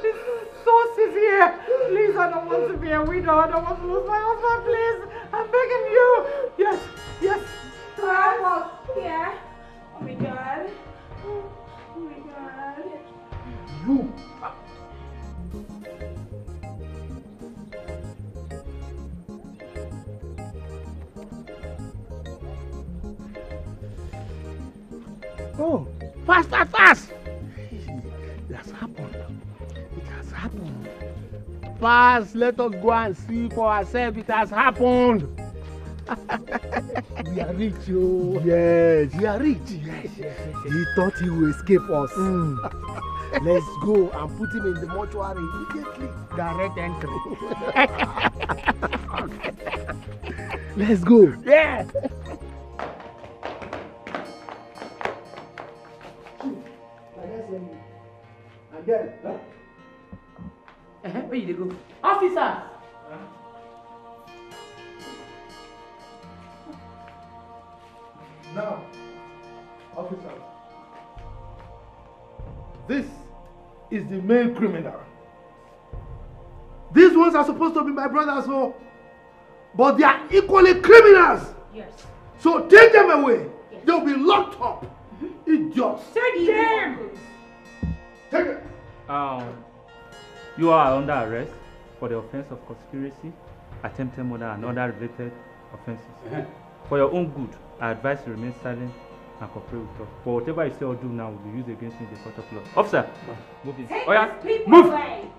This source is here. Please, I don't want to be a widow. I don't want to lose my husband, please. I'm begging you. Yes, yes. Help us. Yeah. Oh my God. Oh my God. You. Oh, fast, fast, fast! It has happened. It has happened. Fast, let us go and see for ourselves. It has happened. We are rich, oh. Yes. We are rich. Yes, yes, yes, yes. He thought he will escape us. Mm. Let's go and put him in the mortuary immediately. Direct entry. Let's go. Yeah. And then, huh? Uh-huh. Where you dey go? Officers! Now, officers, this is the main criminal. These ones are supposed to be my brothers, oh, but they are equally criminals. Yes. So take them away. Yes. They'll be locked up. Mm-hmm. Idiots. Take them. Take them. Um, you are under arrest for the offense of conspiracy, attempted murder, and other related offenses. Uh-huh. For your own good, I advise you remain silent and cooperate with us. For whatever you say or do now will be used against you in the court of law. Officer, move in. Take these people away.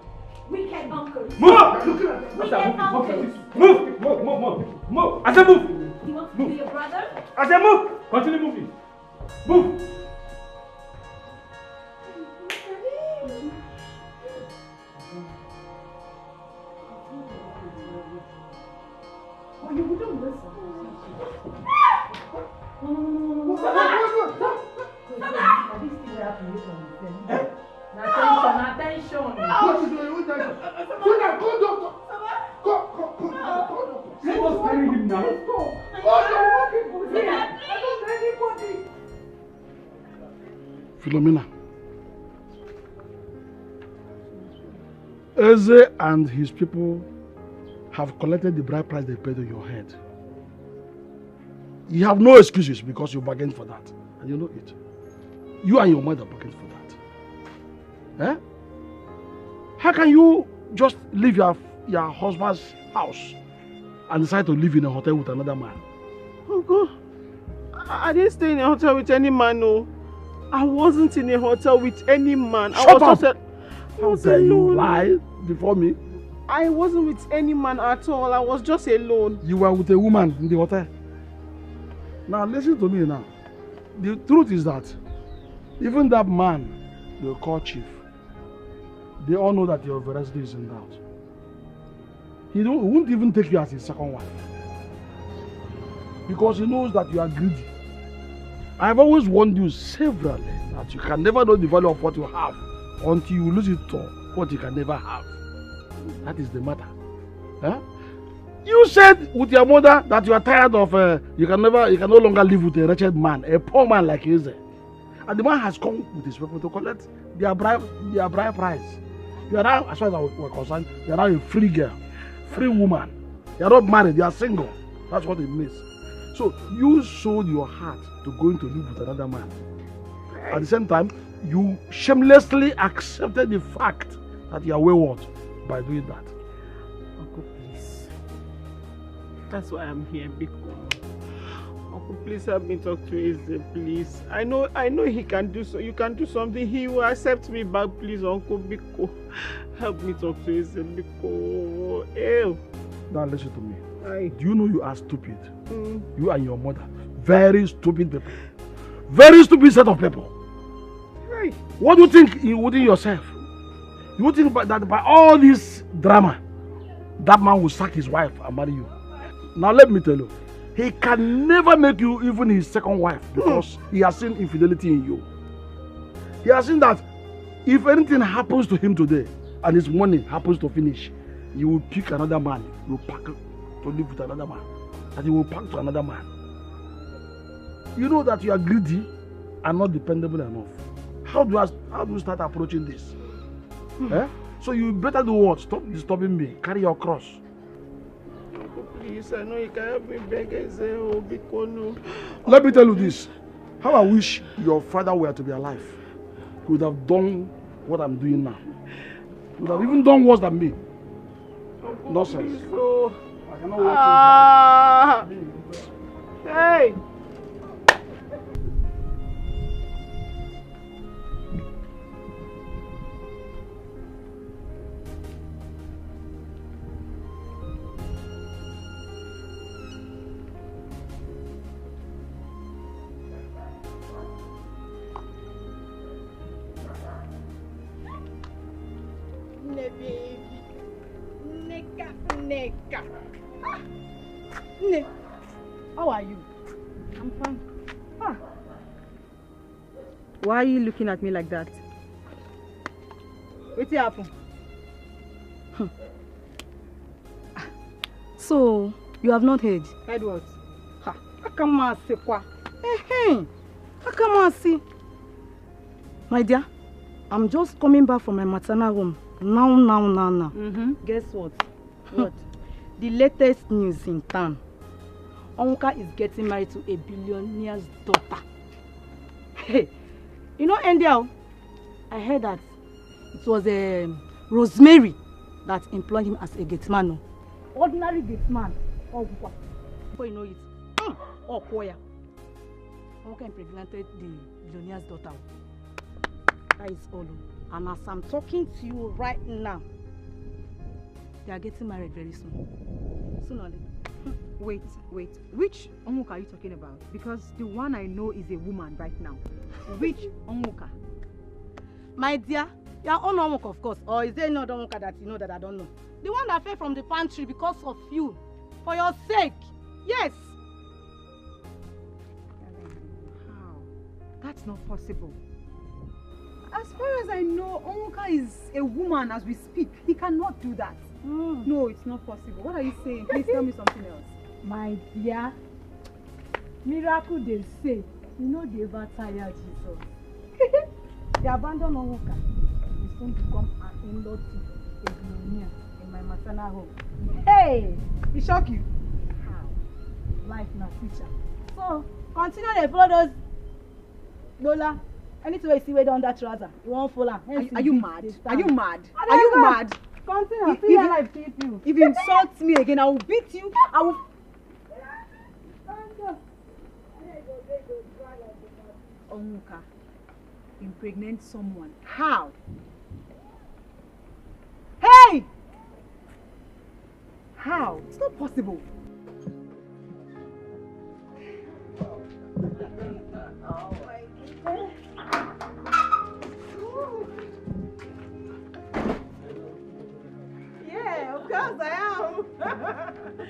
Wicked uncles. Move! Look at that. Wicked uncles. Move! Move, move, move, move. Move! I said move! He wants to be your brother? I said move! Continue moving. Move! Na tension, na tension. What is your own tension? So now call doctor. Call, call, call, call, call doctor. Let us bury him now. Call doctor. Philomena, Eze and his people have collected the bride price they paid on your head. You have no excuses because you bargained for that. And you know it. You and your mother bargained for that. Eh? How can you just leave your, your husband's house and decide to live in a hotel with another man? Uncle, I I didn't stay in a hotel with any man, no. I wasn't in a hotel with any man. I Shut was up! Just a, I How was dare you alone. Lie before me? I wasn't with any man at all. I was just alone. You were with a woman in the hotel. Now listen to me now. The truth is that even that man you call chief, they all know that your veracity is in doubt. He, don't, he won't even take you as his second wife because he knows that you are greedy. I've always warned you severally that you can never know the value of what you have until you lose it to what you can never have. That is the matter. Huh? You said with your mother that you are tired of, uh, you can never, you can no longer live with a wretched man, a poor man like Eze. And the man has come with his people to collect their bride, their bride price. You are now, as far as we're concerned, you are now a free girl, free woman. You are not married, you are single. That's what it means. So you sold your heart to going to live with another man. At the same time, you shamelessly accepted the fact that you are wayward by doing that. Uncle, please. That's why I'm here, Biko. Uncle, please help me talk to Eze, please. I know, I know he can do so. You can do something. He will accept me back, please, Uncle Biko. Help me talk to Eze, Biko. Ew. Now listen to me. Aye. Do you know you are stupid? Mm. You and your mother. Very stupid people. Very stupid set of people. Hey. What do you think you within yourself? You think by, that by all this drama, that man will sack his wife and marry you? Now let me tell you, he can never make you even his second wife because he has seen infidelity in you. He has seen that if anything happens to him today and his money happens to finish, you will pick another man, you will pack to live with another man, and you will pack to another man. You know that you are greedy and not dependable enough. How do I, how do you start approaching this? Eh? So you better do what? Stop disturbing me. Carry your cross. Uncle, please, I know you can help me beg Eze, oh, Biko, no. Let me tell you this. How I wish your father were to be alive. He would have done what I'm doing now. He would have even done worse than me. Nonsense. Please, oh. I cannot watch Ah. Hey. Nne, baby. Nneka, Nneka. Ah! Nne, how are you? I'm fine. Ah! Why are you looking at me like that? Wetin happen? Hmm. Ah, so, you have not heard? Heard what? Ha, aka m asị kwa. Ehem, aka m asị. My dear, I'm just coming back from my maternal home. Now, now, now, now. Mm-hmm. Guess what? What? The latest news in town. Onwuka is getting married to a billionaire's daughter. Hey, you know, Angel, I heard that it was, um, Rosemary that employed him as a gate man. Oh. Ordinary gate man. Onwuka. Before you know it, mm, Okoya. Onwuka impregnated the billionaire's daughter. That is all. And as I'm talking to you right now, they are getting married very soon. Soon only. Wait, wait. Which Onwuka are you talking about? Because the one I know is a woman right now. Which Onwuka? My dear, your own Onwuka, of course. Or is there any other Onwuka that you know that I don't know? The one that fell from the pantry because of you. For your sake. Yes. How? That's not possible. As No, Onwuka is a woman as we speak. He cannot do that. No, it's not possible. What are you saying? Please tell me something else. My dear, miracle dey say, you know dey ever tire Jesus. They abandon Onwuka. He soon become an in-law to a billionaire in my maternal home. Hey! E shock you? How? Life na teacher. So, continue dey follow those Lola. Anything wey you see wey don under trouser, you wan follow am. Are you, are you mad? Are you mad? Are you mad? Continue. If, if, if you insult me again, I will beat you. I will. Onwuka impregnate someone. How? Hey! How? It's not possible. Yeah, of course I am.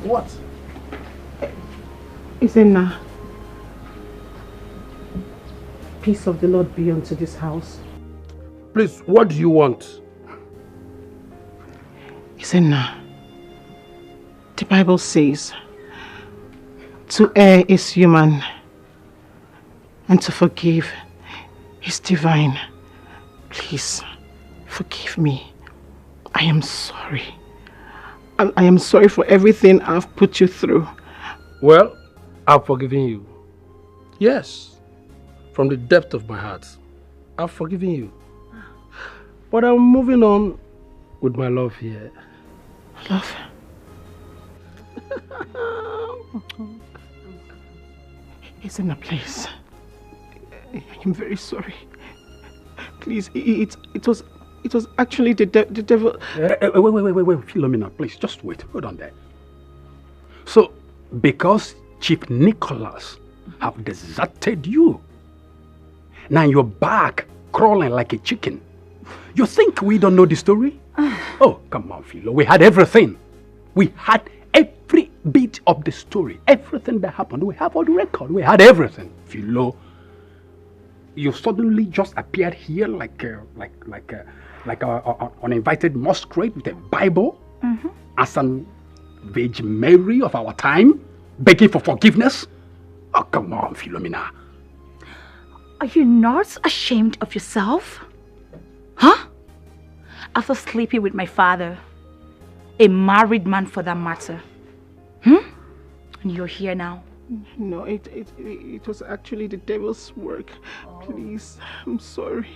What? Izenna, peace of the Lord be unto this house. Please, what do you want? Izenna, the Bible says, to err is human, and to forgive is divine. Please, forgive me. I am sorry. I, I am sorry for everything I've put you through. Well, I've forgiven you. Yes, from the depth of my heart, I've forgiven you. But I'm moving on with my love here. Love? Izenna, please. I am very sorry. Please, i- i- it, it was, it was actually the de- the devil. Eh, eh, wait, wait, wait, wait, wait, Philomena, please, just wait. Hold on there. So, because Chief Nicholas have deserted you, now you're back crawling like a chicken. You think we don't know the story? Oh, come on, Philo. We had everything. We had every bit of the story. Everything that happened. We have all the record. We had everything. Philo, you suddenly just appeared here like a, like, like a, like a, a, an uninvited masquerade with a Bible as an Virgin Mary of our time, begging for forgiveness. Oh, come on, Philomena. Are you not ashamed of yourself? Huh? After sleeping with my father, a married man for that matter. Hmm? And you're here now. No, it, it, it was actually the devil's work. Please, I'm sorry.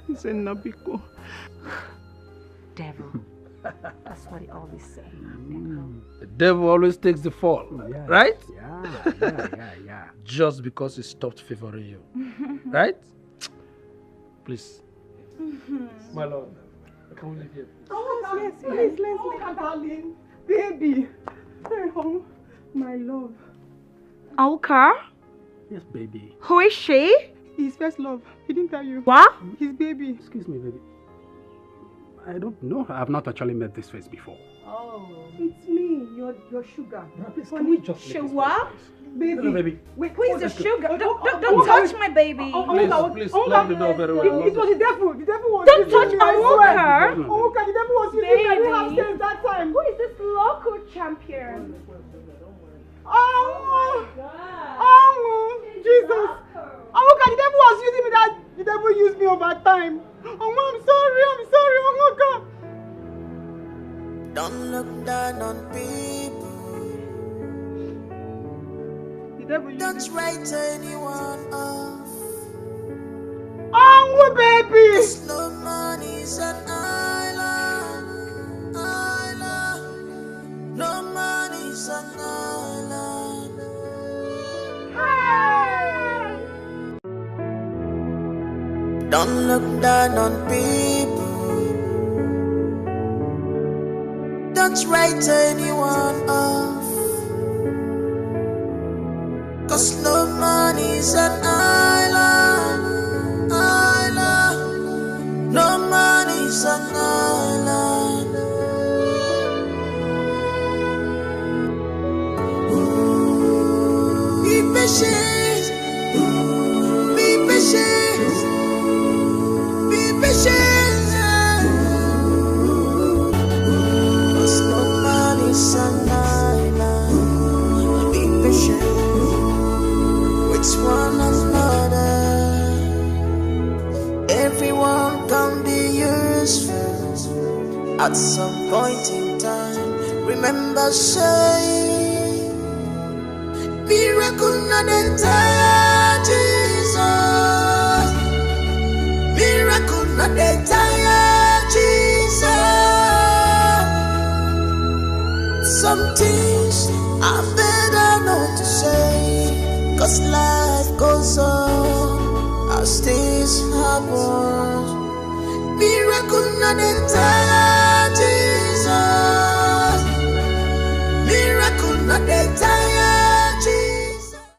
Izenna, biko. Devil. That's what he always say. The devil always takes the fall, right? Yeah, yeah, yeah, yeah. Just because he stopped favoring you, right? Please. My love, can we leave here, please? Oh, yes, yes, please, please, please. Darling, baby. Hey, home. My love. Onwuka? Yes, baby. Who is she? His first love. He didn't tell you. What? His baby. Excuse me, baby. I don't know. I've not actually met this face before. Oh. It's me, your, your sugar. Brother, please, can we just leave this place, please? Baby. No, no, baby. Wait, who is the sugar? Don't, don't, don't touch my baby. Please, please, lock the door very well. It was the devil. The devil was using me, I swear. Don't touch Onwuka. Onwuka, the devil was using me. I didn't have sense that time. Who is this local champion? Oh, oh, Jesus. Onwuka, the devil was using me that, the devil used me over time. Oh, I'm sorry, I'm sorry, Onwuka. Don't look down on people. The devil used me. Don't write anyone off. Onwu, baby. 'Cause no man is an island, island. No man is an island. Hey! Don't look down on people. Don't write anyone off. 'Cause no man is an island. At some point in time, remember say, miracle no dey tire Jesus. Miracle no dey tire Jesus. Some things are better not to say, 'cause life goes on as things happen. Miracle no dey tire